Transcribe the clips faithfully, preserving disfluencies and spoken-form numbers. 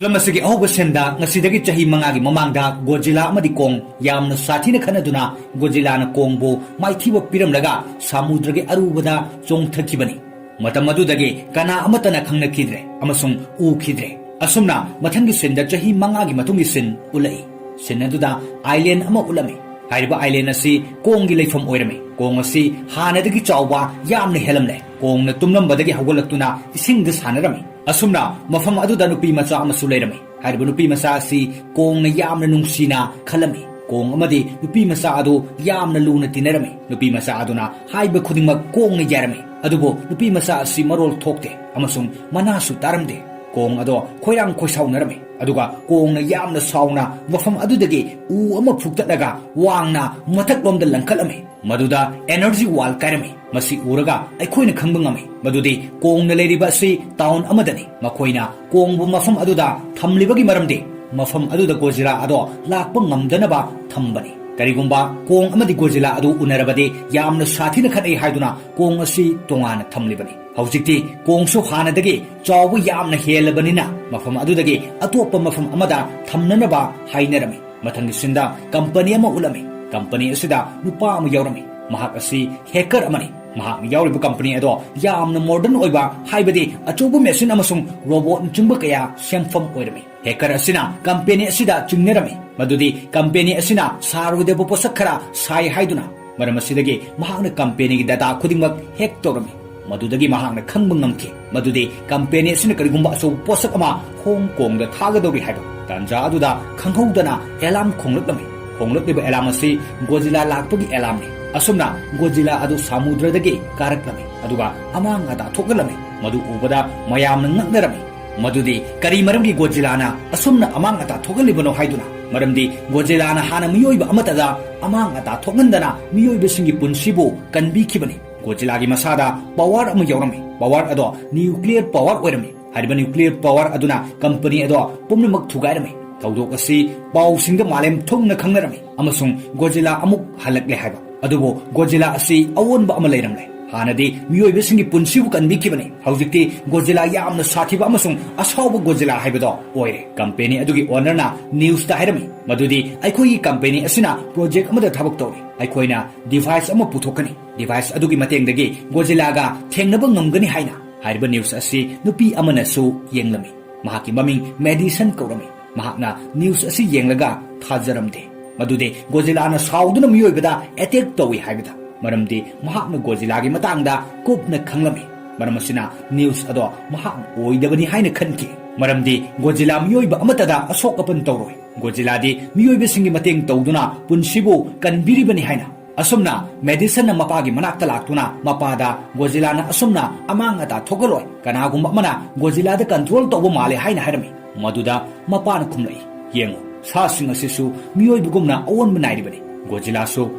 Film ꯑꯁꯤꯒꯤ ꯑꯍꯧꯕ ꯁꯤꯟꯗ ꯉꯁꯤꯗꯒꯤ ꯆꯍꯤ ꯃꯉꯥꯒꯤ ꯃꯃꯥꯡꯗ ꯒꯣꯖꯤꯂꯥ ꯑꯃꯗꯤ ꯀꯣꯡ ꯌꯥꯝꯅ ꯁꯥꯊꯤꯅ ꯈꯠꯅꯗꯨꯅ ꯒꯣꯖꯤꯂꯥꯅ ꯀꯣꯡꯕꯨ ꯃꯥꯏꯊꯤꯕ ꯄꯤꯔꯝꯂꯒ ꯁꯥꯃꯨꯗ꯭ꯔꯒꯤ ꯑꯔꯨꯕꯗ ꯆꯣꯡꯊꯈꯤꯕꯅꯤ꯫ ꯃꯇꯝ ꯑꯗꯨꯗꯒꯤ ꯀꯅꯥ ꯑꯃꯠꯇꯅ ꯈꯪꯅꯈꯤꯗ꯭ꯔꯦ ꯑꯃꯁꯨꯡ ꯎꯈꯤꯗ꯭ꯔꯦ꯫ ꯑꯁꯨꯝꯅ ꯃꯊꯪꯒꯤ ꯁꯤꯟꯗ ꯆꯍꯤ ꯃꯉꯥꯒꯤ ꯃꯇꯨꯡꯒꯤ ꯁꯤꯟ ꯎꯠꯂꯛꯏ꯫ ꯁꯤꯟ ꯑꯗꯨꯗ ꯑꯥꯏꯂꯦꯟ ꯑꯃ ꯎꯠꯂꯝꯃꯤ꯫ ꯍꯥꯏꯔꯤꯕ ꯑꯥꯏꯂꯦꯟ ꯑꯁꯤ ꯀꯣꯡꯒꯤ ꯂꯩꯐꯝ ꯑꯣꯏꯔꯝꯃꯤ꯫ ꯀꯣꯡ ꯑꯁꯤ ꯍꯥꯟꯅꯗꯒꯤ ꯆꯥꯎꯕ ꯌꯥꯝꯅ ꯍꯦꯜꯂꯝꯂꯦ꯫ ꯀꯣꯡꯅ ꯇꯨꯝꯂꯝꯕꯗꯒꯤ ꯍꯧꯒꯠꯂꯛꯇꯨꯅ ꯏꯁꯤꯡꯗ ꯁꯥꯟꯅꯔꯝꯃꯤ꯫ ꯑꯁꯨꯝꯅ ꯃꯐꯝ ꯑꯗꯨꯗ ꯅꯨꯄꯤ ꯃꯆꯥ ꯑꯃꯁꯨ ꯂꯩꯔꯝꯃꯤ꯫ ꯍꯥꯏꯔꯤꯕ ꯅꯨꯄꯤ ꯃꯆꯥ ꯑꯁꯤ ꯀꯣꯡꯅ ꯌꯥꯝꯅ ꯅꯨꯡꯁꯤꯅ ꯈꯜꯂꯝꯃꯤ꯫ ꯀꯣꯡ ꯑꯃꯗꯤ ꯅꯨꯄꯤ ꯃꯆꯥ ꯑꯗꯨ ꯌꯥꯝꯅ ꯂꯨꯅ ꯇꯤꯟꯅꯔꯝꯃꯤ꯫ ꯅꯨꯄꯤ ꯃꯆꯥ ꯑꯗꯨꯅ ꯍꯥꯏꯕ ꯈꯨꯗꯤꯡꯃꯛ ꯀꯣꯡꯅ ꯌꯥꯔꯝꯃꯤ꯫ ꯑꯗꯨꯕꯨ ꯅꯨꯄꯤ ꯃꯆꯥ ꯑꯁꯤ ꯃꯔꯣꯜ ꯊꯣꯛꯇꯦ ꯑꯃꯁꯨꯡ ꯃꯅꯥꯁꯨ ꯇꯥꯔꯝꯗꯦ꯫ ꯀꯣꯡ ꯑꯗꯣ ꯈꯣꯏꯔꯥꯡ ꯈꯣꯏꯁꯥꯎꯅꯔꯝꯃꯤ꯫ ꯑꯗꯨꯒ ꯀꯣꯡꯅ ꯌꯥꯝꯅ ꯁꯥꯎꯅ ꯃꯐꯝ ꯑꯗꯨꯗꯒꯤ ꯎ ꯑꯃ ꯐꯨꯛꯇꯠꯂꯒ ꯋꯥꯡꯅ ꯃꯊꯛꯂꯣꯝꯗ ꯂꯪꯈꯠꯂꯝꯃꯤ꯫ ꯃꯗꯨꯗ ꯑꯦꯅꯔꯖꯤ ꯋꯥꯜ ꯀꯥꯏꯔꯝꯃꯤ꯫ ꯃꯁꯤ ꯎꯔꯒ ꯑꯩꯈꯣꯏꯅ ꯈꯪꯕ ꯉꯝꯃꯤ ꯃꯗꯨꯗꯤ ꯀꯣꯡꯅ ꯂꯩꯔꯤꯕ ꯑꯁꯤ ꯇꯥꯎꯟ ꯑꯃꯗꯅꯤ꯫ ꯃꯈꯣꯏꯅ ꯀꯣꯡꯕꯨ ꯃꯐꯝ ꯑꯗꯨꯗ ꯊꯝꯂꯤꯕꯒꯤ ꯃꯔꯝꯗꯤ ꯃꯐꯝ ꯑꯗꯨꯗ ꯒꯣꯖꯤꯂꯥ ꯑꯗꯣ ꯂꯥꯛꯄ ꯉꯝꯗꯅꯕ ꯊꯝꯕꯅꯤ꯫ ꯀꯔꯤꯒꯨꯝꯕ ꯀꯣꯡ ꯑꯃꯗꯤ ꯒꯣꯖꯤꯂꯥ ꯑꯗꯨ ꯎꯅꯔꯕꯗꯤ ꯌꯥꯝꯅ ꯁꯥꯊꯤꯅ ꯈꯠꯅꯩ ꯍꯥꯏꯗꯨꯅ ꯀꯣꯡ ꯑꯁꯤ ꯇꯣꯉꯥꯟꯅ ꯊꯝꯂꯤꯕꯅꯤ꯫ ꯍꯧꯖꯤꯛꯇꯤ ꯀꯣꯡꯁꯨ ꯍꯥꯟꯅꯗꯒꯤ ꯆꯥꯎꯕ ꯌꯥꯝꯅ ꯍꯦꯜꯂꯕꯅꯤꯅ ꯃꯐꯝ ꯑꯗꯨꯗꯒꯤ ꯑꯇꯣꯞꯄ ꯃꯐꯝ ꯑꯃꯗ ꯊꯝꯅꯅꯕ ꯍꯥꯏꯅꯔꯝꯃꯤ꯫ ꯃꯊꯪꯒꯤ ꯁꯤꯟꯗ ꯀꯝꯄꯅꯤ ꯑꯃ ꯎꯠꯂꯝꯃꯤ꯫ ꯀꯝꯄꯅꯤ ꯑꯁꯤꯗ ꯅꯨꯄꯥ ꯑꯃ ꯌꯥꯎꯔꯝꯃꯤ꯫ ꯃꯍꯥꯛ ꯑꯁꯤ ꯍꯦꯀꯔ ꯑꯃꯅꯤ꯫ ꯃꯍꯥꯛꯅ ꯌꯥꯎꯔꯤꯕ ꯀꯝꯄꯅꯤ ꯑꯗꯣ ꯌꯥꯝꯅ ꯃꯣꯗꯔꯟ ꯑꯣꯏꯕ, ꯍꯥꯏꯕꯗꯤ ꯑꯆꯧꯕ ꯃꯦꯁꯤꯟ ꯑꯃꯁꯨꯡ ꯔꯣꯕꯣꯠꯅꯆꯤꯡꯕ ꯀꯌꯥ ꯁꯦꯝꯐꯝ ꯑꯣꯏꯔꯝꯃꯤ꯫ ꯍꯦꯀꯔ ꯑꯁꯤꯅ ꯀꯝꯄꯦꯅꯤ ꯑꯁꯤꯗ ꯆꯤꯡꯅꯔꯝꯃꯤ ꯃꯗꯨꯗꯤ ꯀꯝꯄꯦꯅꯤ ꯑꯁꯤꯅ ꯁꯥꯔꯣꯏꯗꯕ ꯄꯣꯠꯁꯛ ꯈꯔ ꯁꯥꯏ ꯍꯥꯏꯗꯨꯅ꯫ ꯃꯔꯝ ꯑꯁꯤꯗꯒꯤ ꯃꯍꯥꯛꯅ ꯀꯝꯄꯦꯅꯤꯒꯤ ꯗꯦꯇꯥ ꯈꯨꯗꯤꯡꯃꯛ ꯍꯦꯛ ꯇꯧꯔꯝꯃꯤ꯫ ꯃꯗꯨꯗꯒꯤ ꯃꯍꯥꯛꯅ ꯈꯪꯕ ꯉꯝꯈꯤ ꯃꯗꯨꯗꯤ ꯀꯝꯄꯦꯅꯤ ꯑꯁꯤꯅ ꯀꯔꯤꯒꯨꯝꯕ ꯑꯆꯧꯕ ꯄꯣꯠꯁꯛ ꯑꯃ ꯍꯣꯡ ꯀꯣꯡꯗ ꯊꯥꯒꯗꯧꯔꯤ ꯍꯥꯏꯕ꯫ ꯇꯥꯟꯖꯥ ꯑꯗꯨꯗ ꯈꯪꯍꯧꯗꯅ ꯑꯦꯂꯥꯝ ꯈꯣꯡꯂꯛꯂꯝꯃꯤ꯫ ꯈꯣꯡꯂꯛꯂꯤꯕ ꯑꯦꯂꯥꯝ ꯑꯁꯤ ꯒꯣꯖꯤꯂꯥ ꯂꯥꯛꯄꯒꯤ ꯑꯦꯂꯥꯝꯅꯤ꯫ ꯑꯁꯨꯝꯅ ꯒꯣꯖꯤꯂꯥ ꯑꯗꯨ ꯁꯥꯃꯨꯗ꯭ꯔꯗꯒꯤ ꯀꯥꯔꯛꯂꯝꯃꯤ, ꯑꯗꯨꯒ ꯑꯃꯥꯡ ꯑꯇꯥ ꯊꯣꯛꯍꯜꯂꯝꯃꯤ꯫ ꯃꯗꯨ ꯎꯕꯗ ꯃꯌꯥꯝꯅ ꯉꯛꯅꯔꯝꯃꯤ ꯃꯗꯨꯗꯤ ꯀꯔꯤ ꯃꯔꯝꯒꯤ ꯒꯣꯖꯤꯂꯥꯅ ꯑꯁꯨꯝꯅ ꯑꯃꯥꯡ ꯑꯇꯥ ꯊꯣꯛꯍꯜꯂꯤꯕꯅꯣ ꯍꯥꯏꯗꯨꯅ꯫ ꯃꯔꯝꯗꯤ ꯒꯣꯖꯤꯂꯥꯅ ꯍꯥꯟꯅ ꯃꯤꯑꯣꯏꯕ ꯑꯃꯠꯇꯗ ꯑꯃꯥꯡ ꯑꯇꯥ ꯊꯣꯛꯍꯟꯗꯅ ꯃꯤꯑꯣꯏꯕꯁꯤꯡꯒꯤ ꯄꯨꯟꯁꯤꯕꯨ ꯀꯟꯕꯤꯈꯤꯕꯅꯤ꯫ ꯒꯣꯖꯤꯂꯥꯒꯤ ꯃꯁꯥꯗ ꯄꯋꯥꯔ ꯑꯃ ꯌꯥꯎꯔꯝꯃꯤ꯫ ꯄꯋꯥꯔ ꯑꯗꯣ ꯅ꯭ꯌꯨꯀ꯭ꯂꯤꯌꯔ ꯄꯋꯥꯔ ꯑꯣꯏꯔꯝꯃꯤ꯫ ꯍꯥꯏꯔꯤꯕ ꯅ꯭ꯌꯨꯀ꯭ꯂꯤꯌꯔ ꯄꯋꯥꯔ ꯑꯗꯨꯅ ꯀꯝꯄꯅꯤ ꯑꯗꯣ ꯄꯨꯝꯅꯃꯛ ꯊꯨꯒꯥꯏꯔꯝꯃꯤ꯫ ꯊꯧꯗꯣꯛ ꯑꯁꯤ ꯄꯥꯎꯁꯤꯡꯗ ꯃꯥꯂꯦꯝ ꯊꯨꯡꯅ ꯈꯪꯅꯔꯝꯃꯤ ꯑꯃꯁꯨꯡ ꯒꯣꯖꯤꯂꯥ ꯑꯃꯨꯛ ꯍꯜꯂꯛꯂꯦ ꯍꯥꯏꯕ꯫ ꯑꯗꯨꯕꯨ ꯒꯣꯖꯤꯂꯥ ꯑꯁꯤ ꯑꯑꯣꯟꯕ ꯑꯃ ꯂꯩꯔꯝꯂꯦ꯫ ꯍꯥꯟꯅꯗꯤ ꯃꯤꯑꯣꯏꯕꯁꯤꯡꯒꯤ ꯄꯨꯟꯁꯤꯕꯨ ꯀꯟꯕꯤꯈꯤꯕꯅꯤ꯫ ꯍꯧꯖꯤꯛꯇꯤ ꯒꯣꯖꯤꯂꯥ ꯌꯥꯝꯅ ꯁꯥꯊꯤꯕ ꯑꯃꯁꯨꯡ ꯑꯁꯥꯎꯕ ꯒꯣꯖꯤꯂꯥ ꯍꯥꯏꯕꯗꯣ ꯑꯣꯏꯔꯦ꯫ ꯀꯝꯄꯦꯅꯤ ꯑꯗꯨꯒꯤ ꯑꯣꯅꯔꯅ ꯅ꯭ꯌꯨꯁꯇ ꯍꯥꯏꯔꯝꯃꯤ ꯃꯗꯨꯗꯤ ꯑꯩꯈꯣꯏꯒꯤ ꯀꯝꯄꯦꯅꯤ ꯑꯁꯤꯅ ꯄ꯭ꯔꯣꯖꯦꯛ ꯑꯃꯗ ꯊꯕꯛ ꯇꯧꯔꯤ꯫ ꯑꯩꯈꯣꯏꯅ ꯗꯤꯚꯥꯏꯁ ꯑꯃ ꯄꯨꯊꯣꯛꯀꯅꯤ꯫ ꯗꯤꯚꯥꯏꯁ ꯑꯗꯨꯒꯤ ꯃꯇꯦꯡꯗꯒꯤ ꯒꯣꯖꯤꯂꯥꯒ ꯊꯦꯡꯅꯕ ꯉꯝꯒꯅꯤ ꯍꯥꯏꯅ꯫ ꯍꯥꯏꯔꯤꯕ ꯅ꯭ꯌꯨꯁ ꯑꯁꯤ ꯅꯨꯄꯤ ꯑꯃꯅꯁꯨ ꯌꯦꯡꯂꯝꯃꯤ꯫ ꯃꯍꯥꯛꯀꯤ ꯃꯃꯤꯡ ꯃꯦꯗꯤꯁꯟ ꯀꯧꯔꯝꯃꯤ꯫ ꯃꯍꯥꯛꯅ ꯅ꯭ꯌꯨꯁ ꯑꯁꯤ ꯌꯦꯡꯂꯒ ꯊꯥꯖꯔꯝꯗꯦ ꯃꯗꯨꯗꯤ ꯒꯣꯖꯤꯂꯥꯅ ꯁꯥꯎꯗꯨꯅ ꯃꯤꯑꯣꯏꯕꯗ ꯑꯦꯇꯦꯛ ꯇꯧꯏ ꯍꯥꯏꯕꯗ, ꯃꯔꯝꯗꯤ ꯃꯍꯥꯛꯅ ꯒꯣꯖꯤꯂꯥꯒꯤ ꯃꯇꯥꯡꯗ ꯀꯨꯞꯅ ꯈꯪꯂꯝꯃꯤ꯫ ꯃꯔꯝ ꯑꯁꯤꯅ ꯅ꯭ꯌꯨꯁ ꯑꯗꯣ ꯃꯍꯥꯛꯅ ꯑꯣꯏꯗꯕꯅꯤ ꯍꯥꯏꯅ ꯈꯟꯈꯤ, ꯃꯔꯝꯗꯤ ꯒꯣꯖꯤꯂꯥ ꯃꯤꯑꯣꯏꯕ ꯑꯃꯠꯇꯗ ꯑꯁꯣꯛ ꯑꯄꯟ ꯇꯧꯔꯣꯏ꯫ ꯒꯣꯖꯤꯂꯥꯗꯤ ꯃꯤꯑꯣꯏꯕꯁꯤꯡꯒꯤ ꯃꯇꯦꯡ ꯇꯧꯗꯨꯅ ꯄꯨꯟꯁꯤꯕꯨ ꯀꯟꯕꯤꯔꯤꯕꯅꯤ ꯍꯥꯏꯅ꯫ ꯑꯁꯨꯝꯅ ꯃꯦꯗꯤꯁꯟꯅ ꯃꯄꯥꯒꯤ ꯃꯅꯥꯛꯇ ꯂꯥꯛꯇꯨꯅ ꯃꯄꯥꯗ ꯒꯣꯖꯤꯂꯥꯅ ꯑꯁꯨꯝꯅ ꯑꯃꯥꯡ ꯑꯇꯥ ꯊꯣꯛꯍꯜꯂꯣꯏ, ꯀꯅꯥꯒꯨꯝꯕ ꯑꯃꯅ ꯒꯣꯖꯤꯂꯥꯗ ꯀꯟꯇ꯭ꯔꯣꯜ ꯇꯧꯕ ꯃꯥꯜꯂꯦ ꯍꯥꯏꯅ ꯍꯥꯏꯔꯝꯃꯤ꯫ ꯃꯗꯨꯗ ꯃꯄꯥꯅ ꯈꯨꯝꯂꯛꯏ, "ꯌꯦꯡꯉꯨ, ꯁꯥꯁꯤꯡ ꯑꯁꯤꯁꯨ ꯃꯤꯑꯣꯏꯕꯒꯨꯝꯅ ꯑꯑꯣꯟꯕ ꯅꯥꯏꯔꯤꯕꯅꯤ꯫ ꯒꯣꯖꯤꯂꯥꯁꯨ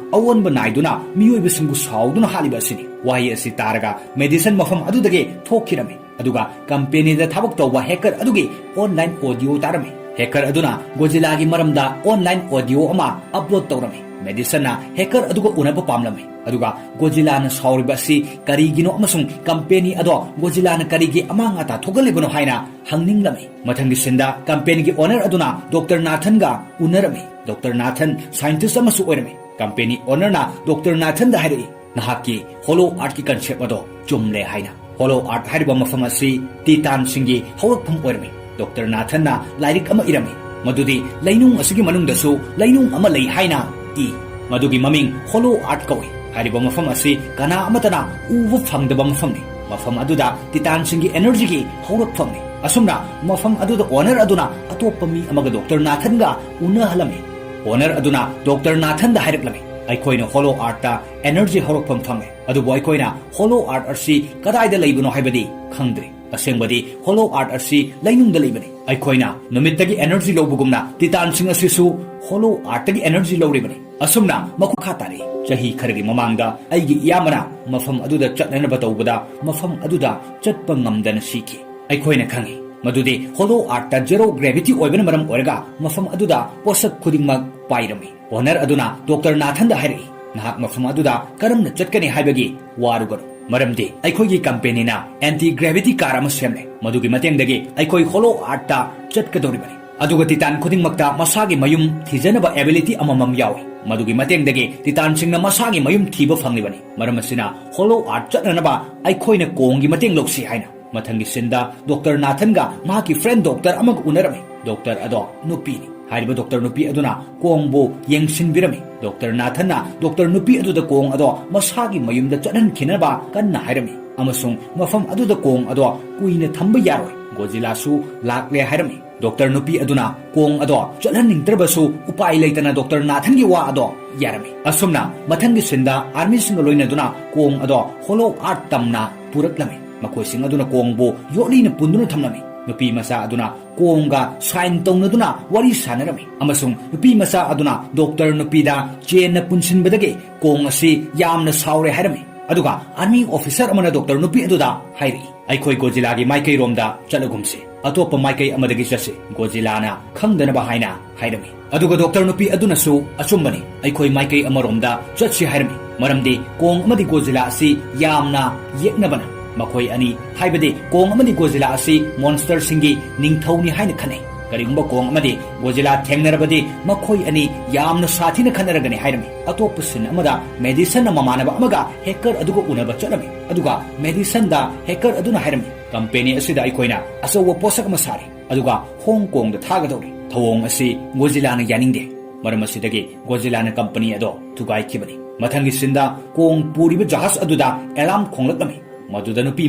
ꯑꯑꯣꯟꯕ ꯅꯥꯏꯗꯨꯅ ꯃꯤꯑꯣꯏꯕꯁꯤꯡꯕꯨ ꯁꯥꯎꯗꯨꯅ ꯍꯥꯠꯂꯤꯕ ꯑꯁꯤꯅꯤ"꯫ ꯋꯥꯍꯩ ꯑꯁꯤ ꯇꯥꯔꯒ ꯃꯦꯗꯤꯁꯟ ꯃꯐꯝ ꯑꯗꯨꯗꯒꯤ ꯊꯣꯛꯈꯤꯔꯝꯃꯤ꯫ ꯑꯗꯨꯒ ꯀꯝꯄꯦꯅꯤꯗ ꯊꯕꯛ ꯇꯧꯕ ꯍꯦꯀꯔ ꯑꯗꯨꯒꯤ ꯑꯣꯟꯂꯥꯏꯟ ꯑꯣꯗꯤꯑꯣ ꯇꯥꯔꯝꯃꯤ꯫ ꯍꯦꯀꯔ ꯑꯗꯨꯅ ꯒꯣꯖꯤꯂꯥꯒꯤ ꯃꯔꯝꯗ ꯑꯣꯟꯂꯥꯏꯟ ꯑꯣꯗꯤꯑꯣ ꯑꯃ ꯑꯞꯂꯣꯗ ꯇꯧꯔꯝꯃꯤ꯫ ꯃꯦꯗꯤꯁꯟꯅ ꯍꯦꯀꯔ ꯑꯗꯨꯒ ꯎꯅꯕ ꯄꯥꯝꯂꯝꯃꯤ, ꯑꯗꯨꯒ ꯒꯣꯖꯤꯂꯥꯅ ꯁꯥꯎꯔꯤꯕ ꯑꯁꯤ ꯀꯔꯤꯒꯤꯅꯣ ꯑꯃꯁꯨꯡ ꯀꯝꯄꯦꯅꯤ ꯑꯗꯣ ꯒꯣꯖꯤꯂꯥꯅ ꯀꯔꯤꯒꯤ ꯑꯃꯥꯡ ꯑꯇꯥ ꯊꯣꯛꯍꯜꯂꯤꯕꯅꯣ ꯍꯥꯏꯅ ꯍꯪꯅꯤꯡꯂꯝꯃꯤ꯫ ꯃꯊꯪꯒꯤ ꯁꯤꯟꯗ ꯀꯝꯄꯦꯅꯤꯒꯤ ꯑꯣꯅꯔ ꯑꯗꯨꯅ ꯗꯣꯛꯇꯔ ꯅꯥꯊꯟꯒ ꯎꯅꯔꯝꯃꯤ꯫ ꯗꯣꯛꯇꯔ ꯅꯥꯊꯟ ꯁꯥꯏꯟꯇꯤꯁ ꯑꯃꯁꯨ ꯑꯣꯏꯔꯝꯃꯤ꯫ ꯀꯝꯄꯦꯅꯤ ꯑꯣꯅꯔꯅ ꯗꯣꯛꯇꯔ ꯅꯥꯊꯟꯗ ꯍꯥꯏꯔꯛꯏ, "ꯅꯍꯥꯛꯀꯤ ꯍꯣꯂꯣ ꯑꯥꯔꯠꯀꯤ ꯀꯟꯁꯦꯞ ꯑꯗꯣ ꯆꯨꯝꯂꯦ" ꯍꯥꯏꯅ꯫ ꯍꯣꯂꯣ ꯑꯥꯔꯠ ꯍꯥꯏꯔꯤꯕ ꯃꯐꯝ ꯑꯁꯤ ꯇꯤꯇꯥꯟꯁꯤꯡꯒꯤ ꯍꯧꯔꯛꯐꯝ ꯑꯣꯏꯔꯝꯃꯤ꯫ ꯗꯣꯛꯇꯔ ꯅꯥꯊꯟꯅ ꯂꯥꯏꯔꯤꯛ ꯑꯃ ꯏꯔꯝꯃꯤ ꯃꯗꯨꯗꯤ ꯂꯩꯅꯨꯡ ꯑꯁꯤꯒꯤ ꯃꯅꯨꯡꯗꯁꯨ ꯂꯩꯅꯨꯡ ꯑꯃ ꯂꯩ ꯍꯥꯏꯅ ꯏ꯫ ꯃꯗꯨꯒꯤ ꯃꯃꯤꯡ ꯍꯣꯂꯣ ꯑꯥꯔꯠ ꯀꯧꯏ꯫ ꯍꯥꯏꯔꯤꯕ ꯃꯐꯝ ꯑꯁꯤ ꯀꯅꯥ ꯑꯃꯠꯇꯅ ꯎꯕ ꯐꯪꯗꯕ ꯃꯐꯝꯅꯤ꯫ ꯃꯐꯝ ꯑꯗꯨꯗ ꯇꯤꯇꯥꯟꯁꯤꯡꯒꯤ ꯑꯦꯅꯔꯖꯤꯒꯤ ꯍꯧꯔꯛꯐꯝꯅꯤ꯫ ꯑꯁꯨꯝꯅ ꯃꯐꯝ ꯑꯗꯨꯗ ꯑꯣꯅꯔ ꯑꯗꯨꯅ ꯑꯇꯣꯞꯄ ꯃꯤ ꯑꯃꯒ ꯗꯣꯛꯇꯔ ꯅꯥꯊꯟꯒ ꯎꯅꯍꯜꯂꯝꯃꯤ꯫ ꯑꯣꯅꯔ ꯑꯗꯨꯅ ꯗꯣꯛꯇꯔ ꯅꯥꯊꯟꯗ ꯍꯥꯏꯔꯛꯂꯝꯃꯤ, "ꯑꯩꯈꯣꯏꯅ ꯍꯣꯂꯣ ꯑꯥꯔꯠꯇ ꯑꯦꯅꯔꯖꯤ ꯍꯧꯔꯛꯐꯝ ꯐꯪꯂꯦ, ꯑꯗꯨꯕꯨ ꯑꯩꯈꯣꯏꯅ ꯍꯣꯂꯣ ꯑꯥꯔꯠ ꯑꯁꯤ ꯀꯗꯥꯏꯗ ꯂꯩꯕꯅꯣ ꯍꯥꯏꯕꯗꯤ ꯈꯪꯗ꯭ꯔꯤ꯫ ꯑꯁꯦꯡꯕꯗꯤ ꯍꯣꯂꯣ ꯑꯥꯔꯠ ꯑꯁꯤ ꯂꯩꯅꯨꯡꯗ ꯂꯩꯕꯅꯤ꯫ ꯑꯩꯈꯣꯏꯅ ꯅꯨꯃꯤꯠꯇꯒꯤ ꯑꯦꯅꯔꯖꯤ ꯂꯧꯕꯒꯨꯝꯅ ꯇꯤꯇꯥꯟꯁꯤꯡ ꯑꯁꯤꯁꯨ ꯍꯣꯂꯣ ꯑꯥꯔꯠꯇꯒꯤ ꯑꯦꯅꯔꯖꯤ ꯂꯧꯔꯤꯕꯅꯤ"꯫ ꯑꯁꯨꯝꯅ ꯃꯈꯥ ꯇꯥꯔꯛꯏ꯫ ꯆꯍꯤ ꯈꯔꯒꯤ ꯃꯃꯥꯡꯗ ꯑꯩꯒꯤ ꯏꯌꯥꯝꯕꯅ ꯃꯐꯝ ꯑꯗꯨꯗ ꯆꯠꯅꯅꯕ ꯇꯧꯕꯗ ꯃꯐꯝ ꯑꯗꯨꯗ ꯆꯠꯄ ꯉꯝꯗꯅ ꯁꯤꯈꯤ꯫ ꯑꯩꯈꯣꯏꯅ ꯈꯪꯏ ꯃꯗꯨꯗꯤ ꯍꯣꯂꯣ ꯑꯥꯔꯠꯇ ꯖꯦꯔꯣ ꯒ꯭ꯔꯦꯚꯤꯇꯤ ꯑꯣꯏꯕꯅ ꯃꯔꯝ ꯑꯣꯏꯔꯒ ꯃꯐꯝ ꯑꯗꯨꯗ ꯄꯣꯠꯁꯛ ꯈꯨꯗꯤꯡꯃꯛ ꯄꯥꯏꯔꯝꯃꯤ꯫ ꯑꯣꯅꯔ ꯑꯗꯨꯅ ꯗꯣꯛꯇꯔ ꯅꯥꯊꯟꯗ ꯍꯥꯏꯔꯛꯏ, ꯅꯍꯥꯛ ꯃꯐꯝ ꯑꯗꯨꯗ ꯀꯔꯝꯅ ꯆꯠꯀꯅꯤ ꯍꯥꯏꯕꯒꯤ ꯋꯥꯔꯨꯒꯅꯨ, ꯃꯔꯝꯗꯤ ꯑꯩꯈꯣꯏꯒꯤ ꯀꯝꯄꯦꯅꯤꯅ anti gravity car ꯑꯃ ꯁꯦꯝꯂꯦ, ꯃꯗꯨꯒꯤ ꯃꯇꯦꯡꯗꯒꯤ ꯑꯩꯈꯣꯏ hollow earthꯇ ꯆꯠꯀꯗꯧꯔꯤꯕꯅꯤ꯫ ꯑꯗꯨꯒ ꯇꯤꯇꯥꯟ ꯈꯨꯗꯤꯡꯃꯛꯇ ꯃꯁꯥꯒꯤ ꯃꯌꯨꯝ ꯊꯤꯖꯅꯕ ability ꯑꯃꯃꯝ ꯌꯥꯎꯏ, ꯃꯗꯨꯒꯤ ꯃꯇꯦꯡꯗꯒꯤ ꯇꯤꯇꯥꯟꯁꯤꯡꯅ ꯃꯁꯥꯒꯤ ꯃꯌꯨꯝ ꯊꯤꯕ ꯐꯪꯂꯤꯕꯅꯤ꯫ ꯃꯔꯝ ꯑꯁꯤꯅ hollow earth ꯆꯠꯅꯅꯕ ꯑꯩꯈꯣꯏꯅ ꯀꯣꯡꯒꯤ ꯃꯇꯦꯡ ꯂꯧꯁꯤ ꯍꯥꯏꯅ꯫ ꯃꯊꯪꯒꯤ ꯁꯤꯟꯗ ꯗꯣꯛꯇꯔ ꯅꯥꯊꯟꯒ ꯃꯍꯥꯛꯀꯤ friend ꯗꯣꯛꯇꯔ ꯑꯃꯒ ꯎꯅꯔꯝꯃꯤ꯫ ꯗꯣꯛꯇꯔ ꯑꯗꯣ ꯅꯨꯄꯤꯅꯤ꯫ ꯍꯥꯏꯔꯤꯕ ꯗꯣꯛꯇꯔ ꯅꯨꯄꯤ ꯑꯗꯨꯅ ꯀꯣꯡꯕꯨ ꯌꯦꯡꯁꯤꯟꯕꯤꯔꯝꯃꯤ꯫ ꯗꯣꯛꯇꯔ ꯅꯥꯊꯟꯅ ꯗꯣꯛꯇꯔ ꯅꯨꯄꯤ ꯑꯗꯨꯗ ꯀꯣꯡ ꯑꯗꯣ ꯃꯁꯥꯒꯤ ꯃꯌꯨꯝꯗ ꯆꯠꯍꯟꯈꯤꯅꯕ ꯀꯟꯅ ꯍꯥꯏꯔꯝꯃꯤ, ꯑꯃꯁꯨꯡ ꯃꯐꯝ ꯑꯗꯨꯗ ꯀꯣꯡ ꯑꯗꯣ ꯀꯨꯏꯅ ꯊꯝꯕ ꯌꯥꯔꯣꯏ, ꯒꯣꯖꯤꯂꯥꯁꯨ ꯂꯥꯛꯂꯦ ꯍꯥꯏꯔꯝꯃꯤ꯫ ꯗꯣꯛꯇꯔ ꯅꯨꯄꯤ ꯑꯗꯨꯅ ꯀꯣꯡ ꯑꯗꯣ ꯆꯠꯍꯟꯅꯤꯡꯗ꯭ꯔꯕꯁꯨ ꯎꯄꯥꯏ ꯂꯩꯇꯅ ꯗꯣꯛꯇꯔ ꯅꯥꯊꯟꯒꯤ ꯋꯥ ꯑꯗꯣ ꯌꯥꯔꯝꯃꯤ꯫ ꯑꯁꯨꯝꯅ ꯃꯊꯪꯒꯤ ꯁꯤꯟꯗ ꯑꯥꯔꯃꯤꯁꯤꯡꯒ ꯂꯣꯏꯅꯗꯨꯅ ꯀꯣꯡ ꯑꯗꯣ hollow earth ꯇꯝꯅ ꯄꯨꯔꯛꯂꯝꯃꯤ꯫ ꯃꯈꯣꯏꯁꯤꯡ ꯑꯗꯨꯅ ꯀꯣꯡꯕꯨ ꯌꯣꯠꯂꯤꯅ ꯄꯨꯟꯗꯨꯅ ꯊꯝꯂꯝꯃꯤ꯫ ꯅꯨꯄꯤ ꯃꯆꯥ ꯑꯗꯨꯅ ꯀꯣꯡꯒ sign ꯇꯧꯅꯗꯨꯅ ꯋꯥꯔꯤ ꯁꯥꯟꯅꯔꯝꯃꯤ, ꯑꯃꯁꯨꯡ ꯅꯨꯄꯤ ꯃꯆꯥ ꯑꯗꯨꯅ ꯗꯣꯛꯇꯔ ꯅꯨꯄꯤꯗ ꯆꯦꯟꯅ ꯄꯨꯟꯁꯤꯟꯕꯗꯒꯤ ꯀꯣꯡ ꯑꯁꯤ ꯌꯥꯝꯅ ꯁꯥꯎꯔꯦ ꯍꯥꯏꯔꯝꯃꯤ꯫ ꯑꯗꯨꯒ army officer ꯑꯃꯅ ꯗꯣꯛꯇꯔ ꯅꯨꯄꯤ ꯑꯗꯨꯗ ꯍꯥꯏꯔꯛꯏ, "ꯑꯩꯈꯣꯏ ꯒꯣꯖꯤꯂꯥꯒꯤ ꯃꯥꯏꯀꯩꯔꯣꯝꯗ ꯆꯠꯂꯒꯨꯝꯁꯤ, ꯑꯇꯣꯞꯄ ꯃꯥꯏꯀꯩ ꯑꯃꯗꯒꯤ ꯆꯠꯁꯤ, ꯒꯣꯖꯤꯂꯥꯅ ꯈꯪꯗꯅꯕ" ꯍꯥꯏꯅ ꯍꯥꯏꯔꯝꯃꯤ꯫ ꯑꯗꯨꯒ ꯗꯣꯛꯇꯔ ꯅꯨꯄꯤ ꯑꯗꯨꯅꯁꯨ, "ꯑꯆꯨꯝꯕꯅꯤ, ꯑꯩꯈꯣꯏ ꯃꯥꯏꯀꯩ ꯑꯃꯔꯣꯝꯗ ꯆꯠꯁꯤ" ꯍꯥꯏꯔꯝꯃꯤ, ꯃꯔꯝꯗꯤ ꯀꯣꯡ ꯑꯃꯗꯤ ꯒꯣꯖꯤꯂꯥ ꯑꯁꯤ ꯌꯥꯝꯅ ꯌꯦꯛꯅꯕꯅ꯫ ꯃꯈꯣꯏ ꯑꯅꯤ, ꯍꯥꯏꯕꯗꯤ ꯀꯣꯡ ꯑꯃꯗꯤ ꯒꯣꯖꯤꯂꯥ ꯑꯁꯤ monsterꯁꯤꯡꯒꯤ ꯅꯤꯡꯊꯧꯅꯤ ꯍꯥꯏꯅ ꯈꯟꯅꯩ꯫ ꯀꯔꯤꯒꯨꯝꯕ ꯀꯣꯡ ꯑꯃꯗꯤ ꯒꯣꯖꯤꯂꯥ ꯊꯦꯡꯅꯔꯕꯗꯤ ꯃꯈꯣꯏ ꯑꯅꯤ ꯌꯥꯝꯅ ꯁꯥꯊꯤꯅ ꯈꯠꯅꯔꯒꯅꯤ ꯍꯥꯏꯔꯝꯃꯤ꯫ ꯑꯇꯣꯞꯄ ꯁꯤꯟ ꯑꯃꯗ ꯃꯦꯗꯤꯁꯟꯅ ꯃꯃꯥꯟꯅꯕ ꯑꯃꯒ hacker ꯑꯗꯨꯒ ꯎꯅꯕ ꯆꯠꯂꯝꯃꯤ꯫ ꯑꯗꯨꯒ ꯃꯦꯗꯤꯁꯟꯗ hacker ꯑꯗꯨꯅ ꯍꯥꯏꯔꯝꯃꯤ, "ꯀꯝꯄꯦꯅꯤ ꯑꯁꯤꯗ ꯑꯩꯈꯣꯏꯅ ꯑꯆꯧꯕ ꯄꯣꯠꯁꯛ ꯑꯃ ꯁꯥꯔꯤ, ꯑꯗꯨꯒ ꯍꯣꯡ ꯀꯣꯡꯗ ꯊꯥꯒꯗꯧꯔꯤ꯫ ꯊꯧꯑꯣꯡ ꯑꯁꯤ ꯒꯣꯖꯤꯂꯥꯅ ꯌꯥꯅꯤꯡꯗꯦ꯫ ꯃꯔꯝ ꯑꯁꯤꯗꯒꯤ ꯒꯣꯖꯤꯂꯥꯅ ꯀꯝꯄꯅꯤ ꯑꯗꯣ ꯊꯨꯒꯥꯏꯈꯤꯕꯅꯤ"꯫ ꯃꯊꯪꯒꯤ ꯁꯤꯟꯗ ꯀꯣꯡ ꯄꯨꯔꯤꯕ ꯖꯍꯥꯖ ꯑꯗꯨꯗ alarm ꯈꯣꯡꯂꯛꯂꯝꯃꯤ꯫ ꯃꯗꯨꯗ ꯅꯨꯄꯤ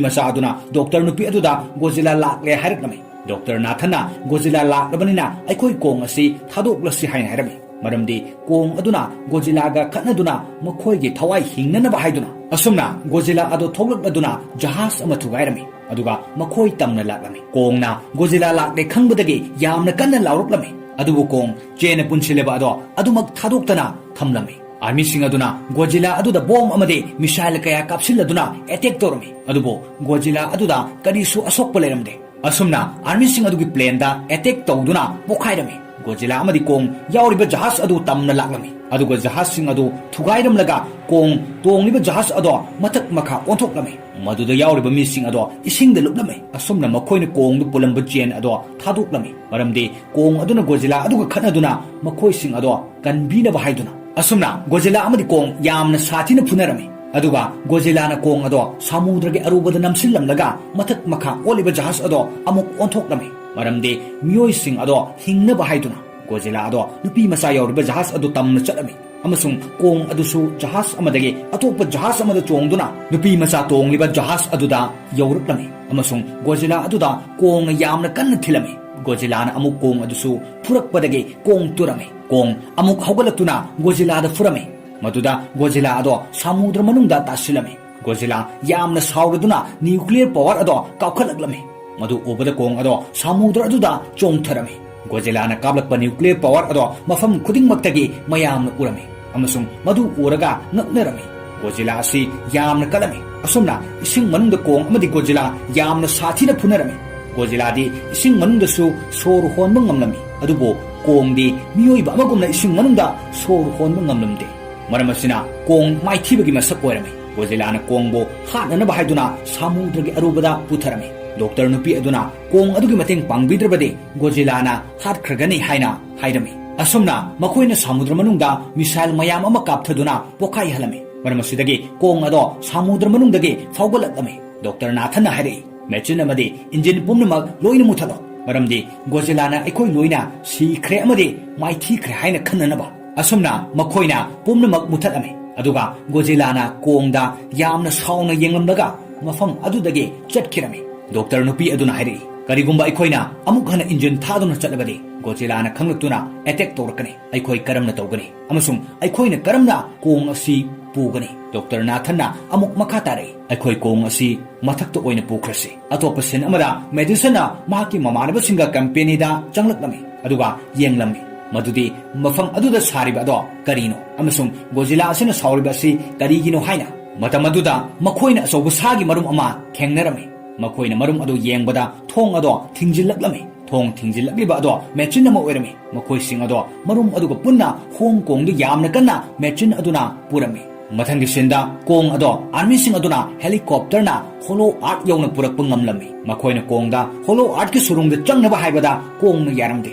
ꯃꯆꯥ ꯑꯗꯨꯅ ꯗꯣꯛꯇꯔ ꯅꯨꯄꯤ ꯑꯗꯨꯗ ꯒꯣꯖꯤꯂꯥ ꯂꯥꯛꯂꯦ ꯍꯥꯏꯔꯛꯂꯝꯃꯤ꯫ ꯗꯣꯛꯇꯔ ꯅꯥꯊꯟꯅ ꯒꯣꯖꯤꯂꯥ ꯂꯥꯛꯂꯕꯅꯤꯅ ꯑꯩꯈꯣꯏ ꯀꯣꯡ ꯑꯁꯤ ꯊꯥꯗꯣꯛꯂꯁꯤ ꯍꯥꯏꯅ ꯍꯥꯏꯔꯝꯃꯤ, ꯃꯔꯝꯗꯤ ꯀꯣꯡ ꯑꯗꯨꯅ ꯒꯣꯖꯤꯂꯥꯒ ꯈꯠꯅꯗꯨꯅ ꯃꯈꯣꯏꯒꯤ ꯊꯋꯥꯏ ꯍꯤꯡꯅꯅꯕ ꯍꯥꯏꯗꯨꯅ꯫ ꯑꯁꯨꯝꯅ ꯒꯣꯖꯤꯂꯥ ꯑꯗꯣ ꯊꯣꯛꯂꯛꯂꯗꯨꯅ ꯖꯍꯥꯖ ꯑꯃ ꯊꯨꯒꯥꯏꯔꯝꯃꯤ, ꯑꯗꯨꯒ ꯃꯈꯣꯏ ꯇꯝꯅ ꯂꯥꯛꯂꯝꯃꯤ꯫ ꯀꯣꯡꯅ ꯒꯣꯖꯤꯂꯥ ꯂꯥꯛꯂꯦ ꯈꯪꯕꯗꯒꯤ ꯌꯥꯝꯅ ꯀꯟꯅ ꯂꯥꯎꯔꯛꯂꯝꯃꯤ, ꯑꯗꯨꯕꯨ ꯀꯣꯡ ꯆꯦꯟꯅ ꯄꯨꯟꯁꯤꯜꯂꯤꯕ ꯑꯗꯣ ꯑꯗꯨꯃꯛ ꯊꯥꯗꯣꯛꯇꯅ ꯊꯝꯂꯝꯃꯤ꯫ ꯑꯥꯔꯃꯤꯁꯤꯡ ꯑꯗꯨꯅ ꯒꯣꯖꯤꯂꯥ ꯑꯗꯨꯗ ꯕꯣꯝ ꯑꯃꯗꯤ ꯃꯤꯁꯥꯏꯜ ꯀꯌꯥ ꯀꯥꯞꯁꯤꯜꯂꯗꯨꯅ ꯑꯦꯇꯦꯛ ꯇꯧꯔꯝꯃꯤ, ꯑꯗꯨꯕꯨ ꯒꯣꯖꯤꯂꯥ ꯑꯗꯨꯗ ꯀꯔꯤꯁꯨ ꯑꯁꯣꯛꯄ ꯂꯩꯔꯝꯗꯦ꯫ ꯑꯁꯨꯝꯅ ꯑꯥꯔꯃꯤꯁꯤꯡ ꯑꯗꯨꯒꯤ ꯄ꯭ꯂꯦꯟꯗ ꯑꯦꯇꯦꯛ ꯇꯧꯗꯨꯅ ꯄꯣꯈꯥꯏꯔꯝꯃꯤ꯫ ꯒꯣꯖꯤꯂꯥ ꯑꯃꯗꯤ ꯀꯣꯡ ꯌꯥꯎꯔꯤꯕ ꯖꯍꯥꯖ ꯑꯗꯨ ꯇꯝꯅ ꯂꯥꯛꯂꯝꯃꯤ꯫ ꯑꯗꯨꯒ ꯖꯍꯥꯖꯁꯤꯡ ꯑꯗꯨ ꯊꯨꯒꯥꯏꯔꯝꯂꯒ ꯀꯣꯡ ꯇꯣꯡꯂꯤꯕ ꯖꯍꯥꯖ ꯑꯗꯣ ꯃꯊꯛ ꯃꯈꯥ ꯑꯣꯟꯊꯣꯛꯂꯝꯃꯤ꯫ ꯃꯗꯨꯗ ꯌꯥꯎꯔꯤꯕ ꯃꯤꯁꯤꯡ ꯑꯗꯣ ꯏꯁꯤꯡꯗ ꯂꯨꯞꯂꯝꯃꯤ꯫ ꯑꯁꯨꯝꯅ ꯃꯈꯣꯏꯅ ꯀꯣꯡꯗꯨ ꯄꯨꯜꯂꯝꯕ ꯆꯦꯟ ꯑꯗꯣ ꯊꯥꯗꯣꯛꯂꯝꯃꯤ, ꯃꯔꯝꯗꯤ ꯀꯣꯡ ꯑꯗꯨꯅ ꯒꯣꯖꯤꯂꯥ ꯑꯗꯨꯒ ꯈꯠꯅꯗꯨꯅ ꯃꯈꯣꯏꯁꯤꯡ ꯑꯗꯣ ꯀꯟꯕꯤꯅꯕ ꯍꯥꯏꯗꯨꯅ꯫ ꯑꯁꯨꯝꯅ ꯒꯣꯖꯤꯂꯥ ꯑꯃꯗꯤ ꯀꯣꯡ ꯌꯥꯝꯅ ꯁꯥꯊꯤꯅ ꯐꯨꯅꯔꯝꯃꯤ꯫ ꯑꯗꯨꯒ ꯒꯣꯖꯤꯂꯥꯅ ꯀꯣꯡ ꯑꯗꯣ ꯁꯥꯃꯨꯗ꯭ꯔꯒꯤ ꯑꯔꯨꯕꯗ ꯅꯝꯁꯤꯜꯂꯝꯂꯒ ꯃꯊꯛ ꯃꯈꯥ ꯑꯣꯜꯂꯤꯕ ꯖꯍꯥꯖ ꯑꯗꯣ ꯑꯃꯨꯛ ꯑꯣꯟꯊꯣꯛꯂꯝꯃꯤ, ꯃꯔꯝꯗꯤ ꯃꯤꯑꯣꯏꯁꯤꯡ ꯑꯗꯣ ꯍꯤꯡꯅꯕ ꯍꯥꯏꯗꯨꯅ꯫ ꯒꯣꯖꯤꯂꯥ ꯑꯗꯣ ꯅꯨꯄꯤ ꯃꯆꯥ ꯌꯥꯎꯔꯤꯕ ꯖꯍꯥꯖ ꯑꯗꯨ ꯇꯝꯅ ꯆꯠꯂꯝꯃꯤ, ꯑꯃꯁꯨꯡ ꯀꯣꯡ ꯑꯗꯨꯁꯨ ꯖꯍꯥꯖ ꯑꯃꯗꯒꯤ ꯑꯇꯣꯞꯄ ꯖꯍꯥꯖ ꯑꯃꯗ ꯆꯣꯡꯗꯨꯅ ꯅꯨꯄꯤ ꯃꯆꯥ ꯇꯣꯡꯂꯤꯕ ꯖꯍꯥꯖ ꯑꯗꯨꯗ ꯌꯧꯔꯛꯂꯝꯃꯤ, ꯑꯃꯁꯨꯡ ꯒꯣꯖꯤꯂꯥ ꯑꯗꯨꯗ ꯀꯣꯡꯅ ꯌꯥꯝꯅ ꯀꯟꯅ ꯊꯤꯜꯂꯝꯃꯤ꯫ ꯒꯣꯖꯤꯂꯥꯅ ꯑꯃꯨꯛ ꯀꯣꯡ ꯑꯗꯨꯁꯨ ꯐꯨꯔꯛꯄꯗꯒꯤ ꯀꯣꯡ ꯇꯨꯔꯝꯃꯤ꯫ ꯀꯣꯡ ꯑꯃꯨꯛ ꯍꯧꯒꯠꯂꯛꯇꯨꯅ ꯒꯣꯖꯤꯂꯥꯗ ꯐꯨꯔꯝꯃꯤ꯫ ꯃꯗꯨꯗ ꯒꯣꯖꯤꯂꯥ ꯑꯗꯣ ꯁꯥꯃꯨꯗ꯭ꯔ ꯃꯅꯨꯡꯗ ꯇꯥꯁꯤꯜꯂꯝꯃꯤ꯫ ꯒꯣꯖꯤꯂꯥ ꯌꯥꯝꯅ ꯁꯥꯎꯔꯗꯨꯅ ꯅ꯭ꯌꯨꯀ꯭ꯂꯤꯌꯔ ꯄꯋꯥꯔ ꯑꯗꯣ ꯀꯥꯎꯈꯠꯂꯛꯂꯝꯃꯤ꯫ ꯃꯗꯨ ꯎꯕꯗ ꯀꯣꯡ ꯑꯗꯣ ꯁꯥꯃꯨꯗ꯭ꯔ ꯑꯗꯨꯗ ꯆꯣꯡꯊꯔꯝꯃꯤ꯫ ꯒꯣꯖꯤꯂꯥꯅ ꯀꯥꯞꯂꯛꯄ ꯅ꯭ꯌꯨꯀ꯭ꯂꯤꯌꯔ ꯄꯋꯥꯔ ꯑꯗꯣ ꯃꯐꯝ ꯈꯨꯗꯤꯡꯃꯛꯇꯒꯤ ꯃꯌꯥꯝꯅ ꯎꯔꯝꯃꯤ, ꯑꯃꯁꯨꯡ ꯃꯗꯨ ꯎꯔꯒ ꯉꯛꯅꯔꯝꯃꯤ꯫ ꯒꯣꯖꯤꯂꯥ ꯑꯁꯤ ꯌꯥꯝꯅ ꯀꯜꯂꯝꯃꯤ꯫ ꯑꯁꯨꯝꯅ ꯏꯁꯤꯡ ꯃꯅꯨꯡꯗ ꯀꯣꯡ ꯑꯃꯗꯤ ꯒꯣꯖꯤꯂꯥ ꯌꯥꯝꯅ ꯁꯥꯊꯤꯅ ꯐꯨꯅꯔꯝꯃꯤ꯫ ꯒꯣꯖꯤꯂꯥꯗꯤ ꯏꯁꯤꯡ ꯃꯅꯨꯡꯗꯁꯨ ꯁꯣꯔ ꯍꯣꯟꯕ ꯉꯝꯂꯝꯃꯤ, ꯑꯗꯨꯕꯨ ꯀꯣꯡꯗꯤ ꯃꯤꯑꯣꯏꯕ ꯑꯃꯒꯨꯝꯅ ꯏꯁꯤꯡ ꯃꯅꯨꯡꯗ ꯁꯣꯔ ꯍꯣꯟꯕ ꯉꯝꯂꯝꯗꯦ꯫ ꯃꯔꯝ ꯑꯁꯤꯅ ꯀꯣꯡ ꯃꯥꯏꯊꯤꯕꯒꯤ ꯃꯁꯛ ꯑꯣꯏꯔꯝꯃꯤ꯫ ꯒꯣꯖꯤꯂꯥꯅ ꯀꯣꯡꯕꯨ ꯍꯥꯠꯅꯅꯕ ꯍꯥꯏꯗꯨꯅ ꯁꯥꯃꯨꯗ꯭ꯔꯒꯤ ꯑꯔꯨꯕꯗ ꯄꯨꯊꯔꯝꯃꯤ꯫ ꯗꯣꯛꯇꯔ ꯅꯨꯄꯤ ꯑꯗꯨꯅ ꯀꯣꯡ ꯑꯗꯨꯒꯤ ꯃꯇꯦꯡ ꯄꯥꯡꯕꯤꯗ꯭ꯔꯕꯗꯤ ꯒꯣꯖꯤꯂꯥꯅ ꯍꯥꯠꯈ꯭ꯔꯒꯅꯤ ꯍꯥꯏꯅ ꯍꯥꯏꯔꯝꯃꯤ꯫ ꯑꯁꯨꯝꯅ ꯃꯈꯣꯏꯅ ꯁꯥꯃꯨꯗ꯭ꯔ ꯃꯅꯨꯡꯗ ꯃꯤꯁꯥꯏꯜ ꯃꯌꯥꯝ ꯑꯃ ꯀꯥꯞꯊꯗꯨꯅ ꯄꯣꯈꯥꯏꯍꯜꯂꯝꯃꯤ꯫ ꯃꯔꯝ ꯑꯁꯤꯗꯒꯤ ꯀꯣꯡ ꯑꯗꯣ ꯁꯥꯃꯨꯗ꯭ꯔ ꯃꯅꯨꯡꯗꯒꯤ ꯐꯥꯎꯒꯠꯂꯛꯂꯝꯃꯤ꯫ ꯗꯣꯛꯇꯔ ꯅꯥꯊꯟꯅ ꯍꯥꯏꯔꯛꯏ, "ꯃꯦꯆꯤꯟ ꯑꯃꯗꯤ ꯏꯟꯖꯤꯟ ꯄꯨꯝꯅꯃꯛ ꯂꯣꯏꯅ ꯃꯨꯊꯠꯂꯣ, ꯃꯔꯝꯗꯤ ꯒꯣꯖꯤꯂꯥꯅ ꯑꯩꯈꯣꯏ ꯂꯣꯏꯅ ꯁꯤꯈ꯭ꯔꯦ ꯑꯃꯗꯤ ꯃꯥꯏꯊꯤꯈ꯭ꯔꯦ ꯍꯥꯏꯅ ꯈꯟꯅꯅꯕ"꯫ ꯑꯁꯨꯝꯅ ꯃꯈꯣꯏꯅ ꯄꯨꯝꯅꯃꯛ ꯃꯨꯊꯠꯂꯝꯃꯤ, ꯑꯗꯨꯒ ꯒꯣꯖꯤꯂꯥꯅ ꯀꯣꯡꯗ ꯌꯥꯝꯅ ꯁꯥꯎꯅ ꯌꯦꯡꯂꯝꯂꯒ ꯃꯐꯝ ꯑꯗꯨꯗꯒꯤ ꯆꯠꯈꯤꯔꯝꯃꯤ꯫ ꯗꯣꯛꯇꯔ ꯅꯨꯄꯤ ꯑꯗꯨꯅ ꯍꯥꯏꯔꯛꯏ, "ꯀꯔꯤꯒꯨꯝꯕ ꯑꯩꯈꯣꯏꯅ ꯑꯃꯨꯛ ꯍꯟꯅ ꯏꯟꯖꯤꯟ ꯊꯥꯗꯨꯅ ꯆꯠꯂꯕꯗꯤ?" ꯒꯣꯖꯤꯂꯥꯅ ꯈꯪꯂꯛꯇꯨꯅ ꯑꯦꯇꯦꯛ ꯇꯧꯔꯛꯀꯅꯤ꯫ ꯑꯩꯈꯣꯏ ꯀꯔꯝꯅ ꯇꯧꯒꯅꯤ? ꯑꯃꯁꯨꯡ ꯑꯩꯈꯣꯏꯅ ꯀꯔꯝꯅ ꯀꯣꯡ ꯑꯁꯤ ꯄꯨꯒꯅꯤ? ꯗꯣꯛꯇꯔ ꯅꯥꯊꯟꯅ ꯑꯃꯨꯛ ꯃꯈꯥ ꯇꯥꯔꯛꯏ, "ꯑꯩꯈꯣꯏ ꯀꯣꯡ ꯑꯁꯤ ꯃꯊꯛꯇ ꯑꯣꯏꯅ ꯄꯨꯈ꯭ꯔꯁꯤ"꯫ ꯑꯇꯣꯞꯄ ꯁꯤꯟ ꯑꯃꯗ, ꯃꯦꯗꯤꯁꯟꯅ ꯃꯍꯥꯛꯀꯤ ꯃꯃꯥꯟꯅꯕꯁꯤꯡꯒ ꯀꯝꯄꯦꯅꯤꯗ ꯆꯪꯂꯛꯂꯝꯃꯤ, ꯑꯗꯨꯒ ꯌꯦꯡꯂꯝꯃꯤ ꯃꯗꯨꯗꯤ ꯃꯐꯝ ꯑꯗꯨꯗ ꯁꯥꯔꯤꯕ ꯑꯗꯣ ꯀꯔꯤꯅꯣ ꯑꯃꯁꯨꯡ ꯒꯣꯖꯤꯂꯥ ꯑꯁꯤꯅ ꯁꯥꯎꯔꯤꯕ ꯑꯁꯤ ꯀꯔꯤꯒꯤꯅꯣ ꯍꯥꯏꯅ꯫ ꯃꯇꯝ ꯑꯗꯨꯗ ꯃꯈꯣꯏꯅ ꯑꯆꯧꯕ ꯁꯥꯒꯤ ꯃꯔꯨꯝ ꯑꯃ ꯊꯦꯡꯅꯔꯝꯃꯤ꯫ ꯃꯈꯣꯏꯅ ꯃꯔꯨꯝ ꯑꯗꯨ ꯌꯦꯡꯕꯗ ꯊꯣꯡ ꯑꯗꯣ ꯊꯤꯡꯖꯤꯜꯂꯛꯂꯝꯃꯤ꯫ ꯊꯣꯡ ꯊꯤꯡꯖꯤꯜꯂꯛꯂꯤꯕ ꯑꯗꯣ ꯃꯦꯆꯤꯟ ꯑꯃ ꯑꯣꯏꯔꯝꯃꯤ꯫ ꯃꯈꯣꯏꯁꯤꯡ ꯑꯗꯣ ꯃꯔꯨꯝ ꯑꯗꯨꯒ ꯄꯨꯟꯅ ꯍꯣꯡ ꯀꯣꯡꯗ ꯌꯥꯝꯅ ꯀꯟꯅ ꯃꯦꯆꯤꯟ ꯑꯗꯨꯅ ꯄꯨꯔꯝꯃꯤ꯫ ꯃꯊꯪꯒꯤ ꯁꯤꯟꯗ ꯀꯣꯡ ꯑꯗꯣ ꯑꯥꯔꯃꯤꯁꯤꯡ ꯑꯗꯨꯅ ꯍꯦꯂꯤꯀꯣꯞꯇꯔꯅ ꯍꯣꯂꯣ ꯑꯥꯔꯠ ꯌꯧꯅ ꯄꯨꯔꯛꯄ ꯉꯝꯂꯝꯃꯤ꯫ ꯃꯈꯣꯏꯅ ꯀꯣꯡꯗ ꯍꯣꯂꯣ ꯑꯥꯔꯠꯀꯤ ꯁꯨꯔꯨꯡꯗ ꯆꯪꯅꯕ ꯍꯥꯏꯕꯗ ꯀꯣꯡꯅ ꯌꯥꯔꯝꯗꯦ꯫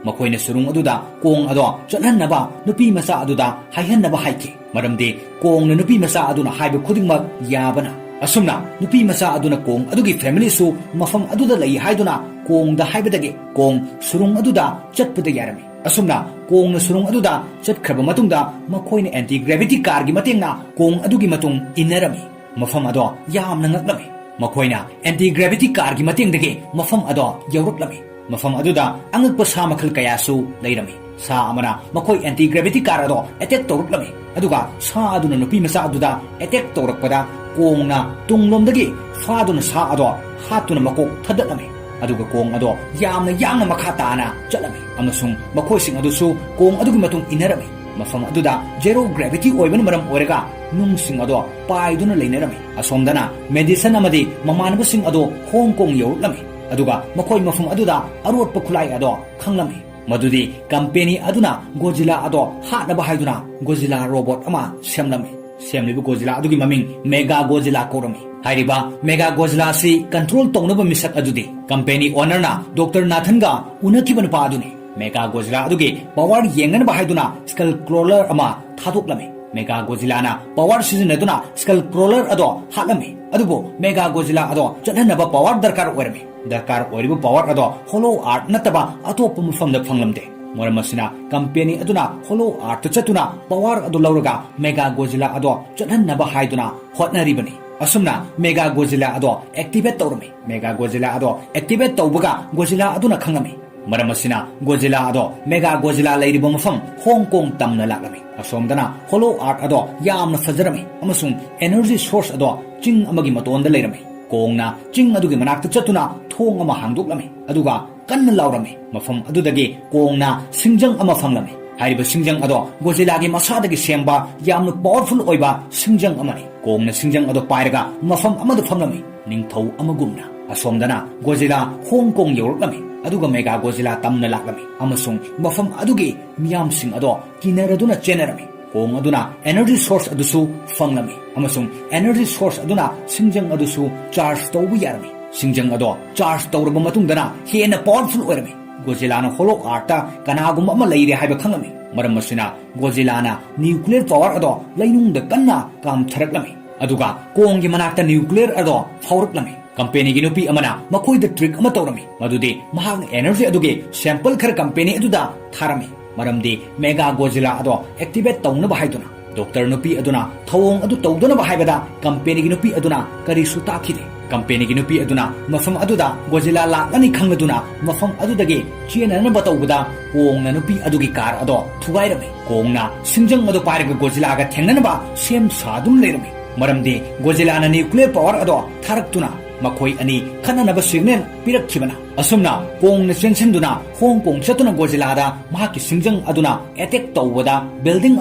ꯃꯈꯣꯏꯅ ꯁꯨꯔꯨꯡ ꯑꯗꯨꯗ ꯀꯣꯡ ꯑꯗꯣ ꯆꯠꯍꯟꯅꯕ ꯅꯨꯄꯤ ꯃꯆꯥ ꯑꯗꯨꯗ ꯍꯥꯏꯍꯟꯅꯕ ꯍꯥꯏꯈꯤ꯫ ꯃꯔꯝꯗꯤ ꯀꯣꯡꯅ ꯅꯨꯄꯤ ꯃꯆꯥ ꯑꯗꯨꯅ ꯍꯥꯏꯕ ꯈꯨꯗꯤꯡꯃꯛ ꯌꯥꯕꯅ꯫ ꯑꯁꯨꯝꯅ ꯅꯨꯄꯤ ꯃꯆꯥ ꯑꯗꯨꯅ ꯀꯣꯡ ꯑꯗꯨꯒꯤ ꯐꯦꯃꯤꯂꯤꯁꯨ ꯃꯐꯝ ꯑꯗꯨꯗ ꯂꯩ ꯍꯥꯏꯗꯨꯅ ꯀꯣꯡꯗ ꯍꯥꯏꯕꯗꯒꯤ ꯀꯣꯡ ꯁꯨꯔꯨꯡ ꯑꯗꯨꯗ ꯆꯠꯄꯗ ꯌꯥꯔꯝꯃꯤ꯫ ꯑꯁꯨꯝꯅ ꯀꯣꯡꯅ ꯁꯨꯔꯨꯡ ꯑꯗꯨꯗ ꯆꯠꯈ꯭ꯔꯕ ꯃꯇꯨꯡꯗ ꯃꯈꯣꯏꯅ ꯑꯦꯟꯇꯤ ꯒ꯭ꯔꯦꯚꯤꯇꯤ ꯀꯥꯔꯒꯤ ꯃꯇꯦꯡꯅ ꯀꯣꯡ ꯑꯗꯨꯒꯤ ꯃꯇꯨꯡ ꯏꯟꯅꯔꯝꯃꯤ꯫ ꯃꯐꯝ ꯑꯗꯣ ꯌꯥꯝꯅ ꯉꯛꯂꯝꯃꯤ꯫ ꯃꯈꯣꯏꯅ ꯑꯦꯟꯇꯤ ꯒ꯭ꯔꯦꯚꯤꯇꯤ ꯀꯥꯔꯒꯤ ꯃꯇꯦꯡꯗꯒꯤ ꯃꯐꯝ ꯑꯗꯣ ꯌꯧꯔꯛꯂꯝꯃꯤ꯫ ꯃꯐꯝ ꯑꯗꯨꯗ ꯑꯉꯛꯄ ꯁꯥ ꯃꯈꯜ ꯀꯌꯥꯁꯨ ꯂꯩꯔꯝꯃꯤ꯫ ꯁꯥ ꯑꯃꯅ ꯃꯈꯣꯏ ꯑꯦꯟꯇꯤ ꯒ꯭ꯔꯦꯚꯤꯇꯤ ꯀꯥꯔ ꯑꯗꯣ ꯑꯦꯇꯦꯛ ꯇꯧꯔꯛꯂꯝꯃꯤ꯫ ꯑꯗꯨꯒ ꯁꯥ ꯑꯗꯨꯅ ꯅꯨꯄꯤ ꯃꯆꯥ ꯑꯗꯨꯗ ꯑꯦꯇꯦꯛ ꯇꯧꯔꯛꯄꯗ ꯀꯣꯡꯅ ꯇꯨꯡꯂꯣꯝꯗꯒꯤ ꯐꯥꯗꯨꯅ ꯁꯥ ꯑꯗꯣ ꯍꯥꯠꯇꯨꯅ ꯃꯀꯣꯛ ꯊꯗꯠꯂꯝꯃꯤ꯫ ꯑꯗꯨꯒ ꯀꯣꯡ ꯑꯗꯣ ꯌꯥꯝꯅ ꯌꯥꯡꯅ ꯃꯈꯥ ꯇꯥꯅ ꯆꯠꯂꯝꯃꯤ ꯑꯃꯁꯨꯡ ꯃꯈꯣꯏꯁꯤꯡ ꯑꯗꯨꯁꯨ ꯀꯣꯡ ꯑꯗꯨꯒꯤ ꯃꯇꯨꯡ ꯏꯟꯅꯔꯝꯃꯤ꯫ ꯃꯐꯝ ꯑꯗꯨꯗ ꯖꯦꯔꯣ ꯒ꯭ꯔꯦꯚꯤꯇꯤ ꯑꯣꯏꯕꯅ ꯃꯔꯝ ꯑꯣꯏꯔꯒ ꯅꯨꯡꯁꯤꯡ ꯑꯗꯣ ꯄꯥꯏꯗꯨꯅ ꯂꯩꯅꯔꯝꯃꯤ꯫ ꯑꯁꯣꯝꯗꯅ ꯃꯦꯗꯤꯁꯟ ꯑꯃꯗꯤ ꯃꯃꯥꯟꯅꯕꯁꯤꯡ ꯑꯗꯣ ꯍꯣꯡ ꯀꯣꯡ ꯌꯧꯔꯛꯂꯝꯃꯤ꯫ ꯑꯗꯨꯒ ꯃꯈꯣꯏ ꯃꯐꯝ ꯑꯗꯨꯗ ꯑꯔꯣꯠꯄ ꯈꯨꯠꯂꯥꯏ ꯑꯗꯣ ꯈꯪꯂꯝꯃꯤ꯫ ꯃꯗꯨꯗꯤ ꯀꯝꯄꯦꯅꯤ ꯑꯗꯨꯅ ꯒꯣꯖꯤꯂꯥ ꯑꯗꯣ ꯍꯥꯠꯅꯕ ꯍꯥꯏꯗꯨꯅ ꯒꯣꯖꯤꯂꯥ ꯔꯣꯕꯣꯠ ꯑꯃ ꯁꯦꯝꯂꯝꯃꯤ꯫ ꯁꯦꯝꯂꯤꯕ ꯒꯣꯖꯤꯂꯥ ꯑꯗꯨꯒꯤ ꯃꯃꯤꯡ ꯃꯦꯒꯥ ꯒꯣꯖꯤꯂꯥ ꯀꯧꯔꯝꯃꯤ꯫ ꯍꯥꯏꯔꯤꯕ ꯃꯦꯒꯥ ꯒꯣꯖꯤꯂꯥ ꯑꯁꯤ ꯀꯟꯇ꯭ꯔꯣꯜ ꯇꯧꯅꯕ ꯃꯤꯁꯛ ꯑꯗꯨꯗꯤ ꯀꯝꯄꯦꯅꯤ ꯑꯣꯅꯔꯅ ꯗꯣꯛꯇꯔ ꯅꯥꯊꯟꯒ ꯎꯅꯈꯤꯕ ꯅꯨꯄꯥ ꯑꯗꯨꯅꯤ꯫ ꯃꯦꯒꯥ ꯒꯣꯖꯤꯂꯥ ꯑꯗꯨꯒꯤ ꯄꯋꯥꯔ ꯌꯦꯡꯅꯅꯕ ꯍꯥꯏꯗꯨꯅ ꯁ꯭ꯀꯜ ꯀ꯭ꯔꯣꯂꯔ ꯑꯃ ꯊꯥꯗꯣꯛꯂꯝꯃꯤ꯫ ꯃꯦꯒꯥ ꯒꯣꯖꯤꯂꯥꯅ ꯄꯋꯥꯔ ꯁꯤꯖꯤꯟꯅꯗꯨꯅ ꯁ꯭ꯀꯜ ꯀ꯭ꯔꯣꯂꯔ ꯑꯗꯣ ꯍꯥꯠꯂꯝꯃꯤ꯫ ꯑꯗꯨꯕꯨ ꯃꯦꯒꯥ ꯒꯣꯖꯤꯂꯥ ꯑꯗꯣ ꯆꯠꯍꯟꯅꯕ ꯄꯋꯥꯔ ꯗꯔꯀꯥꯔ ꯑꯣꯏꯔꯝꯃꯤ꯫ ꯗꯔꯀꯥꯔ ꯑꯣꯏꯔꯤꯕ ꯄꯋꯥꯔ ꯑꯗꯣ ꯍꯣꯂꯣ ꯑꯥꯔꯠ ꯅꯠꯇꯕ ꯑꯇꯣꯞꯄ ꯃꯐꯝꯗ ꯐꯪꯂꯝꯗꯦ꯫ ꯃꯔꯝ ꯑꯁꯤꯅ ꯀꯝꯄꯦꯅꯤ ꯑꯗꯨꯅ ꯍꯣꯂꯣ ꯑꯥꯔꯠꯇ ꯆꯠꯇꯨꯅ ꯄꯋꯥꯔ ꯑꯗꯨ ꯂꯧꯔꯒ ꯃꯦꯒꯥ ꯒꯣꯖꯤꯂꯥ ꯑꯗꯣ ꯆꯠꯍꯟꯅꯕ ꯍꯥꯏꯗꯨꯅ ꯍꯣꯠꯅꯔꯤꯕꯅꯤ꯫ ꯑꯁꯨꯝꯅ ꯃꯦꯒꯥ ꯒꯣꯖꯤꯂꯥ ꯑꯗꯣ ꯑꯦꯛꯇꯤꯚꯦꯠ ꯇꯧꯔꯝꯃꯤ꯫ ꯃꯦꯒꯥ ꯒꯣꯖꯤꯂꯥ ꯑꯗꯣ ꯑꯦꯛꯇꯤꯚꯦꯠ ꯇꯧꯕꯒ ꯒꯣꯖꯤꯂꯥ ꯑꯗꯨꯅ ꯈꯪꯂꯝꯃꯤ꯫ ꯃꯔꯝ ꯑꯁꯤꯅ ꯒꯣꯖꯤꯂꯥ ꯑꯗꯣ ꯃꯦꯒꯥ ꯒꯣꯖꯤꯂꯥ ꯂꯩꯔꯤꯕ ꯃꯐꯝ ꯍꯣꯡ ꯀꯣꯡ ꯇꯝꯅ ꯂꯥꯛꯂꯝꯃꯤ꯫ ꯑꯁꯣꯝꯗꯅ ꯍꯣꯂꯣ ꯑꯥꯔꯠ ꯑꯗꯣ ꯌꯥꯝꯅ ꯐꯖꯔꯝꯃꯤ ꯑꯃꯁꯨꯡ ꯑꯦꯅꯔꯖꯤ ꯁꯣꯔꯁ ꯑꯗꯣ ꯆꯤꯡ ꯑꯃꯒꯤ ꯃꯇꯣꯟꯗ ꯂꯩꯔꯝꯃꯤ꯫ ꯀꯣꯡꯅ ꯆꯤꯡ ꯑꯗꯨꯒꯤ ꯃꯅꯥꯛꯇ ꯆꯠꯇꯨꯅ ꯊꯣꯡ ꯑꯃ ꯍꯥꯡꯗꯣꯛꯂꯝꯃꯤ꯫ ꯑꯗꯨꯒ ꯀꯟꯅ ꯂꯥꯎꯔꯝꯃꯤ꯫ ꯃꯐꯝ ꯑꯗꯨꯗꯒꯤ ꯀꯣꯡꯅ ꯁꯤꯡꯖꯪ ꯑꯃ ꯐꯪꯂꯝꯃꯤ꯫ ꯍꯥꯏꯔꯤꯕ ꯁꯤꯡꯖꯪ ꯑꯗꯣ ꯒꯣꯖꯤꯂꯥꯒꯤ ꯃꯁꯥꯗꯒꯤ ꯁꯦꯝꯕ ꯌꯥꯝꯅ ꯄꯋꯥꯔꯐꯨꯜ ꯑꯣꯏꯕ ꯁꯤꯡꯖꯪ ꯑꯃꯅꯤ꯫ ꯀꯣꯡꯅ ꯁꯤꯡꯖꯪ ꯑꯗꯣ ꯄꯥꯏꯔꯒ ꯃꯐꯝ ꯑꯃꯗ ꯐꯝꯂꯝꯃꯤ꯫ ꯅꯤꯡꯊꯧ ꯑꯃꯒꯨꯝꯅ꯫ ꯑꯁꯣꯝꯗꯅ ꯒꯣꯖꯤꯂꯥ ꯍꯣꯡ ꯀꯣꯡ ꯌꯧꯔꯛꯂꯝꯃꯤ꯫ ꯑꯗꯨꯒ ꯃꯦꯒꯥ ꯒꯣꯖꯤꯂꯥ ꯇꯝꯅ ꯂꯥꯛꯂꯝꯃꯤ ꯑꯃꯁꯨꯡ ꯃꯐꯝ ꯑꯗꯨꯒꯤ ꯃꯤꯌꯥꯝꯁꯤꯡ ꯑꯗꯣ ꯀꯤꯅꯔꯗꯨꯅ ꯆꯦꯟꯅꯔꯝꯃꯤ꯫ ꯀꯣꯡ ꯑꯗꯨꯅ energy source ꯑꯗꯨꯁꯨ ꯐꯪꯂꯝꯃꯤ ꯑꯃꯁꯨꯡ energy source ꯑꯗꯨꯅ ꯁꯤꯡꯖꯪ ꯑꯗꯨꯁꯨ charge ꯇꯧꯕ ꯌꯥꯔꯝꯃꯤ꯫ ꯁꯤꯡꯖꯪ ꯑꯗꯣ charge ꯇꯧꯔꯕ ꯃꯇꯨꯡꯗꯅ ꯍꯦꯟꯅ powerful ꯑꯣꯏꯔꯝꯃꯤ꯫ ꯒꯣꯖꯤꯂꯥꯅ hollow earthꯇ ꯀꯅꯥꯒꯨꯝꯕ ꯑꯃ ꯂꯩꯔꯦ ꯍꯥꯏꯕ ꯈꯪꯂꯝꯃꯤ꯫ ꯃꯔꯝ ꯑꯁꯤꯅ ꯒꯣꯖꯤꯂꯥꯅ nuclear power ꯑꯗꯣ ꯂꯩꯅꯨꯡꯗ ꯀꯟꯅ ꯀꯥꯝꯊꯔꯛꯂꯝꯃꯤ꯫ ꯑꯗꯨꯒ ꯀꯣꯡꯒꯤ ꯃꯅꯥꯛꯇ nuclear ꯑꯗꯣ ꯐꯥꯎꯔꯛꯂꯝꯃꯤ꯫ ꯀꯝꯄꯦꯅꯤꯒꯤ ꯅꯨꯄꯤ ꯑꯃꯅ ꯃꯈꯣꯏꯗ trick ꯑꯃ ꯇꯧꯔꯝꯃꯤ, ꯃꯗꯨꯗꯤ ꯃꯍꯥꯛꯅ energy ꯑꯗꯨꯒꯤ sample ꯈꯔ ꯀꯝꯄꯦꯅꯤ ꯑꯗꯨꯗ ꯊꯥꯔꯝꯃꯤ, ꯃꯔꯝꯗꯤ ꯃꯦꯒꯥ ꯒꯣꯖꯤꯂꯥ ꯑꯗꯣ activate ꯇꯧꯅꯕ ꯍꯥꯏꯗꯨꯅ꯫ ꯗꯣꯛꯇꯔ ꯅꯨꯄꯤ ꯑꯗꯨꯅ ꯊꯧꯑꯣꯡ ꯑꯗꯨ ꯇꯧꯗꯅꯕ ꯍꯥꯏꯕꯗ ꯀꯝꯄꯦꯅꯤꯒꯤ ꯅꯨꯄꯤ ꯑꯗꯨꯅ ꯀꯔꯤꯁꯨ ꯇꯥꯈꯤꯗꯦ꯫ ꯀꯝꯄꯦꯅꯤꯒꯤ ꯅꯨꯄꯤ ꯑꯗꯨꯅ ꯃꯐꯝ ꯑꯗꯨꯗ ꯒꯣꯖꯤꯂꯥ ꯂꯥꯛꯂꯅꯤ ꯈꯪꯂꯗꯨꯅ ꯃꯐꯝ ꯑꯗꯨꯗꯒꯤ ꯆꯦꯟꯅꯅꯕ ꯇꯧꯕꯗ ꯀꯣꯡꯅ ꯅꯨꯄꯤ ꯑꯗꯨꯒꯤ car ꯑꯗꯣ ꯊꯨꯒꯥꯏꯔꯝꯃꯤ꯫ ꯀꯣꯡꯅ ꯁꯤꯡꯖꯪ ꯑꯗꯨ ꯄꯥꯏꯔꯒ ꯒꯣꯖꯤꯂꯥꯒ ꯊꯦꯡꯅꯅꯕ ꯁꯦꯝ ꯁꯥꯗꯨꯅ ꯂꯩꯔꯝꯃꯤ, ꯃꯔꯝꯗꯤ ꯒꯣꯖꯤꯂꯥꯅ nuclear power ꯑꯗꯣ ꯊꯥꯔꯛꯇꯨꯅ ꯃꯈꯣꯏ ꯑꯅꯤ ꯈꯠꯅꯅꯕ signal ꯄꯤꯔꯛꯈꯤꯕꯅ꯫ ꯑꯁꯨꯝꯅ ꯀꯣꯡꯅ ꯆꯦꯟꯁꯤꯟꯗꯨꯅ ꯍꯣꯡ ꯀꯣꯡ ꯆꯠꯇꯨꯅ ꯒꯣꯖꯤꯂꯥꯗ ꯃꯍꯥꯛꯀꯤ ꯁꯤꯡꯖꯪ ꯑꯗꯨꯅ attack ꯇꯧꯕꯗ building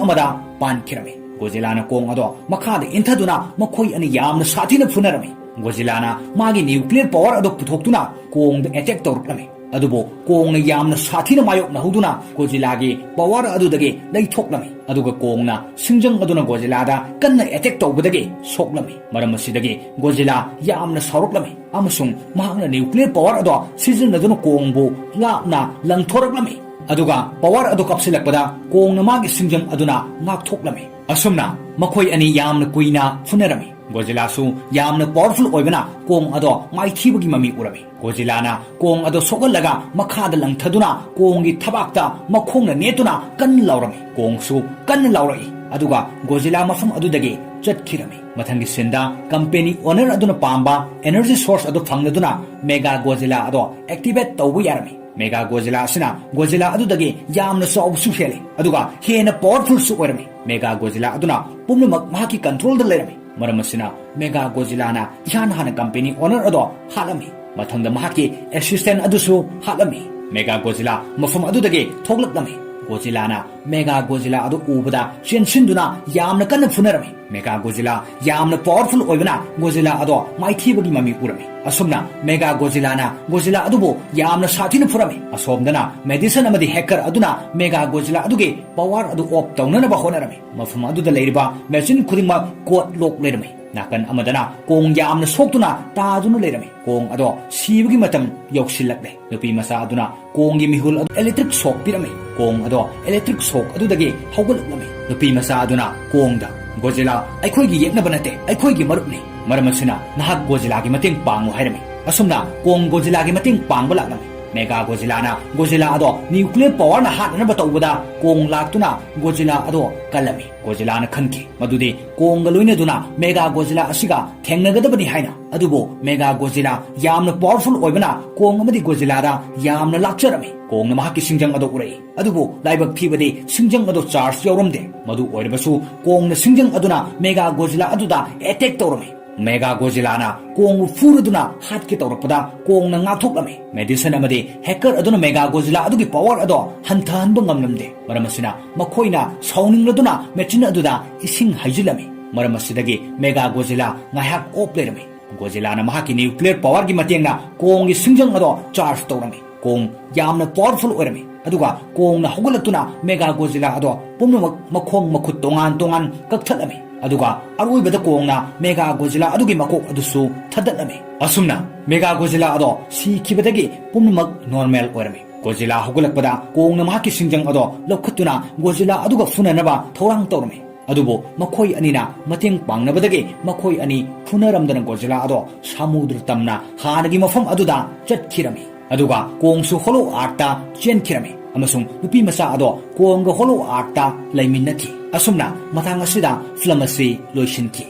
ꯑꯃꯗ ꯄꯥꯟꯈꯤꯔꯝꯃꯤ꯫ ꯒꯣꯖꯤꯂꯥꯅ ꯀꯣꯡ ꯑꯗꯣ ꯃꯈꯥꯗ ꯏꯟꯊꯗꯨꯅ ꯃꯈꯣꯏ ꯑꯅꯤ ꯌꯥꯝꯅ ꯁꯥꯊꯤꯅ ꯐꯨꯅꯔꯝꯃꯤ꯫ ꯒꯣꯖꯤꯂꯥꯅ ꯃꯥꯒꯤ nuclear power ꯑꯗꯨ ꯄꯨꯊꯣꯛꯇꯨꯅ ꯀꯣꯡꯗ attack ꯇꯧꯔꯛꯂꯝꯃꯤ꯫ ꯑꯗꯨꯕꯨ ꯀꯣꯡꯅ ꯌꯥꯝꯅ ꯁꯥꯊꯤꯅ ꯃꯥꯌꯣꯛꯅꯍꯧꯗꯨꯅ ꯒꯣꯖꯤꯂꯥꯒꯤ power ꯑꯗꯨꯗꯒꯤ ꯂꯩꯊꯣꯛꯂꯝꯃꯤ꯫ ꯑꯗꯨꯒ ꯀꯣꯡꯅ ꯁꯤꯡꯖꯪ ꯑꯗꯨꯅ ꯒꯣꯖꯤꯂꯥꯗ ꯀꯟꯅ attack ꯇꯧꯕꯗꯒꯤ ꯁꯣꯛꯂꯝꯃꯤ꯫ ꯃꯔꯝ ꯑꯁꯤꯗꯒꯤ ꯒꯣꯖꯤꯂꯥ ꯌꯥꯝꯅ ꯁꯥꯎꯔꯛꯂꯝꯃꯤ ꯑꯃꯁꯨꯡ ꯃꯍꯥꯛꯅ nuclear power ꯑꯗꯣ ꯁꯤꯖꯤꯟꯅꯗꯨꯅ ꯀꯣꯡꯕꯨ ꯂꯥꯞꯅ ꯂꯪꯊꯣꯔꯛꯂꯝꯃꯤ꯫ ꯑꯗꯨꯒ power ꯑꯗꯨ ꯀꯥꯞꯁꯤꯜꯂꯛꯄꯗ ꯀꯣꯡꯅ ꯃꯥꯒꯤ ꯁꯤꯡꯖꯪ ꯑꯗꯨꯅ ꯉꯥꯛꯊꯣꯛꯂꯝꯃꯤ꯫ ꯑꯁꯨꯝꯅ ꯃꯈꯣꯏ ꯑꯅꯤ ꯌꯥꯝꯅ ꯀꯨꯏꯅ ꯐꯨꯅꯔꯝꯃꯤ꯫ ꯒꯣꯖꯤꯂꯥꯁꯨ ꯌꯥꯝꯅ powerful ꯑꯣꯏꯕꯅ ꯀꯣꯡ ꯑꯗꯣ ꯃꯥꯏꯊꯤꯕꯒꯤ ꯃꯃꯤ ꯎꯔꯝꯃꯤ꯫ ꯒꯣꯖꯤꯂꯥꯅ ꯀꯣꯡ ꯑꯗꯣ ꯁꯣꯛꯍꯜꯂꯒ ꯃꯈꯥꯗ ꯂꯪꯊꯗꯨꯅ ꯀꯣꯡꯒꯤ ꯊꯕꯥꯛꯇ ꯃꯈꯣꯡꯅ ꯅꯦꯠꯇꯨꯅ ꯀꯟꯅ ꯂꯥꯎꯔꯝꯃꯤ꯫ ꯀꯣꯡꯁꯨ ꯀꯟꯅ ꯂꯥꯎꯔꯛꯏ, ꯑꯗꯨꯒ ꯒꯣꯖꯤꯂꯥ ꯃꯐꯝ ꯑꯗꯨꯗꯒꯤ ꯆꯠꯈꯤꯔꯝꯃꯤ꯫ ꯃꯊꯪꯒꯤ sceneꯗ ꯀꯝꯄꯦꯅꯤ owner ꯑꯗꯨꯅ ꯄꯥꯝꯕ energy source ꯑꯗꯨ ꯐꯪꯂꯗꯨꯅ ꯃꯦꯒꯥ ꯒꯣꯖꯤꯂꯥ ꯑꯗꯣ activate ꯇꯧꯕ ꯌꯥꯔꯝꯃꯤ꯫ ꯃꯦꯒꯥ ꯒꯣꯖꯤꯂꯥ ꯑꯁꯤꯅ ꯒꯣꯖꯤꯂꯥ ꯑꯗꯨꯗꯒꯤ ꯌꯥꯝꯅ ꯆꯥꯎꯕꯁꯨ ꯍꯦꯜꯂꯤ, ꯑꯗꯨꯒ ꯍꯦꯟꯅ powerfulꯁꯨ ꯑꯣꯏꯔꯝꯃꯤ꯫ ꯃꯦꯒꯥ ꯒꯣꯖꯤꯂꯥ ꯑꯗꯨꯅ ꯄꯨꯝꯅꯃꯛ ꯃꯍꯥꯛꯀꯤ controlꯗ ꯂꯩꯔꯝꯃꯤ꯫ ꯃꯔꯝ ꯑꯁꯤꯅ ꯃꯦꯒꯥ ꯒꯣꯖꯤꯂꯥꯅ ꯏꯍꯥꯟ ꯍꯥꯟꯅ ꯀꯝꯄꯦꯅꯤ owner ꯑꯗꯣ ꯍꯥꯠꯂꯝꯃꯤ꯫ ꯃꯊꯪꯗ ꯃꯍꯥꯛꯀꯤ assistant ꯑꯗꯨꯁꯨ ꯍꯥꯠꯂꯝꯃꯤ꯫ ꯃꯦꯒꯥ ꯒꯣꯖꯤꯂꯥ ꯃꯐꯝ ꯑꯗꯨꯗꯒꯤ ꯊꯣꯛꯂꯛꯂꯝꯃꯤ꯫ ꯒꯣꯖꯤꯂꯥꯅ ꯃꯦꯒꯥ ꯒꯣꯖꯤꯂꯥ ꯑꯗꯨ ꯎꯕꯗ ꯆꯦꯟꯁꯤꯟꯗꯨꯅ ꯌꯥꯝꯅ ꯀꯟꯅ ꯐꯨꯅꯔꯝꯃꯤ꯫ ꯃꯦꯒꯥ ꯒꯣꯖꯤꯂꯥ ꯌꯥꯝꯅ ꯄꯥꯋꯔꯐꯨꯜ ꯑꯣꯏꯕꯅ ꯒꯣꯖꯤꯂꯥ ꯑꯗꯣ ꯃꯥꯏꯊꯤꯕꯒꯤ ꯃꯃꯤ ꯎꯔꯝꯃꯤ꯫ ꯑꯁꯨꯝꯅ ꯃꯦꯒꯥ ꯒꯣꯖꯤꯂꯥꯅ ꯒꯣꯖꯤꯂꯥ ꯑꯗꯨꯕꯨ ꯌꯥꯝꯅ ꯁꯥꯊꯤꯅ ꯐꯨꯔꯝꯃꯤ꯫ ꯑꯁꯣꯝꯗꯅ ꯃꯦꯗꯤꯁꯟ ꯑꯃꯗꯤ ꯍꯦꯀꯔ ꯑꯗꯨꯅ ꯃꯦꯒꯥ ꯒꯣꯖꯤꯂꯥ ꯑꯗꯨꯒꯤ ꯄꯥꯋꯔ ꯑꯗꯨ ꯑꯣꯐ ꯇꯧꯅꯅꯕ ꯍꯣꯠꯅꯔꯝꯃꯤ꯫ ꯃꯐꯝ ꯑꯗꯨꯗ ꯂꯩꯔꯤꯕ ꯃꯦꯆꯤꯟ ꯈꯨꯗꯤꯡꯃꯛ ꯀꯣꯗ ꯂꯣꯛ ꯂꯩꯔꯝꯃꯤ꯫ ꯅꯥꯀꯟ ꯑꯃꯗꯅ ꯀꯣꯡ ꯌꯥꯝꯅ ꯁꯣꯛꯇꯨꯅ ꯇꯥꯗꯨꯅ ꯂꯩꯔꯝꯃꯤ꯫ ꯀꯣꯡ ꯑꯗꯣ ꯁꯤꯕꯒꯤ ꯃꯇꯝ ꯌꯧꯁꯤꯜꯂꯛꯂꯦ꯫ ꯅꯨꯄꯤ ꯃꯆꯥ ꯑꯗꯨꯅ ꯀꯣꯡꯒꯤ ꯃꯤꯍꯨꯜ ꯑꯗꯨ ꯏꯂꯦꯛꯇ꯭ꯔꯤꯛ ꯁꯣꯛ ꯄꯤꯔꯝꯃꯤ꯫ ꯀꯣꯡ ꯑꯗꯣ ꯏꯂꯦꯛꯇ꯭ꯔꯤꯛ ꯁꯣꯛ ꯑꯗꯨꯗꯒꯤ ꯍꯧꯒꯠꯂꯛꯂꯝꯃꯤ꯫ ꯅꯨꯄꯤ ꯃꯆꯥ ꯑꯗꯨꯅ ꯀꯣꯡꯗ, "ꯒꯣꯖꯤꯂꯥ ꯑꯩꯈꯣꯏꯒꯤ ꯌꯦꯛꯅꯕ ꯅꯠꯇꯦ, ꯑꯩꯈꯣꯏꯒꯤ ꯃꯔꯨꯞꯅꯤ꯫ ꯃꯔꯝ ꯑꯁꯤꯅ ꯅꯍꯥꯛ ꯒꯣꯖꯤꯂꯥꯒꯤ ꯃꯇꯦꯡ ꯄꯥꯡꯉꯨ" ꯍꯥꯏꯔꯝꯃꯤ꯫ ꯑꯁꯨꯝꯅ ꯀꯣꯡ ꯒꯣꯖꯤꯂꯥꯒꯤ ꯃꯇꯦꯡ ꯄꯥꯡꯕ ꯂꯥꯛꯂꯝꯃꯤ꯫ ꯃꯦꯒꯥ ꯒꯣꯖꯤꯂꯥꯅ ꯒꯣꯖꯤꯂꯥ ꯑꯗꯣ ꯅ꯭ꯌꯨꯀ꯭ꯂꯤꯌꯔ ꯄꯥꯋꯔꯅ ꯍꯥꯠꯅꯅꯕ ꯇꯧꯕꯗ ꯀꯣꯡ ꯂꯥꯛꯇꯨꯅ ꯒꯣꯖꯤꯂꯥ ꯑꯗꯣ ꯀꯜꯂꯝꯃꯤ꯫ ꯒꯣꯖꯤꯂꯥꯅ ꯈꯟꯈꯤ ꯃꯗꯨꯗꯤ ꯀꯣꯡꯒ ꯂꯣꯏꯅꯗꯨꯅ ꯃꯦꯒꯥ ꯒꯣꯖꯤꯂꯥ ꯑꯁꯤꯒ ꯊꯦꯡꯅꯒꯗꯕꯅꯤ ꯍꯥꯏꯅ꯫ ꯑꯗꯨꯕꯨ ꯃꯦꯒꯥ ꯒꯣꯖꯤꯂꯥ ꯌꯥꯝꯅ ꯄꯥꯋꯔꯐꯨꯜ ꯑꯣꯏꯕꯅ ꯀꯣꯡ ꯑꯃꯗꯤ ꯒꯣꯖꯤꯂꯥꯗ ꯌꯥꯝꯅ ꯂꯥꯛꯆꯔꯝꯃꯤ꯫ ꯀꯣꯡꯅ ꯃꯍꯥꯛꯀꯤ ꯁꯤꯡꯖꯪ ꯑꯗꯨ ꯎꯔꯛꯏ꯫ ꯑꯗꯨꯕꯨ ꯂꯥꯏꯕꯛ ꯊꯤꯕꯗꯤ ꯁꯤꯡꯖꯪ ꯑꯗꯨ ꯆꯥꯔꯖ ꯌꯥꯎꯔꯝꯗꯦ꯫ ꯃꯗꯨ ꯑꯣꯏꯔꯕꯁꯨ ꯀꯣꯡꯅ ꯁꯤꯡꯖꯪ ꯑꯗꯨꯅ ꯃꯦꯒꯥ ꯒꯣꯖꯤꯂꯥ ꯑꯗꯨꯗ ꯑꯦꯇꯦꯛ ꯇꯧꯔꯝꯃꯤ꯫ ꯃꯦꯒꯥ ꯒꯣꯖꯤꯂꯥꯅ ꯀꯣꯡꯕꯨ ꯐꯨꯔꯗꯨꯅ ꯍꯥꯠꯀꯦ ꯇꯧꯔꯛꯄꯗ ꯀꯣꯡꯅ ꯉꯥꯛꯊꯣꯛꯂꯝꯃꯤ꯫ ꯃꯦꯗꯤꯁꯟ ꯑꯃꯗꯤ ꯍꯦꯀꯔ ꯑꯗꯨꯅ ꯃꯦꯒꯥ ꯒꯣꯖꯤꯂꯥ ꯑꯗꯨꯒꯤ ꯄꯥꯋꯔ ꯑꯗꯣ ꯍꯟꯊꯍꯟꯕ ꯉꯝꯂꯝꯗꯦ꯫ ꯃꯔꯝ ꯑꯁꯤꯅ ꯃꯈꯣꯏꯅ ꯁꯥꯎꯅꯤꯡꯂꯗꯨꯅ ꯃꯦꯆꯤꯟ ꯑꯗꯨꯗ ꯏꯁꯤꯡ ꯍꯩꯖꯤꯜꯂꯝꯃꯤ꯫ ꯃꯔꯝ ꯑꯁꯤꯗꯒꯤ ꯃꯦꯒꯥ ꯒꯣꯖꯤꯂꯥ ꯉꯥꯏꯍꯥꯛ ꯑꯣꯞ ꯂꯩꯔꯝꯃꯤ꯫ ꯒꯣꯖꯤꯂꯥꯅ ꯃꯍꯥꯛꯀꯤ ꯅ꯭ꯌꯨꯀ꯭ꯂꯤꯌꯔ ꯄꯥꯋꯔꯒꯤ ꯃꯇꯦꯡꯅ ꯀꯣꯡꯒꯤ ꯁꯤꯡꯖꯪ ꯑꯗꯣ ꯆꯥꯔꯖ ꯇꯧꯔꯝꯃꯤ꯫ ꯀꯣꯡ ꯌꯥꯝꯅ ꯄꯥꯋꯔꯐꯨꯜ ꯑꯣꯏꯔꯝꯃꯤ꯫ ꯑꯗꯨꯒ ꯀꯣꯡꯅ ꯍꯧꯒꯠꯂꯛꯇꯨꯅ ꯃꯦꯒꯥ ꯒꯣꯖꯤꯂꯥ ꯑꯗꯣ ꯄꯨꯝꯅꯃꯛ ꯃꯈꯣꯡ ꯃꯈꯨꯠ ꯇꯣꯉꯥꯟ ꯇꯣꯉꯥꯟ ꯀꯛꯊꯠꯂꯝꯃꯤ꯫ ꯑꯗꯨꯒ ꯑꯔꯣꯏꯕꯗ ꯀꯣꯡꯅ ꯃꯦꯒꯥ ꯒꯣꯖꯤꯂꯥ ꯑꯗꯨꯒꯤ ꯃꯀꯣꯛ ꯑꯗꯨꯁꯨ ꯊꯗꯠꯂꯝꯃꯤ꯫ ꯑꯁꯨꯝꯅ ꯃꯦꯒꯥ ꯒꯣꯖꯤꯂꯥ ꯑꯗꯣ ꯁꯤꯈꯤꯕꯗꯒꯤ ꯄꯨꯝꯅꯃꯛ ꯅꯣꯔꯃꯦꯜ ꯑꯣꯏꯔꯝꯃꯤ꯫ ꯒꯣꯖꯤꯂꯥ ꯍꯧꯒꯠꯂꯛꯄꯗ ꯀꯣꯡꯅ ꯃꯍꯥꯛꯀꯤ ꯁꯤꯡꯖꯪ ꯑꯗꯣ ꯂꯧꯈꯠꯇꯨꯅ ꯒꯣꯖꯤꯂꯥ ꯑꯗꯨꯒ ꯐꯨꯅꯅꯕ ꯊꯧꯔꯥꯡ ꯇꯧꯔꯝꯃꯤ꯫ ꯑꯗꯨꯕꯨ ꯃꯈꯣꯏ ꯑꯅꯤꯅ ꯃꯇꯦꯡ ꯄꯥꯡꯅꯕꯗꯒꯤ ꯃꯈꯣꯏ ꯑꯅꯤ ꯐꯨꯅꯔꯝꯗꯅ ꯒꯣꯖꯤꯂꯥ ꯑꯗꯣ ꯁꯥꯃꯨꯗ꯭ꯔ ꯇꯝꯅ ꯍꯥꯟꯅꯒꯤ ꯃꯐꯝ ꯑꯗꯨꯗ ꯆꯠꯈꯤꯔꯝꯃꯤ꯫ ꯑꯗꯨꯒ ꯀꯣꯡꯁꯨ ꯍꯣꯂꯣ ꯑꯥꯔꯛꯇ ꯆꯦꯟꯈꯤꯔꯝꯃꯤ ꯑꯃꯁꯨꯡ ꯅꯨꯄꯤ ꯃꯆꯥ ꯑꯗꯣ ꯀꯣꯡꯒ ꯍꯣꯂꯣ ꯑꯥꯔꯛꯇ ꯂꯩꯃꯤꯟꯅꯈꯤ꯫ ꯑꯁꯨꯝꯅ ꯃꯇꯥꯡ ꯑꯁꯤꯗ ꯐꯤꯂꯝ ꯑꯁꯤ ꯂꯣꯏꯁꯤꯟꯈꯤ꯫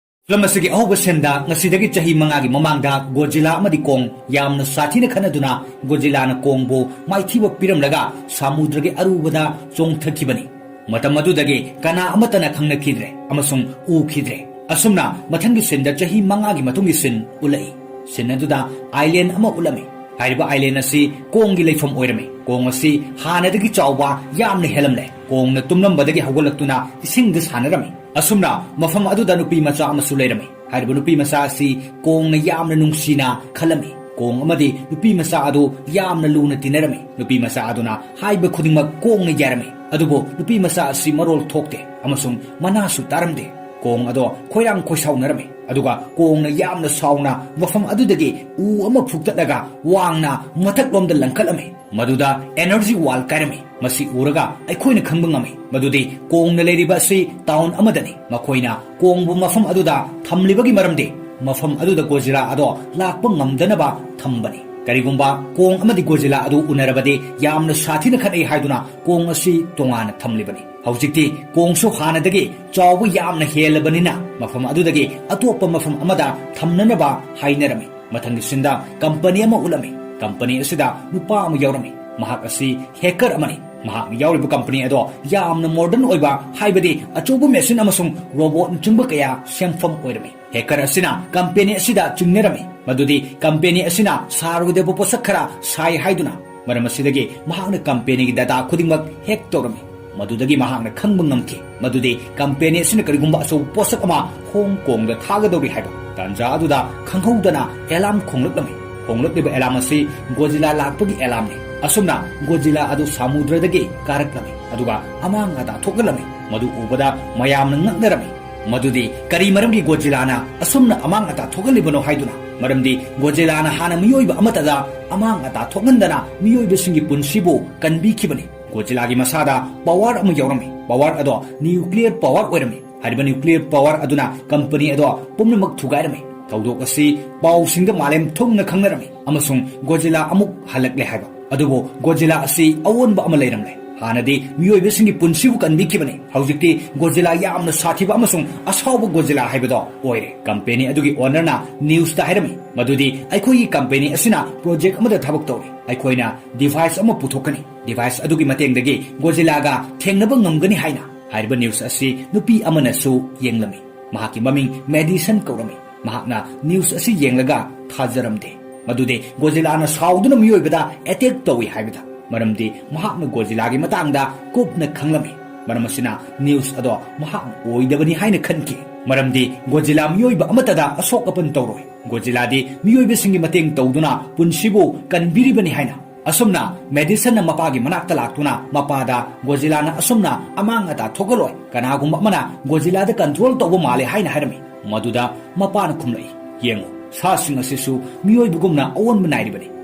ꯐꯤꯂꯝ ꯑꯁꯤꯒꯤ ꯑꯍꯧꯕ ꯁꯤꯟꯗ ꯉꯁꯤꯗꯒꯤ ꯆꯍꯤ ꯃꯉꯥꯒꯤ ꯃꯃꯥꯡꯗ ꯒꯣꯖꯤꯂꯥ ꯑꯃꯗꯤ ꯀꯣꯡ ꯌꯥꯝꯅ ꯁꯥꯊꯤꯅ ꯈꯠꯅꯗꯨꯅ ꯒꯣꯖꯤꯂꯥꯅ ꯀꯣꯡꯕꯨ ꯃꯥꯏꯊꯤꯕ ꯄꯤꯔꯝꯂꯒ ꯁꯥꯃꯨꯗ꯭ꯔꯒꯤ ꯑꯔꯨꯕꯗ ꯆꯣꯡꯊꯈꯤꯕꯅꯤ꯫ ꯃꯇꯝ ꯑꯗꯨꯗꯒꯤ ꯀꯅꯥ ꯑꯃꯠꯇꯅ ꯈꯪꯅꯈꯤꯗ꯭ꯔꯦ ꯑꯃꯁꯨꯡ ꯎꯈꯤꯗ꯭ꯔꯦ꯫ ꯑꯁꯨꯝꯅ ꯃꯊꯪꯒꯤ ꯁꯤꯟꯗ ꯆꯍꯤ ꯃꯉꯥꯒꯤ ꯃꯇꯨꯡꯒꯤ ꯁꯤꯟ ꯎꯠꯂꯛꯏ꯫ ꯁꯤꯟ ꯑꯗꯨꯗ ꯑꯥꯏꯂꯦꯟ ꯑꯃ ꯎꯠꯂꯝꯃꯤ꯫ ꯍꯥꯏꯔꯤꯕ ꯑꯥꯏꯂꯦꯟ ꯑꯁꯤ ꯀꯣꯡꯒꯤ ꯂꯩꯐꯝ ꯑꯣꯏꯔꯝꯃꯤ꯫ ꯀꯣꯡ ꯑꯁꯤ ꯍꯥꯟꯅꯗꯒꯤ ꯆꯥꯎꯕ ꯌꯥꯝꯅ ꯍꯦꯜꯂꯝꯂꯦ꯫ ꯀꯣꯡꯅ ꯇꯨꯝꯂꯝꯕꯗꯒꯤ ꯍꯧꯒꯠꯂꯛꯇꯨꯅ ꯏꯁꯤꯡꯗ ꯁꯥꯟꯅꯔꯝꯃꯤ꯫ ꯑꯁꯨꯝꯅ ꯃꯐꯝ ꯑꯗꯨꯗ ꯅꯨꯄꯤ ꯃꯆꯥ ꯑꯃꯁꯨ ꯂꯩꯔꯝꯃꯤ꯫ ꯍꯥꯏꯔꯤꯕ ꯅꯨꯄꯤ ꯃꯆꯥ ꯑꯁꯤ ꯀꯣꯡꯅ ꯌꯥꯝꯅ ꯅꯨꯡꯁꯤꯅ ꯈꯜꯂꯝꯃꯤ꯫ ꯀꯣꯡ ꯑꯃꯗꯤ ꯅꯨꯄꯤ ꯃꯆꯥ ꯑꯗꯨ ꯌꯥꯝꯅ ꯂꯨꯅ ꯇꯤꯟꯅꯔꯝꯃꯤ꯫ ꯅꯨꯄꯤ ꯃꯆꯥ ꯑꯗꯨꯅ ꯍꯥꯏꯕ ꯈꯨꯗꯤꯡꯃꯛ ꯀꯣꯡꯅ ꯌꯥꯔꯝꯃꯤ꯫ ꯑꯗꯨꯕꯨ ꯅꯨꯄꯤ ꯃꯆꯥ ꯑꯁꯤ ꯃꯔꯣꯜ ꯊꯣꯛꯇꯦ ꯑꯃꯁꯨꯡ ꯃꯅꯥꯁꯨ ꯇꯥꯔꯝꯗꯦ꯫ ꯀꯣꯡ ꯑꯗꯣ ꯈꯣꯏꯔꯥꯡ ꯈꯣꯏꯁꯥꯎꯅꯔꯝꯃꯤ꯫ ꯑꯗꯨꯒ ꯀꯣꯡꯅ ꯌꯥꯝꯅ ꯁꯥꯎꯅ ꯃꯐꯝ ꯑꯗꯨꯗꯒꯤ ꯎ ꯑꯃ ꯐꯨꯛꯇꯠꯂꯒ ꯋꯥꯡꯅ ꯃꯊꯛꯂꯣꯝꯗ ꯂꯪꯈꯠꯂꯝꯃꯤ꯫ ꯃꯗꯨꯗ energy wall ꯀꯥꯏꯔꯝꯃꯤ꯫ ꯃꯁꯤ ꯎꯔꯒ ꯑꯩꯈꯣꯏꯅ ꯈꯪꯕ ꯉꯝꯃꯤ ꯃꯗꯨꯗꯤ ꯀꯣꯡꯅ ꯂꯩꯔꯤꯕ ꯑꯁꯤ town ꯑꯃꯗꯅꯤ꯫ ꯃꯈꯣꯏꯅ ꯀꯣꯡꯕꯨ ꯃꯐꯝ ꯑꯗꯨꯗ ꯊꯝꯂꯤꯕꯒꯤ ꯃꯔꯝꯗꯤ ꯃꯐꯝ ꯑꯗꯨꯗ ꯒꯣꯖꯤꯂꯥ ꯑꯗꯣ ꯂꯥꯛꯄ ꯉꯝꯗꯅꯕ ꯊꯝꯕꯅꯤ꯫ ꯀꯔꯤꯒꯨꯝꯕ ꯀꯣꯡ ꯑꯃꯗꯤ ꯒꯣꯖꯤꯂꯥ ꯑꯗꯨ ꯎꯅꯔꯕꯗꯤ ꯌꯥꯝꯅ ꯁꯥꯊꯤꯅ ꯈꯠꯅꯩ ꯍꯥꯏꯗꯨꯅ ꯀꯣꯡ ꯑꯁꯤ ꯇꯣꯉꯥꯟꯅ ꯊꯝꯂꯤꯕꯅꯤ꯫ ꯍꯧꯖꯤꯛꯇꯤ ꯀꯣꯡꯁꯨ ꯍꯥꯟꯅꯗꯒꯤ ꯆꯥꯎꯕ ꯌꯥꯝꯅ ꯍꯦꯜꯂꯕꯅꯤꯅ ꯃꯐꯝ ꯑꯗꯨꯗꯒꯤ ꯑꯇꯣꯞꯄ ꯃꯐꯝ ꯑꯃꯗ ꯊꯝꯅꯅꯕ ꯍꯥꯏꯅꯔꯝꯃꯤ꯫ ꯃꯊꯪꯒꯤ ꯁꯤꯟꯗ ꯀꯝꯄꯅꯤ ꯑꯃ ꯎꯠꯂꯝꯃꯤ꯫ ꯀꯝꯄꯅꯤ ꯑꯁꯤꯗ ꯅꯨꯄꯥ ꯑꯃ ꯌꯥꯎꯔꯝꯃꯤ꯫ ꯃꯍꯥꯛ ꯑꯁꯤ ꯍꯦꯀꯔ ꯑꯃꯅꯤ꯫ ꯃꯍꯥꯛꯅ ꯌꯥꯎꯔꯤꯕ ꯀꯝꯄꯅꯤ ꯑꯗꯣ ꯌꯥꯝꯅ ꯃꯣꯗꯔꯟ ꯑꯣꯏꯕ, ꯍꯥꯏꯕꯗꯤ ꯑꯆꯧꯕ ꯃꯦꯁꯤꯟ ꯑꯃꯁꯨꯡ ꯔꯣꯕꯣꯠꯅꯆꯤꯡꯕ ꯀꯌꯥ ꯁꯦꯝꯐꯝ ꯑꯣꯏꯔꯝꯃꯤ꯫ ꯍꯦꯀꯔ ꯑꯁꯤꯅ ꯀꯝꯄꯦꯅꯤ ꯑꯁꯤꯗ ꯆꯤꯡꯅꯔꯝꯃꯤ ꯃꯗꯨꯗꯤ ꯀꯝꯄꯦꯅꯤ ꯑꯁꯤꯅ ꯁꯥꯔꯣꯏꯗꯕ ꯄꯣꯠꯁꯛ ꯈꯔ ꯁꯥꯏ ꯍꯥꯏꯗꯨꯅ꯫ ꯃꯔꯝ ꯑꯁꯤꯗꯒꯤ ꯃꯍꯥꯛꯅ ꯀꯝꯄꯦꯅꯤꯒꯤ ꯗꯦꯇꯥ ꯈꯨꯗꯤꯡꯃꯛ ꯍꯦꯛ ꯇꯧꯔꯝꯃꯤ꯫ ꯃꯗꯨꯗꯒꯤ ꯃꯍꯥꯛꯅ ꯈꯪꯕ ꯉꯝꯈꯤ ꯃꯗꯨꯗꯤ ꯀꯝꯄꯦꯅꯤ ꯑꯁꯤꯅ ꯀꯔꯤꯒꯨꯝꯕ ꯑꯆꯧꯕ ꯄꯣꯠꯁꯛ ꯑꯃ ꯍꯣꯡ ꯀꯣꯡꯗ ꯊꯥꯒꯗꯧꯔꯤ ꯍꯥꯏꯕ꯫ ꯇꯥꯟꯖꯥ ꯑꯗꯨꯗ ꯈꯪꯍꯧꯗꯅ ꯑꯦꯂꯥꯝ ꯈꯣꯡꯂꯛꯂꯝꯃꯤ꯫ ꯈꯣꯡꯂꯛꯂꯤꯕ ꯑꯦꯂꯥꯝ ꯑꯁꯤ ꯒꯣꯖꯤꯂꯥ ꯂꯥꯛꯄꯒꯤ ꯑꯦꯂꯥꯝꯅꯤ꯫ ꯑꯁꯨꯝꯅ ꯒꯣꯖꯤꯂꯥ ꯑꯗꯨ ꯁꯥꯃꯨꯗ꯭ꯔꯗꯒꯤ ꯀꯥꯔꯛꯂꯝꯃꯤ, ꯑꯗꯨꯒ ꯑꯃꯥꯡ ꯑꯇꯥ ꯊꯣꯛꯍꯜꯂꯝꯃꯤ꯫ ꯃꯗꯨ ꯎꯕꯗ ꯃꯌꯥꯝꯅ ꯉꯛꯅꯔꯝꯃꯤ꯫ ꯃꯗꯨꯗꯤ ꯀꯔꯤ ꯃꯔꯝꯒꯤ ꯒꯣꯖꯤꯂꯥꯅ ꯑꯁꯨꯝꯅ ꯑꯃꯥꯡ ꯑꯇꯥ ꯊꯣꯛꯍꯜꯂꯤꯕꯅꯣ ꯍꯥꯏꯗꯨꯅ꯫ ꯃꯔꯝꯗꯤ ꯒꯣꯖꯤꯂꯥꯅ ꯍꯥꯟꯅ ꯃꯤꯑꯣꯏꯕ ꯑꯃꯠꯇꯗ ꯑꯃꯥꯡ ꯑꯇꯥ ꯊꯣꯛꯍꯟꯗꯅ ꯃꯤꯑꯣꯏꯕꯁꯤꯡꯒꯤ ꯄꯨꯟꯁꯤꯕꯨ ꯀꯟꯕꯤꯈꯤꯕꯅꯤ꯫ ꯒꯣꯖꯤꯂꯥꯒꯤ ꯃꯁꯥꯗ ꯄꯋꯥꯔ ꯑꯃ ꯌꯥꯎꯔꯝꯃꯤ꯫ ꯄꯋꯥꯔ ꯑꯗꯣ ꯅ꯭ꯌꯨꯀ꯭ꯂꯤꯌꯔ ꯄꯋꯥꯔ ꯑꯣꯏꯔꯝꯃꯤ꯫ ꯍꯥꯏꯔꯤꯕ ꯅ꯭ꯌꯨꯀ꯭ꯂꯤꯌꯔ ꯄꯋꯥꯔ ꯑꯗꯨꯅ ꯀꯝꯄꯅꯤ ꯑꯗꯣ ꯄꯨꯝꯅꯃꯛ ꯊꯨꯒꯥꯏꯔꯝꯃꯤ꯫ ꯊꯧꯗꯣꯛ ꯑꯁꯤ ꯄꯥꯎꯁꯤꯡꯗ ꯃꯥꯂꯦꯝ ꯊꯨꯡꯅ ꯈꯪꯅꯔꯝꯃꯤ ꯑꯃꯁꯨꯡ ꯒꯣꯖꯤꯂꯥ ꯑꯃꯨꯛ ꯍꯜꯂꯛꯂꯦ ꯍꯥꯏꯕ꯫ ꯑꯗꯨꯕꯨ ꯒꯣꯖꯤꯂꯥ ꯑꯁꯤ ꯑꯑꯣꯟꯕ ꯑꯃ ꯂꯩꯔꯝꯂꯦ꯫ ꯍꯥꯟꯅꯗꯤ ꯃꯤꯑꯣꯏꯕꯁꯤꯡꯒꯤ ꯄꯨꯟꯁꯤꯕꯨ ꯀꯟꯕꯤꯈꯤꯕꯅꯤ꯫ ꯍꯧꯖꯤꯛꯇꯤ ꯒꯣꯖꯤꯂꯥ ꯌꯥꯝꯅ ꯁꯥꯊꯤꯕ ꯑꯃꯁꯨꯡ ꯑꯁꯥꯎꯕ ꯒꯣꯖꯤꯂꯥ ꯍꯥꯏꯕꯗꯣ ꯑꯣꯏꯔꯦ꯫ ꯀꯝꯄꯦꯅꯤ ꯑꯗꯨꯒꯤ ꯑꯣꯅꯔꯅ ꯅ꯭ꯌꯨꯁꯇ ꯍꯥꯏꯔꯝꯃꯤ ꯃꯗꯨꯗꯤ ꯑꯩꯈꯣꯏꯒꯤ ꯀꯝꯄꯦꯅꯤ ꯑꯁꯤꯅ ꯄ꯭ꯔꯣꯖꯦꯛ ꯑꯃꯗ ꯊꯕꯛ ꯇꯧꯔꯤ꯫ ꯑꯩꯈꯣꯏꯅ ꯗꯤꯚꯥꯏꯁ ꯑꯃ ꯄꯨꯊꯣꯛꯀꯅꯤ꯫ ꯗꯤꯚꯥꯏꯁ ꯑꯗꯨꯒꯤ ꯃꯇꯦꯡꯗꯒꯤ ꯒꯣꯖꯤꯂꯥꯒ ꯊꯦꯡꯅꯕ ꯉꯝꯒꯅꯤ ꯍꯥꯏꯅ꯫ ꯍꯥꯏꯔꯤꯕ ꯅ꯭ꯌꯨꯁ ꯑꯁꯤ ꯅꯨꯄꯤ ꯑꯃꯅꯁꯨ ꯌꯦꯡꯂꯝꯃꯤ꯫ ꯃꯍꯥꯛꯀꯤ ꯃꯃꯤꯡ ꯃꯦꯗꯤꯁꯟ ꯀꯧꯔꯝꯃꯤ꯫ ꯃꯍꯥꯛꯅ ꯅ꯭ꯌꯨꯁ ꯑꯁꯤ ꯌꯦꯡꯂꯒ ꯊꯥꯖꯔꯝꯗꯦ꯫ ꯃꯗꯨꯗꯤ ꯒꯣꯖꯤꯂꯥꯅ ꯁꯥꯎꯗꯨꯅ ꯃꯤꯑꯣꯏꯕꯗ ꯑꯦꯇꯦꯛ ꯇꯧꯏ ꯍꯥꯏꯕꯗ꯫ ꯃꯔꯝꯗꯤ ꯃꯍꯥꯛꯅ ꯒꯣꯖꯤꯂꯥꯒꯤ ꯃꯇꯥꯡꯗ ꯀꯨꯞꯅ ꯈꯪꯂꯝꯃꯤ꯫ ꯃꯔꯝ ꯑꯁꯤꯅ ꯅ꯭ꯌꯨꯁ ꯑꯗꯣ ꯃꯍꯥꯛꯅ ꯑꯣꯏꯗꯕꯅꯤ ꯍꯥꯏꯅ ꯈꯟꯈꯤ꯫ ꯃꯔꯝꯗꯤ ꯒꯣꯖꯤꯂꯥ ꯃꯤꯑꯣꯏꯕ ꯑꯃꯠꯇꯗ ꯑꯁꯣꯛ ꯑꯄꯟ ꯇꯧꯔꯣꯏ꯫ ꯒꯣꯖꯤꯂꯥꯗꯤ ꯃꯤꯑꯣꯏꯕꯁꯤꯡꯒꯤ ꯃꯇꯦꯡ ꯇꯧꯗꯨꯅ ꯄꯨꯟꯁꯤꯕꯨ ꯀꯟꯕꯤꯔꯤꯕꯅꯤ ꯍꯥꯏꯅ꯫ ꯑꯁꯨꯝꯅ ꯃꯦꯗꯤꯁꯟꯅ ꯃꯄꯥꯒꯤ ꯃꯅꯥꯛꯇ ꯂꯥꯛꯇꯨꯅ ꯃꯄꯥꯗ ꯒꯣꯖꯤꯂꯥꯅ ꯑꯁꯨꯝꯅ ꯑꯃꯥꯡ ꯑꯇꯥ ꯊꯣꯛꯍꯜꯂꯣꯏ, ꯀꯅꯥꯒꯨꯝꯕ ꯑꯃꯅ ꯒꯣꯖꯤꯂꯥꯗ ꯀꯟꯇ꯭ꯔꯣꯜ ꯇꯧꯕ ꯃꯥꯜꯂꯦ ꯍꯥꯏꯅ ꯍꯥꯏꯔꯝꯃꯤ꯫ ꯃꯗꯨꯗ ꯃꯄꯥꯅ ꯈꯨꯝꯂꯛꯏ, "ꯌꯦꯡꯉꯨ, ꯁꯥꯁꯤꯡ ꯑꯁꯤꯁꯨ ꯃꯤꯑꯣꯏꯕꯒꯨꯝꯅ ꯑꯑꯣꯟꯕ ꯅꯥꯏꯔꯤꯕꯅꯤ꯫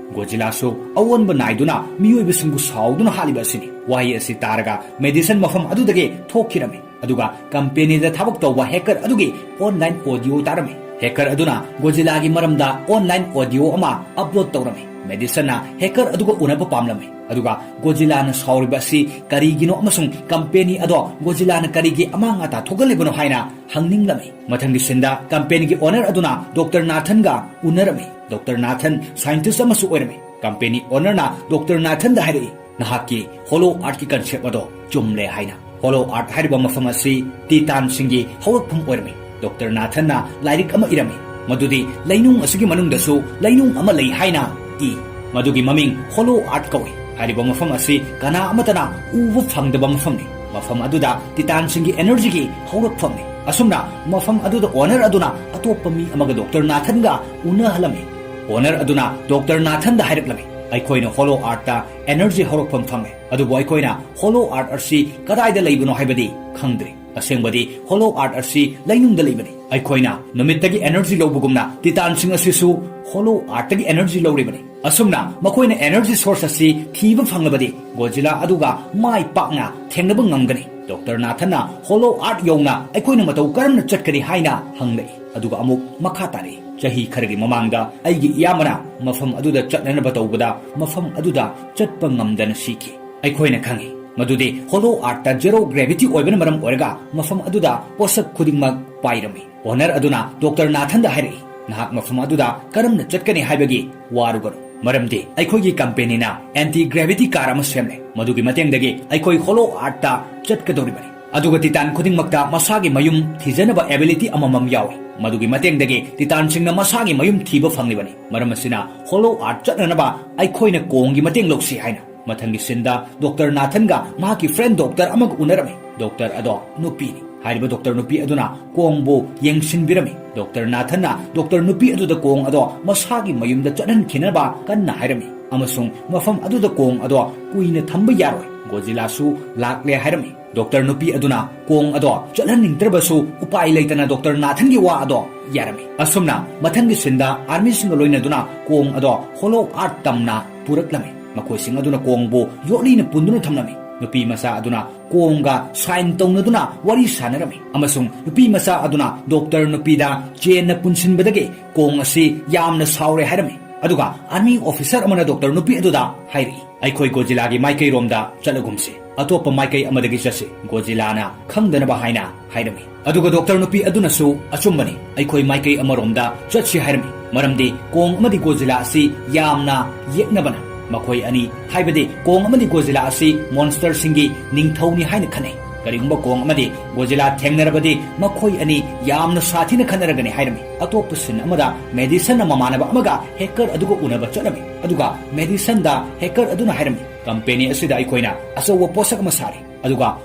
ꯒꯣꯖꯤꯂꯥꯁꯨ ꯑꯑꯣꯟꯕ ꯅꯥꯏꯗꯨꯅ ꯃꯤꯑꯣꯏꯕꯁꯤꯡꯕꯨ ꯁꯥꯎꯗꯨꯅ ꯍꯥꯠꯂꯤꯕ ꯑꯁꯤꯅꯤ"꯫ ꯋꯥꯍꯩ ꯑꯁꯤ ꯇꯥꯔꯒ ꯃꯦꯗꯤꯁꯟ ꯃꯐꯝ ꯑꯗꯨꯗꯒꯤ ꯊꯣꯛꯈꯤꯔꯝꯃꯤ꯫ ꯑꯗꯨꯒ ꯀꯝꯄꯦꯅꯤꯗ ꯊꯕꯛ ꯇꯧꯕ ꯍꯦꯀꯔ ꯑꯗꯨꯒꯤ ꯑꯣꯟꯂꯥꯏꯟ ꯑꯣꯗꯤꯑꯣ ꯇꯥꯔꯝꯃꯤ꯫ ꯍꯦꯀꯔ ꯑꯗꯨꯅ ꯒꯣꯖꯤꯂꯥꯒꯤ ꯃꯔꯝꯗ ꯑꯣꯟꯂꯥꯏꯟ ꯑꯣꯗꯤꯑꯣ ꯑꯃ ꯑꯞꯂꯣꯗ ꯇꯧꯔꯝꯃꯤ꯫ ꯃꯦꯗꯤꯁꯟꯅ ꯍꯦꯀꯔ ꯑꯗꯨꯒ ꯎꯅꯕ ꯄꯥꯝꯂꯝꯃꯤ꯫ ꯑꯗꯨꯒ ꯒꯣꯖꯤꯂꯥꯅ ꯁꯥꯎꯔꯤꯕ ꯑꯁꯤ ꯀꯔꯤꯒꯤꯅꯣ ꯑꯃꯁꯨꯡ ꯀꯝꯄꯦꯅꯤ ꯑꯗꯣ ꯒꯣꯖꯤꯂꯥꯅ ꯀꯔꯤꯒꯤ ꯑꯃꯥꯡ ꯑꯇꯥ ꯊꯣꯛꯍꯜꯂꯤꯕꯅꯣ ꯍꯥꯏꯅ ꯍꯪꯅꯤꯡꯂꯝꯃꯤ꯫ ꯃꯊꯪꯒꯤ ꯁꯤꯟꯗ ꯀꯝꯄꯦꯅꯤꯒꯤ ꯑꯣꯅꯔ ꯑꯗꯨꯅ ꯗꯣꯛꯇꯔ ꯅꯥꯊꯟꯒ ꯎꯅꯔꯝꯃꯤ꯫ ꯗꯣꯛꯇꯔ ꯅꯥꯊꯟ ꯁꯥꯏꯟꯇꯤꯁ ꯑꯃꯁꯨ ꯑꯣꯏꯔꯝꯃꯤ꯫ ꯀꯝꯄꯦꯅꯤ ꯑꯣꯅꯔꯅ ꯗꯣꯛꯇꯔ ꯅꯥꯊꯟꯗ ꯍꯥꯏꯔꯛꯏ, "ꯅꯍꯥꯛꯀꯤ ꯍꯣꯂꯣ ꯑꯥꯔꯠꯀꯤ ꯀꯟꯁꯦꯞ ꯑꯗꯣ ꯆꯨꯝꯂꯦ" ꯍꯥꯏꯅ꯫ ꯍꯣꯂꯣ ꯑꯥꯔꯠ ꯍꯥꯏꯔꯤꯕ ꯃꯐꯝ ꯑꯁꯤ ꯇꯤꯇꯥꯟꯁꯤꯡꯒꯤ ꯍꯧꯔꯛꯐꯝ ꯑꯣꯏꯔꯝꯃꯤ꯫ ꯗꯣꯛꯇꯔ ꯅꯥꯊꯟꯅ ꯂꯥꯏꯔꯤꯛ ꯑꯃ ꯏꯔꯝꯃꯤ, ꯃꯗꯨꯗꯤ ꯂꯩꯅꯨꯡ ꯑꯁꯤꯒꯤ ꯃꯅꯨꯡꯗꯁꯨ ꯂꯩꯅꯨꯡ ꯑꯃ ꯂꯩ ꯍꯥꯏꯅ ꯏ꯫ ꯃꯗꯨꯒꯤ ꯃꯃꯤꯡ ꯍꯣꯂꯣ ꯑꯥꯔꯠ ꯀꯧꯏ꯫ ꯍꯥꯏꯔꯤꯕ ꯃꯐꯝ ꯑꯁꯤ ꯀꯅꯥ ꯑꯃꯠꯇꯅ ꯎꯕ ꯐꯪꯗꯕ ꯃꯐꯝꯅꯤ꯫ ꯃꯐꯝ ꯑꯗꯨꯗ ꯇꯤꯇꯥꯟꯁꯤꯡꯒꯤ ꯑꯦꯅꯔꯖꯤꯒꯤ ꯍꯧꯔꯛꯐꯝꯅꯤ꯫ ꯑꯁꯨꯝꯅ ꯃꯐꯝ ꯑꯗꯨꯗ ꯑꯣꯅꯔ ꯑꯗꯨꯅ ꯑꯇꯣꯞꯄ ꯃꯤ ꯑꯃꯒ ꯗꯣꯛꯇꯔ ꯅꯥꯊꯟꯒ ꯎꯅꯍꯜꯂꯝꯃꯤ꯫ ꯑꯣꯅꯔ ꯑꯗꯨꯅ ꯗꯣꯛꯇꯔ ꯅꯥꯊꯟꯗ ꯍꯥꯏꯔꯛꯂꯝꯃꯤ, "ꯑꯩꯈꯣꯏꯅ ꯍꯣꯂꯣ ꯑꯥꯔꯠꯇ ꯑꯦꯅꯔꯖꯤ ꯍꯧꯔꯛꯐꯝ ꯐꯪꯂꯦ, ꯑꯗꯨꯕꯨ ꯑꯩꯈꯣꯏꯅ ꯍꯣꯂꯣ ꯑꯥꯔꯠ ꯑꯁꯤ ꯀꯗꯥꯏꯗ ꯂꯩꯕꯅꯣ ꯍꯥꯏꯕꯗꯤ ꯈꯪꯗ꯭ꯔꯤ꯫ ꯑꯁꯦꯡꯕꯗꯤ ꯍꯣꯂꯣ ꯑꯥꯔꯠ ꯑꯁꯤ ꯂꯩꯅꯨꯡꯗ ꯂꯩꯕꯅꯤ꯫ ꯑꯩꯈꯣꯏꯅ ꯅꯨꯃꯤꯠꯇꯒꯤ ꯑꯦꯅꯔꯖꯤ ꯂꯧꯕꯒꯨꯝꯅ ꯇꯤꯇꯥꯟꯁꯤꯡ ꯑꯁꯤꯁꯨ ꯍꯣꯂꯣ ꯑꯥꯔꯠꯇꯒꯤ ꯑꯦꯅꯔꯖꯤ ꯂꯧꯔꯤꯕꯅꯤ꯫ ꯑꯁꯨꯝꯅ ꯃꯈꯣꯏꯅ ꯑꯦꯅꯔꯖꯤ ꯁꯣꯔꯁ ꯑꯁꯤ ꯊꯤꯕ ꯐꯪꯂꯕꯗꯤ ꯒꯣꯖꯤꯂꯥ ꯑꯗꯨꯒ ꯃꯥꯏ ꯄꯥꯛꯅ ꯊꯦꯡꯅꯕ ꯉꯝꯒꯅꯤ"꯫ ꯗꯣꯛꯇꯔ ꯅꯥꯊꯟꯅ ꯍꯣꯂꯣ ꯑꯥꯔꯠ ꯌꯧꯅ ꯑꯩꯈꯣꯏꯅ ꯃꯇꯧ ꯀꯔꯝꯅ ꯆꯠꯀꯅꯤ ꯍꯥꯏꯅ ꯍꯪꯂꯛꯏ꯫ ꯑꯗꯨꯒ ꯑꯃꯨꯛ ꯃꯈꯥ ꯇꯥꯔꯛꯏ, "ꯆꯍꯤ ꯈꯔꯒꯤ ꯃꯃꯥꯡꯗ ꯑꯩꯒꯤ ꯏꯌꯥꯝꯕꯅ ꯃꯐꯝ ꯑꯗꯨꯗ ꯆꯠꯅꯅꯕ ꯇꯧꯕꯗ ꯃꯐꯝ ꯑꯗꯨꯗ ꯆꯠꯄ ꯉꯝꯗꯅ ꯁꯤꯈꯤ꯫ ꯑꯩꯈꯣꯏꯅ ꯈꯪꯏ ꯃꯗꯨꯗꯤ ꯍꯣꯂꯣ ꯑꯥꯔꯠꯇ ꯖꯦꯔꯣ ꯒ꯭ꯔꯦꯚꯤꯇꯤ ꯑꯣꯏꯕꯅ ꯃꯔꯝ ꯑꯣꯏꯔꯒ ꯃꯐꯝ ꯑꯗꯨꯗ ꯄꯣꯠꯁꯛ ꯈꯨꯗꯤꯡꯃꯛ ꯄꯥꯏꯔꯝꯃꯤ"꯫ ꯑꯣꯅꯔ ꯑꯗꯨꯅ ꯗꯣꯛꯇꯔ ꯅꯥꯊꯟꯗ ꯍꯥꯏꯔꯛꯏ, "ꯅꯍꯥꯛ ꯃꯐꯝ ꯑꯗꯨꯗ ꯀꯔꯝꯅ ꯆꯠꯀꯅꯤ ꯍꯥꯏꯕꯒꯤ ꯋꯥꯔꯨꯒꯅꯨ, ꯃꯔꯝꯗꯤ ꯑꯩꯈꯣꯏꯒꯤ ꯀꯝꯄꯦꯅꯤꯅ ꯑꯦꯟꯇꯤ ꯒ꯭ꯔꯦꯚꯤꯇꯤ ꯀꯥꯔ ꯑꯃ ꯁꯦꯝꯂꯦ, ꯃꯗꯨꯒꯤ ꯃꯇꯦꯡꯗꯒꯤ ꯑꯩꯈꯣꯏ ꯍꯣꯂꯣ ꯑꯥꯔꯠꯇ ꯆꯠꯀꯗꯧꯔꯤꯕꯅꯤ"꯫ ꯑꯗꯨꯒ ꯇꯤꯇꯥꯟ ꯈꯨꯗꯤꯡꯃꯛꯇ ꯃꯁꯥꯒꯤ ꯃꯌꯨꯝ ꯊꯤꯖꯅꯕ ꯑꯦꯕꯤꯂꯤꯇꯤ ꯑꯃꯃꯝ ꯌꯥꯎꯏ꯫ ꯃꯗꯨꯒꯤ ꯃꯇꯦꯡꯗꯒꯤ ꯇꯤꯇꯥꯟꯁꯤꯡꯅ ꯃꯁꯥꯒꯤ ꯃꯌꯨꯝ ꯊꯤꯕ ꯐꯪꯂꯤꯕꯅꯤ꯫ ꯃꯔꯝ ꯑꯁꯤꯅ ꯍꯣꯂꯣ ꯑꯥꯔꯠ ꯆꯠꯅꯅꯕ ꯑꯩꯈꯣꯏꯅ ꯀꯣꯡꯒꯤ ꯃꯇꯦꯡ ꯂꯧꯁꯤ ꯍꯥꯏꯅ꯫ ꯃꯊꯪꯒꯤ ꯁꯤꯟꯗ ꯗꯣꯛꯇꯔ ꯅꯥꯊꯟꯒ ꯃꯍꯥꯛꯀꯤ ꯐ꯭ꯔꯦꯟ ꯗꯣꯛꯇꯔ ꯑꯃꯒ ꯎꯅꯔꯝꯃꯤ꯫ ꯗꯣꯛꯇꯔ ꯑꯗꯣ ꯅꯨꯄꯤꯅꯤ꯫ ꯍꯥꯏꯔꯤꯕ ꯗꯣꯛꯇꯔ ꯅꯨꯄꯤ ꯑꯗꯨꯅ ꯀꯣꯡꯕꯨ ꯌꯦꯡꯁꯤꯟꯕꯤꯔꯝꯃꯤ꯫ ꯗꯣꯛꯇꯔ ꯅꯥꯊꯟꯅ ꯗꯣꯛꯇꯔ ꯅꯨꯄꯤ ꯑꯗꯨꯗ ꯀꯣꯡ ꯑꯗꯣ ꯃꯁꯥꯒꯤ ꯃꯌꯨꯝꯗ ꯆꯠꯍꯟꯈꯤꯅꯕ ꯀꯟꯅ ꯍꯥꯏꯔꯝꯃꯤ ꯑꯃꯁꯨꯡ ꯃꯐꯝ ꯑꯗꯨꯗ ꯀꯣꯡ ꯑꯗꯣ ꯀꯨꯏꯅ ꯊꯝꯕ ꯌꯥꯔꯣꯏ, ꯒꯣꯖꯤꯂꯥꯁꯨ ꯂꯥꯛꯂꯦ ꯍꯥꯏꯔꯝꯃꯤ꯫ ꯗꯣꯛꯇꯔ ꯅꯨꯄꯤ ꯑꯗꯨꯅ ꯀꯣꯡ ꯑꯗꯣ ꯆꯠꯍꯟꯅꯤꯡꯗ꯭ꯔꯕꯁꯨ ꯎꯄꯥꯏ ꯂꯩꯇꯅ ꯗꯣꯛꯇꯔ ꯅꯥꯊꯟꯒꯤ ꯋꯥ ꯑꯗꯣ ꯌꯥꯔꯝꯃꯤ꯫ ꯑꯁꯨꯝꯅ ꯃꯊꯪꯒꯤ ꯁꯤꯟꯗ ꯑꯥꯔꯃꯤꯁꯤꯡꯒ ꯂꯣꯏꯅꯗꯨꯅ ꯀꯣꯡ ꯑꯗꯣ ꯍꯣꯂꯣ ꯑꯥꯔꯠ ꯇꯝꯅ ꯄꯨꯔꯛꯂꯝꯃꯤ꯫ ꯃꯈꯣꯏꯁꯤꯡ ꯑꯗꯨꯅ ꯀꯣꯡꯕꯨ ꯌꯣꯠꯂꯤꯅ ꯄꯨꯟꯗꯨꯅ ꯊꯝꯂꯝꯃꯤ꯫ ꯅꯨꯄꯤ ꯃꯆꯥ ꯑꯗꯨꯅ ꯀꯣꯡꯒ ꯁꯥꯏꯟ ꯇꯧꯅꯗꯨꯅ ꯋꯥꯔꯤ ꯁꯥꯟꯅꯔꯝꯃꯤ ꯑꯃꯁꯨꯡ ꯅꯨꯄꯤ ꯃꯆꯥ ꯑꯗꯨꯅ ꯗꯣꯛꯇꯔ ꯅꯨꯄꯤꯗ ꯆꯦꯟꯅ ꯄꯨꯟꯁꯤꯟꯕꯗꯒꯤ ꯀꯣꯡ ꯑꯁꯤ ꯌꯥꯝꯅ ꯁꯥꯎꯔꯦ ꯍꯥꯏꯔꯝꯃꯤ꯫ ꯑꯗꯨꯒ ꯑꯥꯔꯃꯤ ꯑꯣꯐꯤꯁꯔ ꯑꯃꯅ ꯗꯣꯛꯇꯔ ꯅꯨꯄꯤ ꯑꯗꯨꯗ ꯍꯥꯏꯔꯛꯏ, "ꯑꯩꯈꯣꯏ ꯒꯣꯖꯤꯂꯥꯒꯤ ꯃꯥꯏꯀꯩꯔꯣꯝꯗ ꯆꯠꯂꯒꯨꯝꯁꯤ, ꯑꯇꯣꯞꯄ ꯃꯥꯏꯀꯩ ꯑꯃꯗꯒꯤ ꯆꯠꯁꯤ"꯫ ꯒꯣꯖꯤꯂꯥꯅ ꯈꯪꯗꯅꯕ ꯍꯥꯏꯅ ꯍꯥꯏꯔꯝꯃꯤ꯫ ꯑꯗꯨꯒ ꯗꯣꯛꯇꯔ ꯅꯨꯄꯤ ꯑꯗꯨꯅꯁꯨ, "ꯑꯆꯨꯝꯕꯅꯤ, ꯑꯩꯈꯣꯏ ꯃꯥꯏꯀꯩ ꯑꯃꯔꯣꯝꯗ ꯆꯠꯁꯤ" ꯍꯥꯏꯔꯝꯃꯤ꯫ ꯃꯔꯝꯗꯤ ꯀꯣꯡ ꯑꯃꯗꯤ ꯒꯣꯖꯤꯂꯥ ꯑꯁꯤ ꯌꯥꯝꯅ ꯌꯦꯛꯅꯕꯅ꯫ ꯃꯈꯣꯏ ꯑꯅꯤ, ꯍꯥꯏꯕꯗꯤ ꯀꯣꯡ ꯑꯃꯗꯤ ꯒꯣꯖꯤꯂꯥ ꯑꯁꯤ ꯃꯣꯟꯁꯇꯔꯁꯤꯡꯒꯤ ꯅꯤꯡꯊꯧꯅꯤ ꯍꯥꯏꯅ ꯈꯟꯅꯩ꯫ ꯀꯔꯤꯒꯨꯝꯕ ꯀꯣꯡ ꯑꯃꯗꯤ ꯒꯣꯖꯤꯂꯥ ꯊꯦꯡꯅꯔꯕꯗꯤ ꯃꯈꯣꯏ ꯑꯅꯤ ꯌꯥꯝꯅ ꯁꯥꯊꯤꯅ ꯈꯠꯅꯔꯒꯅꯤ ꯍꯥꯏꯔꯝꯃꯤ꯫ ꯑꯇꯣꯞꯄ ꯁꯤꯟ ꯑꯃꯗ ꯃꯦꯗꯤꯁꯟꯅ ꯃꯃꯥꯟꯅꯕ ꯑꯃꯒ ꯍꯦꯀꯔ ꯑꯗꯨꯒ ꯎꯅꯕ ꯆꯠꯂꯝꯃꯤ꯫ ꯑꯗꯨꯒ ꯃꯦꯗꯤꯁꯟꯗ ꯍꯦꯀꯔ ꯑꯗꯨꯅ ꯍꯥꯏꯔꯝꯃꯤ, "ꯀꯝꯄꯦꯅꯤ ꯑꯁꯤꯗ ꯑꯩꯈꯣꯏꯅ ꯑꯆꯧꯕ ꯄꯣꯠꯁꯛ ꯑꯃ ꯁꯥꯔꯤ, ꯑꯗꯨꯒ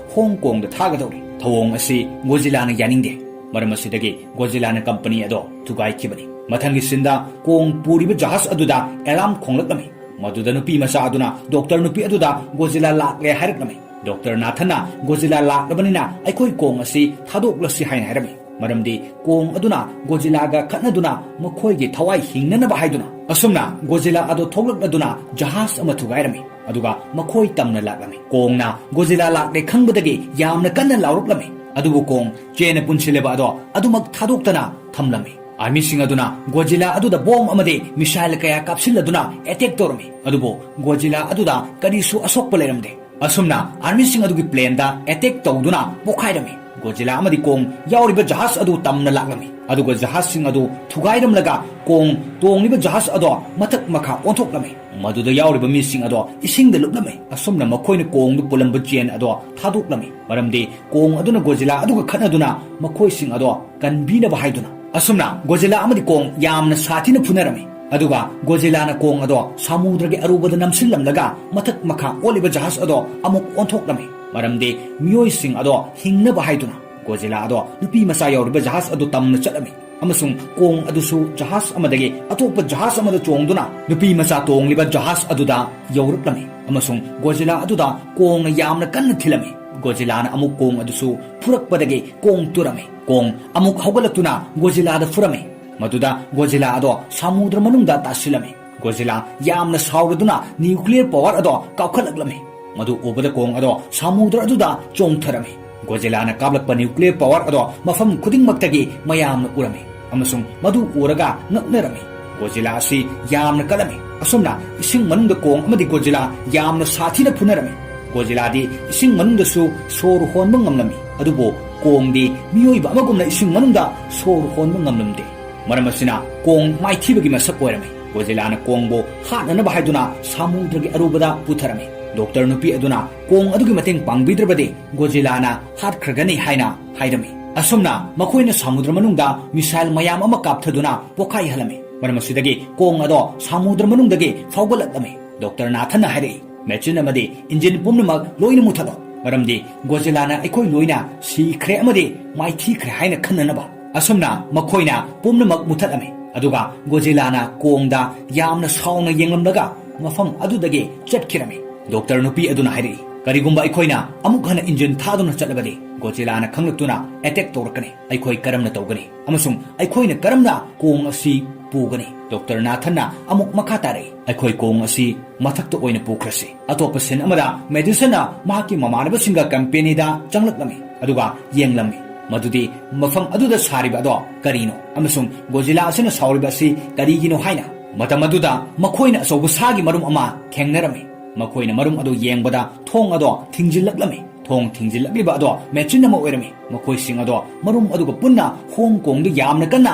ꯍꯣꯡ ꯀꯣꯡꯗ ꯊꯥꯒꯗꯧꯔꯤ꯫ ꯊꯧꯑꯣꯡ ꯑꯁꯤ ꯒꯣꯖꯤꯂꯥꯅ ꯌꯥꯅꯤꯡꯗꯦ"꯫ ꯃꯔꯝ ꯑꯁꯤꯗꯒꯤ ꯒꯣꯖꯤꯂꯥꯅ ꯀꯝꯄꯅꯤ ꯑꯗꯣ ꯊꯨꯒꯥꯏꯈꯤꯕꯅꯤ꯫ ꯃꯊꯪꯒꯤ ꯁꯤꯟꯗ ꯀꯣꯡ ꯄꯨꯔꯤꯕ ꯖꯍꯥꯖ ꯑꯗꯨꯗ ꯑꯦꯂꯥꯔꯝ ꯈꯣꯡꯂꯛꯂꯝꯃꯤ꯫ ꯃꯗꯨꯗ ꯅꯨꯄꯤ ꯃꯆꯥ ꯑꯗꯨꯅ ꯗꯣꯛꯇꯔ ꯅꯨꯄꯤ ꯑꯗꯨꯗ ꯒꯣꯖꯤꯂꯥ ꯂꯥꯛꯂꯦ ꯍꯥꯏꯔꯛꯂꯝꯃꯤ꯫ ꯗꯣꯛꯇꯔ ꯅꯥꯊꯟꯅ ꯒꯣꯖꯤꯂꯥ ꯂꯥꯛꯂꯕꯅꯤꯅ ꯑꯩꯈꯣꯏ ꯀꯣꯡ ꯑꯁꯤ ꯊꯥꯗꯣꯛꯂꯁꯤ ꯍꯥꯏꯅ ꯍꯥꯏꯔꯝꯃꯤ꯫ ꯃꯔꯝꯗꯤ ꯀꯣꯡ ꯑꯗꯨꯅ ꯒꯣꯖꯤꯂꯥꯒ ꯈꯠꯅꯗꯨꯅ ꯃꯈꯣꯏꯒꯤ ꯊꯋꯥꯏ ꯍꯤꯡꯅꯅꯕ ꯍꯥꯏꯗꯨꯅ꯫ ꯑꯁꯨꯝꯅ ꯒꯣꯖꯤꯂꯥ ꯑꯗꯣ ꯊꯣꯛꯂꯛꯂꯗꯨꯅ ꯖꯍꯥꯖ ꯑꯃ ꯊꯨꯒꯥꯏꯔꯝꯃꯤ꯫ ꯑꯗꯨꯒ ꯃꯈꯣꯏ ꯇꯝꯅ ꯂꯥꯛꯂꯝꯃꯤ꯫ ꯀꯣꯡꯅ ꯒꯣꯖꯤꯂꯥ ꯂꯥꯛꯂꯦ ꯈꯪꯕꯗꯒꯤ ꯌꯥꯝꯅ ꯀꯟꯅ ꯂꯥꯎꯔꯛꯂꯝꯃꯤ꯫ ꯑꯗꯨꯕꯨ ꯀꯣꯡ ꯆꯦꯟꯅ ꯄꯨꯟꯁꯤꯜꯂꯤꯕ ꯑꯗꯣ ꯑꯗꯨꯃꯛ ꯊꯥꯗꯣꯛꯇꯅ ꯊꯝꯂꯝꯃꯤ꯫ ꯑꯥꯔꯃꯤꯁꯤꯡ ꯑꯗꯨꯅ ꯒꯣꯖꯤꯂꯥ ꯑꯗꯨꯗ ꯕꯣꯝ ꯑꯃꯗꯤ ꯃꯤꯁꯥꯏꯜ ꯀꯌꯥ ꯀꯥꯞꯁꯤꯜꯂꯗꯨꯅ ꯑꯦꯇꯦꯛ ꯇꯧꯔꯝꯃꯤ꯫ ꯑꯗꯨꯕꯨ ꯒꯣꯖꯤꯂꯥ ꯑꯗꯨꯗ ꯀꯔꯤꯁꯨ ꯑꯁꯣꯛꯄ ꯂꯩꯔꯝꯗꯦ꯫ ꯑꯁꯨꯝꯅ ꯑꯥꯔꯃꯤꯁꯤꯡ ꯑꯗꯨꯒꯤ ꯄ꯭ꯂꯦꯟꯗ ꯑꯦꯇꯦꯛ ꯇꯧꯗꯨꯅ ꯄꯣꯈꯥꯏꯔꯝꯃꯤ꯫ ꯒꯣꯖꯤꯂꯥ ꯑꯃꯗꯤ ꯀꯣꯡ ꯌꯥꯎꯔꯤꯕ ꯖꯍꯥꯖ ꯑꯗꯨ ꯇꯝꯅ ꯂꯥꯛꯂꯝꯃꯤ, ꯑꯗꯨꯒ ꯖꯍꯥꯖꯁꯤꯡ ꯑꯗꯨ ꯊꯨꯒꯥꯏꯔꯝꯂꯒ ꯀꯣꯡ ꯇꯣꯡꯂꯤꯕ ꯖꯍꯥꯖ ꯑꯗꯣ ꯃꯊꯛ ꯃꯈꯥ ꯑꯣꯟꯊꯣꯛꯂꯝꯃꯤ꯫ ꯃꯗꯨꯗ ꯌꯥꯎꯔꯤꯕ ꯃꯤꯁꯤꯡ ꯑꯗꯣ ꯏꯁꯤꯡꯗ ꯂꯨꯞꯂꯝꯃꯤ꯫ ꯑꯁꯨꯝꯅ ꯃꯈꯣꯏꯅ ꯀꯣꯡꯗꯨ ꯄꯨꯜꯂꯝꯕ ꯆꯦꯟ ꯑꯗꯣ ꯊꯥꯗꯣꯛꯂꯝꯃꯤ, ꯃꯔꯝꯗꯤ ꯀꯣꯡ ꯑꯗꯨꯅ ꯒꯣꯖꯤꯂꯥ ꯑꯗꯨꯒ ꯈꯠꯅꯗꯨꯅ ꯃꯈꯣꯏꯁꯤꯡ ꯑꯗꯣ ꯀꯟꯕꯤꯅꯕ ꯍꯥꯏꯗꯨꯅ꯫ ꯑꯁꯨꯝꯅ ꯒꯣꯖꯤꯂꯥ ꯑꯃꯗꯤ ꯀꯣꯡ ꯌꯥꯝꯅ ꯁꯥꯊꯤꯅ ꯐꯨꯅꯔꯝꯃꯤ꯫ ꯑꯗꯨꯒ ꯒꯣꯖꯤꯂꯥꯅ ꯀꯣꯡ ꯑꯗꯣ ꯁꯃꯨꯗ꯭ꯔꯒꯤ ꯑꯔꯨꯕꯗ ꯅꯝꯁꯤꯜꯂꯝꯂꯒ ꯃꯊꯛ ꯃꯈꯥ ꯑꯣꯜꯂꯤꯕ ꯖꯍꯥꯖ ꯑꯗꯣ ꯑꯃꯨꯛ ꯑꯣꯟꯊꯣꯛꯂꯝꯃꯤ, ꯃꯔꯝꯗꯤ ꯃꯤꯑꯣꯏꯁꯤꯡ ꯑꯗꯣ ꯍꯤꯡꯅꯕ ꯍꯥꯏꯗꯨꯅ꯫ ꯒꯣꯖꯤꯂꯥ ꯑꯗꯣ ꯅꯨꯄꯤ ꯃꯆꯥ ꯌꯥꯎꯔꯤꯕ ꯖꯍꯥꯖ ꯑꯗꯨ ꯇꯝꯅ ꯆꯠꯂꯝꯃꯤ, ꯑꯃꯁꯨꯡ ꯀꯣꯡ ꯑꯗꯨꯁꯨ ꯖꯍꯥꯖ ꯑꯃꯗꯒꯤ ꯑꯇꯣꯞꯄ ꯖꯍꯥꯖ ꯑꯃꯗ ꯆꯣꯡꯗꯨꯅ ꯅꯨꯄꯤ ꯃꯆꯥ ꯇꯣꯡꯂꯤꯕ ꯖꯍꯥꯖ ꯑꯗꯨꯗ ꯌꯧꯔꯛꯂꯝꯃꯤ, ꯑꯃꯁꯨꯡ ꯒꯣꯖꯤꯂꯥ ꯑꯗꯨꯗ ꯀꯣꯡꯅ ꯌꯥꯝꯅ ꯀꯟꯅ ꯊꯤꯜꯂꯝꯃꯤ꯫ ꯒꯣꯖꯤꯂꯥꯅ ꯑꯃꯨꯛ ꯀꯣꯡ ꯑꯗꯨꯁꯨ ꯐꯨꯔꯛꯄꯗꯒꯤ ꯀꯣꯡ ꯇꯨꯔꯝꯃꯤ꯫ ꯀꯣꯡ ꯑꯃꯨꯛ ꯍꯧꯒꯠꯂꯛꯇꯨꯅ ꯒꯣꯖꯤꯂꯥꯗ ꯐꯨꯔꯝꯃꯤ꯫ ꯃꯗꯨꯗ ꯒꯣꯖꯤꯂꯥ ꯑꯗꯣ ꯁꯃꯨꯗ꯭ꯔ ꯃꯅꯨꯡꯗ ꯇꯥꯁꯤꯜꯂꯝꯃꯤ꯫ ꯒꯣꯖꯤꯂꯥ ꯌꯥꯝꯅ ꯁꯥꯎꯔꯗꯨꯅ ꯅ꯭ꯌꯨꯀ꯭ꯂꯤꯌꯔ ꯄꯋꯥꯔ ꯑꯗꯣ ꯀꯥꯎꯈꯠꯂꯛꯂꯝꯃꯤ꯫ ꯃꯗꯨ ꯎꯕꯗ ꯀꯣꯡ ꯑꯗꯣ ꯁꯃꯨꯗ꯭ꯔ ꯑꯗꯨꯗ ꯆꯣꯡꯊꯔꯝꯃꯤ꯫ ꯒꯣꯖꯤꯂꯥꯅ ꯀꯥꯞꯂꯛꯄ ꯅ꯭ꯌꯨꯀ꯭ꯂꯤꯌꯔ ꯄꯋꯥꯔ ꯑꯗꯣ ꯃꯐꯝ ꯈꯨꯗꯤꯡꯃꯛꯇꯒꯤ ꯃꯌꯥꯝꯅ ꯎꯔꯝꯃꯤ, ꯑꯃꯁꯨꯡ ꯃꯗꯨ ꯎꯔꯒ ꯉꯛꯅꯔꯝꯃꯤ꯫ ꯒꯣꯖꯤꯂꯥ ꯑꯁꯤ ꯌꯥꯝꯅ ꯀꯜꯂꯝꯃꯤ꯫ ꯑꯁꯨꯝꯅ ꯏꯁꯤꯡ ꯃꯅꯨꯡꯗ ꯀꯣꯡ ꯑꯃꯗꯤ ꯒꯣꯖꯤꯂꯥ ꯌꯥꯝꯅ ꯁꯥꯊꯤꯅ ꯐꯨꯅꯔꯝꯃꯤ꯫ ꯒꯣꯖꯤꯂꯥꯗꯤ ꯏꯁꯤꯡ ꯃꯅꯨꯡꯗꯁꯨ ꯁꯣꯔ ꯍꯣꯟꯕ ꯉꯝꯂꯝꯃꯤ, ꯑꯗꯨꯕꯨ ꯀꯣꯡꯗꯤ ꯃꯤꯑꯣꯏꯕ ꯑꯃꯒꯨꯝꯅ ꯏꯁꯤꯡ ꯃꯅꯨꯡꯗ ꯁꯣꯔ ꯍꯣꯟꯕ ꯉꯝꯂꯝꯗꯦ꯫ ꯃꯔꯝ ꯑꯁꯤꯅ ꯀꯣꯡ ꯃꯥꯏꯊꯤꯕꯒꯤ ꯃꯁꯛ ꯑꯣꯏꯔꯝꯃꯤ꯫ ꯒꯣꯖꯤꯂꯥꯅ ꯀꯣꯡꯕꯨ ꯍꯥꯠꯅꯅꯕ ꯍꯥꯏꯗꯨꯅ ꯁꯃꯨꯗ꯭ꯔꯒꯤ ꯑꯔꯨꯕꯗ ꯄꯨꯊꯔꯝꯃꯤ꯫ ꯗꯣꯛꯇꯔ ꯅꯨꯄꯤ ꯑꯗꯨꯅ ꯀꯣꯡ ꯑꯗꯨꯒꯤ ꯃꯇꯦꯡ ꯄꯥꯡꯕꯤꯗ꯭ꯔꯕꯗꯤ ꯒꯣꯖꯤꯂꯥꯅ ꯍꯥꯠꯈ꯭ꯔꯒꯅꯤ ꯍꯥꯏꯅ ꯍꯥꯏꯔꯝꯃꯤ꯫ ꯑꯁꯨꯝꯅ ꯃꯈꯣꯏꯅ ꯁꯃꯨꯗ꯭ꯔ ꯃꯅꯨꯡꯗ ꯃꯤꯁꯥꯏꯜ ꯃꯌꯥꯝ ꯑꯃ ꯀꯥꯞꯊꯗꯨꯅ ꯄꯣꯈꯥꯏꯍꯜꯂꯝꯃꯤ꯫ ꯃꯔꯝ ꯑꯁꯤꯗꯒꯤ ꯀꯣꯡ ꯑꯗꯣ ꯁꯃꯨꯗ꯭ꯔ ꯃꯅꯨꯡꯗꯒꯤ ꯐꯥꯎꯒꯠꯂꯛꯂꯝꯃꯤ꯫ ꯗꯣꯛꯇꯔ ꯅꯥꯊꯟꯅ ꯍꯥꯏꯔꯛꯏ, "ꯃꯦꯆꯤꯟ ꯑꯃꯗꯤ ꯏꯟꯖꯤꯟ ꯄꯨꯝꯅꯃꯛ ꯂꯣꯏꯅ ꯃꯨꯊꯠꯂꯣ, ꯃꯔꯝꯗꯤ ꯒꯣꯖꯤꯂꯥꯅ ꯑꯩꯈꯣꯏ ꯂꯣꯏꯅ ꯁꯤꯈ꯭ꯔꯦ ꯑꯃꯗꯤ ꯃꯥꯏꯊꯤꯈ꯭ꯔꯦ ꯍꯥꯏꯅ ꯈꯟꯅꯅꯕ꯫" ꯑꯁꯨꯝꯅ ꯃꯈꯣꯏꯅ ꯄꯨꯝꯅꯃꯛ ꯃꯨꯊꯠꯂꯝꯃꯤ, ꯑꯗꯨꯒ ꯒꯣꯖꯤꯂꯥꯅ ꯀꯣꯡꯗ ꯌꯥꯝꯅ ꯁꯥꯎꯅ ꯌꯦꯡꯂꯝꯂꯒ ꯃꯐꯝ ꯑꯗꯨꯗꯒꯤ ꯆꯠꯈꯤꯔꯝꯃꯤ꯫ ꯗꯣꯛꯇꯔ ꯅꯨꯄꯤ ꯑꯗꯨꯅ ꯍꯥꯏꯔꯛꯏ, "ꯀꯔꯤꯒꯨꯝꯕ ꯑꯩꯈꯣꯏꯅ ꯑꯃꯨꯛ ꯍꯟꯅ ꯏꯟꯖꯤꯟ ꯊꯥꯗꯨꯅ ꯆꯠꯂꯕꯗꯤ?" ꯒꯣꯖꯤꯂꯥꯅ ꯈꯪꯂꯛꯇꯨꯅ ꯑꯦꯇꯦꯛ ꯇꯧꯔꯛꯀꯅꯤ꯫ ꯑꯩꯈꯣꯏ ꯀꯔꯝꯅ ꯇꯧꯒꯅꯤ? ꯑꯃꯁꯨꯡ ꯑꯩꯈꯣꯏꯅ ꯀꯔꯝꯅ ꯀꯣꯡ ꯑꯁꯤ ꯄꯨꯒꯅꯤ? ꯗꯣꯛꯇꯔ ꯅꯥꯊꯟꯅ ꯑꯃꯨꯛ ꯃꯈꯥ ꯇꯥꯔꯛꯏ, "ꯑꯩꯈꯣꯏ ꯀꯣꯡ ꯑꯁꯤ ꯃꯊꯛꯇ ꯑꯣꯏꯅ ꯄꯨꯈ꯭ꯔꯁꯤ꯫" ꯑꯇꯣꯞꯄ ꯁꯤꯟ ꯑꯃꯗ, ꯃꯦꯗꯤꯁꯟꯅ ꯃꯍꯥꯛꯀꯤ ꯃꯃꯥꯟꯅꯕꯁꯤꯡꯒ ꯀꯝꯄꯦꯅꯤꯗ ꯆꯪꯂꯛꯂꯝꯃꯤ, ꯑꯗꯨꯒ ꯌꯦꯡꯂꯝꯃꯤ ꯃꯗꯨꯗꯤ ꯃꯐꯝ ꯑꯗꯨꯗ ꯁꯥꯔꯤꯕ ꯑꯗꯣ ꯀꯔꯤꯅꯣ, ꯑꯃꯁꯨꯡ ꯒꯣꯖꯤꯂꯥ ꯑꯁꯤꯅ ꯁꯥꯎꯔꯤꯕ ꯑꯁꯤ ꯀꯔꯤꯒꯤꯅꯣ ꯍꯥꯏꯅ꯫ ꯃꯇꯝ ꯑꯗꯨꯗ ꯃꯈꯣꯏꯅ ꯑꯆꯧꯕ ꯁꯥꯒꯤ ꯃꯔꯨꯝ ꯑꯃ ꯊꯦꯡꯅꯔꯝꯃꯤ꯫ ꯃꯈꯣꯏꯅ ꯃꯔꯨꯝ ꯑꯗꯨ ꯌꯦꯡꯕꯗ, ꯊꯣꯡ ꯑꯗꯣ ꯊꯤꯡꯖꯤꯜꯂꯛꯂꯝꯃꯤ꯫ ꯊꯣꯡ ꯊꯤꯡꯖꯤꯜꯂꯛꯂꯤꯕ ꯑꯗꯣ ꯃꯦꯆꯤꯟ ꯑꯃ ꯑꯣꯏꯔꯝꯃꯤ꯫ ꯃꯈꯣꯏꯁꯤꯡ ꯑꯗꯣ ꯃꯔꯨꯝ ꯑꯗꯨꯒ ꯄꯨꯟꯅ ꯍꯣꯡ ꯀꯣꯡꯗ ꯌꯥꯝꯅ ꯀꯟꯅ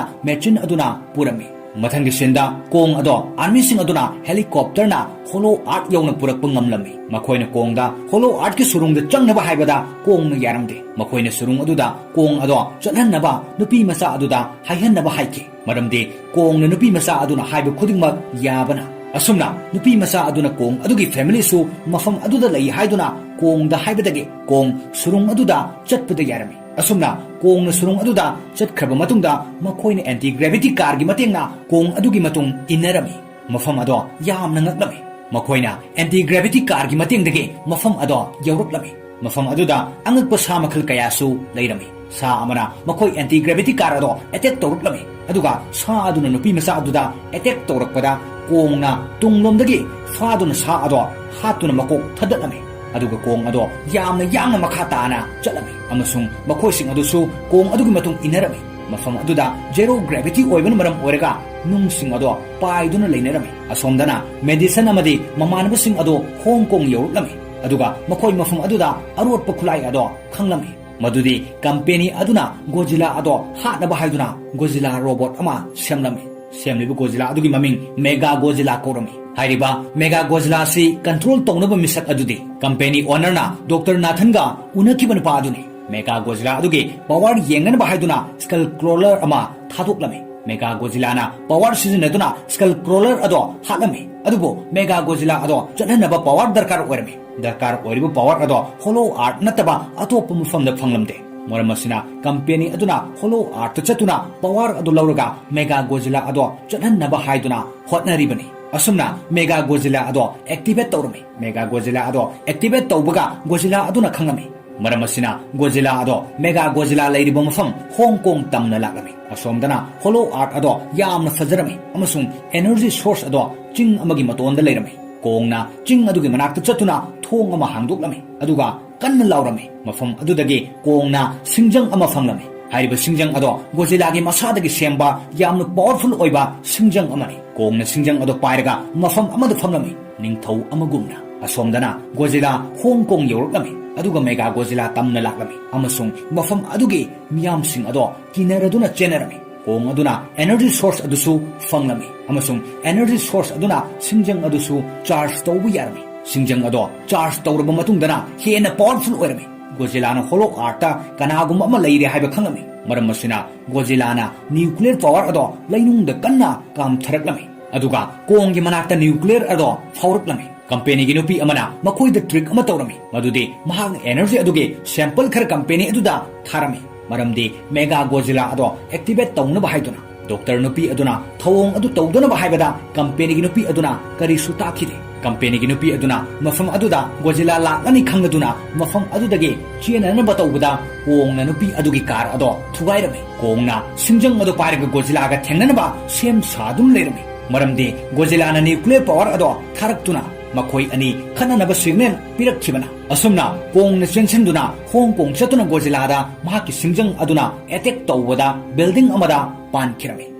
ꯃꯦꯆꯤꯟ ꯑꯗꯨꯅ ꯄꯨꯔꯝꯃꯤ꯫ ꯃꯊꯪꯒꯤ ꯁꯤꯟꯗ ꯀꯣꯡ ꯑꯗꯣ ꯑꯥꯔꯃꯤꯁꯤꯡ ꯑꯗꯨꯅ ꯍꯦꯂꯤꯀꯣꯞꯇꯔꯅ ꯍꯣꯂꯣ ꯑꯥꯔꯠ ꯌꯧꯅ ꯄꯨꯔꯛꯄ ꯉꯝꯂꯝꯃꯤ꯫ ꯃꯈꯣꯏꯅ ꯀꯣꯡꯗ ꯍꯣꯂꯣ ꯑꯥꯔꯠꯀꯤ ꯁꯨꯔꯨꯡꯗ ꯆꯪꯅꯕ ꯍꯥꯏꯕꯗ ꯀꯣꯡꯅ ꯌꯥꯔꯝꯗꯦ꯫ ꯃꯈꯣꯏꯅ ꯁꯨꯔꯨꯡ ꯑꯗꯨꯗ ꯀꯣꯡ ꯑꯗꯣ ꯆꯠꯍꯟꯅꯕ ꯅꯨꯄꯤ ꯃꯆꯥ ꯑꯗꯨꯗ ꯍꯥꯏꯍꯟꯅꯕ ꯍꯥꯏꯈꯤ꯫ ꯃꯔꯝꯗꯤ ꯀꯣꯡꯅ ꯅꯨꯄꯤ ꯃꯆꯥ ꯑꯗꯨꯅ ꯍꯥꯏꯕ ꯈꯨꯗꯤꯡꯃꯛ ꯌꯥꯕꯅ꯫ ꯑꯁꯨꯝꯅ ꯅꯨꯄꯤ ꯃꯆꯥ ꯑꯗꯨꯅ ꯀꯣꯡ ꯑꯗꯨꯒꯤ ꯐꯦꯃꯤꯂꯤꯁꯨ ꯃꯐꯝ ꯑꯗꯨꯗ ꯂꯩ ꯍꯥꯏꯗꯨꯅ ꯀꯣꯡꯗ ꯍꯥꯏꯕꯗꯒꯤ ꯀꯣꯡ ꯁꯨꯔꯨꯡ ꯑꯗꯨꯗ ꯆꯠꯄꯗ ꯌꯥꯔꯝꯃꯤ꯫ ꯑꯁꯨꯝꯅ ꯀꯣꯡꯅ ꯁꯨꯔꯨꯡ ꯑꯗꯨꯗ ꯆꯠꯈ꯭ꯔꯕ ꯃꯇꯨꯡꯗ ꯃꯈꯣꯏꯅ ꯑꯦꯟꯇꯤ ꯒ꯭ꯔꯦꯚꯤꯇꯤ ꯀꯥꯔꯒꯤ ꯃꯇꯦꯡꯅ ꯀꯣꯡ ꯑꯗꯨꯒꯤ ꯃꯇꯨꯡ ꯏꯟꯅꯔꯝꯃꯤ꯫ ꯃꯐꯝ ꯑꯗꯣ ꯌꯥꯝꯅ ꯉꯛꯂꯝꯃꯤ꯫ ꯃꯈꯣꯏꯅ ꯑꯦꯟꯇꯤ ꯒ꯭ꯔꯦꯚꯤꯇꯤ ꯀꯥꯔꯒꯤ ꯃꯇꯦꯡꯗꯒꯤ ꯃꯐꯝ ꯑꯗꯣ ꯌꯧꯔꯛꯂꯝꯃꯤ꯫ ꯃꯐꯝ ꯑꯗꯨꯗ ꯑꯉꯛꯄ ꯁꯥ ꯃꯈꯜ ꯀꯌꯥꯁꯨ ꯂꯩꯔꯝꯃꯤ꯫ ꯁꯥ ꯑꯃꯅ ꯃꯈꯣꯏ ꯑꯦꯟꯇꯤ ꯒ꯭ꯔꯦꯚꯤꯇꯤ ꯀꯥꯔ ꯑꯗꯣ ꯑꯦꯇꯦꯛ ꯇꯧꯔꯛꯂꯝꯃꯤ꯫ ꯑꯗꯨꯒ ꯁꯥ ꯑꯗꯨꯅ ꯅꯨꯄꯤ ꯃꯆꯥ ꯑꯗꯨꯗ ꯑꯦꯇꯦꯛ ꯇꯧꯔꯛꯄꯗ ꯀꯣꯡꯅ ꯇꯨꯡꯂꯣꯝꯗꯒꯤ ꯐꯥꯗꯨꯅ ꯁꯥ ꯑꯗꯣ ꯍꯥꯠꯇꯨꯅ ꯃꯀꯣꯛ ꯊꯗꯠꯂꯝꯃꯤ꯫ ꯑꯗꯨꯒ ꯀꯣꯡ ꯑꯗꯣ ꯌꯥꯝꯅ ꯌꯥꯡꯅ ꯃꯈꯥ ꯇꯥꯅ ꯆꯠꯂꯝꯃꯤ ꯑꯃꯁꯨꯡ ꯃꯈꯣꯏꯁꯤꯡ ꯑꯗꯨꯁꯨ ꯀꯣꯡ ꯑꯗꯨꯒꯤ ꯃꯇꯨꯡ ꯏꯟꯅꯔꯝꯃꯤ꯫ ꯃꯐꯝ ꯑꯗꯨꯗ ꯖꯦꯔꯣ ꯒ꯭ꯔꯦꯚꯤꯇꯤ ꯑꯣꯏꯕꯅ ꯃꯔꯝ ꯑꯣꯏꯔꯒ ꯅꯨꯡꯁꯤꯡ ꯑꯗꯣ ꯄꯥꯏꯗꯨꯅ ꯂꯩꯅꯔꯝꯃꯤ꯫ ꯑꯁꯣꯝꯗꯅ ꯃꯦꯗꯤꯁꯟ ꯑꯃꯗꯤ ꯃꯃꯥꯟꯅꯕꯁꯤꯡ ꯑꯗꯣ ꯍꯣꯡ ꯀꯣꯡ ꯌꯧꯔꯛꯂꯝꯃꯤ꯫ ꯑꯗꯨꯒ ꯃꯈꯣꯏ ꯃꯐꯝ ꯑꯗꯨꯗ ꯑꯔꯣꯠꯄ ꯈꯨꯠꯂꯥꯏ ꯑꯗꯣ ꯈꯪꯂꯝꯃꯤ꯫ ꯃꯗꯨꯗꯤ ꯀꯝꯄꯦꯅꯤ ꯑꯗꯨꯅ ꯒꯣꯖꯤꯂꯥ ꯑꯗꯣ ꯍꯥꯠꯅꯕ ꯍꯥꯏꯗꯨꯅ ꯒꯣꯖꯤꯂꯥ ꯔꯣꯕꯣꯠ ꯑꯃ ꯁꯦꯝꯂꯝꯃꯤ꯫ ꯁꯦꯝꯂꯤꯕ ꯒꯣꯖꯤꯂꯥ ꯑꯗꯨꯒꯤ ꯃꯃꯤꯡ ꯃꯦꯒꯥ ꯒꯣꯖꯤꯂꯥ ꯀꯧꯔꯝꯃꯤ꯫ ꯍꯥꯏꯔꯤꯕ ꯃꯦꯒꯥ ꯒꯣꯖꯤꯂꯥ ꯑꯁꯤ ꯀꯟꯇ꯭ꯔꯣꯜ ꯇꯧꯅꯕ ꯃꯤꯁꯛ ꯑꯗꯨꯗꯤ ꯀꯝꯄꯦꯅꯤ ꯑꯣꯅꯔꯅ ꯗꯣꯛꯇꯔ ꯅꯥꯊꯟꯒ ꯎꯅꯈꯤꯕ ꯅꯨꯄꯥ ꯑꯗꯨꯅꯤ꯫ ꯃꯦꯒꯥ ꯒꯣꯖꯤꯂꯥ ꯑꯗꯨꯒꯤ ꯄꯋꯥꯔ ꯌꯦꯡꯅꯅꯕ ꯍꯥꯏꯗꯨꯅ ꯁ꯭ꯀꯜ ꯀ꯭ꯔꯣꯂꯔ ꯑꯃ ꯊꯥꯗꯣꯛꯂꯝꯃꯤ꯫ ꯃꯦꯒꯥ ꯒꯣꯖꯤꯂꯥꯅ ꯄꯋꯥꯔ ꯁꯤꯖꯤꯟꯅꯗꯨꯅ ꯁ꯭ꯀꯜ ꯀ꯭ꯔꯣꯂꯔ ꯑꯗꯣ ꯍꯥꯠꯂꯝꯃꯤ꯫ ꯑꯗꯨꯕꯨ ꯃꯦꯒꯥ ꯒꯣꯖꯤꯂꯥ ꯑꯗꯣ ꯆꯠꯍꯟꯅꯕ ꯄꯋꯥꯔ ꯗꯔꯀꯥꯔ ꯑꯣꯏꯔꯝꯃꯤ꯫ ꯗꯔꯀꯥꯔ ꯑꯣꯏꯔꯤꯕ ꯄꯋꯥꯔ ꯑꯗꯣ ꯍꯣꯂꯣ ꯑꯥꯔꯠ ꯅꯠꯇꯕ ꯑꯇꯣꯞꯄ ꯃꯐꯝꯗ ꯐꯪꯂꯝꯗꯦ꯫ ꯃꯔꯝ ꯑꯁꯤꯅ ꯀꯝꯄꯦꯅꯤ ꯑꯗꯨꯅ ꯍꯣꯂꯣ ꯑꯥꯔꯠꯇ ꯆꯠꯇꯨꯅ ꯄꯋꯥꯔ ꯑꯗꯨ ꯂꯧꯔꯒ ꯃꯦꯒꯥ ꯒꯣꯖꯤꯂꯥ ꯑꯗꯣ ꯆꯠꯍꯟꯅꯕ ꯍꯥꯏꯗꯨꯅ ꯍꯣꯠꯅꯔꯤꯕꯅꯤ꯫ ꯑꯁꯨꯝꯅ ꯃꯦꯒꯥ ꯒꯣꯖꯤꯂꯥ ꯑꯗꯣ ꯑꯦꯛꯇꯤꯚꯦꯠ ꯇꯧꯔꯝꯃꯤ꯫ ꯃꯦꯒꯥ ꯒꯣꯖꯤꯂꯥ ꯑꯗꯣ ꯑꯦꯛꯇꯤꯚꯦꯠ ꯇꯧꯕꯒ ꯒꯣꯖꯤꯂꯥ ꯑꯗꯨꯅ ꯈꯪꯂꯝꯃꯤ꯫ ꯃꯔꯝ ꯑꯁꯤꯅ ꯒꯣꯖꯤꯂꯥ ꯑꯗꯣ ꯃꯦꯒꯥ ꯒꯣꯖꯤꯂꯥ ꯂꯩꯔꯤꯕ ꯃꯐꯝ ꯍꯣꯡ ꯀꯣꯡ ꯇꯝꯅ ꯂꯥꯛꯂꯝꯃꯤ꯫ ꯑꯁꯣꯝꯗꯅ ꯍꯣꯂꯣ ꯑꯥꯔꯠ ꯑꯗꯣ ꯌꯥꯝꯅ ꯐꯖꯔꯝꯃꯤ ꯑꯃꯁꯨꯡ ꯑꯦꯅꯔꯖꯤ ꯁꯣꯔꯁ ꯑꯗꯣ ꯆꯤꯡ ꯑꯃꯒꯤ ꯃꯇꯣꯟꯗ ꯂꯩꯔꯝꯃꯤ꯫ ꯀꯣꯡꯅ ꯆꯤꯡ ꯑꯗꯨꯒꯤ ꯃꯅꯥꯛꯇ ꯆꯠꯇꯨꯅ ꯊꯣꯡ ꯑꯃ ꯍꯥꯡꯗꯣꯛꯂꯝꯃꯤ, ꯑꯗꯨꯒ ꯀꯟꯅ ꯂꯥꯎꯔꯝꯃꯤ꯫ ꯃꯐꯝ ꯑꯗꯨꯗꯒꯤ ꯀꯣꯡꯅ ꯁꯤꯡꯖꯪ ꯑꯃ ꯐꯪꯂꯝꯃꯤ꯫ ꯍꯥꯏꯔꯤꯕ ꯁꯤꯡꯖꯪ ꯑꯗꯣ ꯒꯣꯖꯤꯂꯥꯒꯤ ꯃꯁꯥꯗꯒꯤ ꯁꯦꯝꯕ ꯌꯥꯝꯅ ꯄꯋꯥꯔꯐꯨꯜ ꯑꯣꯏꯕ ꯁꯤꯡꯖꯪ ꯑꯃꯅꯤ꯫ ꯀꯣꯡꯅ ꯁꯤꯡꯖꯪ ꯑꯗꯣ ꯄꯥꯏꯔꯒ ꯃꯐꯝ ꯑꯃꯗ ꯐꯝꯂꯝꯃꯤ꯫ ꯅꯤꯡꯊꯧ ꯑꯃꯒꯨꯝꯅ꯫ ꯑꯁꯣꯝꯗꯅ ꯒꯣꯖꯤꯂꯥ ꯍꯣꯡ ꯀꯣꯡ ꯌꯧꯔꯛꯂꯝꯃꯤ꯫ ꯑꯗꯨꯒ ꯃꯦꯒꯥ ꯒꯣꯖꯤꯂꯥ ꯇꯝꯅ ꯂꯥꯛꯂꯝꯃꯤ ꯑꯃꯁꯨꯡ ꯃꯐꯝ ꯑꯗꯨꯒꯤ ꯃꯤꯌꯥꯝꯁꯤꯡ ꯑꯗꯣ ꯀꯤꯅꯔꯗꯨꯅ ꯆꯦꯟꯅꯔꯝꯃꯤ꯫ ꯀꯣꯡ ꯑꯗꯨꯅ energy source ꯑꯗꯨꯁꯨ ꯐꯪꯂꯝꯃꯤ ꯑꯃꯁꯨꯡ energy source ꯑꯗꯨꯅ ꯁꯤꯡꯖꯪ ꯑꯗꯨꯁꯨ charge ꯇꯧꯕ ꯌꯥꯔꯝꯃꯤ꯫ ꯁꯤꯡꯖꯪ ꯑꯗꯣ charge ꯇꯧꯔꯕ ꯃꯇꯨꯡꯗꯅ ꯍꯦꯟꯅ powerful ꯑꯣꯏꯔꯝꯃꯤ꯫ ꯒꯣꯖꯤꯂꯥꯅ hollow earthꯇ ꯀꯅꯥꯒꯨꯝꯕ ꯑꯃ ꯂꯩꯔꯦ ꯍꯥꯏꯕ ꯈꯪꯂꯝꯃꯤ꯫ ꯃꯔꯝ ꯑꯁꯤꯅ ꯒꯣꯖꯤꯂꯥꯅ nuclear power ꯑꯗꯣ ꯂꯩꯅꯨꯡꯗ ꯀꯟꯅ ꯀꯥꯝꯊꯔꯛꯂꯝꯃꯤ꯫ ꯑꯗꯨꯒ ꯀꯣꯡꯒꯤ ꯃꯅꯥꯛꯇ nuclear ꯑꯗꯣ ꯐꯥꯎꯔꯛꯂꯝꯃꯤ꯫ ꯀꯝꯄꯦꯅꯤꯒꯤ ꯅꯨꯄꯤ ꯑꯃꯅ ꯃꯈꯣꯏꯗ trick ꯑꯃ ꯇꯧꯔꯝꯃꯤ, ꯃꯗꯨꯗꯤ ꯃꯍꯥꯛꯅ energy ꯑꯗꯨꯒꯤ sample ꯈꯔ ꯀꯝꯄꯦꯅꯤ ꯑꯗꯨꯗ ꯊꯥꯔꯝꯃꯤ, ꯃꯔꯝꯗꯤ ꯃꯦꯒꯥ ꯒꯣꯖꯤꯂꯥ ꯑꯗꯣ activate ꯇꯧꯅꯕ ꯍꯥꯏꯗꯨꯅ꯫ ꯗꯣꯛꯇꯔ ꯅꯨꯄꯤ ꯑꯗꯨꯅ ꯊꯧꯑꯣꯡ ꯑꯗꯨ ꯇꯧꯗꯅꯕ ꯍꯥꯏꯕꯗ ꯀꯝꯄꯦꯅꯤꯒꯤ ꯅꯨꯄꯤ ꯑꯗꯨꯅ ꯀꯔꯤꯁꯨ ꯇꯥꯈꯤꯗꯦ꯫ ꯀꯝꯄꯦꯅꯤꯒꯤ ꯅꯨꯄꯤ ꯑꯗꯨꯅ ꯃꯐꯝ ꯑꯗꯨꯗ ꯒꯣꯖꯤꯂꯥ ꯂꯥꯛꯂꯅꯤ ꯈꯪꯂꯗꯨꯅ ꯃꯐꯝ ꯑꯗꯨꯗꯒꯤ ꯆꯦꯟꯅꯅꯕ ꯇꯧꯕꯗ ꯀꯣꯡꯅ ꯅꯨꯄꯤ ꯑꯗꯨꯒꯤ car ꯑꯗꯣ ꯊꯨꯒꯥꯏꯔꯝꯃꯤ꯫ ꯀꯣꯡꯅ ꯁꯤꯡꯖꯪ ꯑꯗꯨ ꯄꯥꯏꯔꯒ ꯒꯣꯖꯤꯂꯥꯒ ꯊꯦꯡꯅꯅꯕ ꯁꯦꯝ ꯁꯥꯗꯨꯅ ꯂꯩꯔꯝꯃꯤ, ꯃꯔꯝꯗꯤ ꯒꯣꯖꯤꯂꯥꯅ nuclear power ꯑꯗꯣ ꯊꯥꯔꯛꯇꯨꯅ ꯃꯈꯣꯏ ꯑꯅꯤ ꯈꯠꯅꯅꯕ signal ꯄꯤꯔꯛꯈꯤꯕꯅ꯫ ꯑꯁꯨꯝꯅ ꯀꯣꯡꯅ ꯆꯦꯟꯁꯤꯟꯗꯨꯅ ꯍꯣꯡ ꯀꯣꯡ ꯆꯠꯇꯨꯅ ꯒꯣꯖꯤꯂꯥꯗ ꯃꯍꯥꯛꯀꯤ ꯁꯤꯡꯖꯪ ꯑꯗꯨꯅ attack ꯇꯧꯕꯗ building ꯑꯃꯗ ꯄꯥꯟꯈꯤꯔꯝꯃꯤ꯫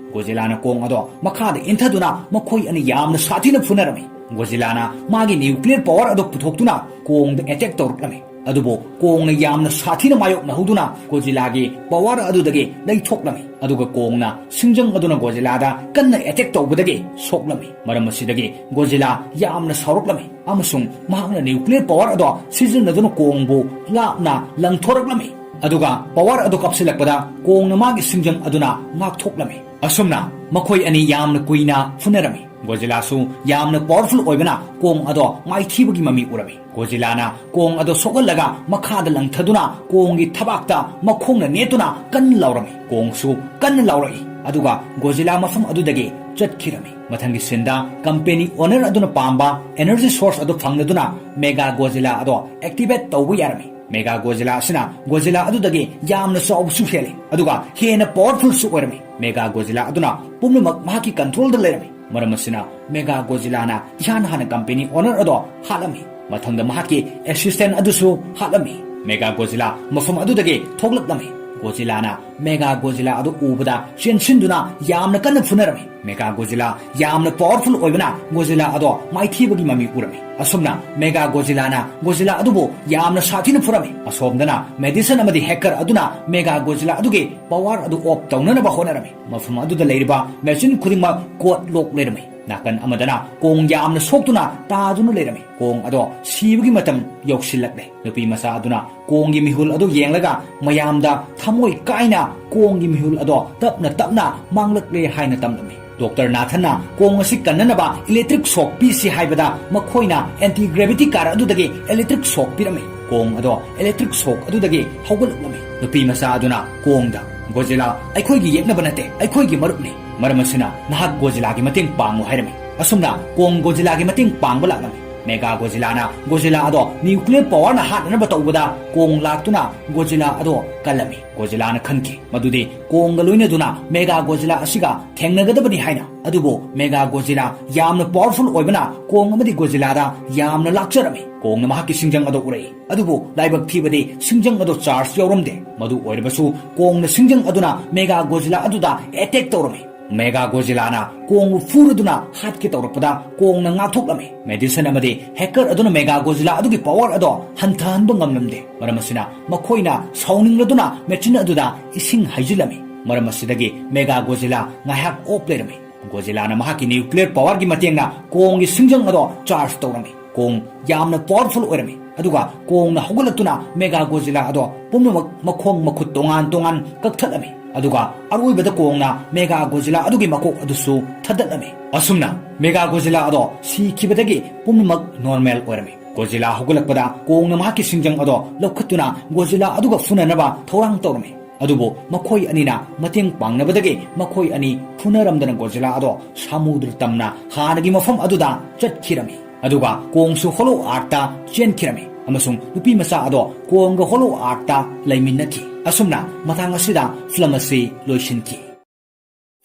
ꯒꯣꯖꯤꯂꯥꯅ ꯀꯣꯡ ꯑꯗꯣ ꯃꯈꯥꯗ ꯏꯟꯊꯗꯨꯅ ꯃꯈꯣꯏ ꯑꯅꯤ ꯌꯥꯝꯅ ꯁꯥꯊꯤꯅ ꯐꯨꯅꯔꯝꯃꯤ꯫ ꯒꯣꯖꯤꯂꯥꯅ ꯃꯥꯒꯤ nuclear power ꯑꯗꯨ ꯄꯨꯊꯣꯛꯇꯨꯅ ꯀꯣꯡꯗ attack ꯇꯧꯔꯛꯂꯝꯃꯤ꯫ ꯑꯗꯨꯕꯨ ꯀꯣꯡꯅ ꯌꯥꯝꯅ ꯁꯥꯊꯤꯅ ꯃꯥꯌꯣꯛꯅꯍꯧꯗꯨꯅ ꯒꯣꯖꯤꯂꯥꯒꯤ power ꯑꯗꯨꯗꯒꯤ ꯂꯩꯊꯣꯛꯂꯝꯃꯤ꯫ ꯑꯗꯨꯒ ꯀꯣꯡꯅ ꯁꯤꯡꯖꯪ ꯑꯗꯨꯅ ꯒꯣꯖꯤꯂꯥꯗ ꯀꯟꯅ attack ꯇꯧꯕꯗꯒꯤ ꯁꯣꯛꯂꯝꯃꯤ꯫ ꯃꯔꯝ ꯑꯁꯤꯗꯒꯤ ꯒꯣꯖꯤꯂꯥ ꯌꯥꯝꯅ ꯁꯥꯎꯔꯛꯂꯝꯃꯤ ꯑꯃꯁꯨꯡ ꯃꯍꯥꯛꯅ nuclear power ꯑꯗꯣ ꯁꯤꯖꯤꯟꯅꯗꯨꯅ ꯀꯣꯡꯕꯨ ꯂꯥꯞꯅ ꯂꯪꯊꯣꯔꯛꯂꯝꯃꯤ꯫ ꯑꯗꯨꯒ power ꯑꯗꯨ ꯀꯥꯞꯁꯤꯜꯂꯛꯄꯗ ꯀꯣꯡꯅ ꯃꯥꯒꯤ ꯁꯤꯡꯖꯪ ꯑꯗꯨꯅ ꯉꯥꯛꯊꯣꯛꯂꯝꯃꯤ꯫ ꯑꯁꯨꯝꯅ ꯃꯈꯣꯏ ꯑꯅꯤ ꯌꯥꯝꯅ ꯀꯨꯏꯅ ꯐꯨꯅꯔꯝꯃꯤ꯫ ꯒꯣꯖꯤꯂꯥꯁꯨ ꯌꯥꯝꯅ powerful ꯑꯣꯏꯕꯅ ꯀꯣꯡ ꯑꯗꯣ ꯃꯥꯏꯊꯤꯕꯒꯤ ꯃꯃꯤ ꯎꯔꯝꯃꯤ꯫ ꯒꯣꯖꯤꯂꯥꯅ ꯀꯣꯡ ꯑꯗꯣ ꯁꯣꯛꯍꯜꯂꯒ ꯃꯈꯥꯗ ꯂꯪꯊꯗꯨꯅ ꯀꯣꯡꯒꯤ ꯊꯕꯥꯛꯇ ꯃꯈꯣꯡꯅ ꯅꯦꯠꯇꯨꯅ ꯀꯟꯅ ꯂꯥꯎꯔꯝꯃꯤ꯫ ꯀꯣꯡꯁꯨ ꯀꯟꯅ ꯂꯥꯎꯔꯛꯏ, ꯑꯗꯨꯒ ꯒꯣꯖꯤꯂꯥ ꯃꯐꯝ ꯑꯗꯨꯗꯒꯤ ꯆꯠꯈꯤꯔꯝꯃꯤ꯫ ꯃꯊꯪꯒꯤ sceneꯗ ꯀꯝꯄꯦꯅꯤ owner ꯑꯗꯨꯅ ꯄꯥꯝꯕ energy source ꯑꯗꯨ ꯐꯪꯂꯗꯨꯅ ꯃꯦꯒꯥ ꯒꯣꯖꯤꯂꯥ ꯑꯗꯣ activate ꯇꯧꯕ ꯌꯥꯔꯝꯃꯤ꯫ ꯃꯦꯒꯥ ꯒꯣꯖꯤꯂꯥ ꯑꯁꯤꯅ ꯒꯣꯖꯤꯂꯥ ꯑꯗꯨꯗꯒꯤ ꯌꯥꯝꯅ ꯆꯥꯎꯕꯁꯨ ꯍꯦꯜꯂꯤ, ꯑꯗꯨꯒ ꯍꯦꯟꯅ powerfulꯁꯨ ꯑꯣꯏꯔꯝꯃꯤ꯫ ꯃꯦꯒꯥ ꯒꯣꯖꯤꯂꯥ ꯑꯗꯨꯅ ꯄꯨꯝꯅꯃꯛ ꯃꯍꯥꯛꯀꯤ controlꯗ ꯂꯩꯔꯝꯃꯤ꯫ ꯃꯔꯝ ꯑꯁꯤꯅ ꯃꯦꯒꯥ ꯒꯣꯖꯤꯂꯥꯅ ꯏꯍꯥꯟ ꯍꯥꯟꯅ ꯀꯝꯄꯦꯅꯤ owner ꯑꯗꯣ ꯍꯥꯠꯂꯝꯃꯤ꯫ ꯃꯊꯪꯗ ꯃꯍꯥꯛꯀꯤ assistant ꯑꯗꯨꯁꯨ ꯍꯥꯠꯂꯝꯃꯤ꯫ ꯃꯦꯒꯥ ꯒꯣꯖꯤꯂꯥ ꯃꯐꯝ ꯑꯗꯨꯗꯒꯤ ꯊꯣꯛꯂꯛꯂꯝꯃꯤ꯫ ꯒꯣꯖꯤꯂꯥꯅ ꯃꯦꯒꯥ ꯒꯣꯖꯤꯂꯥ ꯑꯗꯨ ꯎꯕꯗ ꯆꯦꯟꯁꯤꯟꯗꯨꯅ ꯌꯥꯝꯅ ꯀꯟꯅ ꯐꯨꯅꯔꯝꯃꯤ꯫ ꯃꯦꯒꯥ ꯒꯣꯖꯤꯂꯥ ꯌꯥꯝꯅ ꯄꯥꯋꯔꯐꯨꯜ ꯑꯣꯏꯕꯅ ꯒꯣꯖꯤꯂꯥ ꯑꯗꯣ ꯃꯥꯏꯊꯤꯕꯒꯤ ꯃꯃꯤ ꯎꯔꯝꯃꯤ꯫ ꯑꯁꯨꯝꯅ ꯃꯦꯒꯥ ꯒꯣꯖꯤꯂꯥꯅ ꯒꯣꯖꯤꯂꯥ ꯑꯗꯨꯕꯨ ꯌꯥꯝꯅ ꯁꯥꯊꯤꯅ ꯐꯨꯔꯝꯃꯤ꯫ ꯑꯁꯣꯝꯗꯅ ꯃꯦꯗꯤꯁꯟ ꯑꯃꯗꯤ ꯍꯦꯀꯔ ꯑꯗꯨꯅ ꯃꯦꯒꯥ ꯒꯣꯖꯤꯂꯥ ꯑꯗꯨꯒꯤ ꯄꯥꯋꯔ ꯑꯗꯨ ꯑꯣꯐ ꯇꯧꯅꯅꯕ ꯍꯣꯠꯅꯔꯝꯃꯤ꯫ ꯃꯐꯝ ꯑꯗꯨꯗ ꯂꯩꯔꯤꯕ ꯃꯦꯆꯤꯟ ꯈꯨꯗꯤꯡꯃꯛ ꯀꯣꯗ ꯂꯣꯛ ꯂꯩꯔꯝꯃꯤ꯫ ꯅꯥꯀꯟ ꯑꯃꯗꯅ ꯀꯣꯡ ꯌꯥꯝꯅ ꯁꯣꯛꯇꯨꯅ ꯇꯥꯗꯨꯅ ꯂꯩꯔꯝꯃꯤ꯫ ꯀꯣꯡ ꯑꯗꯣ ꯁꯤꯕꯒꯤ ꯃꯇꯝ ꯌꯧꯁꯤꯜꯂꯛꯂꯦ꯫ ꯅꯨꯄꯤ ꯃꯆꯥ ꯑꯗꯨꯅ ꯀꯣꯡꯒꯤ ꯃꯤꯍꯨꯜ ꯑꯗꯨ ꯌꯦꯡꯂꯒ ꯃꯌꯥꯝꯗ ꯊꯃꯣꯏ ꯀꯥꯏꯅ ꯀꯣꯡꯒꯤ ꯃꯤꯍꯨꯜ ꯑꯗꯣ ꯇꯞꯅ ꯇꯞꯅ ꯃꯥꯡꯂꯛꯂꯦ ꯍꯥꯏꯅ ꯇꯝꯂꯝꯃꯤ꯫ ꯗꯣꯛꯇꯔ ꯅꯥꯊꯟꯅ ꯀꯣꯡ ꯑꯁꯤ ꯀꯟꯅꯅꯕ ꯏꯂꯦꯛꯇ꯭ꯔꯤꯛ ꯁꯣꯛ ꯄꯤꯁꯤ ꯍꯥꯏꯕꯗ ꯃꯈꯣꯏꯅ ꯑꯦꯟꯇꯤ ꯒ꯭ꯔꯦꯚꯤꯇꯤ ꯀꯥꯔ ꯑꯗꯨꯗꯒꯤ ꯏꯂꯦꯛꯇ꯭ꯔꯤꯛ ꯁꯣꯛ ꯄꯤꯔꯝꯃꯤ꯫ ꯀꯣꯡ ꯑꯗꯣ ꯏꯂꯦꯛꯇ꯭ꯔꯤꯛ ꯁꯣꯛ ꯑꯗꯨꯗꯒꯤ ꯍꯧꯒꯠꯂꯛꯂꯝꯃꯤ꯫ ꯅꯨꯄꯤ ꯃꯆꯥ ꯑꯗꯨꯅ ꯀꯣꯡꯗ, "ꯒꯣꯖꯤꯂꯥ ꯑꯩꯈꯣꯏꯒꯤ ꯌꯦꯛꯅꯕ ꯅꯠꯇꯦ, ꯑꯩꯈꯣꯏꯒꯤ ꯃꯔꯨꯞꯅꯤ꯫ ꯃꯔꯝ ꯑꯁꯤꯅ ꯅꯍꯥꯛ ꯒꯣꯖꯤꯂꯥꯒꯤ ꯃꯇꯦꯡ ꯄꯥꯡꯉꯨ" ꯍꯥꯏꯔꯝꯃꯤ꯫ ꯑꯁꯨꯝꯅ ꯀꯣꯡ ꯒꯣꯖꯤꯂꯥꯒꯤ ꯃꯇꯦꯡ ꯄꯥꯡꯕ ꯂꯥꯛꯂꯝꯃꯤ꯫ ꯃꯦꯒꯥ ꯒꯣꯖꯤꯂꯥꯅ ꯒꯣꯖꯤꯂꯥ ꯑꯗꯣ ꯅ꯭ꯌꯨꯀ꯭ꯂꯤꯌꯔ ꯄꯥꯋꯔꯅ ꯍꯥꯠꯅꯅꯕ ꯇꯧꯕꯗ ꯀꯣꯡ ꯂꯥꯛꯇꯨꯅ ꯒꯣꯖꯤꯂꯥ ꯑꯗꯣ ꯀꯜꯂꯝꯃꯤ꯫ ꯒꯣꯖꯤꯂꯥꯅ ꯈꯟꯈꯤ ꯃꯗꯨꯗꯤ ꯀꯣꯡꯒ ꯂꯣꯏꯅꯗꯨꯅ ꯃꯦꯒꯥ ꯒꯣꯖꯤꯂꯥ ꯑꯁꯤꯒ ꯊꯦꯡꯅꯒꯗꯕꯅꯤ ꯍꯥꯏꯅ꯫ ꯑꯗꯨꯕꯨ ꯃꯦꯒꯥ ꯒꯣꯖꯤꯂꯥ ꯌꯥꯝꯅ ꯄꯥꯋꯔꯐꯨꯜ ꯑꯣꯏꯕꯅ ꯀꯣꯡ ꯑꯃꯗꯤ ꯒꯣꯖꯤꯂꯥꯗ ꯌꯥꯝꯅ ꯂꯥꯛꯆꯔꯝꯃꯤ꯫ ꯀꯣꯡꯅ ꯃꯍꯥꯛꯀꯤ ꯁꯤꯡꯖꯪ ꯑꯗꯨ ꯎꯔꯛꯏ꯫ ꯑꯗꯨꯕꯨ ꯂꯥꯏꯕꯛ ꯊꯤꯕꯗꯤ ꯁꯤꯡꯖꯪ ꯑꯗꯨ ꯆꯥꯔꯖ ꯌꯥꯎꯔꯝꯗꯦ꯫ ꯃꯗꯨ ꯑꯣꯏꯔꯕꯁꯨ ꯀꯣꯡꯅ ꯁꯤꯡꯖꯪ ꯑꯗꯨꯅ ꯃꯦꯒꯥ ꯒꯣꯖꯤꯂꯥ ꯑꯗꯨꯗ ꯑꯦꯇꯦꯛ ꯇꯧꯔꯝꯃꯤ꯫ ꯃꯦꯒꯥ ꯒꯣꯖꯤꯂꯥꯅ ꯀꯣꯡꯕꯨ ꯐꯨꯔꯗꯨꯅ ꯍꯥꯠꯀꯦ ꯇꯧꯔꯛꯄꯗ ꯀꯣꯡꯅ ꯉꯥꯛꯊꯣꯛꯂꯝꯃꯤ꯫ ꯃꯦꯗꯤꯁꯟ ꯑꯃꯗꯤ ꯍꯦꯀꯔ ꯑꯗꯨꯅ ꯃꯦꯒꯥ ꯒꯣꯖꯤꯂꯥ ꯑꯗꯨꯒꯤ ꯄꯥꯋꯔ ꯑꯗꯣ ꯍꯟꯊꯍꯟꯕ ꯉꯝꯂꯝꯗꯦ꯫ ꯃꯔꯝ ꯑꯁꯤꯅ ꯃꯈꯣꯏꯅ ꯁꯥꯎꯅꯤꯡꯂꯗꯨꯅ ꯃꯦꯆꯤꯟ ꯑꯗꯨꯗ ꯏꯁꯤꯡ ꯍꯩꯖꯤꯜꯂꯝꯃꯤ꯫ ꯃꯔꯝ ꯑꯁꯤꯗꯒꯤ ꯃꯦꯒꯥ ꯒꯣꯖꯤꯂꯥ ꯉꯥꯏꯍꯥꯛ ꯑꯣꯞ ꯂꯩꯔꯝꯃꯤ꯫ ꯒꯣꯖꯤꯂꯥꯅ ꯃꯍꯥꯛꯀꯤ ꯅ꯭ꯌꯨꯀ꯭ꯂꯤꯌꯔ ꯄꯥꯋꯔꯒꯤ ꯃꯇꯦꯡꯅ ꯀꯣꯡꯒꯤ ꯁꯤꯡꯖꯪ ꯑꯗꯣ ꯆꯥꯔꯖ ꯇꯧꯔꯝꯃꯤ꯫ ꯀꯣꯡ ꯌꯥꯝꯅ ꯄꯥꯋꯔꯐꯨꯜ ꯑꯣꯏꯔꯝꯃꯤ꯫ ꯑꯗꯨꯒ ꯀꯣꯡꯅ ꯍꯧꯒꯠꯂꯛꯇꯨꯅ ꯃꯦꯒꯥ ꯒꯣꯖꯤꯂꯥ ꯑꯗꯣ ꯄꯨꯝꯅꯃꯛ ꯃꯈꯣꯡ ꯃꯈꯨꯠ ꯇꯣꯉꯥꯟ ꯇꯣꯉꯥꯟ ꯀꯛꯊꯠꯂꯝꯃꯤ꯫ ꯑꯗꯨꯒ ꯑꯔꯣꯏꯕꯗ ꯀꯣꯡꯅ ꯃꯦꯒꯥ ꯒꯣꯖꯤꯂꯥ ꯑꯗꯨꯒꯤ ꯃꯀꯣꯛ ꯑꯗꯨꯁꯨ ꯊꯗꯠꯂꯝꯃꯤ꯫ ꯑꯁꯨꯝꯅ ꯃꯦꯒꯥ ꯒꯣꯖꯤꯂꯥ ꯑꯗꯣ ꯁꯤꯈꯤꯕꯗꯒꯤ ꯄꯨꯝꯅꯃꯛ ꯅꯣꯔꯃꯦꯜ ꯑꯣꯏꯔꯝꯃꯤ꯫ ꯒꯣꯖꯤꯂꯥ ꯍꯧꯒꯠꯂꯛꯄꯗ ꯀꯣꯡꯅ ꯃꯍꯥꯛꯀꯤ ꯁꯤꯡꯖꯪ ꯑꯗꯣ ꯂꯧꯈꯠꯇꯨꯅ ꯒꯣꯖꯤꯂꯥ ꯑꯗꯨꯒ ꯐꯨꯅꯅꯕ ꯊꯧꯔꯥꯡ ꯇꯧꯔꯝꯃꯤ꯫ ꯑꯗꯨꯕꯨ ꯃꯈꯣꯏ ꯑꯅꯤꯅ ꯃꯇꯦꯡ ꯄꯥꯡꯅꯕꯗꯒꯤ ꯃꯈꯣꯏ ꯑꯅꯤ ꯐꯨꯅꯔꯝꯗꯅ ꯒꯣꯖꯤꯂꯥ ꯑꯗꯣ ꯁꯥꯃꯨꯗ꯭ꯔ ꯇꯝꯅ ꯍꯥꯟꯅꯒꯤ ꯃꯐꯝ ꯑꯗꯨꯗ ꯆꯠꯈꯤꯔꯝꯃꯤ꯫ ꯑꯗꯨꯒ ꯀꯣꯡꯁꯨ ꯍꯣꯂꯣ ꯑꯥꯔꯠꯇ ꯆꯦꯟꯈꯤꯔꯝꯃꯤ ꯑꯃꯁꯨꯡ ꯅꯨꯄꯤ ꯃꯆꯥ ꯑꯗꯣ ꯀꯣꯡꯒ ꯍꯣꯂꯣ ꯑꯥꯔꯠꯇ ꯂꯩꯃꯤꯟꯅꯈꯤ꯫ ꯑꯁꯨꯝꯅ ꯃꯇꯥꯡ ꯑꯁꯤꯗ ꯐꯤꯂꯝ ꯑꯁꯤ ꯂꯣꯏꯁꯤꯟꯈꯤ꯫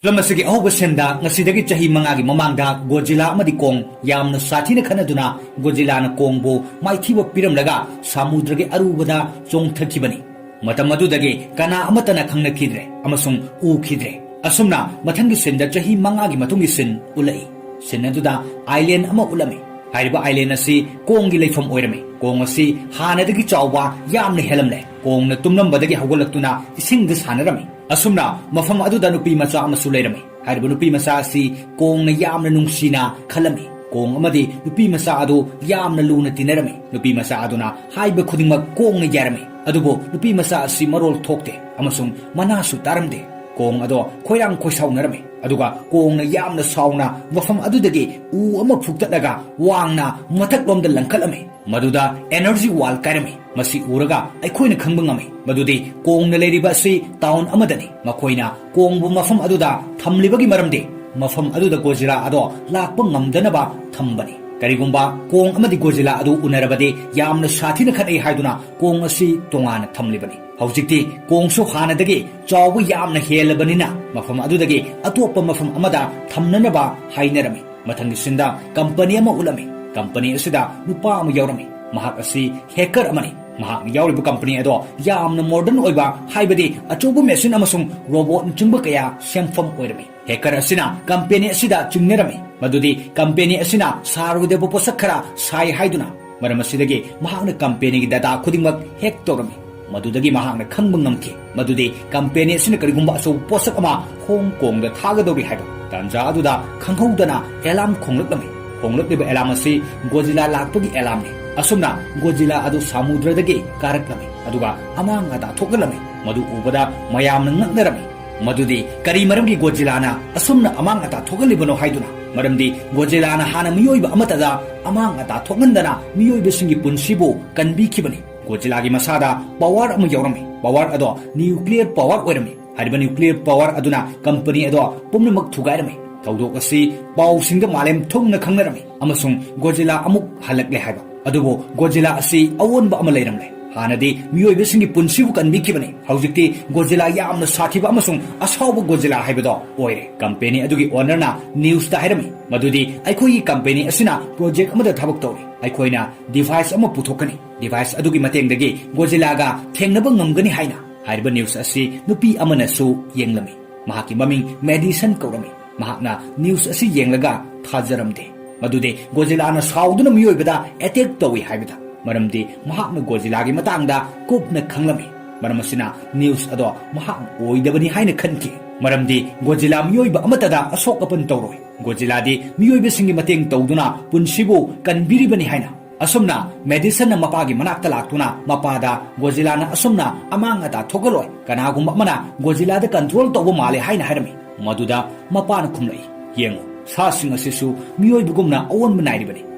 ꯐꯤꯂꯝ ꯑꯁꯤꯒꯤ ꯑꯍꯧꯕ ꯁꯦꯟꯗ ꯉꯁꯤꯗꯒꯤ ꯆꯍꯤ ꯃꯉꯥꯒꯤ ꯃꯃꯥꯡꯗ ꯒꯣꯖꯤꯂꯥ ꯑꯃꯗꯤ ꯀꯣꯡ ꯌꯥꯝꯅ ꯁꯥꯊꯤꯅ ꯈꯠꯅꯗꯨꯅ ꯒꯣꯖꯤꯂꯥꯅ ꯀꯣꯡꯕꯨ ꯃꯥꯏꯊꯤꯕ ꯄꯤꯔꯝꯂꯒ ꯁꯥꯃꯨꯗ꯭ꯔꯒꯤ ꯑꯔꯨꯕꯗ ꯆꯣꯡꯊꯈꯤꯕꯅꯤ꯫ ꯃꯇꯝ ꯑꯗꯨꯗꯒꯤ ꯀꯅꯥ ꯑꯃꯠꯇꯅ ꯈꯪꯅꯈꯤꯗ꯭ꯔꯦ ꯑꯃꯁꯨꯡ ꯎꯈꯤꯗ꯭ꯔꯦ꯫ ꯑꯁꯨꯝꯅ ꯃꯊꯪꯒꯤ ꯁꯤꯟꯗ ꯆꯍꯤ ꯃꯉꯥꯒꯤ ꯃꯇꯨꯡꯒꯤ ꯁꯤꯟ ꯎꯠꯂꯛꯏ꯫ ꯁꯤꯟ ꯑꯗꯨꯗ ꯑꯥꯏꯂꯦꯟ ꯑꯃ ꯎꯠꯂꯝꯃꯤ꯫ ꯍꯥꯏꯔꯤꯕ ꯑꯥꯏꯂꯦꯟ ꯑꯁꯤ ꯀꯣꯡꯒꯤ ꯂꯩꯐꯝ ꯑꯣꯏꯔꯝꯃꯤ꯫ ꯀꯣꯡ ꯑꯁꯤ ꯍꯥꯟꯅꯗꯒꯤ ꯆꯥꯎꯕ ꯌꯥꯝꯅ ꯍꯦꯜꯂꯝꯂꯦ꯫ ꯀꯣꯡꯅ ꯇꯨꯝꯂꯝꯕꯗꯒꯤ ꯍꯧꯒꯠꯂꯛꯇꯨꯅ ꯏꯁꯤꯡꯗ ꯁꯥꯟꯅꯔꯝꯃꯤ꯫ ꯑꯁꯨꯝꯅ ꯃꯐꯝ ꯑꯗꯨꯗ ꯅꯨꯄꯤ ꯃꯆꯥ ꯑꯃꯁꯨ ꯂꯩꯔꯝꯃꯤ꯫ ꯍꯥꯏꯔꯤꯕ ꯅꯨꯄꯤ ꯃꯆꯥ ꯑꯁꯤ ꯀꯣꯡꯅ ꯌꯥꯝꯅ ꯅꯨꯡꯁꯤꯅ ꯈꯜꯂꯝꯃꯤ꯫ ꯀꯣꯡ ꯑꯃꯗꯤ ꯅꯨꯄꯤ ꯃꯆꯥ ꯑꯗꯨ ꯌꯥꯝꯅ ꯂꯨꯅ ꯇꯤꯟꯅꯔꯝꯃꯤ꯫ ꯅꯨꯄꯤ ꯃꯆꯥ ꯑꯗꯨꯅ ꯍꯥꯏꯕ ꯈꯨꯗꯤꯡꯃꯛ ꯀꯣꯡꯅ ꯌꯥꯔꯝꯃꯤ꯫ ꯑꯗꯨꯕꯨ ꯅꯨꯄꯤ ꯃꯆꯥ ꯑꯁꯤ ꯃꯔꯣꯜ ꯊꯣꯛꯇꯦ ꯑꯃꯁꯨꯡ ꯃꯅꯥꯁꯨ ꯇꯥꯔꯝꯗꯦ꯫ ꯀꯣꯡ ꯑꯗꯣ ꯈꯣꯏꯔꯥꯡ ꯈꯣꯏꯁꯥꯎꯅꯔꯝꯃꯤ꯫ ꯑꯗꯨꯒ ꯀꯣꯡꯅ ꯌꯥꯝꯅ ꯁꯥꯎꯅ ꯃꯐꯝ ꯑꯗꯨꯗꯒꯤ ꯎ ꯑꯃ ꯐꯨꯛꯇꯠꯂꯒ ꯋꯥꯡꯅ ꯃꯊꯛꯂꯣꯝꯗ ꯂꯪꯈꯠꯂꯝꯃꯤ꯫ ꯃꯗꯨꯗ ꯑꯦꯅꯔꯖꯤ ꯋꯥꯜ ꯀꯥꯏꯔꯝꯃꯤ꯫ ꯃꯁꯤ ꯎꯔꯒ ꯑꯩꯈꯣꯏꯅ ꯈꯪꯕ ꯉꯝꯃꯤ ꯃꯗꯨꯗꯤ ꯀꯣꯡꯅ ꯂꯩꯔꯤꯕ ꯑꯁꯤ ꯇꯥꯎꯟ ꯑꯃꯗꯅꯤ꯫ ꯃꯈꯣꯏꯅ ꯀꯣꯡꯕꯨ ꯃꯐꯝ ꯑꯗꯨꯗ ꯊꯝꯂꯤꯕꯒꯤ ꯃꯔꯝꯗꯤ ꯃꯐꯝ ꯑꯗꯨꯗ ꯒꯣꯖꯤꯂꯥ ꯑꯗꯣ ꯂꯥꯛꯄ ꯉꯝꯗꯅꯕ ꯊꯝꯕꯅꯤ꯫ ꯀꯔꯤꯒꯨꯝꯕ ꯀꯣꯡ ꯑꯃꯗꯤ ꯒꯣꯖꯤꯂꯥ ꯑꯗꯨ ꯎꯅꯔꯕꯗꯤ ꯌꯥꯝꯅ ꯁꯥꯊꯤꯅ ꯈꯠꯅꯩ ꯍꯥꯏꯗꯨꯅ ꯀꯣꯡ ꯑꯁꯤ ꯇꯣꯉꯥꯟꯅ ꯊꯝꯂꯤꯕꯅꯤ꯫ ꯍꯧꯖꯤꯛꯇꯤ ꯀꯣꯡꯁꯨ ꯍꯥꯟꯅꯗꯒꯤ ꯆꯥꯎꯕ ꯌꯥꯝꯅ ꯍꯦꯜꯂꯕꯅꯤꯅ ꯃꯐꯝ ꯑꯗꯨꯗꯒꯤ ꯑꯇꯣꯞꯄ ꯃꯐꯝ ꯑꯃꯗ ꯊꯝꯅꯅꯕ ꯍꯥꯏꯅꯔꯝꯃꯤ꯫ ꯃꯊꯪꯒꯤ ꯁꯤꯟꯗ ꯀꯝꯄꯅꯤ ꯑꯃ ꯎꯠꯂꯝꯃꯤ꯫ ꯀꯝꯄꯅꯤ ꯑꯁꯤꯗ ꯅꯨꯄꯥ ꯑꯃ ꯌꯥꯎꯔꯝꯃꯤ꯫ ꯃꯍꯥꯛ ꯑꯁꯤ ꯍꯦꯀꯔ ꯑꯃꯅꯤ꯫ ꯃꯍꯥꯛꯅ ꯌꯥꯎꯔꯤꯕ ꯀꯝꯄꯅꯤ ꯑꯗꯣ ꯌꯥꯝꯅ ꯃꯣꯗꯔꯟ ꯑꯣꯏꯕ, ꯍꯥꯏꯕꯗꯤ ꯑꯆꯧꯕ ꯃꯦꯁꯤꯟ ꯑꯃꯁꯨꯡ ꯔꯣꯕꯣꯠꯅꯆꯤꯡꯕ ꯀꯌꯥ ꯁꯦꯝꯐꯝ ꯑꯣꯏꯔꯝꯃꯤ꯫ ꯍꯦꯀꯔ ꯑꯁꯤꯅ ꯀꯝꯄꯦꯅꯤ ꯑꯁꯤꯗ ꯆꯤꯡꯅꯔꯝꯃꯤ ꯃꯗꯨꯗꯤ ꯀꯝꯄꯦꯅꯤ ꯑꯁꯤꯅ ꯁꯥꯔꯣꯏꯗꯕ ꯄꯣꯠꯁꯛ ꯈꯔ ꯁꯥꯏ ꯍꯥꯏꯗꯨꯅ꯫ ꯃꯔꯝ ꯑꯁꯤꯗꯒꯤ ꯃꯍꯥꯛꯅ ꯀꯝꯄꯦꯅꯤꯒꯤ ꯗꯇꯥ ꯈꯨꯗꯤꯡꯃꯛ ꯍꯦꯛ ꯇꯧꯔꯝꯃꯤ꯫ ꯃꯗꯨꯗꯒꯤ ꯃꯍꯥꯛꯅ ꯈꯪꯕ ꯉꯝꯈꯤ ꯃꯗꯨꯗꯤ ꯀꯝꯄꯦꯅꯤ ꯑꯁꯤꯅ ꯀꯔꯤꯒꯨꯝꯕ ꯑꯆꯧꯕ ꯄꯣꯠꯁꯛ ꯑꯃ ꯍꯣꯡ ꯀꯣꯡꯗ ꯊꯥꯒꯗꯧꯔꯤ ꯍꯥꯏꯕ꯫ ꯇꯥꯟꯖꯥ ꯑꯗꯨꯗ ꯈꯪꯍꯧꯗꯅ ꯑꯦꯂꯥꯝ ꯈꯣꯡꯂꯛꯂꯝꯃꯤ꯫ ꯈꯣꯡꯂꯛꯂꯤꯕ ꯑꯦꯂꯥꯝ ꯑꯁꯤ ꯒꯣꯖꯤꯂꯥ ꯂꯥꯛꯄꯒꯤ ꯑꯦꯂꯥꯝꯅꯤ꯫ ꯑꯁꯨꯝꯅ ꯒꯣꯖꯤꯂꯥ ꯑꯗꯨ ꯁꯥꯃꯨꯗ꯭ꯔꯗꯒꯤ ꯀꯥꯔꯛꯂꯝꯃꯤ, ꯑꯗꯨꯒ ꯑꯃꯥꯡ ꯑꯇꯥ ꯊꯣꯛꯍꯜꯂꯝꯃꯤ꯫ ꯃꯗꯨ ꯎꯕꯗ ꯃꯌꯥꯝꯅ ꯉꯛꯅꯔꯝꯃꯤ ꯃꯗꯨꯗꯤ ꯀꯔꯤ ꯃꯔꯝꯒꯤ ꯒꯣꯖꯤꯂꯥꯅ ꯑꯁꯨꯝꯅ ꯑꯃꯥꯡ ꯑꯇꯥ ꯊꯣꯛꯍꯜꯂꯤꯕꯅꯣ ꯍꯥꯏꯗꯨꯅ꯫ ꯃꯔꯝꯗꯤ ꯒꯣꯖꯤꯂꯥꯅ ꯍꯥꯟꯅ ꯃꯤꯑꯣꯏꯕ ꯑꯃꯠꯇꯗ ꯑꯃꯥꯡ ꯑꯇꯥ ꯊꯣꯛꯍꯟꯗꯅ ꯃꯤꯑꯣꯏꯕꯁꯤꯡꯒꯤ ꯄꯨꯟꯁꯤꯕꯨ ꯀꯟꯕꯤꯈꯤꯕꯅꯤ꯫ ꯒꯣꯖꯤꯂꯥꯒꯤ ꯃꯁꯥꯗ ꯄꯋꯥꯔ ꯑꯃ ꯌꯥꯎꯔꯝꯃꯤ꯫ ꯄꯋꯥꯔ ꯑꯗꯣ ꯅ꯭ꯌꯨꯀ꯭ꯂꯤꯌꯔ ꯄꯋꯥꯔ ꯑꯣꯏꯔꯝꯃꯤ꯫ ꯍꯥꯏꯔꯤꯕ ꯅ꯭ꯌꯨꯀ꯭ꯂꯤꯌꯔ ꯄꯋꯥꯔ ꯑꯗꯨꯅ ꯀꯝꯄꯅꯤ ꯑꯗꯣ ꯄꯨꯝꯅꯃꯛ ꯊꯨꯒꯥꯏꯔꯝꯃꯤ꯫ ꯊꯧꯗꯣꯛ ꯑꯁꯤ ꯄꯥꯎꯁꯤꯡꯗ ꯃꯥꯂꯦꯝ ꯊꯨꯡꯅ ꯈꯪꯅꯔꯝꯃꯤ ꯑꯃꯁꯨꯡ ꯒꯣꯖꯤꯂꯥ ꯑꯃꯨꯛ ꯍꯜꯂꯛꯂꯦ ꯍꯥꯏꯕ꯫ ꯑꯗꯨꯕꯨ ꯒꯣꯖꯤꯂꯥ ꯑꯁꯤ ꯑꯑꯣꯟꯕ ꯑꯃ ꯂꯩꯔꯝꯂꯦ꯫ ꯍꯥꯟꯅꯗꯤ ꯃꯤꯑꯣꯏꯕꯁꯤꯡꯒꯤ ꯄꯨꯟꯁꯤꯕꯨ ꯀꯟꯕꯤꯈꯤꯕꯅꯤ꯫ ꯍꯧꯖꯤꯛꯇꯤ ꯒꯣꯖꯤꯂꯥ ꯌꯥꯝꯅ ꯁꯥꯊꯤꯕ ꯑꯃꯁꯨꯡ ꯑꯁꯥꯎꯕ ꯒꯣꯖꯤꯂꯥ ꯍꯥꯏꯕꯗꯣ ꯑꯣꯏꯔꯦ꯫ ꯀꯝꯄꯦꯅꯤ ꯑꯗꯨꯒꯤ ꯑꯣꯅꯔꯅ ꯅ꯭ꯌꯨꯁꯇ ꯍꯥꯏꯔꯝꯃꯤ ꯃꯗꯨꯗꯤ ꯑꯩꯈꯣꯏꯒꯤ ꯀꯝꯄꯦꯅꯤ ꯑꯁꯤꯅ ꯄ꯭ꯔꯣꯖꯦꯛ ꯑꯃꯗ ꯊꯕꯛ ꯇꯧꯔꯤ꯫ ꯑꯩꯈꯣꯏꯅ ꯗꯤꯚꯥꯏꯁ ꯑꯃ ꯄꯨꯊꯣꯛꯀꯅꯤ, ꯗꯤꯚꯥꯏꯁ ꯑꯗꯨꯒꯤ ꯃꯇꯦꯡꯗꯒꯤ ꯒꯣꯖꯤꯂꯥꯒ ꯊꯦꯡꯅꯕ ꯉꯝꯒꯅꯤ ꯍꯥꯏꯅ ꯍꯥꯏꯔꯤꯕ ꯅ꯭ꯌꯨꯁ ꯑꯁꯤ ꯅꯨꯄꯤ ꯑꯃꯅꯁꯨ ꯌꯦꯡꯂꯝꯃꯤ꯫ ꯃꯍꯥꯛꯀꯤ ꯃꯃꯤꯡ ꯃꯦꯗꯤꯁꯟ ꯀꯧꯔꯝꯃꯤ꯫ ꯃꯍꯥꯛꯅ ꯅ꯭ꯌꯨꯁ ꯑꯁꯤ ꯌꯦꯡꯂꯒ ꯊꯥꯖꯔꯝꯗꯦ ꯃꯗꯨꯗꯤ ꯒꯣꯖꯤꯂꯥꯅ ꯁꯥꯎꯗꯨꯅ ꯃꯤꯑꯣꯏꯕꯗ ꯑꯦꯇꯦꯛ ꯇꯧꯏ ꯍꯥꯏꯕꯗ, ꯃꯔꯝꯗꯤ ꯃꯍꯥꯛꯅ ꯒꯣꯖꯤꯂꯥꯒꯤ ꯃꯇꯥꯡꯗ ꯀꯨꯞꯅ ꯈꯪꯂꯝꯃꯤ꯫ ꯃꯔꯝ ꯑꯁꯤꯅ ꯅ꯭ꯌꯨꯁ ꯑꯗꯣ ꯃꯍꯥꯛꯅ ꯑꯣꯏꯗꯕꯅꯤ ꯍꯥꯏꯅ ꯈꯟꯈꯤ, ꯃꯔꯝꯗꯤ ꯒꯣꯖꯤꯂꯥ ꯃꯤꯑꯣꯏꯕ ꯑꯃꯠꯇꯗ ꯑꯁꯣꯛ ꯑꯄꯟ ꯇꯧꯔꯣꯏ꯫ ꯒꯣꯖꯤꯂꯥꯗꯤ ꯃꯤꯑꯣꯏꯕꯁꯤꯡꯒꯤ ꯃꯇꯦꯡ ꯇꯧꯗꯨꯅ ꯄꯨꯟꯁꯤꯕꯨ ꯀꯟꯕꯤꯔꯤꯕꯅꯤ ꯍꯥꯏꯅ꯫ ꯑꯁꯨꯝꯅ ꯃꯦꯗꯤꯁꯟꯅ ꯃꯄꯥꯒꯤ ꯃꯅꯥꯛꯇ ꯂꯥꯛꯇꯨꯅ ꯃꯄꯥꯗ ꯒꯣꯖꯤꯂꯥꯅ ꯑꯁꯨꯝꯅ ꯑꯃꯥꯡ ꯑꯇꯥ ꯊꯣꯛꯍꯜꯂꯣꯏ, ꯀꯅꯥꯒꯨꯝꯕ ꯑꯃꯅ ꯒꯣꯖꯤꯂꯥꯗ ꯀꯟꯇ꯭ꯔꯣꯜ ꯇꯧꯕ ꯃꯥꯜꯂꯦ ꯍꯥꯏꯅ ꯍꯥꯏꯔꯝꯃꯤ꯫ ꯃꯗꯨꯗ ꯃꯄꯥꯅ ꯈꯨꯝꯂꯛꯏ, "ꯌꯦꯡꯉꯨ, ꯁꯥꯁꯤꯡ ꯑꯁꯤꯁꯨ ꯃꯤꯑꯣꯏꯕꯒꯨꯝꯅ ꯑꯑꯣꯟꯕ ꯅꯥꯏꯔꯤꯕꯅꯤ꯫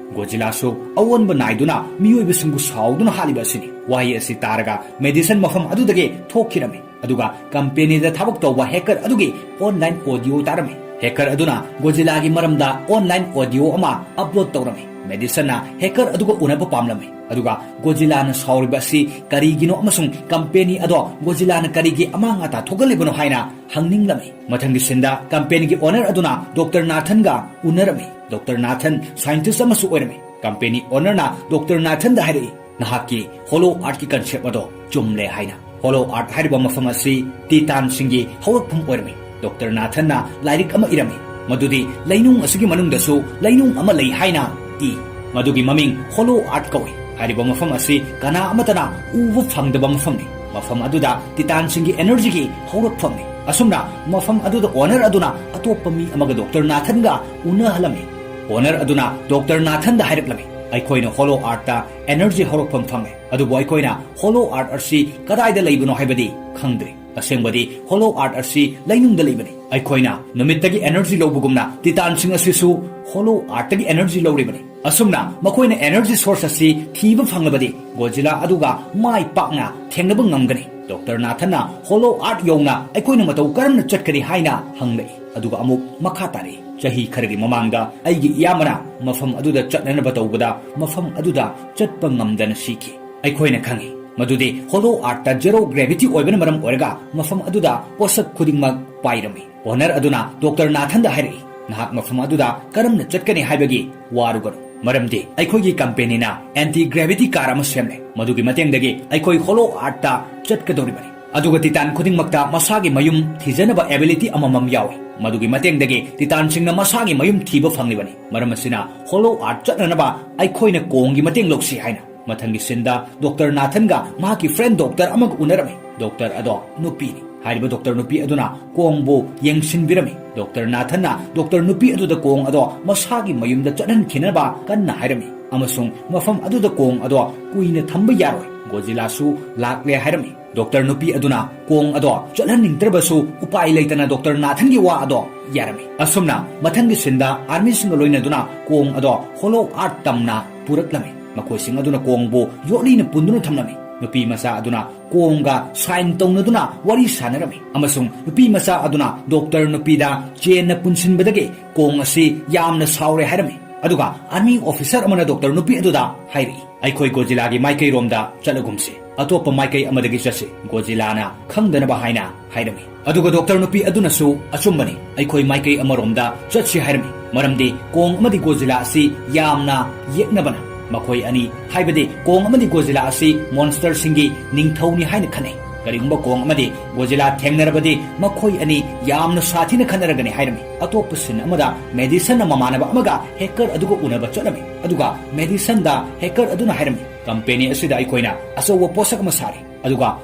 ꯒꯣꯖꯤꯂꯥꯁꯨ ꯑꯑꯣꯟꯕ ꯅꯥꯏꯗꯨꯅ ꯃꯤꯑꯣꯏꯕꯁꯤꯡꯕꯨ ꯁꯥꯎꯗꯨꯅ ꯍꯥꯠꯂꯤꯕ ꯑꯁꯤꯅꯤ꯫" ꯋꯥꯍꯩ ꯑꯁꯤ ꯇꯥꯔꯒ ꯃꯦꯗꯤꯁꯟ ꯃꯐꯝ ꯑꯗꯨꯗꯒꯤ ꯊꯣꯛꯈꯤꯔꯝꯃꯤ꯫ ꯑꯗꯨꯒ ꯀꯝꯄꯦꯅꯤꯗ ꯊꯕꯛ ꯇꯧꯕ ꯍꯦꯀꯔ ꯑꯗꯨꯒꯤ ꯑꯣꯟꯂꯥꯏꯟ ꯑꯣꯗꯤꯑꯣ ꯇꯥꯔꯝꯃꯤ꯫ ꯍꯦꯀꯔ ꯑꯗꯨꯅ ꯒꯣꯖꯤꯂꯥꯒꯤ ꯃꯔꯝꯗ ꯑꯣꯟꯂꯥꯏꯟ ꯑꯣꯗꯤꯑꯣ ꯑꯃ ꯑꯞꯂꯣꯗ ꯇꯧꯔꯝꯃꯤ꯫ ꯃꯦꯗꯤꯁꯟꯅ ꯍꯦꯀꯔ ꯑꯗꯨꯒ ꯎꯅꯕ ꯄꯥꯝꯂꯝꯃꯤ, ꯑꯗꯨꯒ ꯒꯣꯖꯤꯂꯥꯅ ꯁꯥꯎꯔꯤꯕ ꯑꯁꯤ ꯀꯔꯤꯒꯤꯅꯣ ꯑꯃꯁꯨꯡ ꯀꯝꯄꯦꯅꯤ ꯑꯗꯣ ꯒꯣꯖꯤꯂꯥꯅ ꯀꯔꯤꯒꯤ ꯑꯃꯥꯡ ꯑꯇꯥ ꯊꯣꯛꯍꯜꯂꯤꯕꯅꯣ ꯍꯥꯏꯅ ꯍꯪꯅꯤꯡꯂꯝꯃꯤ꯫ ꯃꯊꯪꯒꯤ ꯁꯤꯟꯗ ꯀꯝꯄꯦꯅꯤꯒꯤ ꯑꯣꯅꯔ ꯑꯗꯨꯅ ꯗꯣꯛꯇꯔ ꯅꯥꯊꯟꯒ ꯎꯅꯔꯝꯃꯤ꯫ ꯗꯣꯛꯇꯔ ꯅꯥꯊꯟ ꯁꯥꯏꯟꯇꯤꯁ ꯑꯃꯁꯨ ꯑꯣꯏꯔꯝꯃꯤ꯫ ꯀꯝꯄꯦꯅꯤ ꯑꯣꯅꯔꯅ ꯗꯣꯛꯇꯔ ꯅꯥꯊꯟꯗ ꯍꯥꯏꯔꯛꯏ, "ꯅꯍꯥꯛꯀꯤ ꯍꯣꯂꯣ ꯑꯥꯔꯠꯀꯤ ꯀꯟꯁꯦꯞ ꯑꯗꯣ ꯆꯨꯝꯂꯦ" ꯍꯥꯏꯅ꯫ ꯍꯣꯂꯣ ꯑꯥꯔꯠ ꯍꯥꯏꯔꯤꯕ ꯃꯐꯝ ꯑꯁꯤ ꯇꯤꯇꯥꯟꯁꯤꯡꯒꯤ ꯍꯧꯔꯛꯐꯝ ꯑꯣꯏꯔꯝꯃꯤ꯫ ꯗꯣꯛꯇꯔ ꯅꯥꯊꯟꯅ ꯂꯥꯏꯔꯤꯛ ꯑꯃ ꯏꯔꯝꯃꯤ, ꯃꯗꯨꯗꯤ ꯂꯩꯅꯨꯡ ꯑꯁꯤꯒꯤ ꯃꯅꯨꯡꯗꯁꯨ ꯂꯩꯅꯨꯡ ꯑꯃ ꯂꯩ ꯍꯥꯏꯅ ꯏ꯫ ꯃꯗꯨꯒꯤ ꯃꯃꯤꯡ ꯍꯣꯂꯣ ꯑꯥꯔꯠ ꯀꯧꯏ꯫ ꯍꯥꯏꯔꯤꯕ ꯃꯐꯝ ꯑꯁꯤ ꯀꯅꯥ ꯑꯃꯠꯇꯅ ꯎꯕ ꯐꯪꯗꯕ ꯃꯐꯝꯅꯤ꯫ ꯃꯐꯝ ꯑꯗꯨꯗ ꯇꯤꯇꯥꯟꯁꯤꯡꯒꯤ ꯑꯦꯅꯔꯖꯤꯒꯤ ꯍꯧꯔꯛꯐꯝꯅꯤ꯫ ꯑꯁꯨꯝꯅ ꯃꯐꯝ ꯑꯗꯨꯗ ꯑꯣꯅꯔ ꯑꯗꯨꯅ ꯑꯇꯣꯞꯄ ꯃꯤ ꯑꯃꯒ ꯗꯣꯛꯇꯔ ꯅꯥꯊꯟꯒ ꯎꯅꯍꯜꯂꯝꯃꯤ꯫ ꯑꯣꯅꯔ ꯑꯗꯨꯅ ꯗꯣꯛꯇꯔ ꯅꯥꯊꯟꯗ ꯍꯥꯏꯔꯛꯂꯝꯃꯤ, "ꯑꯩꯈꯣꯏꯅ ꯍꯣꯂꯣ ꯑꯥꯔꯠꯇ ꯑꯦꯅꯔꯖꯤ ꯍꯧꯔꯛꯐꯝ ꯐꯪꯂꯦ, ꯑꯗꯨꯕꯨ ꯑꯩꯈꯣꯏꯅ ꯍꯣꯂꯣ ꯑꯥꯔꯠ ꯑꯁꯤ ꯀꯗꯥꯏꯗ ꯂꯩꯕꯅꯣ ꯍꯥꯏꯕꯗꯤ ꯈꯪꯗ꯭ꯔꯤ꯫ ꯑꯁꯦꯡꯕꯗꯤ ꯍꯣꯂꯣ ꯑꯥꯔꯠ ꯑꯁꯤ ꯂꯩꯅꯨꯡꯗ ꯂꯩꯕꯅꯤ꯫ ꯑꯩꯈꯣꯏꯅ ꯅꯨꯃꯤꯠꯇꯒꯤ ꯑꯦꯅꯔꯖꯤ ꯂꯧꯕꯒꯨꯝꯅ ꯇꯤꯇꯥꯟꯁꯤꯡ ꯑꯁꯤꯁꯨ ꯍꯣꯂꯣ ꯑꯥꯔꯠꯇꯒꯤ ꯑꯦꯅꯔꯖꯤ ꯂꯧꯔꯤꯕꯅꯤ꯫ ꯑꯁꯨꯝꯅ ꯃꯈꯣꯏꯅ ꯑꯦꯅꯔꯖꯤ ꯁꯣꯔꯁ ꯑꯁꯤ ꯊꯤꯕ ꯐꯪꯂꯕꯗꯤ ꯒꯣꯖꯤꯂꯥ ꯑꯗꯨꯒ ꯃꯥꯏ ꯄꯥꯛꯅ ꯊꯦꯡꯅꯕ ꯉꯝꯒꯅꯤ꯫" ꯗꯣꯛꯇꯔ ꯅꯥꯊꯟꯅ ꯍꯣꯂꯣ ꯑꯥꯔꯠ ꯌꯧꯅ ꯑꯩꯈꯣꯏꯅ ꯃꯇꯧ ꯀꯔꯝꯅ ꯆꯠꯀꯅꯤ ꯍꯥꯏꯅ ꯍꯪꯂꯛꯏ꯫ ꯑꯗꯨꯒ ꯑꯃꯨꯛ ꯃꯈꯥ ꯇꯥꯔꯛꯏ, "ꯆꯍꯤ ꯈꯔꯒꯤ ꯃꯃꯥꯡꯗ ꯑꯩꯒꯤ ꯏꯌꯥꯝꯕꯅ ꯃꯐꯝ ꯑꯗꯨꯗ ꯆꯠꯅꯅꯕ ꯇꯧꯕꯗ ꯃꯐꯝ ꯑꯗꯨꯗ ꯆꯠꯄ ꯉꯝꯗꯅ ꯁꯤꯈꯤ꯫ ꯑꯩꯈꯣꯏꯅ ꯈꯪꯏ ꯃꯗꯨꯗꯤ ꯍꯣꯂꯣ ꯑꯥꯔꯠꯇ ꯖꯦꯔꯣ ꯒ꯭ꯔꯦꯚꯤꯇꯤ ꯑꯣꯏꯕꯅ ꯃꯔꯝ ꯑꯣꯏꯔꯒ ꯃꯐꯝ ꯑꯗꯨꯗ ꯄꯣꯠꯁꯛ ꯈꯨꯗꯤꯡꯃꯛ ꯄꯥꯏꯔꯝꯃꯤ꯫" ꯑꯣꯅꯔ ꯑꯗꯨꯅ ꯗꯣꯛꯇꯔ ꯅꯥꯊꯟꯗ ꯍꯥꯏꯔꯛꯏ, "ꯅꯍꯥꯛ ꯃꯐꯝ ꯑꯗꯨꯗ ꯀꯔꯝꯅ ꯆꯠꯀꯅꯤ ꯍꯥꯏꯕꯒꯤ ꯋꯥꯔꯨꯒꯅꯨ꯫ ꯃꯔꯝꯗꯤ ꯑꯩꯈꯣꯏꯒꯤ ꯀꯝꯄꯦꯅꯤꯅ anti gravity car ꯑꯃ ꯁꯦꯝꯂꯦ꯫ ꯃꯗꯨꯒꯤ ꯃꯇꯦꯡꯗꯒꯤ ꯑꯩꯈꯣꯏ hollow earthꯇ ꯆꯠꯀꯗꯧꯔꯤꯕꯅꯤ꯫ ꯑꯗꯨꯒ Titan ꯈꯨꯗꯤꯡꯃꯛꯇ ꯃꯁꯥꯒꯤ ꯃꯌꯨꯝ ꯊꯤꯖꯅꯕ ability ꯑꯃꯃꯝ ꯌꯥꯎꯏ꯫ ꯃꯗꯨꯒꯤ ꯃꯇꯦꯡꯗꯒꯤ Titanꯁꯤꯡꯅ ꯃꯁꯥꯒꯤ ꯃꯌꯨꯝ ꯊꯤꯕ ꯐꯪꯂꯤꯕꯅꯤ꯫ ꯃꯔꯝ ꯑꯁꯤꯅ hollow earth ꯆꯠꯅꯅꯕ ꯑꯩꯈꯣꯏꯅ ꯀꯣꯡꯒꯤ ꯃꯇꯦꯡ ꯂꯧꯁꯤ ꯍꯥꯏꯅ꯫ ꯃꯊꯪꯒꯤ sceneꯗ ꯗꯣꯛꯇꯔ ꯅꯥꯊꯟꯒ ꯃꯍꯥꯛꯀꯤ friend doctor ꯑꯃꯒ ꯎꯅꯔꯝꯃꯤ꯫ ꯗꯣꯛꯇꯔ ꯑꯗꯣ ꯅꯨꯄꯤꯅꯤ꯫ ꯍꯥꯏꯔꯤꯕ ꯗꯣꯛꯇꯔ ꯅꯨꯄꯤ ꯑꯗꯨꯅ ꯀꯣꯡꯕꯨ ꯌꯦꯡꯁꯤꯟꯕꯤꯔꯝꯃꯤ꯫ ꯗꯣꯛꯇꯔ ꯅꯥꯊꯟꯅ ꯗꯣꯛꯇꯔ ꯅꯨꯄꯤ ꯑꯗꯨꯗ ꯀꯣꯡ ꯑꯗꯣ ꯃꯁꯥꯒꯤ ꯃꯌꯨꯝꯗ ꯆꯠꯍꯟꯈꯤꯅꯕ ꯀꯟꯅ ꯍꯥꯏꯔꯝꯃꯤ ꯑꯃꯁꯨꯡ ꯃꯐꯝ ꯑꯗꯨꯗ ꯀꯣꯡ ꯑꯗꯣ ꯀꯨꯏꯅ ꯊꯝꯕ ꯌꯥꯔꯣꯏ, ꯒꯣꯖꯤꯂꯥꯁꯨ ꯂꯥꯛꯂꯦ ꯍꯥꯏꯔꯝꯃꯤ꯫ ꯗꯣꯛꯇꯔ ꯅꯨꯄꯤ ꯑꯗꯨꯅ ꯀꯣꯡ ꯑꯗꯣ ꯆꯠꯍꯟꯅꯤꯡꯗ꯭ꯔꯕꯁꯨ ꯎꯄꯥꯏ ꯂꯩꯇꯅ ꯗꯣꯛꯇꯔ ꯅꯥꯊꯟꯒꯤ ꯋꯥ ꯑꯗꯣ ꯌꯥꯔꯝꯃꯤ꯫ ꯑꯁꯨꯝꯅ ꯃꯊꯪꯒꯤ sceneꯗ armyꯁꯤꯡꯒ ꯂꯣꯏꯅꯗꯨꯅ ꯀꯣꯡ ꯑꯗꯣ hollow earth ꯇꯝꯅ ꯄꯨꯔꯛꯂꯝꯃꯤ꯫ ꯃꯈꯣꯏꯁꯤꯡ ꯑꯗꯨꯅ ꯀꯣꯡꯕꯨ ꯌꯣꯠꯂꯤꯅ ꯄꯨꯟꯗꯨꯅ ꯊꯝꯂꯝꯃꯤ꯫ ꯅꯨꯄꯤ ꯃꯆꯥ ꯑꯗꯨꯅ ꯀꯣꯡꯒ sign ꯇꯧꯅꯗꯨꯅ ꯋꯥꯔꯤ ꯁꯥꯟꯅꯔꯝꯃꯤ ꯑꯃꯁꯨꯡ ꯅꯨꯄꯤ ꯃꯆꯥ ꯑꯗꯨꯅ ꯗꯣꯛꯇꯔ ꯅꯨꯄꯤꯗ chainꯅ ꯄꯨꯟꯁꯤꯟꯕꯗꯒꯤ ꯀꯣꯡ ꯑꯁꯤ ꯌꯥꯝꯅ ꯁꯥꯎꯔꯦ ꯍꯥꯏꯔꯝꯃꯤ꯫ ꯑꯗꯨꯒ army officer ꯑꯃꯅ ꯗꯣꯛꯇꯔ ꯅꯨꯄꯤ ꯑꯗꯨꯗ ꯍꯥꯏꯔꯛꯏ, "ꯑꯩꯈꯣꯏ ꯒꯣꯖꯤꯂꯥꯒꯤ ꯃꯥꯏꯀꯩꯔꯣꯝꯗ ꯆꯠꯂꯒꯨꯝꯁꯤ, ꯑꯇꯣꯞꯄ ꯃꯥꯏꯀꯩ ꯑꯃꯗꯒꯤ ꯆꯠꯁꯤ, ꯒꯣꯖꯤꯂꯥꯅ ꯈꯪꯗꯅꯕ" ꯍꯥꯏꯅ ꯍꯥꯏꯔꯝꯃꯤ꯫ ꯑꯗꯨꯒ ꯗꯣꯛꯇꯔ ꯅꯨꯄꯤ ꯑꯗꯨꯅꯁꯨ ꯑꯆꯨꯝꯕꯅꯤ, ꯑꯩꯈꯣꯏ ꯃꯥꯏꯀꯩ ꯑꯃꯔꯣꯝꯗ ꯆꯠꯁꯤ ꯍꯥꯏꯔꯝꯃꯤ꯫ ꯃꯔꯝꯗꯤ ꯀꯣꯡ ꯑꯃꯗꯤ ꯒꯣꯖꯤꯂꯥ ꯑꯁꯤ ꯌꯥꯝꯅ ꯌꯦꯛꯅꯕꯅ꯫ ꯃꯈꯣꯏ ꯑꯅꯤ, ꯍꯥꯏꯕꯗꯤ ꯀꯣꯡ ꯑꯃꯗꯤ ꯒꯣꯖꯤꯂꯥ ꯑꯁꯤ monsterꯁꯤꯡꯒꯤ ꯅꯤꯡꯊꯧꯅꯤ ꯍꯥꯏꯅ ꯈꯟꯅꯩ꯫ ꯀꯔꯤꯒꯨꯝꯕ ꯀꯣꯡ ꯑꯃꯗꯤ ꯒꯣꯖꯤꯂꯥ ꯊꯦꯡꯅꯔꯕꯗꯤ ꯃꯈꯣꯏ ꯑꯅꯤ ꯌꯥꯝꯅ ꯁꯥꯊꯤꯅ ꯈꯠꯅꯔꯒꯅꯤ ꯍꯥꯏꯔꯝꯃꯤ꯫ ꯑꯇꯣꯞꯄ scene ꯑꯃꯗ Madisonꯅ ꯃꯃꯥꯟꯅꯕ ꯑꯃꯒ hacker ꯑꯗꯨꯒ ꯎꯅꯕ ꯆꯠꯂꯝꯃꯤ꯫ ꯑꯗꯨꯒ Madisonꯗ hacker ꯑꯗꯨꯅ ꯍꯥꯏꯔꯝꯃꯤ, "ꯀꯝꯄꯦꯅꯤ ꯑꯁꯤꯗ ꯑꯩꯈꯣꯏꯅ ꯑꯆꯧꯕ ꯄꯣꯠꯁꯛ ꯑꯃ ꯁꯥꯔꯤ꯫ ꯑꯗꯨꯒ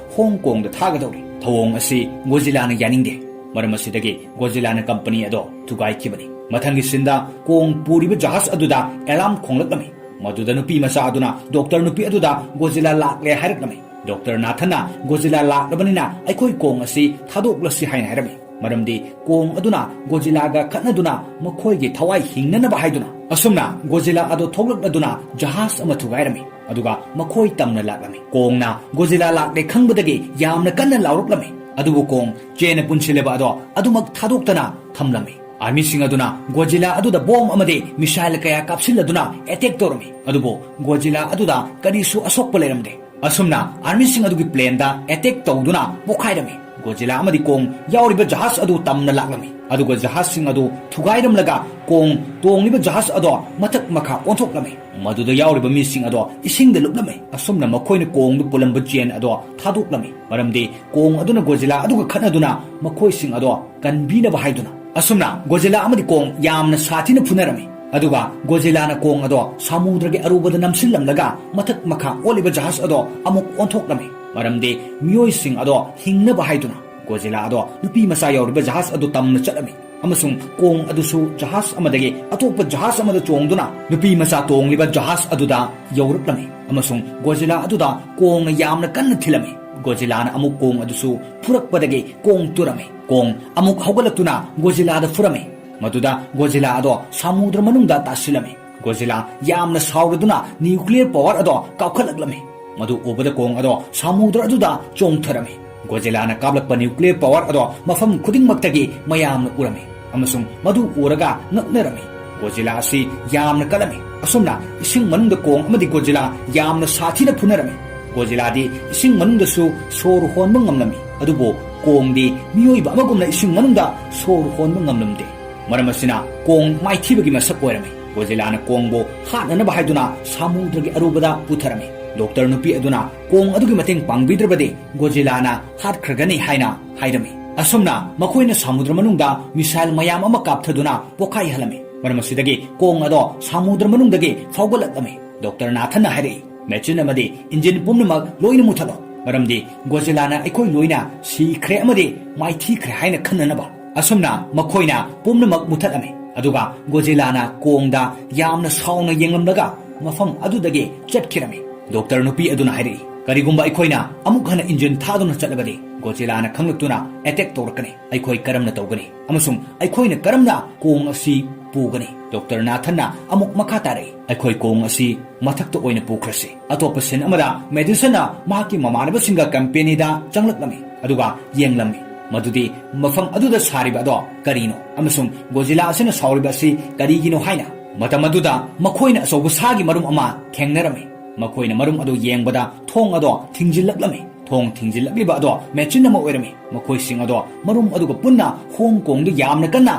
ꯍꯣꯡ ꯀꯣꯡꯗ ꯊꯥꯒꯗꯧꯔꯤ꯫ ꯊꯧꯑꯣꯡ ꯑꯁꯤ ꯒꯣꯖꯤꯂꯥꯅ ꯌꯥꯅꯤꯡꯗꯦ꯫ ꯃꯔꯝ ꯑꯁꯤꯗꯒꯤ ꯒꯣꯖꯤꯂꯥꯅ ꯀꯝꯄꯅꯤ ꯑꯗꯣ ꯊꯨꯒꯥꯏꯈꯤꯕꯅꯤ"꯫ ꯃꯊꯪꯒꯤ sceneꯗ ꯀꯣꯡ ꯄꯨꯔꯤꯕ ꯖꯍꯥꯖ ꯑꯗꯨꯗ alarm ꯈꯣꯡꯂꯛꯂꯝꯃꯤ꯫ ꯃꯗꯨꯗ ꯅꯨꯄꯤ ꯃꯆꯥ ꯑꯗꯨꯅ ꯗꯣꯛꯇꯔ ꯅꯨꯄꯤ ꯑꯗꯨꯗ ꯒꯣꯖꯤꯂꯥ ꯂꯥꯛꯂꯦ ꯍꯥꯏꯔꯛꯂꯝꯃꯤ꯫ ꯗꯣꯛꯇꯔ ꯅꯥꯊꯟꯅ ꯒꯣꯖꯤꯂꯥ ꯂꯥꯛꯂꯕꯅꯤꯅ ꯑꯩꯈꯣꯏ ꯀꯣꯡ ꯑꯁꯤ ꯊꯥꯗꯣꯛꯂꯁꯤ ꯍꯥꯏꯅ ꯍꯥꯏꯔꯝꯃꯤ꯫ ꯃꯔꯝꯗꯤ ꯀꯣꯡ ꯑꯗꯨꯅ ꯒꯣꯖꯤꯂꯥꯒ ꯈꯠꯅꯗꯨꯅ ꯃꯈꯣꯏꯒꯤ ꯊꯋꯥꯏ ꯍꯤꯡꯅꯅꯕ ꯍꯥꯏꯗꯨꯅ꯫ ꯑꯁꯨꯝꯅ ꯒꯣꯖꯤꯂꯥ ꯑꯗꯨ ꯊꯣꯛꯂꯛꯂꯗꯨꯅ ꯖꯍꯥꯖ ꯑꯃ ꯊꯨꯒꯥꯏꯔꯝꯃꯤ꯫ ꯑꯗꯨꯒ ꯃꯈꯣꯏ ꯇꯝꯅ ꯂꯥꯛꯂꯝꯃꯤ꯫ ꯀꯣꯡꯅ ꯒꯣꯖꯤꯂꯥ ꯂꯥꯛꯂꯦ ꯈꯪꯕꯗꯒꯤ ꯌꯥꯝꯅ ꯀꯟꯅ ꯂꯥꯎꯔꯛꯂꯝꯃꯤ꯫ ꯑꯗꯨꯕꯨ ꯀꯣꯡ chainꯅ ꯄꯨꯟꯁꯤꯜꯂꯕ ꯑꯗꯣ ꯑꯗꯨꯃꯛ ꯊꯥꯗꯣꯛꯇꯅ ꯊꯝꯂꯝꯃꯤ꯫ Armyꯁꯤꯡ ꯑꯗꯨꯅ ꯒꯣꯖꯤꯂꯥ ꯑꯗꯨꯗ bomb ꯑꯃꯗꯤ missile ꯀꯌꯥ ꯀꯥꯞꯁꯤꯜꯂꯗꯨꯅ attack ꯇꯧꯔꯝꯃꯤ꯫ ꯑꯗꯨꯕꯨ ꯒꯣꯖꯤꯂꯥ ꯑꯗꯨꯗ ꯀꯔꯤꯁꯨ ꯑꯁꯣꯛꯄ ꯂꯩꯔꯝꯗꯦ꯫ ꯑꯁꯨꯝꯅ armyꯁꯤꯡ ꯑꯗꯨꯒꯤ planeꯗ attack ꯇꯧꯗꯨꯅ ꯄꯣꯈꯥꯏꯔꯝꯃꯤ꯫ ꯒꯣꯖꯤꯂꯥ ꯑꯃꯗꯤ ꯀꯣꯡ ꯌꯥꯎꯔꯤꯕ ꯖꯍꯥꯖ ꯑꯗꯨ ꯇꯝꯅ ꯂꯥꯛꯂꯝꯃꯤ꯫ ꯑꯗꯨꯒ ꯖꯍꯥꯖꯁꯤꯡ ꯑꯗꯨ ꯊꯨꯒꯥꯏꯔꯝꯂꯒ ꯀꯣꯡ ꯇꯣꯡꯂꯤꯕ ꯖꯍꯥꯖ ꯑꯗꯣ ꯃꯊꯛ ꯃꯈꯥ ꯑꯣꯟꯊꯣꯛꯂꯝꯃꯤ꯫ ꯃꯗꯨꯗ ꯌꯥꯎꯔꯤꯕ ꯃꯤꯁꯤꯡ ꯑꯗꯣ ꯏꯁꯤꯡꯗ ꯂꯨꯞꯂꯝꯃꯤ꯫ ꯑꯁꯨꯝꯅ ꯃꯈꯣꯏꯅ ꯀꯣꯡꯗ ꯄꯨꯜꯂꯝꯕ ꯆꯦꯟ ꯑꯗꯣ ꯊꯥꯗꯣꯛꯂꯝꯃꯤ, ꯃꯔꯝꯗꯤ ꯀꯣꯡ ꯑꯗꯨꯅ ꯒꯣꯖꯤꯂꯥ ꯑꯗꯨꯒ ꯈꯠꯅꯗꯨꯅ ꯃꯈꯣꯏꯁꯤꯡ ꯑꯗꯣ ꯀꯟꯕꯤꯅꯕ ꯍꯥꯏꯗꯨꯅ꯫ ꯑꯁꯨꯝꯅ ꯒꯣꯖꯤꯂꯥ ꯑꯃꯗꯤ ꯀꯣꯡ ꯌꯥꯝꯅ ꯁꯥꯊꯤꯅ ꯐꯨꯅꯔꯝꯃꯤ꯫ ꯑꯗꯨꯒ ꯒꯣꯖꯤꯂꯥꯅ ꯀꯣꯡ ꯑꯗꯣ ꯁꯃꯨꯗ꯭ꯔꯒꯤ ꯑꯔꯨꯕꯗ ꯅꯝꯁꯤꯜꯂꯝꯂꯒ ꯃꯊꯛ ꯃꯈꯥ ꯑꯣꯜꯂꯤꯕ ꯖꯍꯥꯖ ꯑꯗꯣ ꯑꯃꯨꯛ ꯑꯣꯟꯊꯣꯛꯂꯝꯃꯤ, ꯃꯔꯝꯗꯤ ꯃꯤꯑꯣꯏꯁꯤꯡ ꯑꯗꯣ ꯍꯤꯡꯅꯕ ꯍꯥꯏꯗꯨꯅ꯫ ꯒꯣꯖꯤꯂꯥ ꯑꯗꯣ ꯅꯨꯄꯤ ꯃꯆꯥ ꯌꯥꯎꯔꯤꯕ ꯖꯍꯥꯖ ꯑꯗꯨ ꯇꯝꯅ ꯆꯠꯂꯝꯃꯤ, ꯑꯃꯁꯨꯡ ꯀꯣꯡ ꯑꯗꯨꯁꯨ ꯖꯍꯥꯖ ꯑꯃꯗꯒꯤ ꯑꯇꯣꯞꯄ ꯖꯍꯥꯖ ꯑꯃꯗ ꯆꯣꯡꯗꯨꯅ ꯅꯨꯄꯤ ꯃꯆꯥ ꯇꯣꯡꯂꯤꯕ ꯖꯍꯥꯖ ꯑꯗꯨꯗ ꯌꯧꯔꯛꯂꯝꯃꯤ, ꯑꯃꯁꯨꯡ ꯒꯣꯖꯤꯂꯥ ꯑꯗꯨꯗ ꯀꯣꯡꯅ ꯌꯥꯝꯅ ꯀꯟꯅ ꯊꯤꯜꯂꯝꯃꯤ꯫ ꯒꯣꯖꯤꯂꯥꯅ ꯑꯃꯨꯛ ꯀꯣꯡ ꯑꯗꯨꯁꯨ ꯐꯨꯔꯛꯄꯗꯒꯤ ꯀꯣꯡ ꯇꯨꯔꯝꯃꯤ꯫ ꯀꯣꯡ ꯑꯃꯨꯛ ꯍꯧꯒꯠꯂꯛꯇꯨꯅ ꯒꯣꯖꯤꯂꯥꯗ ꯐꯨꯔꯝꯃꯤ꯫ ꯃꯗꯨꯗ ꯒꯣꯖꯤꯂꯥ ꯑꯗꯣ ꯁꯃꯨꯗ꯭ꯔ ꯃꯅꯨꯡꯗ ꯇꯥꯁꯤꯜꯂꯝꯃꯤ꯫ ꯒꯣꯖꯤꯂꯥ ꯌꯥꯝꯅ ꯁꯥꯎꯔꯗꯨꯅ ꯅ꯭ꯌꯨꯀ꯭ꯂꯤꯌꯔ ꯄꯥꯋꯔ ꯑꯗꯣ ꯀꯥꯎꯈꯠꯂꯛꯂꯝꯃꯤ꯫ ꯃꯗꯨ ꯎꯕꯗ ꯀꯣꯡ ꯑꯗꯣ ꯁꯃꯨꯗ꯭ꯔ ꯑꯗꯨꯗ ꯆꯣꯡꯊꯔꯝꯃꯤ꯫ ꯒꯣꯖꯤꯂꯥꯅ ꯀꯥꯞꯂꯛꯄ ꯅ꯭ꯌꯨꯀ꯭ꯂꯤꯌꯔ ꯄꯥꯋꯔ ꯑꯗꯣ ꯃꯐꯝ ꯈꯨꯗꯤꯡꯃꯛꯇꯒꯤ ꯃꯌꯥꯝꯅ ꯎꯔꯝꯃꯤ, ꯑꯃꯁꯨꯡ ꯃꯗꯨ ꯎꯔꯒ ꯉꯛꯅꯔꯝꯃꯤ꯫ ꯒꯣꯖꯤꯂꯥ ꯑꯁꯤ ꯌꯥꯝꯅ ꯀꯜꯂꯝꯃꯤ꯫ ꯑꯁꯨꯝꯅ ꯏꯁꯤꯡ ꯃꯅꯨꯡꯗ ꯀꯣꯡ ꯑꯃꯗꯤ ꯒꯣꯖꯤꯂꯥ ꯌꯥꯝꯅ ꯁꯥꯊꯤꯅ ꯐꯨꯅꯔꯝꯃꯤ꯫ ꯒꯣꯖꯤꯂꯥꯗꯤ ꯏꯁꯤꯡ ꯃꯅꯨꯡꯗꯁꯨ ꯁꯣꯔ ꯍꯣꯟꯕ ꯉꯝꯂꯝꯃꯤ, ꯑꯗꯨꯕꯨ ꯀꯣꯡꯗꯤ ꯃꯤꯑꯣꯏꯕ ꯑꯃꯒꯨꯝꯅ ꯏꯁꯤꯡ ꯃꯅꯨꯡꯗ ꯁꯣꯔ ꯍꯣꯟꯕ ꯉꯝꯂꯝꯗꯦ꯫ ꯃꯔꯝ ꯑꯁꯤꯅ ꯀꯣꯡ ꯃꯥꯏꯊꯤꯕꯒꯤ ꯃꯁꯛ ꯑꯣꯏꯔꯝꯃꯤ꯫ ꯒꯣꯖꯤꯂꯥꯅ ꯀꯣꯡꯕꯨ ꯍꯥꯠꯅꯅꯕ ꯍꯥꯏꯗꯨꯅ ꯁꯃꯨꯗ꯭ꯔꯒꯤ ꯑꯔꯨꯕꯗ ꯄꯨꯊꯔꯝꯃꯤ꯫ ꯗꯣꯛꯇꯔ ꯅꯨꯄꯤ ꯑꯗꯨꯅ ꯀꯣꯡ ꯑꯗꯨꯒꯤ ꯃꯇꯦꯡ ꯄꯥꯡꯕꯤꯗ꯭ꯔꯕꯗꯤ ꯒꯣꯖꯤꯂꯥꯅ ꯍꯥꯠꯈ꯭ꯔꯒꯅꯤ ꯍꯥꯏꯅ ꯍꯥꯏꯔꯝꯃꯤ꯫ ꯑꯁꯨꯝꯅ ꯃꯈꯣꯏꯅ ꯁꯃꯨꯗ꯭ꯔ ꯃꯅꯨꯡꯗ ꯃꯤꯁꯥꯏꯜ ꯃꯌꯥꯝ ꯑꯃ ꯀꯥꯞꯊꯗꯨꯅ ꯄꯣꯈꯥꯏꯍꯜꯂꯝꯃꯤ꯫ ꯃꯔꯝ ꯑꯁꯤꯗꯒꯤ ꯀꯣꯡ ꯑꯗꯣ ꯁꯃꯨꯗ꯭ꯔ ꯃꯅꯨꯡꯗꯒꯤ ꯐꯥꯎꯒꯠꯂꯛꯂꯝꯃꯤ꯫ ꯗꯣꯛꯇꯔ ꯅꯥꯊꯟꯅ ꯍꯥꯏꯔꯛꯏ, "ꯃꯦꯆꯤꯟ ꯑꯃꯗꯤ ꯏꯟꯖꯤꯟ ꯄꯨꯝꯅꯃꯛ ꯂꯣꯏꯅ ꯃꯨꯊꯠꯂꯣ, ꯃꯔꯝꯗꯤ ꯒꯣꯖꯤꯂꯥꯅ ꯑꯩꯈꯣꯏ ꯂꯣꯏꯅ ꯁꯤꯈ꯭ꯔꯦ ꯑꯃꯗꯤ ꯃꯥꯏꯊꯤꯈ꯭ꯔꯦ ꯍꯥꯏꯅ ꯈꯟꯅꯅꯕ꯫" ꯑꯁꯨꯝꯅ ꯃꯈꯣꯏꯅ ꯄꯨꯝꯅꯃꯛ ꯃꯨꯊꯠꯂꯝꯃꯤ꯫ ꯑꯗꯨꯒ ꯒꯣꯖꯤꯂꯥꯅ ꯀꯣꯡꯗ ꯌꯥꯝꯅ ꯁꯥꯎꯅ ꯌꯦꯡꯂꯝꯂꯒ ꯃꯐꯝ ꯑꯗꯨꯗꯒꯤ ꯆꯠꯈꯤꯔꯝꯃꯤ꯫ ꯗꯣꯛꯇꯔ ꯅꯨꯄꯤ ꯑꯗꯨꯅ ꯍꯥꯏꯔꯛꯏ, "ꯀꯔꯤꯒꯨꯝꯕ ꯑꯩꯈꯣꯏꯅ ꯑꯃꯨꯛ ꯍꯟꯅ ꯏꯟꯖꯤꯟ ꯊꯥꯗꯨꯅ ꯆꯠꯂꯕꯗꯤ ꯒꯣꯖꯤꯂꯥꯅ ꯈꯪꯂꯛꯇꯨꯅ ꯑꯦꯇꯦꯛ ꯇꯧꯔꯛꯀꯅꯤ꯫ ꯑꯩꯈꯣꯏ ꯀꯔꯝꯅ ꯇꯧꯒꯅꯤ? ꯑꯃꯁꯨꯡ ꯑꯩꯈꯣꯏꯅ ꯀꯔꯝꯅ ꯀꯣꯡ ꯑꯁꯤ ꯄꯨꯒꯅꯤ?" ꯗꯣꯛꯇꯔ ꯅꯥꯊꯟꯅ ꯑꯃꯨꯛ ꯃꯈꯥ ꯇꯥꯔꯛꯏ, "ꯑꯩꯈꯣꯏ ꯀꯣꯡ ꯑꯁꯤ ꯃꯊꯛꯇ ꯑꯣꯏꯅ ꯄꯨꯈ꯭ꯔꯁꯤ꯫" ꯑꯇꯣꯞꯄ ꯁꯤꯟ ꯑꯃꯗ ꯃꯦꯗꯤꯁꯟꯅ ꯃꯍꯥꯛꯀꯤ ꯃꯃꯥꯟꯅꯕꯁꯤꯡꯒ ꯀꯝꯄꯦꯅꯤꯗ ꯆꯪꯂꯛꯂꯝꯃꯤ, ꯑꯗꯨꯒ ꯌꯦꯡꯂꯝꯃꯤ ꯃꯗꯨꯗꯤ ꯃꯐꯝ ꯑꯗꯨꯗ ꯁꯥꯔꯤꯕ ꯑꯗꯣ ꯀꯔꯤꯅꯣ ꯑꯃꯁꯨꯡ ꯒꯣꯖꯤꯂꯥ ꯑꯁꯤꯅ ꯁꯥꯎꯔꯤꯕ ꯑꯁꯤ ꯀꯔꯤꯒꯤꯅꯣ ꯍꯥꯏꯅ꯫ ꯃꯇꯝ ꯑꯗꯨꯗ ꯃꯈꯣꯏꯅ ꯑꯆꯧꯕ ꯁꯥꯒꯤ ꯃꯔꯨꯝ ꯑꯃ ꯊꯦꯡꯅꯔꯝꯃꯤ꯫ ꯃꯈꯣꯏꯅ ꯃꯔꯨꯝ ꯑꯗꯨ ꯌꯦꯡꯕꯗ ꯊꯣꯡ ꯑꯗꯣ ꯊꯤꯡꯖꯤꯜꯂꯛꯂꯝꯃꯤ꯫ ꯊꯣꯡ ꯊꯤꯡꯖꯤꯜꯂꯛꯂꯤꯕ ꯑꯗꯣ ꯃꯦꯆꯤꯟ ꯑꯃ ꯑꯣꯏꯔꯝꯃꯤ꯫ ꯃꯈꯣꯏꯁꯤꯡ ꯑꯗꯣ ꯃꯔꯨꯝ ꯑꯗꯨꯒ ꯄꯨꯟꯅ ꯍꯣꯡ ꯀꯣꯡꯗ ꯌꯥꯝꯅ ꯀꯟꯅ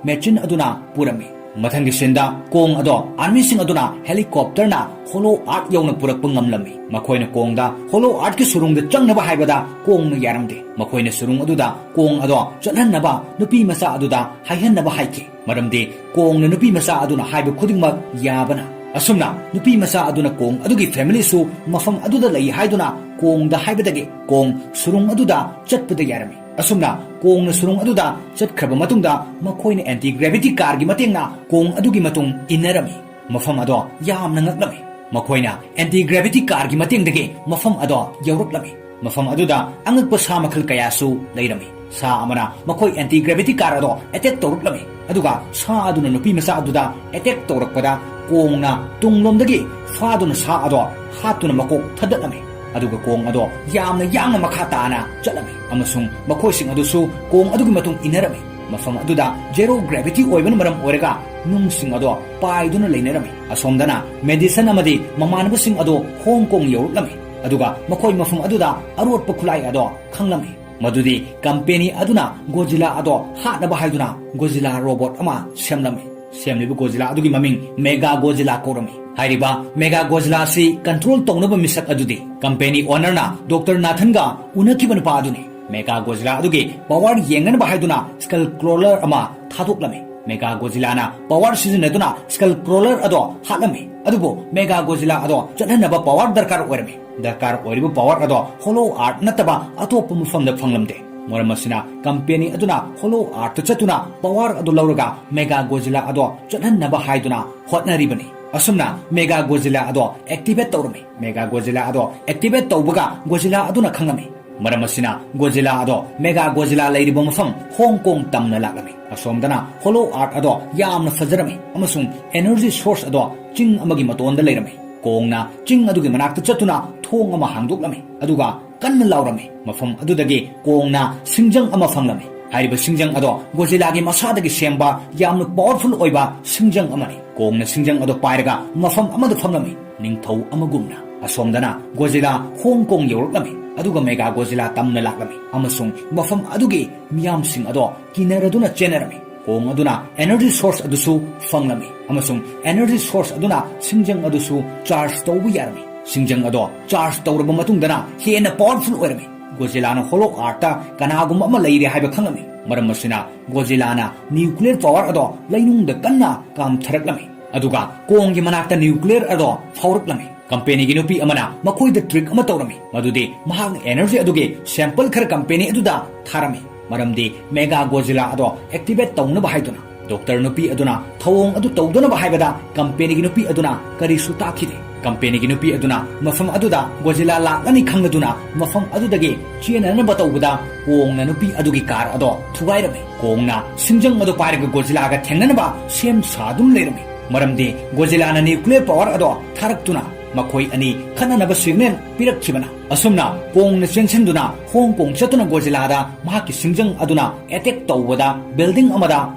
ꯃꯦꯆꯤꯟ ꯑꯗꯨꯅ ꯄꯨꯔꯝꯃꯤ꯫ ꯃꯊꯪꯒꯤ ꯁꯤꯟꯗ ꯀꯣꯡ ꯑꯗꯣ ꯑꯥꯔꯃꯤꯁꯤꯡ ꯑꯗꯨꯅ ꯍꯦꯂꯤꯀꯣꯞꯇꯔꯅ ꯍꯣꯂꯣ ꯑꯥꯔꯠ ꯌꯧꯅ ꯄꯨꯔꯛꯄ ꯉꯝꯂꯝꯃꯤ꯫ ꯃꯈꯣꯏꯅ ꯀꯣꯡꯗ ꯍꯣꯂꯣ ꯑꯥꯔꯠꯀꯤ ꯁꯨꯔꯨꯡꯗ ꯆꯪꯅꯕ ꯍꯥꯏꯕꯗ ꯀꯣꯡꯅ ꯌꯥꯔꯝꯗꯦ꯫ ꯃꯈꯣꯏꯅ ꯁꯨꯔꯨꯡ ꯑꯗꯨꯗ ꯀꯣꯡ ꯑꯗꯣ ꯆꯠꯍꯟꯅꯕ ꯅꯨꯄꯤ ꯃꯆꯥ ꯑꯗꯨꯗ ꯍꯥꯏꯍꯟꯅꯕ ꯍꯥꯏꯈꯤ꯫ ꯃꯔꯝꯗꯤ ꯀꯣꯡꯅ ꯅꯨꯄꯤ ꯃꯆꯥ ꯑꯗꯨꯅ ꯍꯥꯏꯕ ꯈꯨꯗꯤꯡꯃꯛ ꯌꯥꯕꯅ꯫ ꯑꯁꯨꯝꯅ ꯅꯨꯄꯤ ꯃꯆꯥ ꯑꯗꯨꯅ ꯀꯣꯡ ꯑꯗꯨꯒꯤ ꯐꯦꯃꯤꯂꯤꯁꯨ ꯃꯐꯝ ꯑꯗꯨꯗ ꯂꯩ ꯍꯥꯏꯗꯨꯅ ꯀꯣꯡꯗ ꯍꯥꯏꯕꯗꯒꯤ ꯀꯣꯡ ꯁꯨꯔꯨꯡ ꯑꯗꯨꯗ ꯆꯠꯄꯗ ꯌꯥꯔꯝꯃꯤ꯫ ꯑꯁꯨꯝꯅ ꯀꯣꯡꯅ ꯁꯨꯔꯨꯡ ꯑꯗꯨꯗ ꯆꯠꯈ꯭ꯔꯕ ꯃꯇꯨꯡꯗ ꯃꯈꯣꯏꯅ ꯑꯦꯟꯇꯤ ꯒ꯭ꯔꯦꯚꯤꯇꯤ ꯀꯥꯔꯒꯤ ꯃꯇꯦꯡꯅ ꯀꯣꯡ ꯑꯗꯨꯒꯤ ꯃꯇꯨꯡ ꯏꯟꯅꯔꯝꯃꯤ꯫ ꯃꯐꯝ ꯑꯗꯣ ꯌꯥꯝꯅ ꯉꯛꯂꯝꯃꯤ꯫ ꯃꯈꯣꯏꯅ ꯑꯦꯟꯇꯤ ꯒ꯭ꯔꯦꯚꯤꯇꯤ ꯀꯥꯔꯒꯤ ꯃꯇꯦꯡꯗꯒꯤ ꯃꯐꯝ ꯑꯗꯣ ꯌꯧꯔꯛꯂꯝꯃꯤ꯫ ꯃꯐꯝ ꯑꯗꯨꯗ ꯑꯉꯛꯄ ꯁꯥ ꯃꯈꯜ ꯀꯌꯥꯁꯨ ꯂꯩꯔꯝꯃꯤ꯫ ꯁꯥ ꯑꯃꯅ ꯃꯈꯣꯏ ꯑꯦꯟꯇꯤ ꯒ꯭ꯔꯦꯚꯤꯇꯤ ꯀꯥꯔ ꯑꯗꯣ ꯑꯦꯇꯦꯛ ꯇꯧꯔꯛꯂꯝꯃꯤ꯫ ꯑꯗꯨꯒ ꯁꯥ ꯑꯗꯨꯅ ꯅꯨꯄꯤ ꯃꯆꯥ ꯑꯗꯨꯗ ꯑꯦꯇꯦꯛ ꯇꯧꯔꯛꯄꯗ ꯀꯣꯡꯅ ꯇꯨꯡꯂꯣꯝꯗꯒꯤ ꯐꯥꯗꯨꯅ ꯁꯥ ꯑꯗꯣ ꯍꯥꯠꯇꯨꯅ ꯃꯀꯣꯛ ꯊꯗꯠꯂꯝꯃꯤ꯫ ꯑꯗꯨꯒ ꯀꯣꯡ ꯑꯗꯣ ꯌꯥꯝꯅ ꯌꯥꯡꯅ ꯃꯈꯥ ꯇꯥꯅ ꯆꯠꯂꯝꯃꯤ ꯑꯃꯁꯨꯡ ꯃꯈꯣꯏꯁꯤꯡ ꯑꯗꯨꯁꯨ ꯀꯣꯡ ꯑꯗꯨꯒꯤ ꯃꯇꯨꯡ ꯏꯟꯅꯔꯝꯃꯤ꯫ ꯃꯐꯝ ꯑꯗꯨꯗ ꯖꯦꯔꯣ ꯒ꯭ꯔꯦꯚꯤꯇꯤ ꯑꯣꯏꯕꯅ ꯃꯔꯝ ꯑꯣꯏꯔꯒ ꯅꯨꯡꯁꯤꯡ ꯑꯗꯣ ꯄꯥꯏꯗꯨꯅ ꯂꯩꯅꯔꯝꯃꯤ꯫ ꯑꯁꯣꯝꯗꯅ ꯃꯦꯗꯤꯁꯟ ꯑꯃꯗꯤ ꯃꯃꯥꯟꯅꯕꯁꯤꯡ ꯑꯗꯣ ꯍꯣꯡ ꯀꯣꯡ ꯌꯧꯔꯛꯂꯝꯃꯤ꯫ ꯑꯗꯨꯒ ꯃꯈꯣꯏ ꯃꯐꯝ ꯑꯗꯨꯗ ꯑꯔꯣꯠꯄ ꯈꯨꯠꯂꯥꯏ ꯑꯗꯣ ꯈꯪꯂꯝꯃꯤ꯫ ꯃꯗꯨꯗꯤ ꯀꯝꯄꯦꯅꯤ ꯑꯗꯨꯅ ꯒꯣꯖꯤꯂꯥ ꯑꯗꯣ ꯍꯥꯠꯅꯕ ꯍꯥꯏꯗꯨꯅ ꯒꯣꯖꯤꯂꯥ ꯔꯣꯕꯣꯠ ꯑꯃ ꯁꯦꯝꯂꯝꯃꯤ꯫ ꯁꯦꯝꯂꯤꯕ ꯒꯣꯖꯤꯂꯥ ꯑꯗꯨꯒꯤ ꯃꯃꯤꯡ ꯃꯦꯒꯥ ꯒꯣꯖꯤꯂꯥ ꯀꯧꯔꯝꯃꯤ꯫ ꯍꯥꯏꯔꯤꯕ ꯃꯦꯒꯥ ꯒꯣꯖꯤꯂꯥ ꯑꯁꯤ ꯀꯟꯇ꯭ꯔꯣꯜ ꯇꯧꯅꯕ ꯃꯤꯁꯛ ꯑꯗꯨꯗꯤ ꯀꯝꯄꯦꯅꯤ ꯑꯣꯅꯔꯅ ꯗꯣꯛꯇꯔ ꯅꯥꯊꯟꯒ ꯎꯅꯈꯤꯕ ꯅꯨꯄꯥ ꯑꯗꯨꯅꯤ꯫ ꯃꯦꯒꯥ ꯒꯣꯖꯤꯂꯥ ꯑꯗꯨꯒꯤ ꯄꯋꯥꯔ ꯌꯦꯡꯅꯅꯕ ꯍꯥꯏꯗꯨꯅ ꯁ꯭ꯀꯜ ꯀ꯭ꯔꯣꯂꯔ ꯑꯃ ꯊꯥꯗꯣꯛꯂꯝꯃꯤ꯫ ꯃꯦꯒꯥ ꯒꯣꯖꯤꯂꯥꯅ ꯄꯋꯥꯔ ꯁꯤꯖꯤꯟꯅꯗꯨꯅ ꯁ꯭ꯀꯜ ꯀ꯭ꯔꯣꯂꯔ ꯑꯗꯣ ꯍꯥꯠꯂꯝꯃꯤ꯫ ꯑꯗꯨꯕꯨ ꯃꯦꯒꯥ ꯒꯣꯖꯤꯂꯥ ꯑꯗꯣ ꯆꯠꯍꯟꯅꯕ ꯄꯋꯥꯔ ꯗꯔꯀꯥꯔ ꯑꯣꯏꯔꯝꯃꯤ꯫ ꯗꯔꯀꯥꯔ ꯑꯣꯏꯔꯤꯕ ꯄꯋꯥꯔ ꯑꯗꯣ ꯍꯣꯂꯣ ꯑꯥꯔꯠ ꯅꯠꯇꯕ ꯑꯇꯣꯞꯄ ꯃꯐꯝꯗ ꯐꯪꯂꯝꯗꯦ꯫ ꯃꯔꯝ ꯑꯁꯤꯅ ꯀꯝꯄꯦꯅꯤ ꯑꯗꯨꯅ ꯍꯣꯂꯣ ꯑꯥꯔꯠꯇ ꯆꯠꯇꯨꯅ ꯄꯋꯥꯔ ꯑꯗꯨ ꯂꯧꯔꯒ ꯃꯦꯒꯥ ꯒꯣꯖꯤꯂꯥ ꯑꯗꯣ ꯆꯠꯍꯟꯅꯕ ꯍꯥꯏꯗꯨꯅ ꯍꯣꯠꯅꯔꯤꯕꯅꯤ꯫ ꯑꯁꯨꯝꯅ ꯃꯦꯒꯥ ꯒꯣꯖꯤꯂꯥ ꯑꯗꯣ ꯑꯦꯛꯇꯤꯚꯦꯠ ꯇꯧꯔꯝꯃꯤ꯫ ꯃꯦꯒꯥ ꯒꯣꯖꯤꯂꯥ ꯑꯗꯣ ꯑꯦꯛꯇꯤꯚꯦꯠ ꯇꯧꯕꯒ ꯒꯣꯖꯤꯂꯥ ꯑꯗꯨꯅ ꯈꯪꯂꯝꯃꯤ꯫ ꯃꯔꯝ ꯑꯁꯤꯅ ꯒꯣꯖꯤꯂꯥ ꯑꯗꯣ ꯃꯦꯒꯥ ꯒꯣꯖꯤꯂꯥ ꯂꯩꯔꯤꯕ ꯃꯐꯝ ꯍꯣꯡ ꯀꯣꯡ ꯇꯝꯅ ꯂꯥꯛꯂꯝꯃꯤ꯫ ꯑꯁꯣꯝꯗꯅ ꯍꯣꯂꯣ ꯑꯥꯔꯠ ꯑꯗꯣ ꯌꯥꯝꯅ ꯐꯖꯔꯝꯃꯤ ꯑꯃꯁꯨꯡ ꯑꯦꯅꯔꯖꯤ ꯁꯣꯔꯁ ꯑꯗꯣ ꯆꯤꯡ ꯑꯃꯒꯤ ꯃꯇꯣꯟꯗ ꯂꯩꯔꯝꯃꯤ꯫ ꯀꯣꯡꯅ ꯆꯤꯡ ꯑꯗꯨꯒꯤ ꯃꯅꯥꯛꯇ ꯆꯠꯇꯨꯅ ꯊꯣꯡ ꯑꯃ ꯍꯥꯡꯗꯣꯛꯂꯝꯃꯤ, ꯑꯗꯨꯒ ꯀꯟꯅ ꯂꯥꯎꯔꯝꯃꯤ꯫ ꯃꯐꯝ ꯑꯗꯨꯗꯒꯤ ꯀꯣꯡꯅ ꯁꯤꯡꯖꯪ ꯑꯃ ꯐꯪꯂꯝꯃꯤ꯫ ꯍꯥꯏꯔꯤꯕ ꯁꯤꯡꯖꯪ ꯑꯗꯣ ꯒꯣꯖꯤꯂꯥꯒꯤ ꯃꯁꯥꯗꯒꯤ ꯁꯦꯝꯕ ꯌꯥꯝꯅ ꯄꯋꯥꯔꯐꯨꯜ ꯑꯣꯏꯕ ꯁꯤꯡꯖꯪ ꯑꯃꯅꯤ꯫ ꯀꯣꯡꯅ ꯁꯤꯡꯖꯪ ꯑꯗꯣ ꯄꯥꯏꯔꯒ ꯃꯐꯝ ꯑꯃꯗ ꯐꯝꯂꯝꯃꯤ, ꯅꯤꯡꯊꯧ ꯑꯃꯒꯨꯝꯅ꯫ ꯑꯁꯣꯝꯗꯅ ꯒꯣꯖꯤꯂꯥ ꯍꯣꯡ ꯀꯣꯡ ꯌꯧꯔꯛꯂꯝꯃꯤ꯫ ꯑꯗꯨꯒ ꯃꯦꯒꯥ ꯒꯣꯖꯤꯂꯥ ꯇꯝꯅ ꯂꯥꯛꯂꯝꯃꯤ ꯑꯃꯁꯨꯡ ꯃꯐꯝ ꯑꯗꯨꯒꯤ ꯃꯤꯌꯥꯝꯁꯤꯡ ꯑꯗꯣ ꯀꯤꯅꯔꯗꯨꯅ ꯆꯦꯟꯅꯔꯝꯃꯤ꯫ ꯀꯣꯡ ꯑꯗꯨꯅ energy source ꯑꯗꯨꯁꯨ ꯐꯪꯂꯝꯃꯤ ꯑꯃꯁꯨꯡ energy source ꯑꯗꯨꯅ ꯁꯤꯡꯖꯪ ꯑꯗꯨꯁꯨ charge ꯇꯧꯕ ꯌꯥꯔꯝꯃꯤ꯫ ꯁꯤꯡꯖꯪ ꯑꯗꯣ charge ꯇꯧꯔꯕ ꯃꯇꯨꯡꯗꯅ ꯍꯦꯟꯅ powerful ꯑꯣꯏꯔꯝꯃꯤ꯫ ꯒꯣꯖꯤꯂꯥꯅ hollow earthꯇ ꯀꯅꯥꯒꯨꯝꯕ ꯑꯃ ꯂꯩꯔꯦ ꯍꯥꯏꯕ ꯈꯪꯂꯝꯃꯤ꯫ ꯃꯔꯝ ꯑꯁꯤꯅ ꯒꯣꯖꯤꯂꯥꯅ nuclear power ꯑꯗꯣ ꯂꯩꯅꯨꯡꯗ ꯀꯟꯅ ꯀꯥꯝꯊꯔꯛꯂꯝꯃꯤ꯫ ꯑꯗꯨꯒ ꯀꯣꯡꯒꯤ ꯃꯅꯥꯛꯇ nuclear ꯑꯗꯣ ꯐꯥꯎꯔꯛꯂꯝꯃꯤ꯫ ꯀꯝꯄꯦꯅꯤꯒꯤ ꯅꯨꯄꯤ ꯑꯃꯅ ꯃꯈꯣꯏꯗ trick ꯑꯃ ꯇꯧꯔꯝꯃꯤ, ꯃꯗꯨꯗꯤ ꯃꯍꯥꯛꯅ energy ꯑꯗꯨꯒꯤ sample ꯈꯔ ꯀꯝꯄꯦꯅꯤ ꯑꯗꯨꯗ ꯊꯥꯔꯝꯃꯤ, ꯃꯔꯝꯗꯤ ꯃꯦꯒꯥ ꯒꯣꯖꯤꯂꯥ ꯑꯗꯣ activate ꯇꯧꯅꯕ ꯍꯥꯏꯗꯨꯅ꯫ ꯗꯣꯛꯇꯔ ꯅꯨꯄꯤ ꯑꯗꯨꯅ ꯊꯧꯑꯣꯡ ꯑꯗꯨ ꯇꯧꯗꯅꯕ ꯍꯥꯏꯕꯗ ꯀꯝꯄꯦꯅꯤꯒꯤ ꯅꯨꯄꯤ ꯑꯗꯨꯅ ꯀꯔꯤꯁꯨ ꯇꯥꯈꯤꯗꯦ꯫ ꯀꯝꯄꯦꯅꯤꯒꯤ ꯅꯨꯄꯤ ꯑꯗꯨꯅ ꯃꯐꯝ ꯑꯗꯨꯗ ꯒꯣꯖꯤꯂꯥ ꯂꯥꯛꯂꯅꯤ ꯈꯪꯂꯗꯨꯅ ꯃꯐꯝ ꯑꯗꯨꯗꯒꯤ ꯆꯦꯟꯅꯅꯕ ꯇꯧꯕꯗ ꯀꯣꯡꯅ ꯅꯨꯄꯤ ꯑꯗꯨꯒꯤ car ꯑꯗꯣ ꯊꯨꯒꯥꯏꯔꯝꯃꯤ꯫ ꯀꯣꯡꯅ ꯁꯤꯡꯖꯪ ꯑꯗꯨ ꯄꯥꯏꯔꯒ ꯒꯣꯖꯤꯂꯥꯒ ꯊꯦꯡꯅꯅꯕ ꯁꯦꯝ ꯁꯥꯗꯨꯅ ꯂꯩꯔꯝꯃꯤ, ꯃꯔꯝꯗꯤ ꯒꯣꯖꯤꯂꯥꯅ nuclear power ꯑꯗꯣ ꯊꯥꯔꯛꯇꯨꯅ ꯃꯈꯣꯏ ꯑꯅꯤ ꯈꯠꯅꯅꯕ signal ꯄꯤꯔꯛꯈꯤꯕꯅ꯫ ꯑꯁꯨꯝꯅ ꯀꯣꯡꯅ ꯆꯦꯟꯁꯤꯟꯗꯨꯅ ꯍꯣꯡ ꯀꯣꯡ ꯆꯠꯇꯨꯅ ꯒꯣꯖꯤꯂꯥꯗ ꯃꯍꯥꯛꯀꯤ ꯁꯤꯡꯖꯪ ꯑꯗꯨꯅ attack ꯇꯧꯕꯗ building ꯑꯃꯗ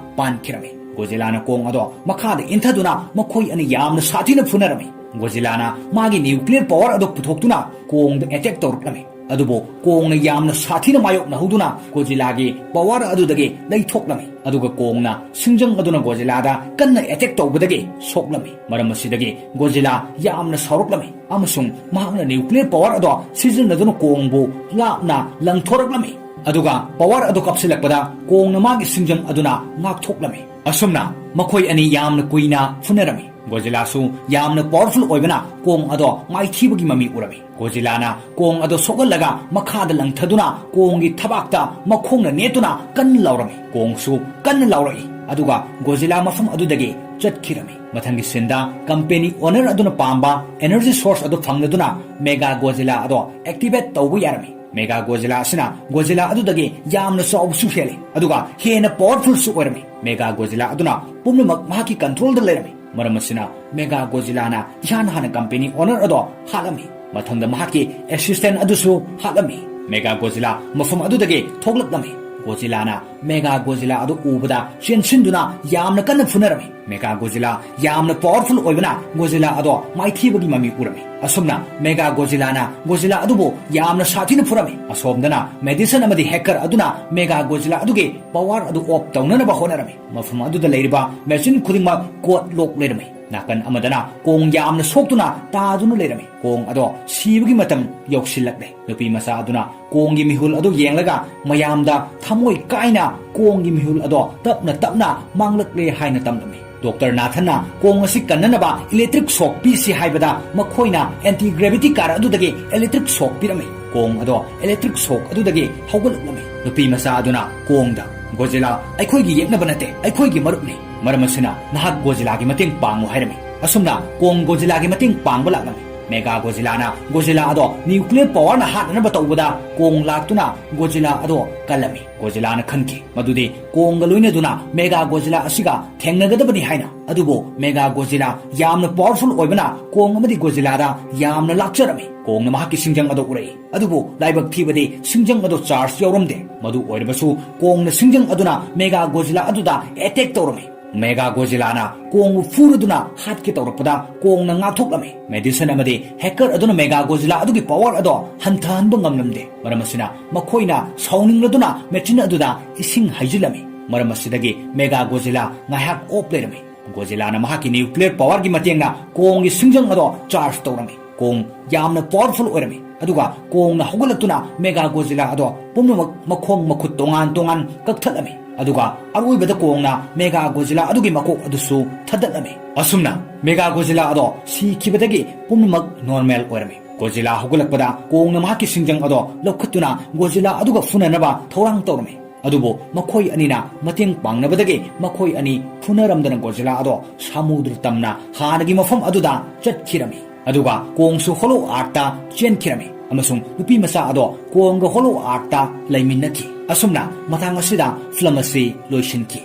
ꯄꯥꯟꯈꯤꯔꯝꯃꯤ꯫ ꯒꯣꯖꯤꯂꯥꯅ ꯀꯣꯡ ꯑꯗꯣ ꯃꯈꯥꯗ ꯏꯟꯊꯗꯨꯅ ꯃꯈꯣꯏ ꯑꯅꯤ ꯌꯥꯝꯅ ꯁꯥꯊꯤꯅ ꯐꯨꯅꯔꯝꯃꯤ꯫ ꯒꯣꯖꯤꯂꯥꯅ ꯃꯥꯒꯤ nuclear power ꯑꯗꯨ ꯄꯨꯊꯣꯛꯇꯨꯅ ꯀꯣꯡꯗ attack ꯇꯧꯔꯛꯂꯝꯃꯤ꯫ ꯑꯗꯨꯕꯨ ꯀꯣꯡꯅ ꯌꯥꯝꯅ ꯁꯥꯊꯤꯅ ꯃꯥꯌꯣꯛꯅꯍꯧꯗꯨꯅ ꯒꯣꯖꯤꯂꯥꯒꯤ power ꯑꯗꯨꯗꯒꯤ ꯂꯩꯊꯣꯛꯂꯝꯃꯤ꯫ ꯑꯗꯨꯒ ꯀꯣꯡꯅ ꯁꯤꯡꯖꯪ ꯑꯗꯨꯅ ꯒꯣꯖꯤꯂꯥꯗ ꯀꯟꯅ attack ꯇꯧꯕꯗꯒꯤ ꯁꯣꯛꯂꯝꯃꯤ꯫ ꯃꯔꯝ ꯑꯁꯤꯗꯒꯤ ꯒꯣꯖꯤꯂꯥ ꯌꯥꯝꯅ ꯁꯥꯎꯔꯛꯂꯝꯃꯤ ꯑꯃꯁꯨꯡ ꯃꯍꯥꯛꯅ nuclear power ꯑꯗꯣ ꯁꯤꯖꯤꯟꯅꯗꯨꯅ ꯀꯣꯡꯕꯨ ꯂꯥꯞꯅ ꯂꯪꯊꯣꯔꯛꯂꯝꯃꯤ꯫ ꯑꯗꯨꯒ power ꯑꯗꯨ ꯀꯥꯞꯁꯤꯜꯂꯛꯄꯗ ꯀꯣꯡꯅ ꯃꯥꯒꯤ ꯁꯤꯡꯖꯪ ꯑꯗꯨꯅ ꯉꯥꯛꯊꯣꯛꯂꯝꯃꯤ꯫ ꯑꯁꯨꯝꯅ ꯃꯈꯣꯏ ꯑꯅꯤ ꯌꯥꯝꯅ ꯀꯨꯏꯅ ꯐꯨꯅꯔꯝꯃꯤ꯫ ꯒꯣꯖꯤꯂꯥꯁꯨ ꯌꯥꯝꯅ powerful ꯑꯣꯏꯕꯅ ꯀꯣꯡ ꯑꯗꯣ ꯃꯥꯏꯊꯤꯕꯒꯤ ꯃꯃꯤ ꯎꯔꯝꯃꯤ꯫ ꯒꯣꯖꯤꯂꯥꯅ ꯀꯣꯡ ꯑꯗꯣ ꯁꯣꯛꯍꯜꯂꯒ ꯃꯈꯥꯗ ꯂꯪꯊꯗꯨꯅ ꯀꯣꯡꯒꯤ ꯊꯕꯥꯛꯇ ꯃꯈꯣꯡꯅ ꯅꯦꯠꯇꯨꯅ ꯀꯟꯅ ꯂꯥꯎꯔꯝꯃꯤ꯫ ꯀꯣꯡꯁꯨ ꯀꯟꯅ ꯂꯥꯎꯔꯛꯏ, ꯑꯗꯨꯒ ꯒꯣꯖꯤꯂꯥ ꯃꯐꯝ ꯑꯗꯨꯗꯒꯤ ꯆꯠꯈꯤꯔꯝꯃꯤ꯫ ꯃꯊꯪꯒꯤ sceneꯗ ꯀꯝꯄꯦꯅꯤ owner ꯑꯗꯨꯅ ꯄꯥꯝꯕ energy source ꯑꯗꯨ ꯐꯪꯂꯗꯨꯅ ꯃꯦꯒꯥ ꯒꯣꯖꯤꯂꯥ ꯑꯗꯣ activate ꯇꯧꯕ ꯌꯥꯔꯝꯃꯤ꯫ ꯃꯦꯒꯥ ꯒꯣꯖꯤꯂꯥ ꯑꯁꯤꯅ ꯒꯣꯖꯤꯂꯥ ꯑꯗꯨꯗꯒꯤ ꯌꯥꯝꯅ ꯆꯥꯎꯕꯁꯨ ꯍꯦꯜꯂꯤ, ꯑꯗꯨꯒ ꯍꯦꯟꯅ powerfulꯁꯨ ꯑꯣꯏꯔꯝꯃꯤ꯫ ꯃꯦꯒꯥ ꯒꯣꯖꯤꯂꯥ ꯑꯗꯨꯅ ꯄꯨꯝꯅꯃꯛ ꯃꯍꯥꯛꯀꯤ controlꯗ ꯂꯩꯔꯝꯃꯤ꯫ ꯃꯔꯝ ꯑꯁꯤꯅ ꯃꯦꯒꯥ ꯒꯣꯖꯤꯂꯥꯅ ꯏꯍꯥꯟ ꯍꯥꯟꯅ ꯀꯝꯄꯦꯅꯤ owner ꯑꯗꯣ ꯍꯥꯠꯂꯝꯃꯤ꯫ ꯃꯊꯪꯗ ꯃꯍꯥꯛꯀꯤ assistant ꯑꯗꯨꯁꯨ ꯍꯥꯠꯂꯝꯃꯤ꯫ ꯃꯦꯒꯥ ꯒꯣꯖꯤꯂꯥ ꯃꯐꯝ ꯑꯗꯨꯗꯒꯤ ꯊꯣꯛꯂꯛꯂꯝꯃꯤ꯫ ꯒꯣꯖꯤꯂꯥꯅ ꯃꯦꯒꯥ ꯒꯣꯖꯤꯂꯥ ꯑꯗꯨ ꯎꯕꯗ ꯆꯦꯟꯁꯤꯟꯗꯨꯅ ꯌꯥꯝꯅ ꯀꯟꯅ ꯐꯨꯅꯔꯝꯃꯤ꯫ ꯃꯦꯒꯥ ꯒꯣꯖꯤꯂꯥ ꯌꯥꯝꯅ ꯄꯥꯋꯔꯐꯨꯜ ꯑꯣꯏꯕꯅ ꯒꯣꯖꯤꯂꯥ ꯑꯗꯣ ꯃꯥꯏꯊꯤꯕꯒꯤ ꯃꯃꯤ ꯎꯔꯝꯃꯤ꯫ ꯑꯁꯨꯝꯅ ꯃꯦꯒꯥ ꯒꯣꯖꯤꯂꯥꯅ ꯒꯣꯖꯤꯂꯥ ꯑꯗꯨꯕꯨ ꯌꯥꯝꯅ ꯁꯥꯊꯤꯅ ꯐꯨꯔꯝꯃꯤ꯫ ꯑꯁꯣꯝꯗꯅ ꯃꯦꯗꯤꯁꯟ ꯑꯃꯗꯤ ꯍꯦꯀꯔ ꯑꯗꯨꯅ ꯃꯦꯒꯥ ꯒꯣꯖꯤꯂꯥ ꯑꯗꯨꯒꯤ ꯄꯥꯋꯔ ꯑꯗꯨ ꯑꯣꯐ ꯇꯧꯅꯅꯕ ꯍꯣꯠꯅꯔꯝꯃꯤ꯫ ꯃꯐꯝ ꯑꯗꯨꯗ ꯂꯩꯔꯤꯕ ꯃꯦꯆꯤꯟ ꯈꯨꯗꯤꯡꯃꯛ ꯀꯣꯗ ꯂꯣꯛ ꯂꯩꯔꯝꯃꯤ꯫ ꯅꯥꯀꯟ ꯑꯃꯗꯅ ꯀꯣꯡ ꯌꯥꯝꯅ ꯁꯣꯛꯇꯨꯅ ꯇꯥꯗꯨꯅ ꯂꯩꯔꯝꯃꯤ꯫ ꯀꯣꯡ ꯑꯗꯣ ꯁꯤꯕꯒꯤ ꯃꯇꯝ ꯌꯧꯁꯤꯜꯂꯛꯂꯦ꯫ ꯅꯨꯄꯤ ꯃꯆꯥ ꯑꯗꯨꯅ ꯀꯣꯡꯒꯤ ꯃꯤꯍꯨꯜ ꯑꯗꯨ ꯌꯦꯡꯂꯒ ꯃꯌꯥꯝꯗ ꯊꯃꯣꯏ ꯀꯥꯏꯅ ꯀꯣꯡꯒꯤ ꯃꯤꯍꯨꯜ ꯑꯗꯣ ꯇꯞꯅ ꯇꯞꯅ ꯃꯥꯡꯂꯛꯂꯦ ꯍꯥꯏꯅ ꯇꯝꯂꯝꯃꯤ꯫ ꯗꯣꯛꯇꯔ ꯅꯥꯊꯟꯅ ꯀꯣꯡ ꯑꯁꯤ ꯀꯟꯅꯅꯕ ꯏꯂꯦꯛꯇ꯭ꯔꯤꯛ ꯁꯣꯛ ꯄꯤꯁꯤ ꯍꯥꯏꯕꯗ ꯃꯈꯣꯏꯅ ꯑꯦꯟꯇꯤ ꯒ꯭ꯔꯦꯚꯤꯇꯤ ꯀꯥꯔ ꯑꯗꯨꯗꯒꯤ ꯏꯂꯦꯛꯇ꯭ꯔꯤꯛ ꯁꯣꯛ ꯄꯤꯔꯝꯃꯤ꯫ ꯀꯣꯡ ꯑꯗꯣ ꯏꯂꯦꯛꯇ꯭ꯔꯤꯛ ꯁꯣꯛ ꯑꯗꯨꯗꯒꯤ ꯍꯧꯒꯠꯂꯛꯂꯝꯃꯤ꯫ ꯅꯨꯄꯤ ꯃꯆꯥ ꯑꯗꯨꯅ ꯀꯣꯡꯗ, "ꯒꯣꯖꯤꯂꯥ ꯑꯩꯈꯣꯏꯒꯤ ꯌꯦꯛꯅꯕ ꯅꯠꯇꯦ, ꯑꯩꯈꯣꯏꯒꯤ ꯃꯔꯨꯞꯅꯤ꯫ ꯃꯔꯝ ꯑꯁꯤꯅ ꯅꯍꯥꯛ ꯒꯣꯖꯤꯂꯥꯒꯤ ꯃꯇꯦꯡ ꯄꯥꯡꯉꯨ" ꯍꯥꯏꯔꯝꯃꯤ꯫ ꯑꯁꯨꯝꯅ ꯀꯣꯡ ꯒꯣꯖꯤꯂꯥꯒꯤ ꯃꯇꯦꯡ ꯄꯥꯡꯕ ꯂꯥꯛꯂꯝꯃꯤ꯫ ꯃꯦꯒꯥ ꯒꯣꯖꯤꯂꯥꯅ ꯒꯣꯖꯤꯂꯥ ꯑꯗꯣ ꯅ꯭ꯌꯨꯀ꯭ꯂꯤꯌꯔ ꯄꯥꯋꯔꯅ ꯍꯥꯠꯅꯅꯕ ꯇꯧꯕꯗ ꯀꯣꯡ ꯂꯥꯛꯇꯨꯅ ꯒꯣꯖꯤꯂꯥ ꯑꯗꯣ ꯀꯜꯂꯝꯃꯤ꯫ ꯒꯣꯖꯤꯂꯥꯅ ꯈꯟꯈꯤ ꯃꯗꯨꯗꯤ ꯀꯣꯡꯒ ꯂꯣꯏꯅꯗꯨꯅ ꯃꯦꯒꯥ ꯒꯣꯖꯤꯂꯥ ꯑꯁꯤꯒ ꯊꯦꯡꯅꯒꯗꯕꯅꯤ ꯍꯥꯏꯅ꯫ ꯑꯗꯨꯕꯨ ꯃꯦꯒꯥ ꯒꯣꯖꯤꯂꯥ ꯌꯥꯝꯅ ꯄꯥꯋꯔꯐꯨꯜ ꯑꯣꯏꯕꯅ ꯀꯣꯡ ꯑꯃꯗꯤ ꯒꯣꯖꯤꯂꯥꯗ ꯌꯥꯝꯅ ꯂꯥꯛꯆꯔꯝꯃꯤ꯫ ꯀꯣꯡꯅ ꯃꯍꯥꯛꯀꯤ ꯁꯤꯡꯖꯪ ꯑꯗꯣ ꯎꯔꯛꯏ꯫ ꯑꯗꯨꯕꯨ ꯂꯥꯏꯕꯛ ꯊꯤꯕꯗꯤ ꯁꯤꯡꯖꯪ ꯑꯗꯣ ꯆꯥꯔꯖ ꯌꯥꯎꯔꯝꯗꯦ꯫ ꯃꯗꯨ ꯑꯣꯏꯔꯕꯁꯨ ꯀꯣꯡꯅ ꯁꯤꯡꯖꯪ ꯑꯗꯨꯅ ꯃꯦꯒꯥ ꯒꯣꯖꯤꯂꯥ ꯑꯗꯨꯗ ꯑꯦꯇꯦꯛ ꯇꯧꯔꯝꯃꯤ꯫ ꯃꯦꯒꯥ ꯒꯣꯖꯤꯂꯥꯅ ꯀꯣꯡꯕꯨ ꯐꯨꯔꯗꯨꯅ ꯍꯥꯠꯀꯦ ꯇꯧꯔꯛꯄꯗ ꯀꯣꯡꯅ ꯉꯥꯛꯊꯣꯛꯂꯝꯃꯤ꯫ ꯃꯦꯗꯤꯁꯟ ꯑꯃꯗꯤ ꯍꯦꯀꯔ ꯑꯗꯨꯅ ꯃꯦꯒꯥ ꯒꯣꯖꯤꯂꯥ ꯑꯗꯨꯒꯤ ꯄꯥꯋꯔ ꯑꯗꯣ ꯍꯟꯊꯍꯟꯕ ꯉꯝꯂꯝꯗꯦ꯫ ꯃꯔꯝ ꯑꯁꯤꯅ ꯃꯈꯣꯏꯅ ꯁꯥꯎꯅꯤꯡꯂꯗꯨꯅ ꯃꯦꯆꯤꯟ ꯑꯗꯨꯗ ꯏꯁꯤꯡ ꯍꯩꯖꯤꯜꯂꯝꯃꯤ꯫ ꯃꯔꯝ ꯑꯁꯤꯗꯒꯤ ꯃꯦꯒꯥ ꯒꯣꯖꯤꯂꯥ ꯉꯥꯏꯍꯥꯛ ꯑꯣꯐ ꯂꯩꯔꯝꯃꯤ꯫ ꯒꯣꯖꯤꯂꯥꯅ ꯃꯍꯥꯛꯀꯤ ꯅ꯭ꯌꯨꯀ꯭ꯂꯤꯌꯔ ꯄꯥꯋꯔꯒꯤ ꯃꯇꯦꯡꯅ ꯀꯣꯡꯒꯤ ꯁꯤꯡꯖꯪ ꯑꯗꯣ ꯆꯥꯔꯖ ꯇꯧꯔꯝꯃꯤ꯫ ꯀꯣꯡ ꯌꯥꯝꯅ ꯄꯥꯋꯔꯐꯨꯜ ꯑꯣꯏꯔꯝꯃꯤ꯫ ꯑꯗꯨꯒ ꯀꯣꯡꯅ ꯍꯧꯒꯠꯂꯛꯇꯨꯅ ꯃꯦꯒꯥ ꯒꯣꯖꯤꯂꯥ ꯑꯗꯣ ꯄꯨꯝꯅꯃꯛ ꯃꯈꯣꯡ ꯃꯈꯨꯠ ꯇꯣꯉꯥꯟ ꯇꯣꯉꯥꯟ ꯀꯛꯊꯠꯂꯝꯃꯤ꯫ ꯑꯗꯨꯒ ꯑꯔꯣꯏꯕꯗ ꯀꯣꯡꯅ ꯃꯦꯒꯥ ꯒꯣꯖꯤꯂꯥ ꯑꯗꯨꯒꯤ ꯃꯀꯣꯛ ꯑꯗꯨꯁꯨ ꯊꯗꯠꯂꯝꯃꯤ꯫ ꯑꯁꯨꯝꯅ ꯃꯦꯒꯥ ꯒꯣꯖꯤꯂꯥ ꯑꯗꯣ ꯁꯤꯈꯤꯕꯗꯒꯤ ꯄꯨꯝꯅꯃꯛ ꯅꯣꯔꯃꯦꯜ ꯑꯣꯏꯔꯝꯃꯤ꯫ ꯒꯣꯖꯤꯂꯥ ꯍꯧꯒꯠꯂꯛꯄꯗ ꯀꯣꯡꯅ ꯃꯍꯥꯛꯀꯤ ꯁꯤꯡꯖꯪ ꯑꯗꯣ ꯂꯧꯈꯠꯇꯨꯅ ꯒꯣꯖꯤꯂꯥ ꯑꯗꯨꯒ ꯐꯨꯅꯅꯕ ꯊꯧꯔꯥꯡ ꯇꯧꯔꯝꯃꯤ꯫ ꯑꯗꯨꯕꯨ ꯃꯈꯣꯏ ꯑꯅꯤꯅ ꯃꯇꯦꯡ ꯄꯥꯡꯅꯕꯗꯒꯤ ꯃꯈꯣꯏ ꯑꯅꯤ ꯐꯨꯅꯔꯝꯗꯅ ꯒꯣꯖꯤꯂꯥ ꯑꯗꯣ ꯁꯃꯨꯗ꯭ꯔ ꯇꯝꯅ ꯍꯥꯟꯅꯒꯤ ꯃꯐꯝ ꯑꯗꯨꯗ ꯆꯠꯈꯤꯔꯝꯃꯤ꯫ ꯑꯗꯨꯒ ꯀꯣꯡꯁꯨ ꯍꯣꯂꯣ ꯑꯥꯔꯠꯇ ꯆꯦꯟꯈꯤꯔꯝꯃꯤ ꯑꯃꯁꯨꯡ ꯅꯨꯄꯤ ꯃꯆꯥ ꯑꯗꯣ ꯀꯣꯡꯒ ꯍꯣꯂꯣ ꯑꯥꯔꯠꯇ ꯂꯩꯃꯤꯟꯅꯈꯤ꯫ ꯑꯁꯨꯝꯅ ꯃꯇꯥꯡ ꯑꯁꯤꯗ ꯐꯤꯂꯝ ꯑꯁꯤ ꯂꯣꯏꯁꯤꯟꯈꯤ꯫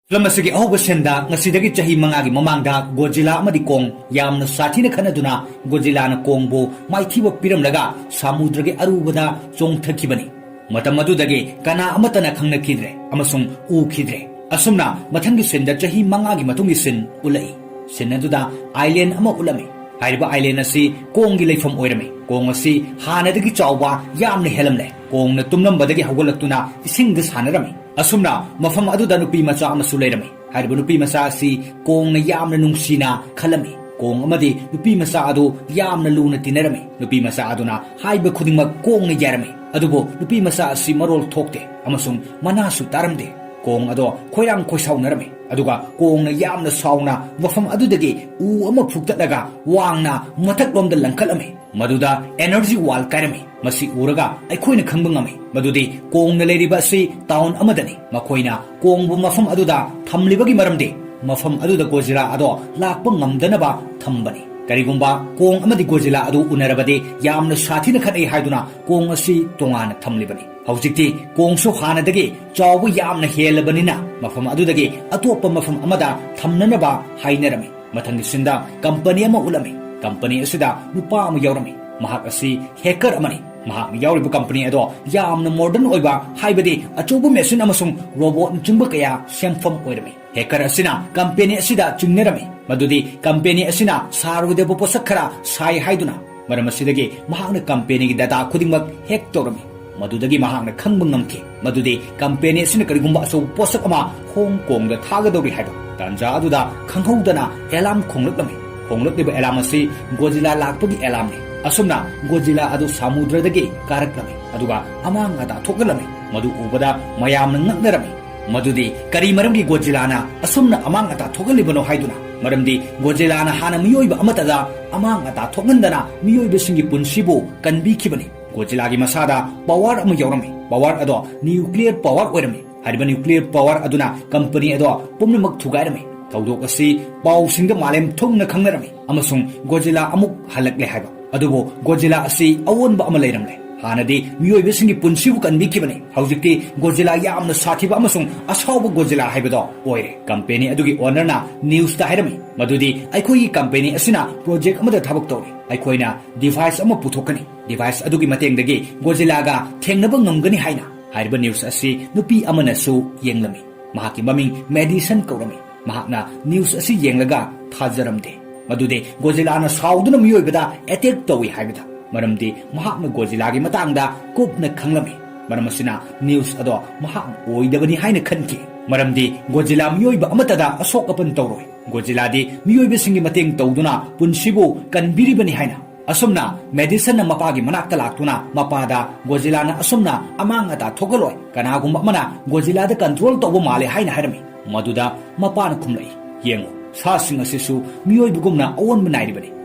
ꯐꯤꯂꯝ ꯑꯁꯤꯒꯤ ꯑꯍꯧꯕ ꯁꯦꯟꯗ ꯉꯁꯤꯗꯒꯤ ꯆꯍꯤ ꯃꯉꯥꯒꯤ ꯃꯃꯥꯡꯗ ꯒꯣꯖꯤꯂꯥ ꯑꯃꯗꯤ ꯀꯣꯡ ꯌꯥꯝꯅ ꯁꯥꯊꯤꯅ ꯈꯠꯅꯗꯨꯅ ꯒꯣꯖꯤꯂꯥꯅ ꯀꯣꯡꯕꯨ ꯃꯥꯏꯊꯤꯕ ꯄꯤꯔꯝꯂꯒ ꯁꯃꯨꯗ꯭ꯔꯒꯤ ꯑꯔꯨꯕꯗ ꯆꯣꯡꯊꯈꯤꯕꯅꯤ꯫ ꯃꯇꯝ ꯑꯗꯨꯗꯒꯤ ꯀꯅꯥ ꯑꯃꯠꯇꯅ ꯈꯪꯅꯈꯤꯗ꯭ꯔꯦ ꯑꯃꯁꯨꯡ ꯎꯈꯤꯗ꯭ꯔꯦ꯫ ꯑꯁꯨꯝꯅ ꯃꯊꯪꯒꯤ ꯁꯤꯟꯗ ꯆꯍꯤ ꯃꯉꯥꯒꯤ ꯃꯇꯨꯡꯒꯤ ꯁꯤꯟ ꯎꯠꯂꯛꯏ꯫ ꯁꯤꯟ ꯑꯗꯨꯗ ꯑꯥꯏꯂꯦꯟ ꯑꯃ ꯎꯠꯂꯝꯃꯤ꯫ ꯍꯥꯏꯔꯤꯕ ꯑꯥꯏꯂꯦꯟ ꯑꯁꯤ ꯀꯣꯡꯒꯤ ꯂꯩꯐꯝ ꯑꯣꯏꯔꯝꯃꯤ꯫ ꯀꯣꯡ ꯑꯁꯤ ꯍꯥꯟꯅꯗꯒꯤ ꯆꯥꯎꯕ ꯌꯥꯝꯅ ꯍꯦꯜꯂꯝꯂꯦ꯫ ꯀꯣꯡꯅ ꯇꯨꯝꯂꯝꯕꯗꯒꯤ ꯍꯧꯒꯠꯂꯛꯇꯨꯅ ꯏꯁꯤꯡꯗ ꯁꯥꯟꯅꯔꯝꯃꯤ꯫ ꯑꯁꯨꯝꯅ ꯃꯐꯝ ꯑꯗꯨꯗ ꯅꯨꯄꯤ ꯃꯆꯥ ꯑꯃꯁꯨ ꯂꯩꯔꯝꯃꯤ꯫ ꯍꯥꯏꯔꯤꯕ ꯅꯨꯄꯤ ꯃꯆꯥ ꯑꯁꯤ ꯀꯣꯡꯅ ꯌꯥꯝꯅ ꯅꯨꯡꯁꯤꯅ ꯈꯜꯂꯝꯃꯤ꯫ ꯀꯣꯡ ꯑꯃꯗꯤ ꯅꯨꯄꯤ ꯃꯆꯥ ꯑꯗꯨ ꯌꯥꯝꯅ ꯂꯨꯅ ꯇꯤꯟꯅꯔꯝꯃꯤ꯫ ꯅꯨꯄꯤ ꯃꯆꯥ ꯑꯗꯨꯅ ꯍꯥꯏꯕ ꯈꯨꯗꯤꯡꯃꯛ ꯀꯣꯡꯅ ꯌꯥꯔꯝꯃꯤ꯫ ꯑꯗꯨꯕꯨ ꯅꯨꯄꯤ ꯃꯆꯥ ꯑꯁꯤ ꯃꯔꯣꯜ ꯊꯣꯛꯇꯦ ꯑꯃꯁꯨꯡ ꯃꯅꯥꯁꯨ ꯇꯥꯔꯝꯗꯦ꯫ ꯀꯣꯡ ꯑꯗꯣ ꯈꯣꯏꯔꯥꯡ ꯈꯣꯏꯁꯥꯎꯅꯔꯝꯃꯤ꯫ ꯑꯗꯨꯒ ꯀꯣꯡꯅ ꯌꯥꯝꯅ ꯁꯥꯎꯅ ꯃꯐꯝ ꯑꯗꯨꯗꯒꯤ ꯎ ꯑꯃ ꯐꯨꯛꯇꯠꯂꯒ ꯋꯥꯡꯅ ꯃꯊꯛꯂꯣꯝꯗ ꯂꯪꯈꯠꯂꯝꯃꯤ꯫ ꯃꯗꯨꯗ energy wall ꯀꯥꯏꯔꯝꯃꯤ꯫ ꯃꯁꯤ ꯎꯔꯒ ꯑꯩꯈꯣꯏꯅ ꯈꯪꯕ ꯉꯝꯃꯤ ꯃꯗꯨꯗꯤ ꯀꯣꯡꯅ ꯂꯩꯔꯤꯕ ꯑꯁꯤ town ꯑꯃꯗꯅꯤ꯫ ꯃꯈꯣꯏꯅ ꯀꯣꯡꯕꯨ ꯃꯐꯝ ꯑꯗꯨꯗ ꯊꯝꯂꯤꯕꯒꯤ ꯃꯔꯝꯗꯤ ꯃꯐꯝ ꯑꯗꯨꯗ ꯒꯣꯖꯤꯂꯥ ꯑꯗꯣ ꯂꯥꯛꯄ ꯉꯝꯗꯅꯕ ꯊꯝꯕꯅꯤ꯫ ꯀꯔꯤꯒꯨꯝꯕ ꯀꯣꯡ ꯑꯃꯗꯤ ꯒꯣꯖꯤꯂꯥ ꯑꯗꯨ ꯎꯅꯔꯕꯗꯤ ꯌꯥꯝꯅ ꯁꯥꯊꯤꯅ ꯈꯠꯅꯩ ꯍꯥꯏꯗꯨꯅ ꯀꯣꯡ ꯑꯁꯤ ꯇꯣꯉꯥꯟꯅ ꯊꯝꯂꯤꯕꯅꯤ꯫ ꯍꯧꯖꯤꯛꯇꯤ ꯀꯣꯡꯁꯨ ꯍꯥꯟꯅꯗꯒꯤ ꯆꯥꯎꯕ ꯌꯥꯝꯅ ꯍꯦꯜꯂꯕꯅꯤꯅ ꯃꯐꯝ ꯑꯗꯨꯗꯒꯤ ꯑꯇꯣꯞꯄ ꯃꯐꯝ ꯑꯃꯗ ꯊꯝꯅꯅꯕ ꯍꯥꯏꯅꯔꯝꯃꯤ꯫ ꯃꯊꯪꯒꯤ ꯁꯤꯟꯗ ꯀꯝꯄꯅꯤ ꯑꯃ ꯎꯠꯂꯝꯃꯤ꯫ ꯀꯝꯄꯅꯤ ꯑꯁꯤꯗ ꯅꯨꯄꯥ ꯑꯃ ꯌꯥꯎꯔꯝꯃꯤ꯫ ꯃꯍꯥꯛ ꯑꯁꯤ ꯍꯦꯀꯔ ꯑꯃꯅꯤ꯫ ꯃꯍꯥꯛꯅ ꯌꯥꯎꯔꯤꯕ ꯀꯝꯄꯅꯤ ꯑꯗꯣ ꯌꯥꯝꯅ modern ꯑꯣꯏꯕ, ꯍꯥꯏꯕꯗꯤ ꯑꯆꯧꯕ ꯃꯦꯁꯤꯟ ꯑꯃꯁꯨꯡ ꯔꯣꯕꯣꯠꯅꯆꯤꯡꯕ ꯀꯌꯥ ꯁꯦꯝꯐꯝ ꯑꯣꯏꯔꯝꯃꯤ꯫ ꯍꯦꯀꯔ ꯑꯁꯤꯅ ꯀꯝꯄꯦꯅꯤ ꯑꯁꯤꯗ ꯆꯤꯡꯅꯔꯝꯃꯤ ꯃꯗꯨꯗꯤ ꯀꯝꯄꯦꯅꯤ ꯑꯁꯤꯅ ꯁꯥꯔꯣꯏꯗꯕ ꯄꯣꯠꯁꯛ ꯈꯔ ꯁꯥꯏ ꯍꯥꯏꯗꯨꯅ꯫ ꯃꯔꯝ ꯑꯁꯤꯗꯒꯤ ꯃꯍꯥꯛꯅ ꯀꯝꯄꯦꯅꯤꯒꯤ data ꯈꯨꯗꯤꯡꯃꯛ hack ꯇꯧꯔꯝꯃꯤ꯫ ꯃꯗꯨꯗꯒꯤ ꯃꯍꯥꯛꯅ ꯈꯪꯕ ꯉꯝꯈꯤ ꯃꯗꯨꯗꯤ ꯀꯝꯄꯦꯅꯤ ꯑꯁꯤꯅ ꯀꯔꯤꯒꯨꯝꯕ ꯑꯆꯧꯕ ꯄꯣꯠꯁꯛ ꯑꯃ ꯍꯣꯡ ꯀꯣꯡꯗ ꯊꯥꯒꯗꯧꯔꯤ ꯍꯥꯏꯕ꯫ ꯇꯥꯟꯖꯥ ꯑꯗꯨꯗ ꯈꯪꯍꯧꯗꯅ alarm ꯈꯣꯡꯂꯛꯂꯝꯃꯤ꯫ ꯈꯣꯡꯂꯛꯂꯤꯕ alarm ꯑꯁꯤ ꯒꯣꯖꯤꯂꯥ ꯂꯥꯛꯄꯒꯤ alarmꯅꯤ꯫ ꯑꯁꯨꯝꯅ ꯒꯣꯖꯤꯂꯥ ꯑꯗꯨ ꯁꯃꯨꯗ꯭ꯔꯗꯒꯤ ꯀꯥꯔꯛꯂꯝꯃꯤ, ꯑꯗꯨꯒ ꯑꯃꯥꯡ ꯑꯇꯥ ꯊꯣꯛꯍꯜꯂꯝꯃꯤ꯫ ꯃꯗꯨ ꯎꯕꯗ ꯃꯌꯥꯝꯅ ꯉꯛꯅꯔꯝꯃꯤ ꯃꯗꯨꯗꯤ ꯀꯔꯤ ꯃꯔꯝꯒꯤ ꯒꯣꯖꯤꯂꯥꯅ ꯑꯁꯨꯝꯅ ꯑꯃꯥꯡ ꯑꯇꯥ ꯊꯣꯛꯍꯜꯂꯤꯕꯅꯣ ꯍꯥꯏꯗꯨꯅ꯫ ꯃꯔꯝꯗꯤ ꯒꯣꯖꯤꯂꯥꯅ ꯍꯥꯟꯅ ꯃꯤꯑꯣꯏꯕ ꯑꯃꯠꯇꯗ ꯑꯃꯥꯡ ꯑꯇꯥ ꯊꯣꯛꯍꯟꯗꯅ ꯃꯤꯑꯣꯏꯕꯁꯤꯡꯒꯤ ꯄꯨꯟꯁꯤꯕꯨ ꯀꯟꯕꯤꯈꯤꯕꯅꯤ꯫ ꯒꯣꯖꯤꯂꯥꯒꯤ ꯃꯁꯥꯗ power ꯑꯃ ꯌꯥꯎꯔꯝꯃꯤ꯫ Power ꯑꯗꯣ nuclear power ꯑꯣꯏꯔꯝꯃꯤ꯫ ꯍꯥꯏꯔꯤꯕ nuclear power ꯑꯗꯨꯅ ꯀꯝꯄꯅꯤ ꯑꯗꯣ ꯄꯨꯝꯅꯃꯛ ꯊꯨꯒꯥꯏꯔꯝꯃꯤ꯫ ꯊꯧꯗꯣꯛ ꯑꯁꯤ ꯄꯥꯎꯁꯤꯡꯗ ꯃꯥꯂꯦꯝ ꯊꯨꯡꯅ ꯈꯪꯅꯔꯝꯃꯤ ꯑꯃꯁꯨꯡ ꯒꯣꯖꯤꯂꯥ ꯑꯃꯨꯛ ꯍꯜꯂꯛꯂꯦ ꯍꯥꯏꯕ꯫ ꯑꯗꯨꯕꯨ ꯒꯣꯖꯤꯂꯥ ꯑꯁꯤ ꯑꯑꯣꯟꯕ ꯑꯃ ꯂꯩꯔꯝꯂꯦ꯫ ꯍꯥꯟꯅꯗꯤ ꯃꯤꯑꯣꯏꯕꯁꯤꯡꯒꯤ ꯄꯨꯟꯁꯤꯕꯨ ꯀꯟꯕꯤꯈꯤꯕꯅꯤ꯫ ꯍꯧꯖꯤꯛꯇꯤ ꯒꯣꯖꯤꯂꯥ ꯌꯥꯝꯅ ꯁꯥꯊꯤꯕ ꯑꯃꯁꯨꯡ ꯑꯁꯥꯎꯕ ꯒꯣꯖꯤꯂꯥ ꯍꯥꯏꯕꯗꯣ ꯑꯣꯏꯔꯦ꯫ ꯀꯝꯄꯦꯅꯤ ꯑꯗꯨꯒꯤ owner ꯅ news ꯇ ꯍꯥꯏꯔꯝꯃꯤ ꯃꯗꯨꯗꯤ ꯑꯩꯈꯣꯏꯒꯤ ꯀꯝꯄꯦꯅꯤ ꯑꯁꯤꯅ project ꯑꯃꯗ ꯊꯕꯛ ꯇꯧꯔꯤ꯫ ꯑꯩꯈꯣꯏꯅ device ꯑꯃ ꯄꯨꯊꯣꯛꯀꯅꯤ꯫ Device ꯑꯗꯨꯒꯤ ꯃꯇꯦꯡꯗꯒꯤ ꯒꯣꯖꯤꯂꯥꯒ ꯊꯦꯡꯅꯕ ꯉꯝꯒꯅꯤ ꯍꯥꯏꯅ꯫ ꯍꯥꯏꯔꯤꯕ news ꯑꯁꯤ ꯅꯨꯄꯤ ꯑꯃꯅꯁꯨ ꯌꯦꯡꯂꯝꯃꯤ꯫ ꯃꯍꯥꯛꯀꯤ ꯃꯃꯤꯡ ꯃꯦꯗꯤꯁꯟ ꯀꯧꯔꯝꯃꯤ꯫ ꯃꯍꯥꯛꯅ news ꯑꯁꯤ ꯌꯦꯡꯂꯒ ꯊꯥꯖꯔꯝꯗꯦ ꯃꯗꯨꯗꯤ ꯒꯣꯖꯤꯂꯥꯅ ꯁꯥꯎꯗꯨꯅ ꯃꯤꯑꯣꯏꯕꯗ attack ꯇꯧꯏ ꯍꯥꯏꯕꯗ꯫ ꯃꯔꯝꯗꯤ ꯃꯍꯥꯛꯅ ꯒꯣꯖꯤꯂꯥꯒꯤ ꯃꯇꯥꯡꯗ ꯀꯨꯞꯅ ꯈꯪꯂꯝꯃꯤ꯫ ꯃꯔꯝ ꯑꯁꯤꯅ news ꯑꯗꯣ ꯃꯍꯥꯛꯅ ꯑꯣꯏꯗꯕꯅꯤ ꯍꯥꯏꯅ ꯈꯟꯈꯤ꯫ ꯃꯔꯝꯗꯤ ꯒꯣꯖꯤꯂꯥ ꯃꯤꯑꯣꯏꯕ ꯑꯃꯠꯇꯗ ꯑꯁꯣꯛ ꯑꯄꯟ ꯇꯧꯔꯣꯏ꯫ ꯒꯣꯖꯤꯂꯥꯗꯤ ꯃꯤꯑꯣꯏꯕꯁꯤꯡꯒꯤ ꯃꯇꯦꯡ ꯇꯧꯗꯨꯅ ꯄꯨꯟꯁꯤꯕꯨ ꯀꯟꯕꯤꯔꯤꯕꯅꯤ ꯍꯥꯏꯅ꯫ ꯑꯁꯨꯝꯅ ꯃꯦꯗꯤꯁꯟꯅ ꯃꯄꯥꯒꯤ ꯃꯅꯥꯛꯇ ꯂꯥꯛꯇꯨꯅ ꯃꯄꯥꯗ ꯒꯣꯖꯤꯂꯥꯅ ꯑꯁꯨꯝꯅ ꯑꯃꯥꯡ ꯑꯇꯥ ꯊꯣꯛꯍꯜꯂꯣꯏ, ꯀꯅꯥꯒꯨꯝꯕ ꯑꯃꯅ ꯒꯣꯖꯤꯂꯥꯗ control ꯇꯧꯕ ꯃꯥꯜꯂꯦ ꯍꯥꯏꯅ ꯍꯥꯏꯔꯝꯃꯤ꯫ ꯃꯗꯨꯗ ꯃꯄꯥꯅ ꯈꯨꯝꯂꯛꯏ, "ꯌꯦꯡꯉꯨ, ꯁꯥꯁꯤꯡ ꯑꯁꯤꯁꯨ ꯃꯤꯑꯣꯏꯕꯒꯨꯝꯅ ꯑꯑꯣꯟꯕ ꯅꯥꯏꯔꯤꯕꯅꯤ꯫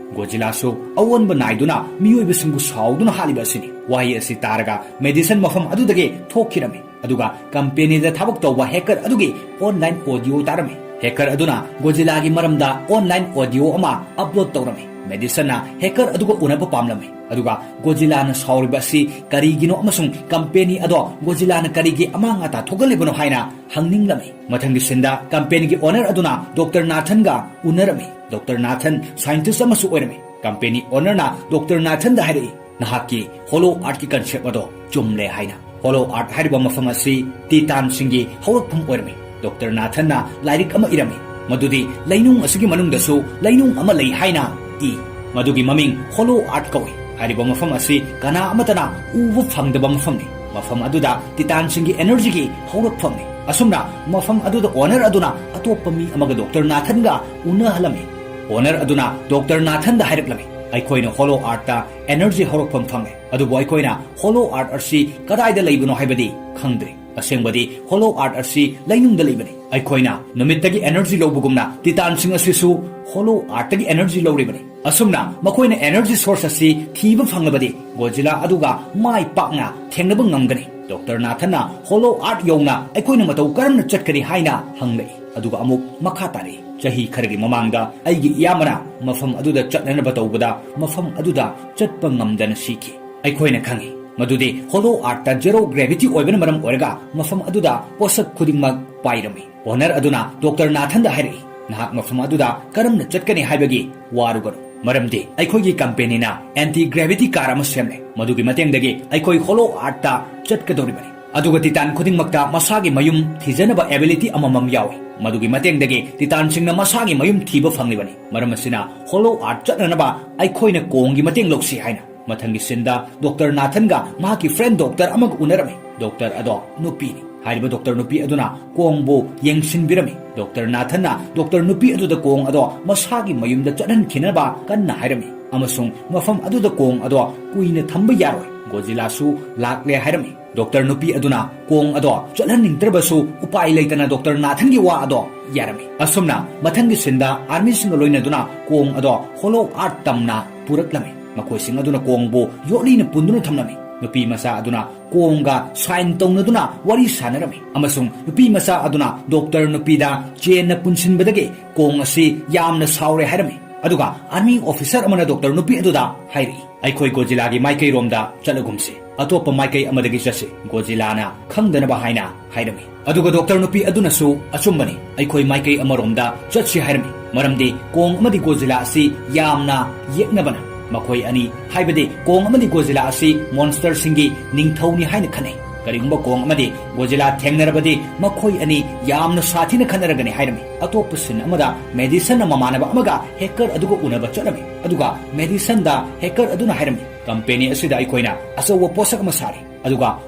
ꯒꯣꯖꯤꯂꯥꯁꯨ ꯑꯑꯣꯟꯕ ꯅꯥꯏꯗꯨꯅ ꯃꯤꯑꯣꯏꯕꯁꯤꯡꯕꯨ ꯁꯥꯎꯗꯨꯅ ꯍꯥꯠꯂꯤꯕ ꯑꯁꯤꯅꯤ"꯫ ꯋꯥꯍꯩ ꯑꯁꯤ ꯇꯥꯔꯒ ꯃꯦꯗꯤꯁꯟ ꯃꯐꯝ ꯑꯗꯨꯗꯒꯤ ꯊꯣꯛꯈꯤꯔꯝꯃꯤ꯫ ꯑꯗꯨꯒ ꯀꯝꯄꯦꯅꯤꯗ ꯊꯕꯛ ꯇꯧꯕ hacker ꯑꯗꯨꯒꯤ online audio ꯇꯥꯔꯝꯃꯤ꯫ Hacker ꯑꯗꯨꯅ ꯒꯣꯖꯤꯂꯥꯒꯤ ꯃꯔꯝꯗ online audio ꯑꯃ upload ꯇꯧꯔꯝꯃꯤ꯫ ꯃꯦꯗꯤꯁꯟꯅ hacker ꯑꯗꯨꯒ ꯎꯅꯕ ꯄꯥꯝꯂꯝꯃꯤ꯫ ꯑꯗꯨꯒ ꯒꯣꯖꯤꯂꯥꯅ ꯁꯥꯎꯔꯤꯕ ꯑꯁꯤ ꯀꯔꯤꯒꯤꯅꯣ ꯑꯃꯁꯨꯡ ꯀꯝꯄꯦꯅꯤ ꯑꯗꯣ ꯒꯣꯖꯤꯂꯥꯅ ꯀꯔꯤꯒꯤ ꯑꯃꯥꯡ ꯑꯇꯥ ꯊꯣꯛꯍꯜꯂꯤꯕꯅꯣ ꯍꯥꯏꯅ ꯍꯪꯅꯤꯡꯂꯝꯃꯤ꯫ ꯃꯊꯪꯒꯤ ꯁꯤꯟꯗ ꯀꯝꯄꯦꯅꯤꯒꯤ owner ꯑꯗꯨꯅ ꯗꯣꯛꯇꯔ ꯅꯥꯊꯟꯒ ꯎꯅꯔꯝꯃꯤ꯫ ꯗꯣꯛꯇꯔ ꯅꯥꯊꯟ scientist ꯑꯃꯁꯨ ꯑꯣꯏꯔꯝꯃꯤ꯫ ꯀꯝꯄꯦꯅꯤ owner ꯅ ꯗꯣꯛꯇꯔ ꯅꯥꯊꯟꯗ ꯍꯥꯏꯔꯛꯏ, "ꯅꯍꯥꯛꯀꯤ hollow earth ꯀꯤ concept ꯑꯗꯣ ꯆꯨꯝꯂꯦ" ꯍꯥꯏꯅ꯫ Hollow earth ꯍꯥꯏꯔꯤꯕ ꯃꯐꯝ ꯑꯁꯤ ꯇꯤꯇꯥꯟꯁꯤꯡꯒꯤ ꯍꯧꯔꯛꯐꯝ ꯑꯣꯏꯔꯝꯃꯤ꯫ ꯗꯣꯛꯇꯔ ꯅꯥꯊꯟꯅ ꯂꯥꯏꯔꯤꯛ ꯑꯃ ꯏꯔꯝꯃꯤ ꯃꯗꯨꯗꯤ ꯂꯩꯅꯨꯡ ꯑꯁꯤꯒꯤ ꯃꯅꯨꯡꯗꯁꯨ ꯂꯩꯅꯨꯡ ꯑꯃ ꯂꯩ ꯍꯥꯏꯅ ꯏ꯫ ꯃꯗꯨꯒꯤ ꯃꯃꯤꯡ hollow earth ꯀꯧꯏ꯫ ꯍꯥꯏꯔꯤꯕ ꯃꯐꯝ ꯑꯁꯤ ꯀꯅꯥ ꯑꯃꯠꯇꯅ ꯎꯕ ꯐꯪꯗꯕ ꯃꯐꯝꯅꯤ꯫ ꯃꯐꯝ ꯑꯗꯨꯗ ꯇꯤꯇꯥꯟꯁꯤꯡꯒꯤ energy ꯒꯤ ꯍꯧꯔꯛꯐꯝꯅꯤ꯫ ꯑꯁꯨꯝꯅ ꯃꯐꯝ ꯑꯗꯨꯗ owner ꯑꯗꯨꯅ ꯑꯇꯣꯞꯄ ꯃꯤ ꯑꯃꯒ ꯗꯣꯛꯇꯔ ꯅꯥꯊꯟꯒ ꯎꯅꯍꯜꯂꯝꯃꯤ꯫ Owner ꯑꯗꯨꯅ ꯗꯣꯛꯇꯔ ꯅꯥꯊꯟꯗ ꯍꯥꯏꯔꯛꯂꯝꯃꯤ, "ꯑꯩꯈꯣꯏꯅ hollow earth ꯇ energy ꯍꯧꯔꯛꯐꯝ ꯐꯪꯂꯦ, ꯑꯗꯨꯕꯨ ꯑꯩꯈꯣꯏꯅ hollow earth ꯑꯁꯤ ꯀꯗꯥꯏꯗ ꯂꯩꯕꯅꯣ ꯍꯥꯏꯕꯗꯤ ꯈꯪꯗ꯭ꯔꯤ꯫ ꯑꯁꯦꯡꯕꯗꯤ hollow earth ꯑꯁꯤ ꯂꯩꯅꯨꯡꯗ ꯂꯩꯕꯅꯤ꯫ ꯑꯩꯈꯣꯏꯅ ꯅꯨꯃꯤꯠꯇꯒꯤ energy ꯂꯧꯕꯒꯨꯝꯅ ꯇꯤꯇꯥꯟꯁꯤꯡ ꯑꯁꯤꯁꯨ hollow earth ꯇꯒꯤ energy ꯂꯧꯔꯤꯕꯅꯤ꯫ ꯑꯁꯨꯝꯅ ꯃꯈꯣꯏꯅ energy source ꯑꯁꯤ ꯊꯤꯕ ꯐꯪꯂꯕꯗꯤ ꯒꯣꯖꯤꯂꯥ ꯑꯗꯨꯒ ꯃꯥꯏ ꯄꯥꯛꯅ ꯊꯦꯡꯅꯕ ꯉꯝꯒꯅꯤ꯫ ꯗꯣꯛꯇꯔ ꯅꯥꯊꯟꯅ hollow earth ꯌꯧꯅ ꯑꯩꯈꯣꯏꯅ ꯃꯇꯧ ꯀꯔꯝꯅ ꯆꯠꯀꯅꯤ ꯍꯥꯏꯅ ꯍꯪꯂꯛꯏ꯫ ꯑꯗꯨꯒ ꯑꯃꯨꯛ ꯃꯈꯥ ꯇꯥꯔꯛꯏ, "ꯆꯍꯤ ꯈꯔꯒꯤ ꯃꯃꯥꯡꯗ ꯑꯩꯒꯤ ꯏꯌꯥꯝꯕꯅ ꯃꯐꯝ ꯑꯗꯨꯗ ꯆꯠꯅꯅꯕ ꯇꯧꯕꯗ ꯃꯐꯝ ꯑꯗꯨꯗ ꯆꯠꯄ ꯉꯝꯗꯅ ꯁꯤꯈꯤ꯫ ꯑꯩꯈꯣꯏꯅ ꯈꯪꯏ, ꯃꯗꯨꯗꯤ ꯍꯣꯂꯣ ꯑꯥꯔꯠꯇ ꯖꯦꯔꯣ ꯒ꯭ꯔꯦꯚꯤꯇꯤ ꯑꯣꯏꯕꯅ ꯃꯔꯝ ꯑꯣꯏꯔꯒ ꯃꯐꯝ ꯑꯗꯨꯗ ꯄꯣꯠꯁꯛ ꯈꯨꯗꯤꯡꯃꯛ ꯄꯥꯏꯔꯝꯃꯤ꯫ ꯑꯣꯅꯔ ꯑꯗꯨꯅ ꯗꯣꯛꯇꯔ ꯅꯥꯊꯟꯗ ꯍꯥꯏꯔꯛꯏ, "ꯅꯍꯥꯛ ꯃꯐꯝ ꯑꯗꯨꯗ ꯀꯔꯝꯅ ꯆꯠꯀꯅꯤ ꯍꯥꯏꯕꯒꯤ ꯋꯥꯔꯨꯒꯅꯨ, ꯃꯔꯝꯗꯤ ꯑꯩꯈꯣꯏꯒꯤ ꯀꯝꯄꯦꯅꯤꯅ ꯑꯦꯟꯇꯤ ꯒ꯭ꯔꯦꯚꯤꯇꯤ ꯀꯥꯔ ꯑꯃ ꯁꯦꯝꯂꯦ, ꯃꯗꯨꯒꯤ ꯃꯇꯦꯡꯗꯒꯤ ꯑꯩꯈꯣꯏ ꯍꯣꯂꯣ ꯑꯥꯔꯠꯇ ꯆꯠꯀꯗꯧꯔꯤꯕꯅꯤ꯫ ꯑꯗꯨꯒ ꯇꯤꯇꯥꯟ ꯈꯨꯗꯤꯡꯃꯛꯇ ꯃꯁꯥꯒꯤ ꯃꯌꯨꯝ ꯊꯤꯖꯅꯕ ꯑꯦꯕꯤꯂꯤꯇꯤ ꯑꯃꯃꯝ ꯌꯥꯎꯏ, ꯃꯗꯨꯒꯤ ꯃꯇꯦꯡꯗꯒꯤ ꯇꯤꯇꯥꯟꯁꯤꯡꯅ ꯃꯁꯥꯒꯤ ꯃꯌꯨꯝ ꯊꯤꯕ ꯐꯪꯂꯤꯕꯅꯤ꯫ ꯃꯔꯝ ꯑꯁꯤꯅ ꯍꯣꯂꯣ ꯑꯥꯔꯠ ꯆꯠꯅꯅꯕ ꯑꯩꯈꯣꯏꯅ ꯀꯣꯡꯒꯤ ꯃꯇꯦꯡ ꯂꯧꯁꯤ" ꯍꯥꯏꯅ꯫ ꯃꯊꯪꯒꯤ ꯁꯤꯟꯗ ꯗꯣꯛꯇꯔ ꯅꯥꯊꯟꯒ ꯃꯍꯥꯛꯀꯤ ꯐ꯭ꯔꯦꯟ ꯗꯣꯛꯇꯔ ꯑꯃꯒ ꯎꯅꯔꯝꯃꯤ꯫ ꯗꯣꯛꯇꯔ ꯑꯗꯣ ꯅꯨꯄꯤꯅꯤ꯫ ꯍꯥꯏꯔꯤꯕ ꯗꯣꯛꯇꯔ ꯅꯨꯄꯤ ꯑꯗꯨꯅ ꯀꯣꯡꯕꯨ ꯌꯦꯡꯁꯤꯟꯕꯤꯔꯝꯃꯤ꯫ ꯗꯣꯛꯇꯔ ꯅꯥꯊꯟꯅ ꯗꯣꯛꯇꯔ ꯅꯨꯄꯤ ꯑꯗꯨꯗ ꯀꯣꯡ ꯑꯗꯣ ꯃꯁꯥꯒꯤ ꯃꯌꯨꯝꯗ ꯆꯠꯍꯟꯈꯤꯅꯕ ꯀꯟꯅ ꯍꯥꯏꯔꯝꯃꯤ ꯑꯃꯁꯨꯡ ꯃꯐꯝ ꯑꯗꯨꯗ ꯀꯣꯡ ꯑꯗꯣ ꯀꯨꯏꯅ ꯊꯝꯕ ꯌꯥꯔꯣꯏ, ꯒꯣꯖꯤꯂꯥꯁꯨ ꯂꯥꯛꯂꯦ ꯍꯥꯏꯔꯝꯃꯤ꯫ ꯗꯣꯛꯇꯔ ꯅꯨꯄꯤ ꯑꯗꯨꯅ ꯀꯣꯡ ꯑꯗꯣ ꯆꯠꯍꯟꯅꯤꯡꯗ꯭ꯔꯕꯁꯨ ꯎꯄꯥꯏ ꯂꯩꯇꯅ ꯗꯣꯛꯇꯔ ꯅꯥꯊꯟꯒꯤ ꯋꯥ ꯑꯗꯣ ꯌꯥꯔꯝꯃꯤ꯫ ꯑꯁꯨꯝꯅ ꯃꯊꯪꯒꯤ ꯁꯤꯟꯗ ꯑꯥꯔꯃꯤꯁꯤꯡꯒ ꯂꯣꯏꯅꯗꯨꯅ ꯀꯣꯡ ꯑꯗꯣ ꯍꯣꯂꯣ ꯑꯥꯔꯠ ꯇꯝꯅ ꯄꯨꯔꯛꯂꯝꯃꯤ꯫ ꯃꯈꯣꯏꯁꯤꯡ ꯑꯗꯨꯅ ꯀꯣꯡꯕꯨ ꯌꯣꯠꯂꯤꯅ ꯄꯨꯟꯗꯨꯅ ꯊꯝꯂꯝꯃꯤ꯫ ꯅꯨꯄꯤ ꯃꯆꯥ ꯑꯗꯨꯅ ꯀꯣꯡꯒ ꯁꯥꯏꯟ ꯇꯧꯅꯗꯨꯅ ꯋꯥꯔꯤ ꯁꯥꯟꯅꯔꯝꯃꯤ ꯑꯃꯁꯨꯡ ꯅꯨꯄꯤ ꯃꯆꯥ ꯑꯗꯨꯅ ꯗꯣꯛꯇꯔ ꯅꯨꯄꯤꯗ ꯆꯦꯟꯅ ꯄꯨꯟꯁꯤꯟꯕꯗꯒꯤ ꯀꯣꯡ ꯑꯁꯤ ꯌꯥꯝꯅ ꯁꯥꯎꯔꯦ ꯍꯥꯏꯔꯝꯃꯤ꯫ ꯑꯗꯨꯒ ꯑꯥꯔꯃꯤ ꯑꯣꯐꯤꯁꯔ ꯑꯃꯅ ꯗꯣꯛꯇꯔ ꯅꯨꯄꯤ ꯑꯗꯨꯗ ꯍꯥꯏꯔꯛꯏ, "ꯑꯩꯈꯣꯏ ꯒꯣꯖꯤꯂꯥꯒꯤ ꯃꯥꯏꯀꯩꯔꯣꯝꯗ ꯆꯠꯂꯒꯨꯝꯁꯤ, ꯑꯇꯣꯞꯄ ꯃꯥꯏꯀꯩ ꯑꯃꯗꯒꯤ ꯆꯠꯁꯤ, ꯒꯣꯖꯤꯂꯥꯅ ꯈꯪꯗꯅꯕ" ꯍꯥꯏꯅ ꯍꯥꯏꯔꯝꯃꯤ꯫ ꯑꯗꯨꯒ ꯗꯣꯛꯇꯔ ꯅꯨꯄꯤ ꯑꯗꯨꯅꯁꯨ, "ꯑꯆꯨꯝꯕꯅꯤ, ꯑꯩꯈꯣꯏ ꯃꯥꯏꯀꯩ ꯑꯃꯔꯣꯝꯗ ꯆꯠꯁꯤ" ꯍꯥꯏꯔꯝꯃꯤ, ꯃꯔꯝꯗꯤ ꯀꯣꯡ ꯑꯃꯗꯤ ꯒꯣꯖꯤꯂꯥ ꯑꯁꯤ ꯌꯥꯝꯅ ꯌꯦꯛꯅꯕꯅ꯫ ꯃꯈꯣꯏ ꯑꯅꯤ, ꯍꯥꯏꯕꯗꯤ ꯀꯣꯡ ꯑꯃꯗꯤ ꯒꯣꯖꯤꯂꯥ ꯑꯁꯤ ꯃꯣꯟꯁꯇꯔꯁꯤꯡꯒꯤ ꯅꯤꯡꯊꯧꯅꯤ ꯍꯥꯏꯅ ꯈꯟꯅꯩ꯫ ꯀꯔꯤꯒꯨꯝꯕ ꯀꯣꯡ ꯑꯃꯗꯤ ꯒꯣꯖꯤꯂꯥ ꯊꯦꯡꯅꯔꯕꯗꯤ ꯃꯈꯣꯏ ꯑꯅꯤ ꯌꯥꯝꯅ ꯁꯥꯊꯤꯅ ꯈꯠꯅꯔꯒꯅꯤ ꯍꯥꯏꯔꯝꯃꯤ꯫ ꯑꯇꯣꯞꯄ ꯁꯤꯟ ꯑꯃꯗ ꯃꯦꯗꯤꯁꯟꯅ ꯃꯃꯥꯟꯅꯕ ꯑꯃꯒ ꯍꯦꯀꯔ ꯑꯗꯨꯒ ꯎꯅꯕ ꯆꯠꯂꯝꯃꯤ꯫ ꯑꯗꯨꯒ ꯃꯦꯗꯤꯁꯟꯗ ꯍꯦꯀꯔ ꯑꯗꯨꯅ ꯍꯥꯏꯔꯝꯃꯤ, "ꯀꯝꯄꯦꯅꯤ ꯑꯁꯤꯗ ꯑꯩꯈꯣꯏꯅ ꯑꯆꯧꯕ ꯄꯣꯠꯁꯛ ꯑꯃ ꯁꯥꯔꯤ, ꯑꯗꯨꯒ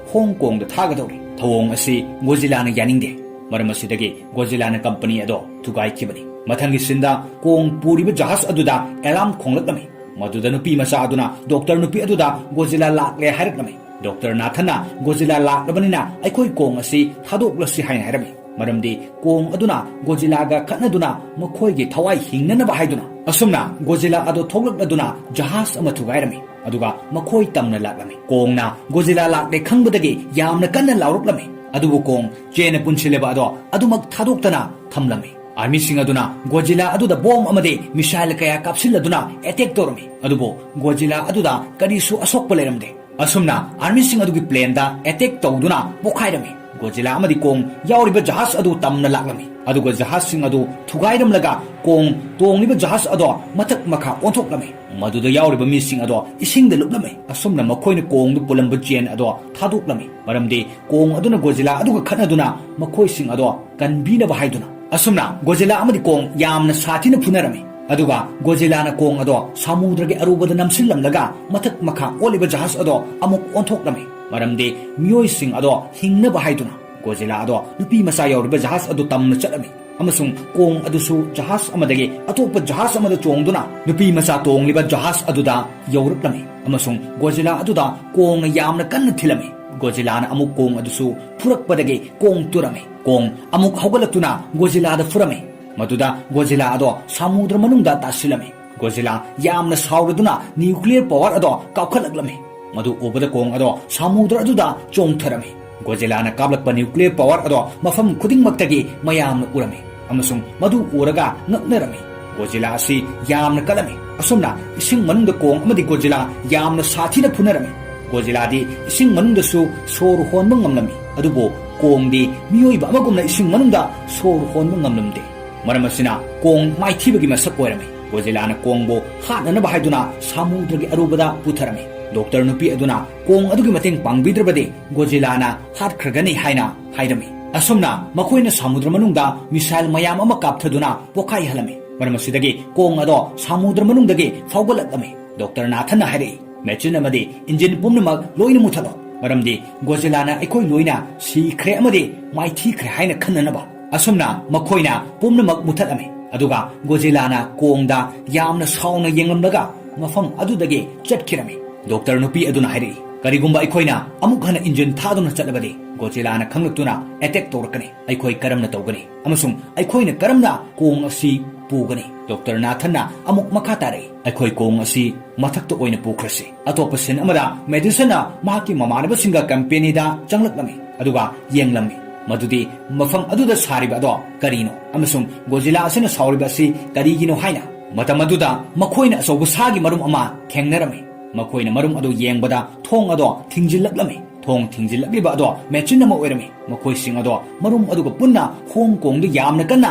ꯍꯣꯡ ꯀꯣꯡꯗ ꯊꯥꯒꯗꯧꯔꯤ꯫ ꯊꯧꯑꯣꯡ ꯑꯁꯤ ꯒꯣꯖꯤꯂꯥꯅ ꯌꯥꯅꯤꯡꯗꯦ꯫ ꯃꯔꯝ ꯑꯁꯤꯗꯒꯤ ꯒꯣꯖꯤꯂꯥꯅ ꯀꯝꯄꯅꯤ ꯑꯗꯣ ꯊꯨꯒꯥꯏꯈꯤꯕꯅꯤ"꯫ ꯃꯊꯪꯒꯤ ꯁꯤꯟꯗ ꯀꯣꯡ ꯄꯨꯔꯤꯕ ꯖꯍꯥꯖ ꯑꯗꯨꯗ ꯑꯦꯂꯥꯔꯝ ꯈꯣꯡꯂꯛꯂꯝꯃꯤ꯫ ꯃꯗꯨꯗ ꯅꯨꯄꯤ ꯃꯆꯥ ꯑꯗꯨꯅ ꯗꯣꯛꯇꯔ ꯅꯨꯄꯤ ꯑꯗꯨꯗ ꯒꯣꯖꯤꯂꯥ ꯂꯥꯛꯂꯦ ꯍꯥꯏꯔꯛꯂꯝꯃꯤ꯫ ꯗꯣꯛꯇꯔ ꯅꯥꯊꯟꯅ ꯒꯣꯖꯤꯂꯥ ꯂꯥꯛꯂꯕꯅꯤꯅ ꯑꯩꯈꯣꯏ ꯀꯣꯡ ꯑꯁꯤ ꯊꯥꯗꯣꯛꯂꯁꯤ ꯍꯥꯏꯅ ꯍꯥꯏꯔꯝꯃꯤ, ꯃꯔꯝꯗꯤ ꯀꯣꯡ ꯑꯗꯨꯅ ꯒꯣꯖꯤꯂꯥꯒ ꯈꯠꯅꯗꯨꯅ ꯃꯈꯣꯏꯒꯤ ꯊꯋꯥꯏ ꯍꯤꯡꯅꯅꯕ ꯍꯥꯏꯗꯨꯅ꯫ ꯑꯁꯨꯝꯅ ꯒꯣꯖꯤꯂꯥ ꯑꯗꯨ ꯊꯣꯛꯂꯛꯂꯗꯨꯅ ꯖꯍꯥꯖ ꯑꯃ ꯊꯨꯒꯥꯏꯔꯝꯃꯤ, ꯑꯗꯨꯒ ꯃꯈꯣꯏ ꯇꯝꯅ ꯂꯥꯛꯂꯝꯃꯤ꯫ ꯀꯣꯡꯅ ꯒꯣꯖꯤꯂꯥ ꯂꯥꯛꯂꯦ ꯈꯪꯕꯗꯒꯤ ꯌꯥꯝꯅ ꯀꯟꯅ ꯂꯥꯎꯔꯛꯂꯝꯃꯤ, ꯑꯗꯨꯕꯨ ꯀꯣꯡ ꯆꯦꯟꯅ ꯄꯨꯟꯁꯤꯜꯂꯦꯕ ꯑꯗꯣ ꯑꯗꯨꯃꯛ ꯊꯥꯗꯣꯛꯇꯅ ꯊꯝꯂꯝꯃꯤ꯫ ꯑꯥꯔꯃꯤꯁꯤꯡ ꯑꯗꯨꯅ ꯒꯣꯖꯤꯂꯥ ꯑꯗꯨꯗ ꯕꯣꯝ ꯑꯃꯗꯤ ꯃꯤꯁꯥꯏꯜ ꯀꯌꯥ ꯀꯥꯞꯁꯤꯜꯂꯗꯨꯅ ꯑꯦꯇꯦꯛ ꯇꯧꯔꯝꯃꯤ, ꯑꯗꯨꯕꯨ ꯒꯣꯖꯤꯂꯥ ꯑꯗꯨꯗ ꯀꯔꯤꯁꯨ ꯑꯁꯣꯛꯄ ꯂꯩꯔꯝꯗꯦ꯫ ꯑꯁꯨꯝꯅ ꯑꯥꯔꯃꯤꯁꯤꯡ ꯑꯗꯨꯒꯤ ꯄ꯭ꯂꯦꯟꯗ ꯑꯦꯇꯦꯛ ꯇꯧꯗꯨꯅ ꯄꯣꯈꯥꯏꯔꯝꯃꯤ꯫ ꯒꯣꯖꯤꯂꯥ ꯑꯃꯗꯤ ꯀꯣꯡ ꯌꯥꯎꯔꯤꯕ ꯖꯍꯥꯖ ꯑꯗꯨ ꯇꯝꯅ ꯂꯥꯛꯂꯝꯃꯤ, ꯑꯗꯨꯒ ꯖꯍꯥꯖꯁꯤꯡ ꯑꯗꯨ ꯊꯨꯒꯥꯏꯔꯝꯂꯒ ꯀꯣꯡ ꯇꯣꯡꯂꯤꯕ ꯖꯍꯥꯖ ꯑꯗꯣ ꯃꯊꯛ ꯃꯈꯥ ꯑꯣꯟꯊꯣꯛꯂꯝꯃꯤ꯫ ꯃꯗꯨꯗ ꯌꯥꯎꯔꯤꯕ ꯃꯤꯁꯤꯡ ꯑꯗꯣ ꯏꯁꯤꯡꯗ ꯂꯨꯞꯂꯝꯃꯤ꯫ ꯑꯁꯨꯝꯅ ꯃꯈꯣꯏꯅ ꯀꯣꯡꯗꯨ ꯄꯨꯜꯂꯝꯕ ꯆꯦꯟ ꯑꯗꯣ ꯊꯥꯗꯣꯛꯂꯝꯃꯤ, ꯃꯔꯝꯗꯤ ꯀꯣꯡ ꯑꯗꯨꯅ ꯒꯣꯖꯤꯂꯥ ꯑꯗꯨꯒ ꯈꯠꯅꯗꯨꯅ ꯃꯈꯣꯏꯁꯤꯡ ꯑꯗꯣ ꯀꯟꯕꯤꯅꯕ ꯍꯥꯏꯗꯨꯅ꯫ ꯑꯁꯨꯝꯅ ꯒꯣꯖꯤꯂꯥ ꯑꯃꯗꯤ ꯀꯣꯡ ꯌꯥꯝꯅ ꯁꯥꯊꯤꯅ ꯐꯨꯅꯔꯝꯃꯤ꯫ ꯑꯗꯨꯒ ꯒꯣꯖꯤꯂꯥꯅ ꯀꯣꯡ ꯑꯗꯣ ꯁꯃꯨꯗ꯭ꯔꯒꯤ ꯑꯔꯨꯕꯗ ꯅꯝꯁꯤꯜꯂꯝꯂꯒ ꯃꯊꯛ ꯃꯈꯥ ꯑꯣꯜꯂꯤꯕ ꯖꯍꯥꯖ ꯑꯗꯣ ꯑꯃꯨꯛ ꯑꯣꯟꯊꯣꯛꯂꯝꯃꯤ, ꯃꯔꯝꯗꯤ ꯃꯤꯑꯣꯏꯁꯤꯡ ꯑꯗꯣ ꯍꯤꯡꯅꯕ ꯍꯥꯏꯗꯨꯅ꯫ ꯒꯣꯖꯤꯂꯥ ꯑꯗꯣ ꯅꯨꯄꯤ ꯃꯆꯥ ꯌꯥꯎꯔꯤꯕ ꯖꯍꯥꯖ ꯑꯗꯨ ꯇꯝꯅ ꯆꯠꯂꯝꯃꯤ, ꯑꯃꯁꯨꯡ ꯀꯣꯡ ꯑꯗꯨꯁꯨ ꯖꯍꯥꯖ ꯑꯃꯗꯒꯤ ꯑꯇꯣꯞꯄ ꯖꯍꯥꯖ ꯑꯃꯗ ꯆꯣꯡꯗꯨꯅ ꯅꯨꯄꯤ ꯃꯆꯥ ꯇꯣꯡꯂꯤꯕ ꯖꯍꯥꯖ ꯑꯗꯨꯗ ꯌꯧꯔꯛꯂꯝꯃꯤ, ꯑꯃꯁꯨꯡ ꯒꯣꯖꯤꯂꯥ ꯑꯗꯨꯗ ꯀꯣꯡꯅ ꯌꯥꯝꯅ ꯀꯟꯅ ꯊꯤꯜꯂꯝꯃꯤ꯫ ꯒꯣꯖꯤꯂꯥꯅ ꯑꯃꯨꯛ ꯀꯣꯡ ꯑꯗꯨꯁꯨ ꯐꯨꯔꯛꯄꯗꯒꯤ ꯀꯣꯡ ꯇꯨꯔꯝꯃꯤ꯫ ꯀꯣꯡ ꯑꯃꯨꯛ ꯍꯧꯒꯠꯂꯛꯇꯨꯅ ꯒꯣꯖꯤꯂꯥꯗ ꯐꯨꯔꯝꯃꯤ꯫ ꯃꯗꯨꯗ ꯒꯣꯖꯤꯂꯥ ꯑꯗꯣ ꯁꯃꯨꯗ꯭ꯔ ꯃꯅꯨꯡꯗ ꯇꯥꯁꯤꯜꯂꯝꯃꯤ꯫ ꯒꯣꯖꯤꯂꯥ ꯌꯥꯝꯅ ꯁꯥꯎꯔꯗꯨꯅ ꯅ꯭ꯌꯨꯀ꯭ꯂꯤꯌꯔ ꯄꯥꯋꯔ ꯑꯗꯣ ꯀꯥꯎꯈꯠꯂꯛꯂꯝꯃꯤ꯫ ꯃꯗꯨ ꯎꯕꯗ ꯀꯣꯡ ꯑꯗꯣ ꯁꯃꯨꯗ꯭ꯔ ꯑꯗꯨꯗ ꯆꯣꯡꯊꯔꯝꯃꯤ꯫ ꯒꯣꯖꯤꯂꯥꯅ ꯀꯥꯞꯂꯛꯄ ꯅ꯭ꯌꯨꯀ꯭ꯂꯤꯌꯔ ꯄꯥꯋꯔ ꯑꯗꯣ ꯃꯐꯝ ꯈꯨꯗꯤꯡꯃꯛꯇꯒꯤ ꯃꯌꯥꯝꯅ ꯎꯔꯝꯃꯤ, ꯑꯃꯁꯨꯡ ꯃꯗꯨ ꯎꯔꯒ ꯉꯛꯅꯔꯝꯃꯤ꯫ ꯒꯣꯖꯤꯂꯥ ꯑꯁꯤ ꯌꯥꯝꯅ ꯀꯜꯂꯝꯃꯤ꯫ ꯑꯁꯨꯝꯅ ꯏꯁꯤꯡ ꯃꯅꯨꯡꯗ ꯀꯣꯡ ꯑꯃꯗꯤ ꯒꯣꯖꯤꯂꯥ ꯌꯥꯝꯅ ꯁꯥꯊꯤꯅ ꯐꯨꯅꯔꯝꯃꯤ꯫ ꯒꯣꯖꯤꯂꯥꯗꯤ ꯏꯁꯤꯡ ꯃꯅꯨꯡꯗꯁꯨ ꯁꯣꯔ ꯍꯣꯟꯕ ꯉꯝꯂꯝꯃꯤ, ꯑꯗꯨꯕꯨ ꯀꯣꯡꯗꯤ ꯃꯤꯑꯣꯏꯕ ꯑꯃꯒꯨꯝꯅ ꯏꯁꯤꯡ ꯃꯅꯨꯡꯗ ꯁꯣꯔ ꯍꯣꯟꯕ ꯉꯝꯂꯝꯗꯦ꯫ ꯃꯔꯝ ꯑꯁꯤꯅ ꯀꯣꯡ ꯃꯥꯏꯊꯤꯕꯒꯤ ꯃꯁꯛ ꯑꯣꯏꯔꯝꯃꯤ꯫ ꯒꯣꯖꯤꯂꯥꯅ ꯀꯣꯡꯕꯨ ꯍꯥꯠꯅꯅꯕ ꯍꯥꯏꯗꯨꯅ ꯁꯃꯨꯗ꯭ꯔꯒꯤ ꯑꯔꯨꯕꯗ ꯄꯨꯊꯔꯝꯃꯤ꯫ ꯗꯣꯛꯇꯔ ꯅꯨꯄꯤ ꯑꯗꯨꯅ ꯀꯣꯡ ꯑꯗꯨꯒꯤ ꯃꯇꯦꯡ ꯄꯥꯡꯕꯤꯗ꯭ꯔꯕꯗꯤ ꯒꯣꯖꯤꯂꯥꯅ ꯍꯥꯠꯈ꯭ꯔꯒꯅꯤ ꯍꯥꯏꯅ ꯍꯥꯏꯔꯝꯃꯤ꯫ ꯑꯁꯨꯝꯅ ꯃꯈꯣꯏꯅ ꯁꯃꯨꯗ꯭ꯔ ꯃꯅꯨꯡꯗ ꯃꯤꯁꯥꯏꯜ ꯃꯌꯥꯝ ꯑꯃ ꯀꯥꯞꯊꯗꯨꯅ ꯄꯣꯈꯥꯏꯍꯜꯂꯝꯃꯤ꯫ ꯃꯔꯝ ꯑꯁꯤꯗꯒꯤ ꯀꯣꯡ ꯑꯗꯣ ꯁꯃꯨꯗ꯭ꯔ ꯃꯅꯨꯡꯗꯒꯤ ꯐꯥꯎꯒꯠꯂꯛꯂꯝꯃꯤ꯫ ꯗꯣꯛꯇꯔ ꯅꯥꯊꯟꯅ ꯍꯥꯏꯔꯛꯏ, "ꯃꯦꯆꯤꯟ ꯑꯃꯗꯤ ꯏꯟꯖꯤꯟ ꯄꯨꯝꯅꯃꯛ ꯂꯣꯏꯅ ꯃꯨꯊꯠꯂꯣ, ꯃꯔꯝꯗꯤ ꯒꯣꯖꯤꯂꯥꯅ ꯑꯩꯈꯣꯏ ꯂꯣꯏꯅ ꯁꯤꯈ꯭ꯔꯦ ꯑꯃꯗꯤ ꯃꯥꯏꯊꯤꯈ꯭ꯔꯦ ꯍꯥꯏꯅ ꯈꯟꯅꯅꯕ꯫" ꯑꯁꯨꯝꯅ ꯃꯈꯣꯏꯅ ꯄꯨꯝꯅꯃꯛ ꯃꯨꯊꯠꯂꯝꯃꯤ꯫ ꯑꯗꯨꯒ ꯒꯣꯖꯤꯂꯥꯅ ꯀꯣꯡꯗ ꯌꯥꯝꯅ ꯁꯥꯎꯅ ꯌꯦꯡꯂꯝꯂꯒ ꯃꯐꯝ ꯑꯗꯨꯗꯒꯤ ꯆꯠꯈꯤꯔꯝꯃꯤ꯫ ꯗꯣꯛꯇꯔ ꯅꯨꯄꯤ ꯑꯗꯨꯅ ꯍꯥꯏꯔꯛꯏ, "ꯀꯔꯤꯒꯨꯝꯕ ꯑꯩꯈꯣꯏꯅ ꯑꯃꯨꯛ ꯍꯟꯅ ꯏꯟꯖꯤꯟ ꯊꯥꯗꯨꯅ ꯆꯠꯂꯕꯗꯤ ꯒꯣꯖꯤꯂꯥꯅ ꯈꯪꯂꯛꯇꯨꯅ ꯑꯦꯇꯦꯛ ꯇꯧꯔꯛꯀꯅꯤ꯫ ꯑꯩꯈꯣꯏ ꯀꯔꯝꯅ ꯇꯧꯒꯅꯤ? ꯑꯃꯁꯨꯡ ꯑꯩꯈꯣꯏꯅ ꯀꯔꯝꯅ ꯀꯣꯡ ꯑꯁꯤ ꯄꯨꯒꯅꯤ?" ꯗꯣꯛꯇꯔ ꯅꯥꯊꯟꯅ ꯑꯃꯨꯛ ꯃꯈꯥ ꯇꯥꯔꯛꯏ, "ꯑꯩꯈꯣꯏ ꯀꯣꯡ ꯑꯁꯤ ꯃꯊꯛꯇ ꯑꯣꯏꯅ ꯄꯨꯈ꯭ꯔꯁꯤ꯫" ꯑꯇꯣꯞꯄ ꯁꯤꯟ ꯑꯃꯗ ꯃꯦꯗꯤꯁꯟꯅ ꯃꯍꯥꯛꯀꯤ ꯃꯃꯥꯟꯅꯕꯁꯤꯡꯒ ꯀꯝꯄꯦꯅꯤꯗ ꯆꯪꯂꯛꯂꯝꯃꯤ, ꯑꯗꯨꯒ ꯌꯦꯡꯂꯝꯃꯤ꯫ ꯃꯗꯨꯗꯤ ꯃꯐꯝ ꯑꯗꯨꯗ ꯁꯥꯔꯤꯕ ꯑꯗꯣ ꯀꯔꯤꯅꯣ ꯑꯃꯁꯨꯡ ꯒꯣꯖꯤꯂꯥ ꯑꯁꯤꯅ ꯁꯥꯎꯔꯤꯕ ꯑꯁꯤ ꯀꯔꯤꯒꯤꯅꯣ ꯍꯥꯏꯅ꯫ ꯃꯇꯝ ꯑꯗꯨꯗ ꯃꯈꯣꯏꯅ ꯑꯆꯧꯕ ꯁꯥꯒꯤ ꯃꯔꯨꯝ ꯑꯃ ꯊꯦꯡꯅꯔꯝꯃꯤ꯫ ꯃꯈꯣꯏꯅ ꯃꯔꯨꯝ ꯑꯗꯨ ꯌꯦꯡꯕꯗ ꯊꯣꯡ ꯑꯗꯣ ꯊꯤꯡꯖꯤꯜꯂꯛꯂꯝꯃꯤ꯫ ꯊꯣꯡ ꯊꯤꯡꯖꯤꯜꯂꯛꯂꯤꯕ ꯑꯗꯣ ꯃꯦꯆꯤꯟ ꯑꯃ ꯑꯣꯏꯔꯝꯃꯤ꯫ ꯃꯈꯣꯏꯁꯤꯡ ꯑꯗꯣ ꯃꯔꯨꯝ ꯑꯗꯨꯒ ꯄꯨꯟꯅ ꯍꯣꯡ ꯀꯣꯡꯗ ꯌꯥꯝꯅ ꯀꯟꯅ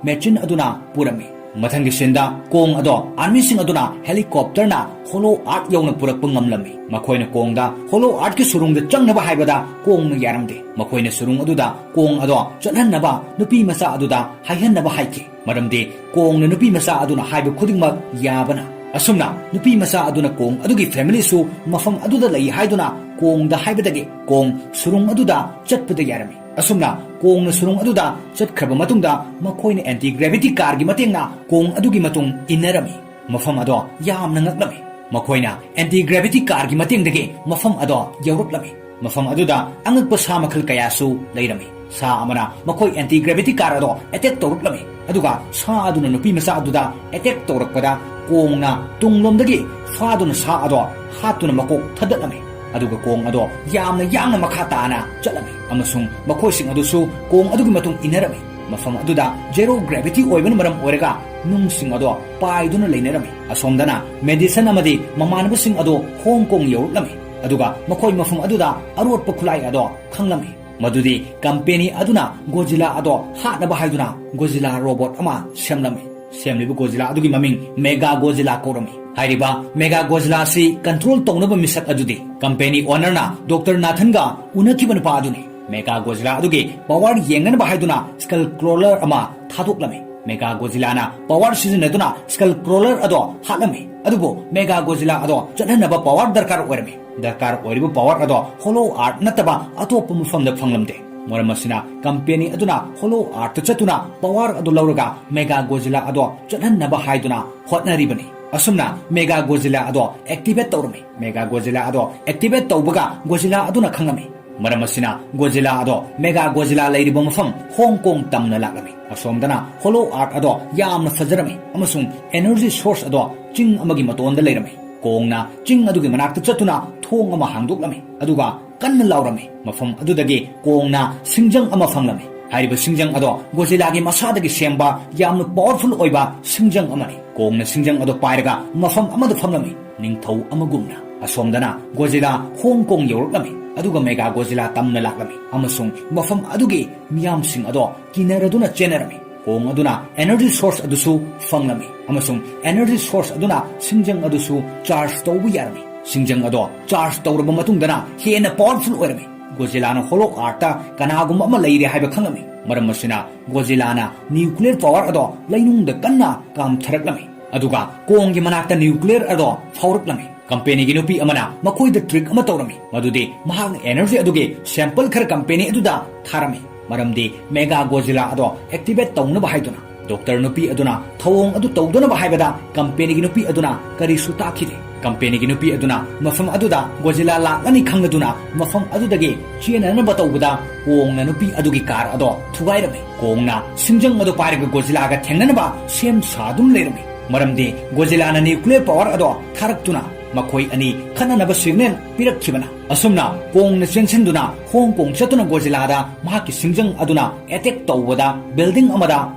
ꯃꯦꯆꯤꯟ ꯑꯗꯨꯅ ꯄꯨꯔꯝꯃꯤ꯫ ꯃꯊꯪꯒꯤ ꯁꯤꯟꯗ ꯀꯣꯡ ꯑꯗꯣ ꯑꯥꯔꯃꯤꯁꯤꯡ ꯑꯗꯨꯅ ꯍꯦꯂꯤꯀꯣꯞꯇꯔꯅ ꯍꯣꯂꯣ ꯑꯥꯔꯠ ꯌꯧꯅ ꯄꯨꯔꯛꯄ ꯉꯝꯂꯝꯃꯤ꯫ ꯃꯈꯣꯏꯅ ꯀꯣꯡꯗ ꯍꯣꯂꯣ ꯑꯥꯔꯠꯀꯤ ꯁꯨꯔꯨꯡꯗ ꯆꯪꯅꯕ ꯍꯥꯏꯕꯗ ꯀꯣꯡꯅ ꯌꯥꯔꯝꯗꯦ꯫ ꯃꯈꯣꯏꯅ ꯁꯨꯔꯨꯡ ꯑꯗꯨꯗ ꯀꯣꯡ ꯑꯗꯣ ꯆꯠꯍꯟꯅꯕ ꯅꯨꯄꯤ ꯃꯆꯥ ꯑꯗꯨꯗ ꯍꯥꯏꯍꯟꯅꯕ ꯍꯥꯏꯈꯤ꯫ ꯃꯔꯝꯗꯤ ꯀꯣꯡꯅ ꯅꯨꯄꯤ ꯃꯆꯥ ꯑꯗꯨꯅ ꯍꯥꯏꯕ ꯈꯨꯗꯤꯡꯃꯛ ꯌꯥꯕꯅ꯫ ꯑꯁꯨꯝꯅ ꯅꯨꯄꯤ ꯃꯆꯥ ꯑꯗꯨꯅ ꯀꯣꯡ ꯑꯗꯨꯒꯤ ꯐꯦꯃꯤꯂꯤꯁꯨ ꯃꯐꯝ ꯑꯗꯨꯗ ꯂꯩ ꯍꯥꯏꯗꯨꯅ ꯀꯣꯡꯗ ꯍꯥꯏꯕꯗꯒꯤ ꯀꯣꯡ ꯁꯨꯔꯨꯡ ꯑꯗꯨꯗ ꯆꯠꯄꯗ ꯌꯥꯔꯝꯃꯤ꯫ ꯑꯁꯨꯝꯅ ꯀꯣꯡꯅ ꯁꯨꯔꯨꯡ ꯑꯗꯨꯗ ꯆꯠꯈ꯭ꯔꯕ ꯃꯇꯨꯡꯗ ꯃꯈꯣꯏꯅ ꯑꯦꯟꯇꯤ ꯒ꯭ꯔꯦꯚꯤꯇꯤ ꯀꯥꯔꯒꯤ ꯃꯇꯦꯡꯅ ꯀꯣꯡ ꯑꯗꯨꯒꯤ ꯃꯇꯨꯡ ꯏꯟꯅꯔꯝꯃꯤ꯫ ꯃꯐꯝ ꯑꯗꯣ ꯌꯥꯝꯅ ꯉꯛꯂꯝꯃꯤ꯫ ꯃꯈꯣꯏꯅ ꯑꯦꯟꯇꯤ ꯒ꯭ꯔꯦꯚꯤꯇꯤ ꯀꯥꯔꯒꯤ ꯃꯇꯦꯡꯗꯒꯤ ꯃꯐꯝ ꯑꯗꯣ ꯌꯧꯔꯛꯂꯝꯃꯤ꯫ ꯃꯐꯝ ꯑꯗꯨꯗ ꯑꯉꯛꯄ ꯁꯥ ꯃꯈꯜ ꯀꯌꯥꯁꯨ ꯂꯩꯔꯝꯃꯤ꯫ ꯁꯥ ꯑꯃꯅ ꯃꯈꯣꯏ ꯑꯦꯟꯇꯤ ꯒ꯭ꯔꯦꯚꯤꯇꯤ ꯀꯥꯔ ꯑꯗꯣ ꯑꯦꯇꯦꯛ ꯇꯧꯔꯛꯂꯝꯃꯤ꯫ ꯑꯗꯨꯒ ꯁꯥ ꯑꯗꯨꯅ ꯅꯨꯄꯤ ꯃꯆꯥ ꯑꯗꯨꯗ ꯑꯦꯇꯦꯛ ꯇꯧꯔꯛꯄꯗ ꯀꯣꯡꯅ ꯇꯨꯡꯂꯣꯝꯗꯒꯤ ꯐꯥꯗꯨꯅ ꯁꯥ ꯑꯗꯣ ꯍꯥꯠꯇꯨꯅ ꯃꯀꯣꯛ ꯊꯗꯠꯂꯝꯃꯤ꯫ ꯑꯗꯨꯒ ꯀꯣꯡ ꯑꯗꯣ ꯌꯥꯝꯅ ꯌꯥꯡꯅ ꯃꯈꯥ ꯇꯥꯅ ꯆꯠꯂꯝꯃꯤ ꯑꯃꯁꯨꯡ ꯃꯈꯣꯏꯁꯤꯡ ꯑꯗꯨꯁꯨ ꯀꯣꯡ ꯑꯗꯨꯒꯤ ꯃꯇꯨꯡ ꯏꯟꯅꯔꯝꯃꯤ꯫ ꯃꯐꯝ ꯑꯗꯨꯗ ꯖꯦꯔꯣ ꯒ꯭ꯔꯦꯚꯤꯇꯤ ꯑꯣꯏꯕꯅ ꯃꯔꯝ ꯑꯣꯏꯔꯒ ꯅꯨꯡꯁꯤꯡ ꯑꯗꯣ ꯄꯥꯏꯗꯨꯅ ꯂꯩꯅꯔꯝꯃꯤ꯫ ꯑꯁꯣꯝꯗꯅ ꯃꯦꯗꯤꯁꯟ ꯑꯃꯗꯤ ꯃꯃꯥꯟꯅꯕꯁꯤꯡ ꯑꯗꯣ ꯍꯣꯡ ꯀꯣꯡ ꯌꯧꯔꯛꯂꯝꯃꯤ꯫ ꯑꯗꯨꯒ ꯃꯈꯣꯏ ꯃꯐꯝ ꯑꯗꯨꯗ ꯑꯔꯣꯠꯄ ꯈꯨꯠꯂꯥꯏ ꯑꯗꯣ ꯈꯪꯂꯝꯃꯤ꯫ ꯃꯗꯨꯗꯤ ꯀꯝꯄꯦꯅꯤ ꯑꯗꯨꯅ ꯒꯣꯖꯤꯂꯥ ꯑꯗꯣ ꯍꯥꯠꯅꯕ ꯍꯥꯏꯗꯨꯅ ꯒꯣꯖꯤꯂꯥ ꯔꯣꯕꯣꯠ ꯑꯃ ꯁꯦꯝꯂꯝꯃꯤ꯫ ꯁꯦꯝꯂꯤꯕ ꯒꯣꯖꯤꯂꯥ ꯑꯗꯨꯒꯤ ꯃꯃꯤꯡ ꯃꯦꯒꯥ ꯒꯣꯖꯤꯂꯥ ꯀꯧꯔꯝꯃꯤ꯫ ꯍꯥꯏꯔꯤꯕ ꯃꯦꯒꯥ ꯒꯣꯖꯤꯂꯥ ꯑꯁꯤ ꯀꯟꯇ꯭ꯔꯣꯜ ꯇꯧꯅꯕ ꯃꯤꯁꯛ ꯑꯗꯨꯗꯤ ꯀꯝꯄꯦꯅꯤ ꯑꯣꯅꯔꯅ ꯗꯣꯛꯇꯔ ꯅꯥꯊꯟꯒ ꯎꯅꯈꯤꯕ ꯅꯨꯄꯥ ꯑꯗꯨꯅꯤ꯫ ꯃꯦꯒꯥ ꯒꯣꯖꯤꯂꯥ ꯑꯗꯨꯒꯤ ꯄꯋꯥꯔ ꯌꯦꯡꯅꯅꯕ ꯍꯥꯏꯗꯨꯅ ꯁ꯭ꯀꯜ ꯀ꯭ꯔꯣꯂꯔ ꯑꯃ ꯊꯥꯗꯣꯛꯂꯝꯃꯤ꯫ ꯃꯦꯒꯥ ꯒꯣꯖꯤꯂꯥꯅ ꯄꯋꯥꯔ ꯁꯤꯖꯤꯟꯅꯗꯨꯅ ꯁ꯭ꯀꯜ ꯀ꯭ꯔꯣꯂꯔ ꯑꯗꯣ ꯍꯥꯠꯂꯝꯃꯤ꯫ ꯑꯗꯨꯕꯨ ꯃꯦꯒꯥ ꯒꯣꯖꯤꯂꯥ ꯑꯗꯣ ꯆꯠꯍꯟꯅꯕ ꯄꯋꯥꯔ ꯗꯔꯀꯥꯔ ꯑꯣꯏꯔꯝꯃꯤ꯫ ꯗꯔꯀꯥꯔ ꯑꯣꯏꯔꯤꯕ ꯄꯋꯥꯔ ꯑꯗꯣ ꯍꯣꯂꯣ ꯑꯥꯔꯠ ꯅꯠꯇꯕ ꯑꯇꯣꯞꯄ ꯃꯐꯝꯗ ꯐꯪꯂꯝꯗꯦ꯫ ꯃꯔꯝ ꯑꯁꯤꯅ ꯀꯝꯄꯦꯅꯤ ꯑꯗꯨꯅ ꯍꯣꯂꯣ ꯑꯥꯔꯠꯇ ꯆꯠꯇꯨꯅ ꯄꯋꯥꯔ ꯑꯗꯨ ꯂꯧꯔꯒ ꯃꯦꯒꯥ ꯒꯣꯖꯤꯂꯥ ꯑꯗꯣ ꯆꯠꯍꯟꯅꯕ ꯍꯥꯏꯗꯨꯅ ꯍꯣꯠꯅꯔꯤꯕꯅꯤ꯫ ꯑꯁꯨꯝꯅ ꯃꯦꯒꯥ ꯒꯣꯖꯤꯂꯥ ꯑꯗꯣ ꯑꯦꯛꯇꯤꯚꯦꯠ ꯇꯧꯔꯝꯃꯤ꯫ ꯃꯦꯒꯥ ꯒꯣꯖꯤꯂꯥ ꯑꯗꯣ ꯑꯦꯛꯇꯤꯚꯦꯠ ꯇꯧꯕꯒ ꯒꯣꯖꯤꯂꯥ ꯑꯗꯨꯅ ꯈꯪꯂꯝꯃꯤ꯫ ꯃꯔꯝ ꯑꯁꯤꯅ ꯒꯣꯖꯤꯂꯥ ꯑꯗꯣ ꯃꯦꯒꯥ ꯒꯣꯖꯤꯂꯥ ꯂꯩꯔꯤꯕ ꯃꯐꯝ ꯍꯣꯡ ꯀꯣꯡ ꯇꯝꯅ ꯂꯥꯛꯂꯝꯃꯤ꯫ ꯑꯁꯣꯝꯗꯅ ꯍꯣꯂꯣ ꯑꯥꯔꯠ ꯑꯗꯣ ꯌꯥꯝꯅ ꯐꯖꯔꯝꯃꯤ ꯑꯃꯁꯨꯡ ꯑꯦꯅꯔꯖꯤ ꯁꯣꯔꯁ ꯑꯗꯣ ꯆꯤꯡ ꯑꯃꯒꯤ ꯃꯇꯣꯟꯗ ꯂꯩꯔꯝꯃꯤ꯫ ꯀꯣꯡꯅ ꯆꯤꯡ ꯑꯗꯨꯒꯤ ꯃꯅꯥꯛꯇ ꯆꯠꯇꯨꯅ ꯊꯣꯡ ꯑꯃ ꯍꯥꯡꯗꯣꯛꯂꯝꯃꯤ, ꯑꯗꯨꯒ ꯀꯟꯅ ꯂꯥꯎꯔꯝꯃꯤ꯫ ꯃꯐꯝ ꯑꯗꯨꯗꯒꯤ ꯀꯣꯡꯅ ꯁꯤꯡꯖꯪ ꯑꯃ ꯐꯪꯂꯝꯃꯤ꯫ ꯍꯥꯏꯔꯤꯕ ꯁꯤꯡꯖꯪ ꯑꯗꯣ ꯒꯣꯖꯤꯂꯥꯒꯤ ꯃꯁꯥꯗꯒꯤ ꯁꯦꯝꯕ ꯌꯥꯝꯅ ꯄꯥꯋꯔꯐꯨꯜ ꯑꯣꯏꯕ ꯁꯤꯡꯖꯪ ꯑꯃꯅꯤ꯫ ꯀꯣꯡꯅ ꯁꯤꯡꯖꯪ ꯑꯗꯣ ꯄꯥꯏꯔꯒ ꯃꯐꯝ ꯑꯃꯗ ꯐꯝꯂꯝꯃꯤ, ꯅꯤꯡꯊꯧ ꯑꯃꯒꯨꯝꯅ꯫ ꯑꯁꯣꯝꯗꯅ ꯒꯣꯖꯤꯂꯥ ꯍꯣꯡ ꯀꯣꯡ ꯌꯧꯔꯛꯂꯝꯃꯤ, ꯑꯗꯨꯒ ꯃꯦꯒꯥ ꯒꯣꯖꯤꯂꯥ ꯇꯝꯅ ꯂꯥꯛꯂꯝꯃꯤ, ꯑꯃꯁꯨꯡ ꯃꯐꯝ ꯑꯗꯨꯒꯤ ꯃꯤꯌꯥꯝꯁꯤꯡ ꯑꯗꯣ ꯀꯤꯅꯔꯗꯨꯅ ꯆꯦꯟꯅꯔꯝꯃꯤ꯫ ꯀꯣꯡ ꯑꯗꯨꯅ energy source ꯑꯗꯨꯁꯨ ꯐꯪꯂꯝꯃꯤ, ꯑꯃꯁꯨꯡ energy source ꯑꯗꯨꯅ ꯁꯤꯡꯖꯪ ꯑꯗꯨꯁꯨ charge ꯇꯧꯕ ꯌꯥꯔꯝꯃꯤ꯫ ꯁꯤꯡꯖꯪ ꯑꯗꯣ charge ꯇꯧꯔꯕ ꯃꯇꯨꯡꯗꯅ ꯍꯦꯟꯅ powerful ꯑꯣꯏꯔꯝꯃꯤ꯫ ꯒꯣꯖꯤꯂꯥꯅ Hollow Earthꯇ ꯀꯅꯥꯒꯨꯝꯕ ꯑꯃ ꯂꯩꯔꯦ ꯍꯥꯏꯕ ꯈꯪꯂꯝꯃꯤ꯫ ꯃꯔꯝ ꯑꯁꯤꯅ ꯒꯣꯖꯤꯂꯥꯅ nuclear power ꯑꯗꯣ ꯂꯩꯅꯨꯡꯗ ꯀꯟꯅ ꯀꯥꯝꯊꯔꯛꯂꯝꯃꯤ, ꯑꯗꯨꯒ ꯀꯣꯡꯒꯤ ꯃꯅꯥꯛꯇ nuclear ꯑꯗꯣ ꯐꯥꯎꯔꯛꯂꯝꯃꯤ꯫ ꯀꯝꯄꯦꯅꯤꯒꯤ ꯅꯨꯄꯤ ꯑꯃꯅ ꯃꯈꯣꯏꯗ trick ꯑꯃ ꯇꯧꯔꯝꯃꯤ, ꯃꯗꯨꯗꯤ ꯃꯍꯥꯛꯅ energy ꯑꯗꯨꯒꯤ sample ꯈꯔ ꯀꯝꯄꯦꯅꯤ ꯑꯗꯨꯗ ꯊꯥꯔꯝꯃꯤ, ꯃꯔꯝꯗꯤ ꯃꯦꯒꯥ ꯒꯣꯖꯤꯂꯥ ꯑꯗꯣ activate ꯇꯧꯅꯕ ꯍꯥꯏꯗꯨꯅ꯫ ꯗꯣꯛꯇꯔ ꯅꯨꯄꯤ ꯑꯗꯨꯅ ꯊꯧꯑꯣꯡ ꯑꯗꯨ ꯇꯧꯗꯅꯕ ꯍꯥꯏꯕꯗ ꯀꯝꯄꯦꯅꯤꯒꯤ ꯅꯨꯄꯤ ꯑꯗꯨꯅ ꯀꯔꯤꯁꯨ ꯇꯥꯈꯤꯗꯦ꯫ ꯀꯝꯄꯦꯅꯤꯒꯤ ꯅꯨꯄꯤ ꯑꯗꯨꯅ ꯃꯐꯝ ꯑꯗꯨꯗ ꯒꯣꯖꯤꯂꯥ ꯂꯥꯛꯂꯅꯤ ꯈꯪꯂꯗꯨꯅ ꯃꯐꯝ ꯑꯗꯨꯗꯒꯤ ꯆꯦꯟꯅꯅꯕ ꯇꯧꯕꯗ ꯀꯣꯡꯅ ꯅꯨꯄꯤ ꯑꯗꯨꯒꯤ car ꯑꯗꯣ ꯊꯨꯒꯥꯏꯔꯝꯃꯤ꯫ ꯀꯣꯡꯅ ꯁꯤꯡꯖꯪ ꯑꯗꯨ ꯄꯥꯏꯔꯒ ꯒꯣꯖꯤꯂꯥꯒ ꯊꯦꯡꯅꯅꯕ ꯁꯦꯝ ꯁꯥꯗꯨꯅ ꯂꯩꯔꯝꯃꯤ, ꯃꯔꯝꯗꯤ ꯒꯣꯖꯤꯂꯥꯅ nuclear power ꯑꯗꯣ ꯊꯥꯔꯛꯇꯨꯅ ꯃꯈꯣꯏ ꯑꯅꯤ ꯈꯠꯅꯅꯕ signal ꯄꯤꯔꯛꯈꯤꯕꯅ꯫ ꯑꯁꯨꯝꯅ ꯀꯣꯡꯅ ꯆꯦꯟꯁꯤꯟꯗꯨꯅ ꯍꯣꯡ ꯀꯣꯡ ꯆꯠꯇꯨꯅ ꯒꯣꯖꯤꯂꯥꯗ ꯃꯍꯥꯛꯀꯤ ꯁꯤꯡꯖꯪ ꯑꯗꯨꯅ attack ꯇꯧꯕꯗ building ꯑꯃꯗ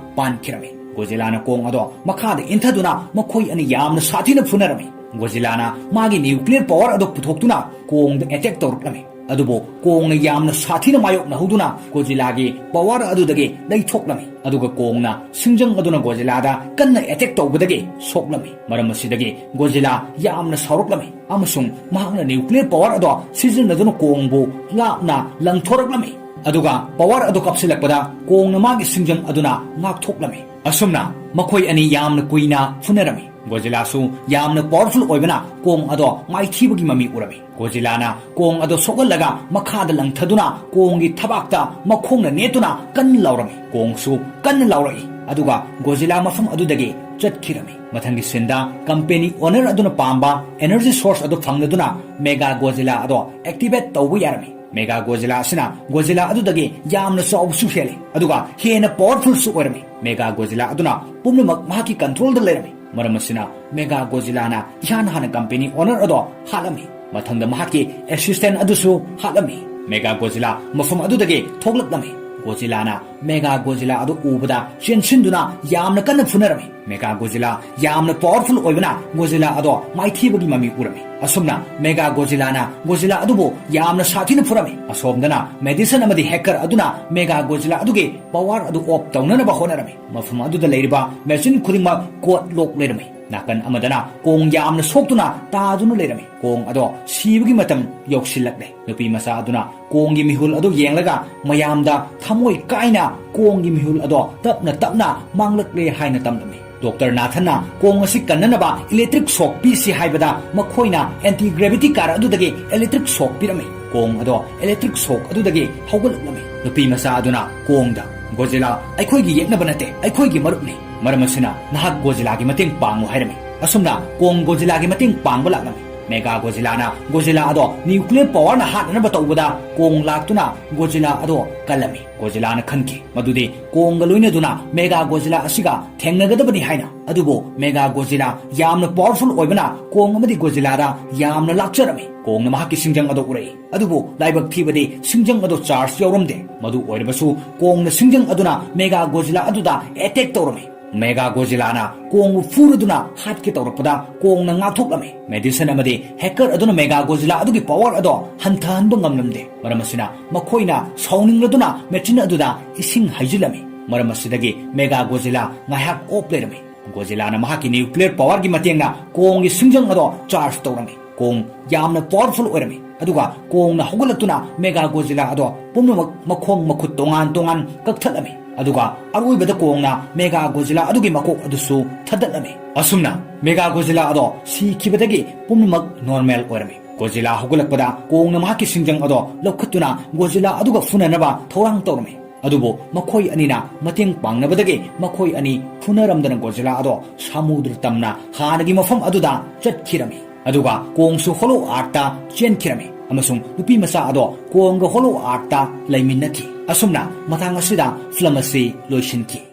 ꯄꯥꯟꯈꯤꯔꯝꯃꯤ꯫ ꯒꯣꯖꯤꯂꯥꯅ ꯀꯣꯡ ꯑꯗꯣ ꯃꯈꯥꯗ ꯏꯟꯊꯗꯨꯅ ꯃꯈꯣꯏ ꯑꯅꯤ ꯌꯥꯝꯅ ꯁꯥꯊꯤꯅ ꯐꯨꯅꯔꯝꯃꯤ꯫ ꯒꯣꯖꯤꯂꯥꯅ ꯃꯥꯒꯤ nuclear power ꯑꯗꯨ ꯄꯨꯊꯣꯛꯇꯨꯅ ꯀꯣꯡꯗ attack ꯇꯧꯔꯛꯂꯝꯃꯤ, ꯑꯗꯨꯕꯨ ꯀꯣꯡꯅ ꯌꯥꯝꯅ ꯁꯥꯊꯤꯅ ꯃꯥꯌꯣꯛꯅꯍꯧꯗꯨꯅ ꯒꯣꯖꯤꯂꯥꯒꯤ power ꯑꯗꯨꯗꯒꯤ ꯂꯩꯊꯣꯛꯂꯝꯃꯤ꯫ ꯑꯗꯨꯒ ꯀꯣꯡꯅ ꯁꯤꯡꯖꯪ ꯑꯗꯨꯅ ꯒꯣꯖꯤꯂꯥꯗ ꯀꯟꯅ attack ꯇꯧꯕꯗꯒꯤ ꯁꯣꯛꯂꯝꯃꯤ꯫ ꯃꯔꯝ ꯑꯁꯤꯗꯒꯤ ꯒꯣꯖꯤꯂꯥ ꯌꯥꯝꯅ ꯁꯥꯎꯔꯛꯂꯝꯃꯤ ꯑꯃꯁꯨꯡ ꯃꯍꯥꯛꯅ nuclear power ꯑꯗꯣ ꯁꯤꯖꯤꯟꯅꯗꯨꯅ ꯀꯣꯡꯕꯨ ꯂꯥꯞꯅ ꯂꯪꯊꯣꯔꯛꯂꯝꯃꯤ꯫ ꯑꯗꯨꯒ power ꯑꯗꯨ ꯀꯥꯞꯁꯤꯜꯂꯛꯄꯗ ꯀꯣꯡꯅ ꯃꯥꯒꯤ ꯁꯤꯡꯖꯪ ꯑꯗꯨꯅ ꯉꯥꯛꯊꯣꯛꯂꯝꯃꯤ꯫ ꯑꯁꯨꯝꯅ ꯃꯈꯣꯏ ꯑꯅꯤ ꯌꯥꯝꯅ ꯀꯨꯏꯅ ꯐꯨꯅꯔꯝꯃꯤ꯫ ꯒꯣꯖꯤꯂꯥꯁꯨ ꯌꯥꯝꯅ powerful ꯑꯣꯏꯕꯅ ꯀꯣꯡ ꯑꯗꯣ ꯃꯥꯏꯊꯤꯕꯒꯤ ꯃꯃꯤ ꯎꯔꯝꯃꯤ꯫ ꯒꯣꯖꯤꯂꯥꯅ ꯀꯣꯡ ꯑꯗꯣ ꯁꯣꯛꯍꯜꯂꯒ ꯃꯈꯥꯗ ꯂꯪꯊꯗꯨꯅ ꯀꯣꯡꯒꯤ ꯊꯕꯥꯛꯇ ꯃꯈꯣꯡꯅ ꯅꯦꯠꯇꯨꯅ ꯀꯟꯅ ꯂꯥꯎꯔꯝꯃꯤ꯫ ꯀꯣꯡꯁꯨ ꯀꯟꯅ ꯂꯥꯎꯔꯛꯏ, ꯑꯗꯨꯒ ꯒꯣꯖꯤꯂꯥ ꯃꯐꯝ ꯑꯗꯨꯗꯒꯤ ꯆꯠꯈꯤꯔꯝꯃꯤ꯫ ꯃꯊꯪꯒꯤ sceneꯗ company owner ꯑꯗꯨꯅ ꯄꯥꯝꯕ energy source ꯑꯗꯨ ꯐꯪꯂꯗꯨꯅ ꯃꯦꯒꯥ ꯒꯣꯖꯤꯂꯥ ꯑꯗꯣ activate ꯇꯧꯕ ꯌꯥꯔꯝꯃꯤ꯫ ꯃꯦꯒꯥ ꯒꯣꯖꯤꯂꯥ ꯑꯁꯤꯅ ꯒꯣꯖꯤꯂꯥ ꯑꯗꯨꯗꯒꯤ ꯌꯥꯝꯅ ꯆꯥꯎꯕꯁꯨ ꯍꯦꯜꯂꯤ, ꯑꯗꯨꯒ ꯍꯦꯟꯅ powerfulꯁꯨ ꯑꯣꯏꯔꯝꯃꯤ꯫ ꯃꯦꯒꯥ ꯒꯣꯖꯤꯂꯥ ꯑꯗꯨꯅ ꯄꯨꯝꯅꯃꯛ ꯃꯍꯥꯛꯀꯤ controlꯗ ꯂꯩꯔꯝꯃꯤ꯫ ꯃꯔꯝ ꯑꯁꯤꯅ ꯃꯦꯒꯥ ꯒꯣꯖꯤꯂꯥꯅ ꯏꯍꯥꯟ ꯍꯥꯟꯅ company owner ꯑꯗꯣ ꯍꯥꯠꯂꯝꯃꯤ꯫ ꯃꯊꯪꯗ ꯃꯍꯥꯛꯀꯤ assistant ꯑꯗꯨꯁꯨ ꯍꯥꯠꯂꯝꯃꯤ꯫ ꯃꯦꯒꯥ ꯒꯣꯖꯤꯂꯥ ꯃꯐꯝ ꯑꯗꯨꯗꯒꯤ ꯊꯣꯛꯂꯛꯂꯝꯃꯤ꯫ ꯒꯣꯖꯤꯂꯥꯅ ꯃꯦꯒꯥ ꯒꯣꯖꯤꯂꯥ ꯑꯗꯨ ꯎꯕꯗ ꯆꯦꯟꯁꯤꯟꯗꯨꯅ ꯌꯥꯝꯅ ꯀꯟꯅ ꯐꯨꯅꯔꯝꯃꯤ꯫ ꯃꯦꯒꯥ ꯒꯣꯖꯤꯂꯥ ꯌꯥꯝꯅ ꯄꯥꯋꯔꯐꯨꯜ ꯑꯣꯏꯕꯅ ꯒꯣꯖꯤꯂꯥ ꯑꯗꯣ ꯃꯥꯏꯊꯤꯕꯒꯤ ꯃꯃꯤ ꯎꯔꯝꯃꯤ꯫ ꯑꯁꯨꯝꯅ ꯃꯦꯒꯥ ꯒꯣꯖꯤꯂꯥꯅ ꯒꯣꯖꯤꯂꯥ ꯑꯗꯨꯕꯨ ꯌꯥꯝꯅ ꯁꯥꯊꯤꯅ ꯐꯨꯔꯝꯃꯤ꯫ ꯑꯁꯣꯝꯗꯅ ꯃꯦꯗꯤꯁꯟ ꯑꯃꯗꯤ ꯍꯦꯀꯔ ꯑꯗꯨꯅ ꯃꯦꯒꯥ ꯒꯣꯖꯤꯂꯥ ꯑꯗꯨꯒꯤ ꯄꯥꯋꯔ ꯑꯗꯨ ꯑꯣꯐ ꯇꯧꯅꯅꯕ ꯍꯣꯠꯅꯔꯝꯃꯤ꯫ ꯃꯐꯝ ꯑꯗꯨꯗ ꯂꯩꯔꯤꯕ ꯃꯦꯆꯤꯟ ꯈꯨꯗꯤꯡꯃꯛ ꯀꯣꯗ ꯂꯣꯛ ꯂꯩꯔꯝꯃꯤ꯫ ꯅꯥꯀꯟ ꯑꯃꯗꯅ ꯀꯣꯡ ꯌꯥꯝꯅ ꯁꯣꯛꯇꯨꯅ ꯇꯥꯗꯨꯅ ꯂꯩꯔꯝꯃꯤ꯫ ꯀꯣꯡ ꯑꯗꯣ ꯁꯤꯕꯒꯤ ꯃꯇꯝ ꯌꯧꯁꯤꯜꯂꯛꯂꯦ꯫ ꯅꯨꯄꯤ ꯃꯆꯥ ꯑꯗꯨꯅ ꯀꯣꯡꯒꯤ ꯃꯤꯍꯨꯜ ꯑꯗꯨ ꯌꯦꯡꯂꯒ ꯃꯌꯥꯝꯗ ꯊꯃꯣꯏ ꯀꯥꯏꯅ ꯀꯣꯡꯒꯤ ꯃꯤꯍꯨꯜ ꯑꯗꯣ ꯇꯞꯅ ꯇꯞꯅ ꯃꯥꯡꯂꯛꯂꯦ ꯍꯥꯏꯅ ꯇꯝꯂꯝꯃꯤ꯫ ꯗꯣꯛꯇꯔ ꯅꯥꯊꯟꯅ ꯀꯣꯡ ꯑꯁꯤ ꯀꯟꯅꯅꯕ ꯏꯂꯦꯛꯇ꯭ꯔꯤꯛ ꯁꯣꯛ ꯄꯤꯁꯤ ꯍꯥꯏꯕꯗ ꯃꯈꯣꯏꯅ ꯑꯦꯟꯇꯤ ꯒ꯭ꯔꯦꯚꯤꯇꯤ ꯀꯥꯔ ꯑꯗꯨꯗꯒꯤ ꯏꯂꯦꯛꯇ꯭ꯔꯤꯛ ꯁꯣꯛ ꯄꯤꯔꯝꯃꯤ꯫ ꯀꯣꯡ ꯑꯗꯣ ꯏꯂꯦꯛꯇ꯭ꯔꯤꯛ ꯁꯣꯛ ꯑꯗꯨꯗꯒꯤ ꯍꯧꯒꯠꯂꯛꯂꯝꯃꯤ꯫ ꯅꯨꯄꯤ ꯃꯆꯥ ꯑꯗꯨꯅ ꯀꯣꯡꯗ, "ꯒꯣꯖꯤꯂꯥ ꯑꯩꯈꯣꯏꯒꯤ ꯌꯦꯛꯅꯕ ꯅꯠꯇꯦ, ꯑꯩꯈꯣꯏꯒꯤ ꯃꯔꯨꯞꯅꯤ꯫ ꯃꯔꯝ ꯑꯁꯤꯅ ꯅꯍꯥꯛ ꯒꯣꯖꯤꯂꯥꯒꯤ ꯃꯇꯦꯡ ꯄꯥꯡꯉꯨ" ꯍꯥꯏꯔꯝꯃꯤ꯫ ꯑꯁꯨꯝꯅ ꯀꯣꯡ ꯒꯣꯖꯤꯂꯥꯒꯤ ꯃꯇꯦꯡ ꯄꯥꯡꯕ ꯂꯥꯛꯂꯝꯃꯤ꯫ ꯃꯦꯒꯥ ꯒꯣꯖꯤꯂꯥꯅ ꯒꯣꯖꯤꯂꯥ ꯑꯗꯣ ꯅ꯭ꯌꯨꯀ꯭ꯂꯤꯌꯔ ꯄꯥꯋꯔꯅ ꯍꯥꯠꯅꯅꯕ ꯇꯧꯕꯗ ꯀꯣꯡ ꯂꯥꯛꯇꯨꯅ ꯒꯣꯖꯤꯂꯥ ꯑꯗꯣ ꯀꯜꯂꯝꯃꯤ꯫ ꯒꯣꯖꯤꯂꯥꯅ ꯈꯟꯈꯤ ꯃꯗꯨꯗꯤ ꯀꯣꯡꯒ ꯂꯣꯏꯅꯗꯨꯅ ꯃꯦꯒꯥ ꯒꯣꯖꯤꯂꯥ ꯑꯁꯤꯒ ꯊꯦꯡꯅꯒꯗꯕꯅꯤ ꯍꯥꯏꯅ꯫ ꯑꯗꯨꯕꯨ ꯃꯦꯒꯥ ꯒꯣꯖꯤꯂꯥ ꯌꯥꯝꯅ ꯄꯥꯋꯔꯐꯨꯜ ꯑꯣꯏꯕꯅ ꯀꯣꯡ ꯑꯃꯗꯤ ꯒꯣꯖꯤꯂꯥꯗ ꯌꯥꯝꯅ ꯂꯥꯛꯆꯔꯝꯃꯤ꯫ ꯀꯣꯡꯅ ꯃꯍꯥꯛꯀꯤ ꯁꯤꯡꯖꯪ ꯑꯗꯨ ꯎꯔꯛꯏ꯫ ꯑꯗꯨꯕꯨ ꯂꯥꯏꯕꯛ ꯊꯤꯕꯗꯤ ꯁꯤꯡꯖꯪ ꯑꯗꯨ ꯆꯥꯔꯖ ꯌꯥꯎꯔꯝꯗꯦ꯫ ꯃꯗꯨ ꯑꯣꯏꯔꯕꯁꯨ ꯀꯣꯡꯅ ꯁꯤꯡꯖꯪ ꯑꯗꯨꯅ ꯃꯦꯒꯥ ꯒꯣꯖꯤꯂꯥ ꯑꯗꯨꯗ ꯑꯦꯇꯦꯛ ꯇꯧꯔꯝꯃꯤ꯫ ꯃꯦꯒꯥ ꯒꯣꯖꯤꯂꯥꯅ ꯀꯣꯡꯕꯨ ꯐꯨꯔꯗꯨꯅ ꯍꯥꯠꯀꯦ ꯇꯧꯔꯛꯄꯗ ꯀꯣꯡꯅ ꯉꯥꯛꯊꯣꯛꯂꯝꯃꯤ꯫ ꯃꯦꯗꯤꯁꯟ ꯑꯃꯗꯤ ꯍꯦꯀꯔ ꯑꯗꯨꯅ ꯃꯦꯒꯥ ꯒꯣꯖꯤꯂꯥ ꯑꯗꯨꯒꯤ ꯄꯥꯋꯔ ꯑꯗꯣ ꯍꯟꯊꯍꯟꯕ ꯉꯝꯂꯝꯗꯦ꯫ ꯃꯔꯝ ꯑꯁꯤꯅ ꯃꯈꯣꯏꯅ ꯁꯥꯎꯅꯤꯡꯂꯗꯨꯅ ꯃꯦꯆꯤꯟ ꯑꯗꯨꯗ ꯏꯁꯤꯡ ꯍꯩꯖꯤꯜꯂꯝꯃꯤ꯫ ꯃꯔꯝ ꯑꯁꯤꯗꯒꯤ ꯃꯦꯒꯥ ꯒꯣꯖꯤꯂꯥ ꯉꯥꯏꯍꯥꯛ ꯑꯣꯐ ꯂꯩꯔꯝꯃꯤ꯫ ꯒꯣꯖꯤꯂꯥꯅ ꯃꯍꯥꯛꯀꯤ ꯅ꯭ꯌꯨꯀ꯭ꯂꯤꯌꯔ ꯄꯥꯋꯔꯒꯤ ꯃꯇꯦꯡꯅ ꯀꯣꯡꯒꯤ ꯁꯤꯡꯖꯪ ꯑꯗꯣ ꯆꯥꯔꯖ ꯇꯧꯔꯝꯃꯤ꯫ ꯀꯣꯡ ꯌꯥꯝꯅ ꯄꯥꯋꯔꯐꯨꯜ ꯑꯣꯏꯔꯝꯃꯤ꯫ ꯑꯗꯨꯒ ꯀꯣꯡꯅ ꯍꯧꯒꯠꯂꯛꯇꯨꯅ ꯃꯦꯒꯥ ꯒꯣꯖꯤꯂꯥ ꯑꯗꯣ ꯄꯨꯝꯅꯃꯛ ꯃꯈꯣꯡ ꯃꯈꯨꯠ ꯇꯣꯉꯥꯟ ꯇꯣꯉꯥꯟ ꯀꯛꯊꯠꯂꯝꯃꯤ꯫ ꯑꯗꯨꯒ ꯑꯔꯣꯏꯕꯗ ꯀꯣꯡꯅ ꯃꯦꯒꯥ ꯒꯣꯖꯤꯂꯥ ꯑꯗꯨꯒꯤ ꯃꯀꯣꯛ ꯑꯗꯨꯁꯨ ꯊꯗꯠꯂꯝꯃꯤ꯫ ꯑꯁꯨꯝꯅ ꯃꯦꯒꯥ ꯒꯣꯖꯤꯂꯥ ꯑꯗꯣ ꯁꯤꯈꯤꯕꯗꯒꯤ ꯄꯨꯝꯅꯃꯛ ꯅꯣꯔꯃꯦꯜ ꯑꯣꯏꯔꯝꯃꯤ꯫ ꯒꯣꯖꯤꯂꯥ ꯍꯧꯒꯠꯂꯛꯄꯗ ꯀꯣꯡꯅ ꯃꯍꯥꯛꯀꯤ ꯁꯤꯡꯖꯪ ꯑꯗꯣ ꯂꯧꯈꯠꯇꯨꯅ ꯒꯣꯖꯤꯂꯥ ꯑꯗꯨꯒ ꯐꯨꯅꯅꯕ ꯊꯧꯔꯥꯡ ꯇꯧꯔꯝꯃꯤ꯫ ꯑꯗꯨꯕꯨ ꯃꯈꯣꯏ ꯑꯅꯤꯅ ꯃꯇꯦꯡ ꯄꯥꯡꯅꯕꯗꯒꯤ ꯃꯈꯣꯏ ꯑꯅꯤ ꯐꯨꯅꯔꯝꯗꯅ ꯒꯣꯖꯤꯂꯥ ꯑꯗꯣ ꯁꯃꯨꯗ꯭ꯔ ꯇꯝꯅ ꯍꯥꯟꯅꯒꯤ ꯃꯐꯝ ꯑꯗꯨꯗ ꯆꯠꯈꯤꯔꯝꯃꯤ꯫ ꯑꯗꯨꯒ ꯀꯣꯡꯁꯨ ꯍꯣꯂꯣ ꯑꯥꯔꯠꯇ ꯆꯦꯟꯈꯤꯔꯝꯃꯤ ꯑꯃꯁꯨꯡ ꯅꯨꯄꯤ ꯃꯆꯥ ꯑꯗꯣ ꯀꯣꯡꯒ ꯍꯣꯂꯣ ꯑꯥꯔꯠꯇ ꯂꯩꯃꯤꯟꯅꯈꯤ꯫ ꯑꯁꯨꯝꯅ ꯃꯇꯥꯡ ꯑꯁꯤꯗ ꯐꯤꯂꯝ ꯑꯁꯤ ꯂꯣꯏꯁꯤꯟꯈꯤ꯫